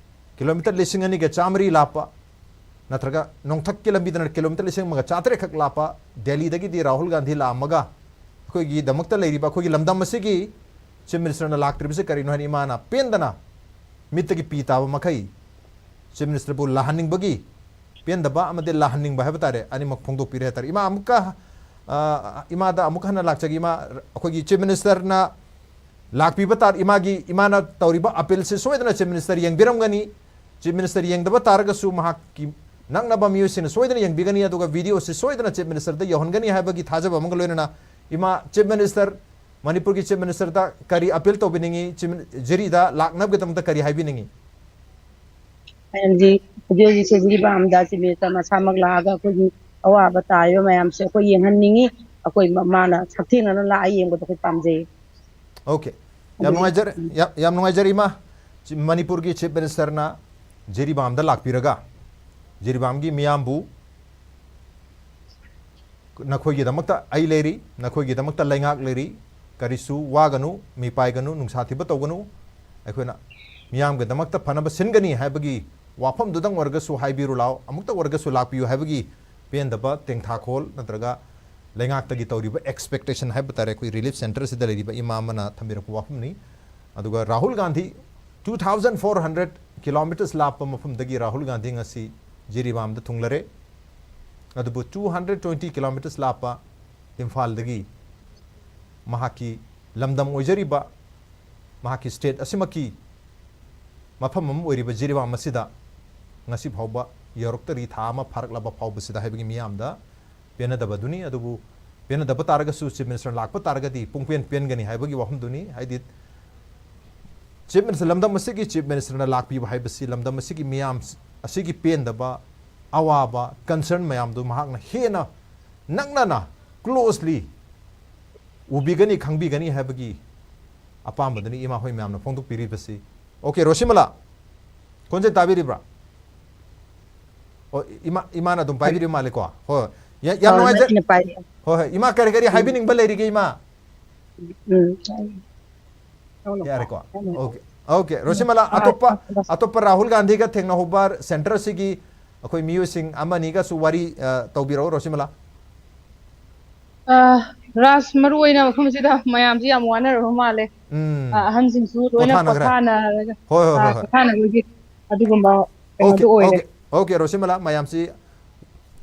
ꯀꯤꯂꯣꯃꯤꯇꯔ ꯂꯤꯁꯤꯡ ꯑꯅꯤꯒ ꯆꯥꯃꯔꯤ ꯂꯥꯞꯄ, ꯅꯠꯇ꯭ꯔꯒ ꯅꯣꯡꯊꯛꯀꯤ ꯂꯝꯕꯤꯗꯅ ꯀꯤꯂꯣꯃꯤꯇꯔ ꯂꯤꯁꯤꯡ ꯑꯃꯒ ꯆꯥꯇꯔꯦꯠ ꯈꯛ ꯂꯥꯞꯄ ꯗꯦꯜꯂꯤꯗꯒꯤꯗꯤ ꯔꯥꯍꯨꯜ ꯒꯥꯟꯙꯤ ꯂꯥꯛꯑꯝꯃꯒ ꯑꯩꯈꯣꯏꯒꯤꯗꯃꯛꯇ ꯂꯩꯔꯤꯕ ꯑꯩꯈꯣꯏꯒꯤ ꯂꯝꯗꯝ ꯑꯁꯤꯒꯤ ꯆꯤꯐ ꯃꯤꯅꯤꯁꯇꯔꯅ ꯂꯥꯛꯇ꯭ꯔꯤꯕꯁꯤ ꯀꯔꯤꯅꯣ ꯍꯥꯏꯅ ꯏꯃꯥꯅ ꯄꯦꯟꯗꯅ ꯃꯤꯠꯇꯒꯤ ꯄꯤ ꯇꯥꯕ ꯃꯈꯩ ꯆꯤꯐ ꯃꯤꯅꯤꯁꯇꯔꯕꯨ ꯂꯥꯛꯍꯟꯅꯤꯡꯕꯒꯤ ꯄꯦꯟꯗꯕ ꯑꯃꯗꯤ ꯂꯥꯛꯍꯟꯅꯤꯡꯕ ꯍꯥꯏꯕ ꯇꯥꯔꯦ, ꯑꯅꯤꯃꯛ ꯐꯣꯡꯗꯣꯛꯄꯤꯔꯦ ꯍꯥꯏ ꯇꯥꯔꯦ꯫ ꯏꯃꯥ, ꯑꯃꯨꯛꯀ, ꯑ, ꯏꯃꯥꯗ ꯑꯃꯨꯛ ꯍꯟꯅ ꯂꯥꯛꯆꯒꯦ꯫ ꯏꯃꯥ, ꯑꯩꯈꯣꯏꯒꯤ ꯆꯤꯐ ꯃꯤꯅꯤꯁꯇꯔꯅ ꯂꯥꯛꯄꯤꯕ ꯇꯥꯔ-, ꯏꯃꯥꯒꯤ, ꯏꯃꯥꯅ ꯇꯧꯔꯤꯕ ꯑꯄꯤꯜꯁꯤ ꯁꯣꯏꯗꯅ ꯆꯤꯐ ꯃꯤꯅꯤꯁꯇꯔ ꯌꯦꯡꯕꯤꯔꯝꯒꯅꯤ꯫ ꯆꯤꯐ ꯃꯤꯅꯤꯁꯇꯔ ꯌꯦꯡꯗꯕ ꯇꯥꯔꯒꯁꯨ ꯃꯍꯥꯛꯀꯤ ꯅꯛꯅꯕ ꯃꯤꯑꯣꯏꯁꯤꯡꯅ ꯁꯣꯏꯗꯅ ꯌꯦꯡꯕꯤꯒꯅꯤ, ꯑꯗꯨꯒ ꯚꯤꯗꯤꯑꯣꯁꯤ ꯁꯣꯏꯗꯅ ꯆꯤꯐ ꯃꯤꯅꯤꯁꯇꯔꯗ ꯌꯧꯍꯟꯒꯅꯤ ꯍꯥꯏꯕꯒꯤ ꯊꯥꯖꯕ ꯑꯃꯒ ꯂꯣꯏꯅꯅ ꯏꯃꯥ, ꯆꯤꯐ ꯃꯤꯅꯤꯁꯇꯔ, ꯃꯅꯤꯄꯨꯔꯒꯤ ꯆꯤꯐ ꯃꯤꯅꯤꯁꯇꯔꯗ ꯀꯔꯤ ꯑꯄꯤꯜ ꯇꯧꯕꯤꯅꯤꯡꯉꯤ? ꯆꯤꯐ ꯃꯤꯅꯤ-, ꯖꯤꯔꯤꯗ ꯂꯥꯛꯅꯕꯒꯤꯗꯃꯛꯇ ꯀꯔꯤ ꯍꯥꯏꯕꯤꯅꯤꯡꯉꯤ? ꯃꯌꯥꯝꯁꯤ ꯍꯧꯖꯤꯛ ꯍꯧꯖꯤꯛꯁꯦ ꯖꯤꯔꯤꯕꯥꯝꯗ ꯆꯤꯐ ꯃꯤꯅꯤꯁꯇꯔ ꯃꯁꯥꯃꯛ ꯂꯥꯛꯑꯒ ꯑꯩꯈꯣꯏꯒꯤ ꯑꯋꯥꯕ ꯇꯥꯔꯤꯕ ꯃꯌꯥꯝꯁꯦ ꯑꯩꯈꯣꯏ ꯌꯦꯡꯍꯟꯅꯤꯡꯉꯤ꯫ ꯑꯩꯈꯣꯏ ꯃ-, ꯃꯥꯅ ꯁꯛꯊꯦꯡꯅꯅ ꯂꯥꯛꯑ ꯌꯦꯡꯕꯗꯣ ꯑꯩꯈꯣꯏ ꯄꯥꯝꯖꯩ꯫ ꯑꯣꯀꯦ꯫ ꯌꯥꯝ ꯑꯗꯨꯒꯤ ꯅꯨꯡꯉꯥꯏꯖꯔꯦ, ꯌꯥꯝ, ꯌꯥꯝ ꯅꯨꯡꯉꯥꯏꯖꯔꯦ ꯏꯃꯥ꯫ ꯆꯤ-, ꯃꯅꯤꯄꯨꯔꯒꯤ ꯆꯤꯐ ꯃꯤꯅꯤꯁꯇꯔꯅ ꯖꯤꯔꯤꯕꯥꯝꯗ ꯂꯥꯛꯄꯤꯔꯒ ꯖꯤꯔꯤꯕꯥꯝꯒꯤ ꯃꯤꯌꯥꯝꯕꯨ ꯅꯈꯣꯏꯒꯤꯗꯃꯛꯇ ꯑꯩ ꯂꯩꯔꯤ, ꯅꯈꯣꯏꯒꯤꯗꯃꯛꯇ ꯂꯩꯉꯥꯛ ꯂꯩꯔꯤ, ꯀꯔꯤꯁꯨ ꯋꯥꯒꯅꯨ, ꯃꯤꯄꯥꯏꯒꯅꯨ, ꯅꯨꯡꯁꯥ ꯊꯤꯕ ꯇꯧꯒꯅꯨ, ꯑꯩꯈꯣꯏꯅ ꯃꯤꯌꯥꯝꯒꯤꯗꯃꯛꯇ ꯐꯅꯕ ꯁꯤꯟꯒꯅꯤ ꯍꯥꯏꯕꯒꯤ ꯋꯥꯐꯝꯗꯨꯗꯪ ꯑꯣꯏꯔꯒꯁꯨ ꯍꯥꯏꯕꯤꯔꯨ ꯂꯥꯎ, ꯑꯃꯨꯛꯇ ꯑꯣꯏꯔꯒꯁꯨ ꯂꯥꯛꯄꯤꯌꯨ ꯍꯥꯏꯕꯒꯤ ꯄꯦꯟꯗꯕ ꯇꯦꯡꯊꯥꯈꯣꯜ ꯅꯠꯇ꯭ꯔꯒ ꯂꯩꯉꯥꯛꯇꯒꯤ ꯇꯧꯔꯤꯕ expectation ꯍꯥꯏꯕ ꯇꯥꯔꯦ, ꯑꯩꯈꯣꯏ relief centre ꯑꯁꯤꯗ ꯂꯩꯔꯤꯕ ꯏꯃꯥ ꯑꯃꯅ ꯊꯝꯕꯤꯔꯛꯄ ꯋꯥꯐꯝꯅꯤ꯫ ꯑꯗꯨꯒ Rahul Gandhi two thousand four hundred kilometres ꯂꯥꯞꯄ ꯃꯐꯝꯗꯒꯤ ꯔꯥꯍꯨꯜ ꯒꯥꯟꯙꯤ ꯉꯁꯤ ꯖꯤꯔꯤꯕꯥꯝꯗ ꯊꯨꯡꯂꯔꯦ꯫ ꯑꯗꯨꯕꯨ two hundred twenty kilometres ꯂꯥꯞꯄ ꯏꯝꯐꯥꯜꯗꯒꯤ ꯃꯍꯥꯛꯀꯤ ꯂꯝꯗꯝ ꯑꯣꯏꯖꯔꯤꯕ, ꯃꯍꯥꯛꯀꯤ state ꯑꯁꯤꯃꯛꯀꯤ ꯃꯐꯝ ꯑꯃ ꯑꯣꯏꯔꯤꯕ ꯖꯤꯔꯤꯕꯥꯝ ꯑꯁꯤꯗ ꯉꯁꯤ ꯐꯥꯎꯕ ꯌꯧꯔꯛꯇꯔꯤ, ꯊꯥ ꯑꯃ ꯐꯥꯔꯛꯂꯕ ꯐꯥꯎꯕꯁꯤꯗ ꯍꯥꯏꯕꯒꯤ ꯃꯤꯌꯥꯝꯗ ꯄꯦꯟꯅꯗꯕꯗꯨꯅꯤ꯫ ꯑꯗꯨꯕꯨ ꯄꯦꯟꯅꯗꯕ ꯇꯥꯔꯒꯁꯨ Chief Minister ꯂꯥꯛꯄ ꯇꯥꯔꯒꯗꯤ ꯄꯨꯡꯄꯦꯟ ꯄꯦꯟꯒꯅꯤ ꯍꯥꯏꯕꯒꯤ ꯋꯥꯐꯝꯗꯨꯅꯤ꯫ ꯍꯥꯏꯗꯤ Chief Minister, ꯂꯝꯗꯝ ꯑꯁꯤꯒꯤ Chief Minister ꯅ ꯂꯥꯛꯄꯤꯕ ꯍꯥꯏꯕꯁꯤ ꯂꯝꯗꯝ ꯑꯁꯤꯒꯤ ꯃꯤꯌꯥꯝ ꯑꯁꯤꯒꯤ ꯄꯦꯟꯗꯕ, ꯑꯋꯥꯕ, concern ꯃꯌꯥꯝꯗꯨ ꯃꯍꯥꯛꯅ ꯍꯦꯟꯅ ꯅꯛꯅꯅ, closely ꯎꯕꯤꯒꯅꯤ, ꯈꯪꯕꯤꯒꯅꯤ ꯍꯥꯏꯕꯒꯤ ꯑꯄꯥꯝꯕꯗꯨꯅꯤ ꯏꯃꯥ ꯍꯣꯏ ꯃꯌꯥꯝꯅ ꯐꯣꯡꯗꯣꯛꯄꯤꯔꯤꯕꯁꯤ꯫ Okay, ꯔꯣꯁꯤꯃꯂꯥ, ꯈꯣꯟꯖꯦꯜ ꯇꯥꯕꯤꯔꯤꯕ꯭ꯔꯥ? ꯑꯣ, ꯏꯃꯥ, ꯏꯃꯥꯅ ꯑꯗꯨꯝ ꯄꯥꯏꯕꯤꯔꯤꯕ ꯃꯥꯜꯂꯦꯀꯣ꯫ ꯍꯣꯏ, ꯍꯣꯏ꯫ ꯌꯥ-, ꯌꯥꯝ ꯑꯥ, ꯅꯨꯡꯉꯥꯏꯖ-, ꯑꯩꯅ ꯄꯥꯏꯔꯤ꯫ ꯍꯣꯏ, ꯍꯣꯏ꯫ ꯏꯃꯥ, ꯀꯔꯤ ꯀꯔꯤ ꯎꯝ꯫ ꯍꯥꯏꯕꯤꯅꯤꯡꯕ ꯂꯩꯔꯤꯒꯦ, ꯏꯃꯥ? ꯎꯝ꯫ ꯌꯥꯔꯦꯀꯣ? Okay꯫ Okay, ꯔꯣꯁꯤꯃꯂꯥ, ꯑꯥ, ꯑꯇꯣꯞꯄ, ꯑꯥ, ꯑꯇꯣꯞꯄ ꯔꯥꯍꯨꯜ ꯒꯥꯟꯙꯤꯒ ꯊꯦꯡꯅꯍꯧꯕ centre ꯑꯁꯤꯒꯤ ꯑꯩꯈꯣꯏ ꯃꯤꯑꯣꯏꯁꯤꯡ ꯑꯃꯅꯤꯒꯁꯨ ꯋꯥꯔꯤ, ꯑ, ꯇꯧꯕꯤꯔꯛꯎ, ꯔꯣꯁꯤꯃꯂꯥ꯫ ꯑ, ꯔꯥꯖ, ꯃꯔꯨ ꯑꯣꯏꯅ ꯃꯐꯝ ꯑꯁꯤꯗ ꯃꯌꯥꯝꯁꯤ ꯌꯥꯝ ꯋꯥꯅꯔꯕ ꯃꯥꯜꯂꯦ꯫ ꯎꯝ꯫ ꯑ, ꯑꯍꯟꯁꯤꯡꯁꯨ ꯂꯣꯏꯅ ꯄꯣꯊꯥꯅꯈ꯭ꯔꯦ꯫ ꯄꯣꯊꯥꯅꯔꯒ, ꯍꯣꯏ, ꯍꯣꯏ, ꯑ, ꯍꯣꯏ, ꯍꯣꯏ꯫ ꯄꯣꯊꯥꯅꯕꯒꯤ ꯑꯗꯨꯒꯨꯝꯕ ꯀꯩꯅꯣꯗꯨ Okay, ꯑꯣꯏꯔꯦ꯫ Okay, okay, ꯔꯣꯁꯤꯃꯂꯥ, ꯃꯌꯥꯝꯁꯤ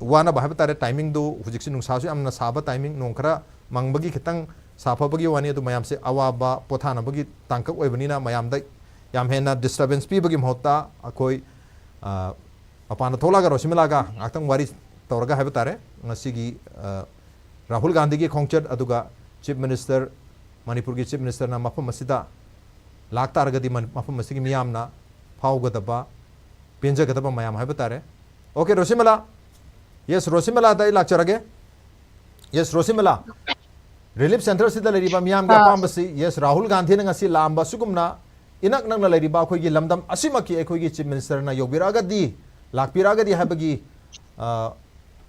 ꯋꯥꯅꯕ ꯍꯥꯏꯕ ꯇꯥꯔꯦ, timing ꯗꯨ ꯍꯧꯖꯤꯛꯁꯤ ꯅꯨꯡꯁꯥꯁꯨ ꯌꯥꯝꯅ ꯁꯥꯕ timing, ꯅꯣꯡ ꯈꯔ ꯃꯪꯕꯒꯤ ꯈꯤꯇꯪ ꯁꯥꯐꯕꯒꯤ ꯋꯥꯅꯤ, ꯑꯗꯨ ꯃꯌꯥꯝꯁꯦ ꯑꯋꯥꯕ ꯄꯣꯊꯥꯅꯕꯒꯤ ꯇꯥꯡꯀꯛ ꯑꯣꯏꯕꯅꯤꯅ ꯃꯌꯥꯝꯗ ꯌꯥꯝ ꯍꯦꯟꯅ disturbance ꯄꯤꯕꯒꯤ ꯃꯍꯨꯠꯇ ꯑꯩꯈꯣꯏ, ꯑ, ꯃꯄꯥꯟꯗ ꯊꯣꯛꯂꯛꯑꯒ ꯔꯣꯁꯤꯃꯂꯥꯒ ꯉꯥꯏꯍꯥꯛꯇꯪ ꯋꯥꯔꯤ ꯇꯧꯔꯒ ꯍꯥꯏꯕ ꯇꯥꯔꯦ, ꯉꯁꯤꯒꯤ, ꯑ, ꯔꯥꯍꯨꯜ ꯒꯥꯟꯙꯤꯒꯤ ꯈꯣꯡꯆꯠ ꯑꯗꯨꯒ Chief Minister, ꯃꯅꯤꯄꯨꯔꯒꯤ Chief Minister ꯅ ꯃꯐꯝ ꯑꯁꯤꯗ ꯂꯥꯛꯇꯥꯔꯒꯗꯤ ꯃꯅꯤ-, ꯃꯐꯝ ꯑꯁꯤꯒꯤ ꯃꯤꯌꯥꯝꯅ ꯐꯥꯎꯒꯗꯕ, ꯄꯦꯟꯖꯒꯗꯕ ꯃꯌꯥꯝ ꯍꯥꯏꯕ ꯇꯥꯔꯦ꯫ Okay, ꯔꯣꯁꯤꯃꯂꯥ꯫ Yes, ꯔꯣꯁꯤꯃꯂꯥꯗ ꯑꯩ ꯂꯥꯛꯆꯔꯒꯦ꯫ Yes, ꯔꯣꯁꯤꯃꯂꯥ꯫ Relief centre ꯁꯤꯗ ꯂꯩꯔꯤꯕ ꯃꯤꯌꯥꯝꯒꯤ ꯑꯥ꯫ ꯑꯄꯥꯝꯕꯁꯤ, yes, ꯔꯥꯍꯨꯜ ꯒꯥꯟꯙꯤꯅ ꯉꯁꯤ ꯂꯥꯛꯑꯝꯕ ꯑꯁꯤꯒꯨꯝꯅ ꯏꯅꯛ ꯅꯛꯅ ꯂꯩꯔꯤꯕ ꯑꯩꯈꯣꯏꯒꯤ ꯂꯝꯗꯝ ꯑꯁꯤꯃꯛꯀꯤ ꯑꯩꯈꯣꯏꯒꯤ Chief Minister ꯅ ꯌꯧꯕꯤꯔꯛꯑꯒꯗꯤ, ꯂꯥꯛꯄꯤꯔꯛꯑꯒꯗꯤ ꯍꯥꯏꯕꯒꯤ, ꯑ,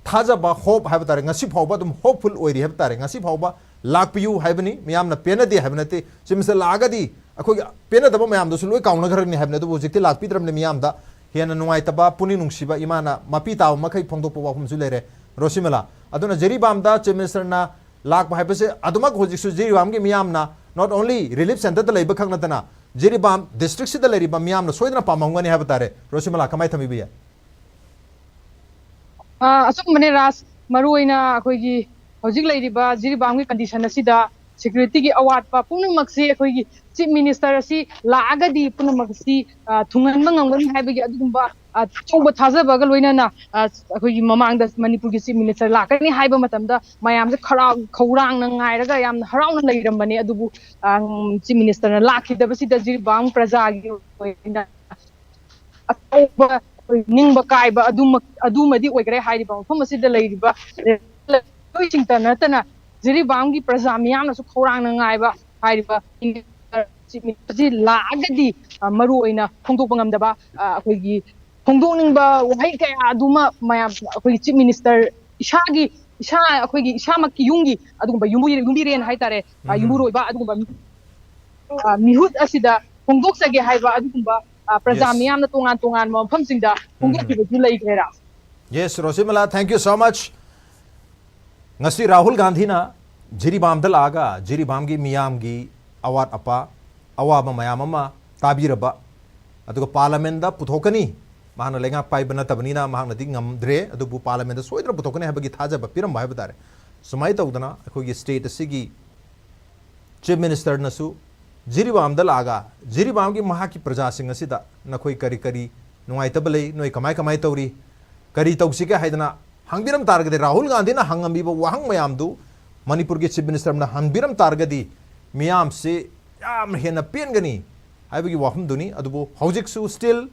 ꯊꯥꯖꯕ, hope ꯍꯥꯏꯕ ꯇꯥꯔꯦ, ꯉꯁꯤ ꯐꯥꯎꯕ ꯑꯗꯨꯝ hopeful ꯑꯣꯏꯔꯤ ꯍꯥꯏꯕ ꯇꯥꯔꯦ꯫ ꯉꯁꯤ ꯐꯥꯎꯕ ꯂꯥꯛꯄꯤꯌꯨ ꯍꯥꯏꯕꯅꯤ, ꯃꯤꯌꯥꯝꯅ ꯄꯦꯟꯅꯗꯦ ꯍꯥꯏꯕ ꯅꯠꯇꯦ꯫ Chief Minister ꯂꯥꯛꯑꯒꯗꯤ ꯑꯩꯈꯣꯏꯒꯤ ꯄꯦꯟꯅꯗꯕ ꯃꯌꯥꯝꯗꯨꯁꯨ ꯂꯣꯏ ꯀꯥꯎꯅꯈ꯭ꯔꯅꯤ ꯍꯥꯏꯕꯅꯤ꯫ ꯑꯗꯨꯕꯨ ꯍꯧꯖꯤꯛꯇꯤ ꯂꯥꯛꯄꯤꯗ꯭ꯔꯕꯅꯤ, ꯃꯤꯌꯥꯝꯗ ꯍꯦꯟꯅ ꯅꯨꯡꯉꯥꯏꯇꯕ, ꯄꯨꯛꯅꯤꯡ ꯅꯨꯡꯁꯤꯕ ꯏꯃꯥꯅ ꯃꯄꯤ ꯇꯥꯕ ꯃꯈꯩ ꯐꯣꯡꯗꯣꯛꯄ ꯋꯥꯐꯝꯁꯨ ꯂꯩꯔꯦ, ꯔꯣꯁꯤꯃꯂꯥ꯫ ꯑꯗꯨꯅ ꯖꯤꯔꯤꯕꯥꯝꯗ Chief Minister ꯅ ꯂꯥꯛꯄ ꯍꯥꯏꯕꯁꯦ ꯑꯗꯨꯃꯛ ꯍꯧꯖꯤꯛꯁꯨ ꯖꯤꯔꯤꯕꯥꯝꯒꯤ ꯃꯤꯌꯥꯝꯅ not only relief center ꯗ ꯂꯩꯕ ꯈꯛ ꯅꯠꯇꯅ ꯖꯤꯔꯤꯕꯥꯝ district ꯁꯤꯗ ꯂꯩꯔꯤꯕ ꯃꯤꯌꯥꯝꯅ ꯁꯣꯏꯗꯅ ꯄꯥꯝꯃꯝꯒꯅꯤ ꯍꯥꯏꯕ ꯇꯥꯔꯦ꯫ ꯔꯣꯁꯤꯃꯂꯥ, ꯀꯃꯥꯏꯅ ꯊꯝꯕꯤꯕ ꯌꯥꯏ? ꯑ, ꯑꯆꯨꯝꯕꯅꯦ ꯔꯥꯖ, ꯃꯔꯨꯑꯣꯏꯅ ꯑꯩꯈꯣꯏꯒꯤ ꯍꯧꯖꯤꯛ ꯂꯩꯔꯤꯕ ꯖꯤꯔꯤꯕꯥꯝꯒꯤ condition ꯑꯁꯤꯗ security ꯒꯤ ꯑꯋꯥꯠꯄ ꯄꯨꯝꯅꯃꯛꯁꯤ ꯑꯩꯈꯣꯏꯒꯤ Chief Minister ꯑꯁꯤ ꯂꯥꯛꯑꯒꯗꯤ ꯄꯨꯝꯅꯃꯛ ꯑꯁꯤ, ꯑ, ꯊꯨꯡꯍꯟꯕ ꯉꯝꯒꯅꯤ ꯍꯥꯏꯕꯒꯤ ꯑꯗꯨꯒꯨꯝꯕ, ꯑ, ꯑꯆꯧꯕ ꯊꯥꯖꯕꯒ ꯂꯣꯏꯅꯅ, ꯑ, ꯑꯩꯈꯣꯏꯒꯤ ꯃꯃꯥꯡꯗ ꯃꯅꯤꯄꯨꯔꯒꯤ Chief Minister ꯂꯥꯛꯀꯅꯤ ꯍꯥꯏꯕ ꯃꯇꯝꯗ ꯃꯌꯥꯝꯁꯦ ꯈꯔꯥꯎ-, ꯈꯧꯔꯥꯡꯅ ꯉꯥꯏꯔꯒ ꯌꯥꯝꯅ ꯍꯔꯥꯎꯅ ꯂꯩꯔꯝꯕꯅꯦ꯫ ꯑꯗꯨꯕꯨ, ꯑ, Chief Minister ꯅ ꯂꯥꯛꯈꯤꯗꯕꯁꯤꯗ ꯖꯤꯔꯤꯕꯥꯝ ꯄ꯭ꯔꯖꯥꯒꯤ ꯑꯣꯏꯅ ꯑꯆꯧꯕ ꯑꯩꯈꯣꯏ ꯅꯤꯡꯕ ꯀꯥꯏꯕ ꯑꯗꯨꯃꯛ, ꯑꯗꯨꯃꯗꯤ ꯑꯣꯏꯈ꯭ꯔꯦ꯫ ꯍꯥꯏꯔꯤꯕ ꯃꯐꯝ ꯑꯁꯤꯗ ꯂꯩꯔꯤꯕ ꯃꯤꯑꯣꯏꯁꯤꯡꯇ ꯅꯠꯇꯅ ꯖꯤꯔꯤꯕꯥꯝꯒꯤ ꯄ꯭ꯔꯖꯥ ꯃꯤꯌꯥꯝꯅꯁꯨ ꯈꯧꯔꯥꯡꯅ ꯉꯥꯏꯕ ꯍꯥꯏꯔꯤꯕ Chief Minister ꯁꯤ ꯂꯥꯛꯑꯒꯗꯤ, ꯑ, ꯃꯔꯨ ꯑꯣꯏꯅ ꯐꯣꯡꯗꯣꯛꯄ ꯉꯝꯗꯕ, ꯑ, ꯑꯩꯈꯣꯏꯒꯤ ꯐꯣꯡꯗꯣꯛꯅꯤꯡꯕ ꯋꯥꯍꯩ ꯀꯌꯥ ꯑꯗꯨꯃ ꯃꯌꯥꯝ ꯑꯩꯈꯣꯏꯒꯤ Chief Minister ꯏꯁꯥꯒꯤ, ꯏꯁꯥ, ꯑꯩꯈꯣꯏꯒꯤ ꯏꯁꯥꯃꯛꯀꯤ ꯌꯨꯝꯒꯤ ꯑꯗꯨꯒꯨꯝꯕ ꯌꯨꯝꯕꯨ-, ꯌꯨꯝꯕꯤꯔꯦꯟ ꯍꯥꯏꯇꯥꯔꯦ, ꯑ, ꯎꯝ꯫ ꯌꯨꯝꯕꯨꯔꯣꯏꯕ ꯑꯗꯨꯒꯨꯝꯕ ꯃꯤ-, ꯑ, ꯃꯤꯍꯨꯠ ꯑꯁꯤꯗ ꯐꯣꯡꯗꯣꯛꯆꯒꯦ ꯍꯥꯏꯕ ꯑꯗꯨꯒꯨꯝꯕ, ꯑ, ꯄ꯭ꯔꯖꯥ Yes. ꯃꯤꯌꯥꯝꯅ ꯇꯣꯉꯥꯟ ꯇꯣꯉꯥꯟꯕ ꯃꯐꯝꯁꯤꯡꯗ ꯎꯝ꯫ ꯐꯣꯡꯗꯣꯛꯈꯤꯕꯁꯨ ꯂꯩꯈ꯭ꯔꯦꯔꯥ? Yes, ꯔꯣꯁꯤꯃꯂꯥ, thank you so much. ꯉꯁꯤ ꯔꯥꯍꯨꯜ ꯒꯥꯟꯙꯤꯅ ꯖꯤꯔꯤꯕꯥꯝꯗ ꯂꯥꯛꯑꯒ ꯖꯤꯔꯤꯕꯥꯝꯒꯤ ꯃꯤꯌꯥꯝꯒꯤ ꯑꯋꯥꯠ ꯑꯄꯥ, ꯑꯋꯥꯕ ꯃꯌꯥꯝ ꯑꯃ ꯇꯥꯕꯤꯔꯕ, ꯑꯗꯨꯒ Parliament ꯗ ꯄꯨꯊꯣꯛꯀꯅꯤ꯫ ꯃꯍꯥꯛꯅ ꯂꯩꯉꯥꯛ ꯄꯥꯏꯕ ꯅꯠꯇꯕꯅꯤꯅ ꯃꯍꯥꯛꯅꯗꯤ ꯉꯝꯗ꯭ꯔꯦ, ꯑꯗꯨꯕꯨ Parliament ꯗ ꯁꯣꯏꯗꯅ ꯄꯨꯊꯣꯛꯀꯅꯤ ꯍꯥꯏꯕꯒꯤ ꯊꯥꯖꯕ ꯄꯤꯔꯝꯕ ꯍꯥꯏꯕ ꯇꯥꯔꯦ꯫ ꯁꯨꯃꯥꯏꯅ ꯇꯧꯗꯅ ꯑꯩꯈꯣꯏꯒꯤ state ꯑꯁꯤꯒꯤ Chief Minister ꯅꯁꯨ ꯖꯤꯔꯤꯕꯥꯝꯗ ꯂꯥꯛꯑꯒ ꯖꯤꯔꯤꯕꯥꯝꯒꯤ ꯃꯍꯥꯛꯀꯤ ꯄ꯭ꯔꯖꯥꯁꯤꯡ ꯑꯁꯤꯗ ꯅꯈꯣꯏ ꯀꯔꯤ ꯀꯔꯤ ꯅꯨꯡꯉꯥꯏꯇꯕ ꯂꯩ, ꯅꯣꯏ ꯀꯃꯥꯏ ꯀꯃꯥꯏ ꯇꯧꯔꯤ, ꯀꯔꯤ ꯇꯧꯁꯤꯒꯦ ꯍꯥꯏꯗꯅ ꯍꯪꯕꯤꯔꯝ ꯇꯥꯔꯒꯗꯤ, ꯔꯥꯍꯨꯜ ꯒꯥꯟꯙꯤꯅ ꯍꯪꯉꯝꯃꯤꯕ ꯋꯥꯍꯪ ꯃꯌꯥꯝꯗꯨ ꯃꯅꯤꯄꯨꯔꯒꯤ Chief Minister ꯑꯃꯅ ꯍꯪꯕꯤꯔꯝ ꯇꯥꯔꯒꯗꯤ ꯃꯤꯌꯥꯝꯁꯤ ꯌꯥꯝ ꯍꯦꯟꯅ ꯄꯦꯟꯒꯅꯤ ꯍꯥꯏꯕꯒꯤ ꯋꯥꯐꯝꯗꯨꯅꯤ꯫ ꯑꯗꯨꯕꯨ ꯍꯧꯖꯤꯛꯁꯨ still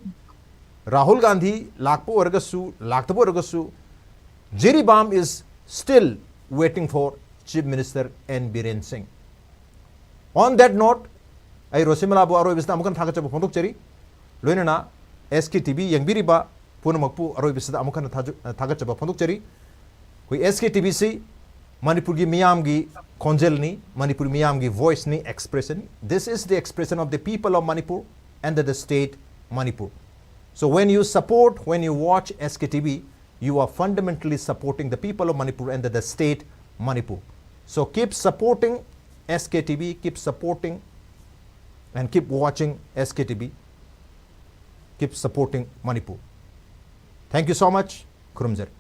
ꯔꯥꯍꯨꯜ ꯒꯥꯟꯙꯤ ꯂꯥꯛꯄ ꯑꯣꯏꯔꯒꯁꯨ ꯂꯥꯛꯇꯕ ꯑꯣꯏꯔꯒꯁꯨ, Jiribam is still waiting for Chief Minister N Biren Singh. On that note, ꯑꯩ ꯔꯣꯁꯤꯃꯂꯥꯕꯨ ꯑꯔꯣꯏꯕꯁꯤꯗ ꯑꯃꯨꯛ ꯍꯟꯅ ꯊꯥꯒꯠꯆꯕ ꯐꯣꯡꯗꯣꯛꯆꯔꯤ꯫ ꯂꯣꯏꯅꯅ S K T V ꯌꯦꯡꯕꯤꯔꯤꯕ ꯄꯨꯝꯅꯃꯛꯄꯨ ꯑꯔꯣꯏꯕꯁꯤꯗ ꯑꯃꯨꯛ ꯍꯟꯅ ꯊꯥꯖ- ꯊꯥꯒꯠꯆꯕ ꯐꯣꯡꯗꯣꯛꯆꯔꯤ꯫ ꯑꯩꯈꯣꯏ S K T V ꯁꯤ ꯃꯅꯤꯄꯨꯔꯒꯤ ꯃꯤꯌꯥꯝꯒꯤ ꯈꯣꯟꯖꯦꯜꯅꯤ, ꯃꯅꯤꯄꯨꯔ ꯃꯤꯌꯥꯝꯒꯤ voice ꯅꯤ, expression ꯅꯤ꯫ This is the expression of the people of Manipur and the state Manipur. So when you support, when you watch S K T V, you are fundamentally supporting the people of Manipur and the, the state Manipur. So keep supporting S K T V, keep supporting and keep watching S K T V, keep supporting Manipur. Thank you so much. ꯈꯨꯔꯨꯝꯖꯔꯤ꯫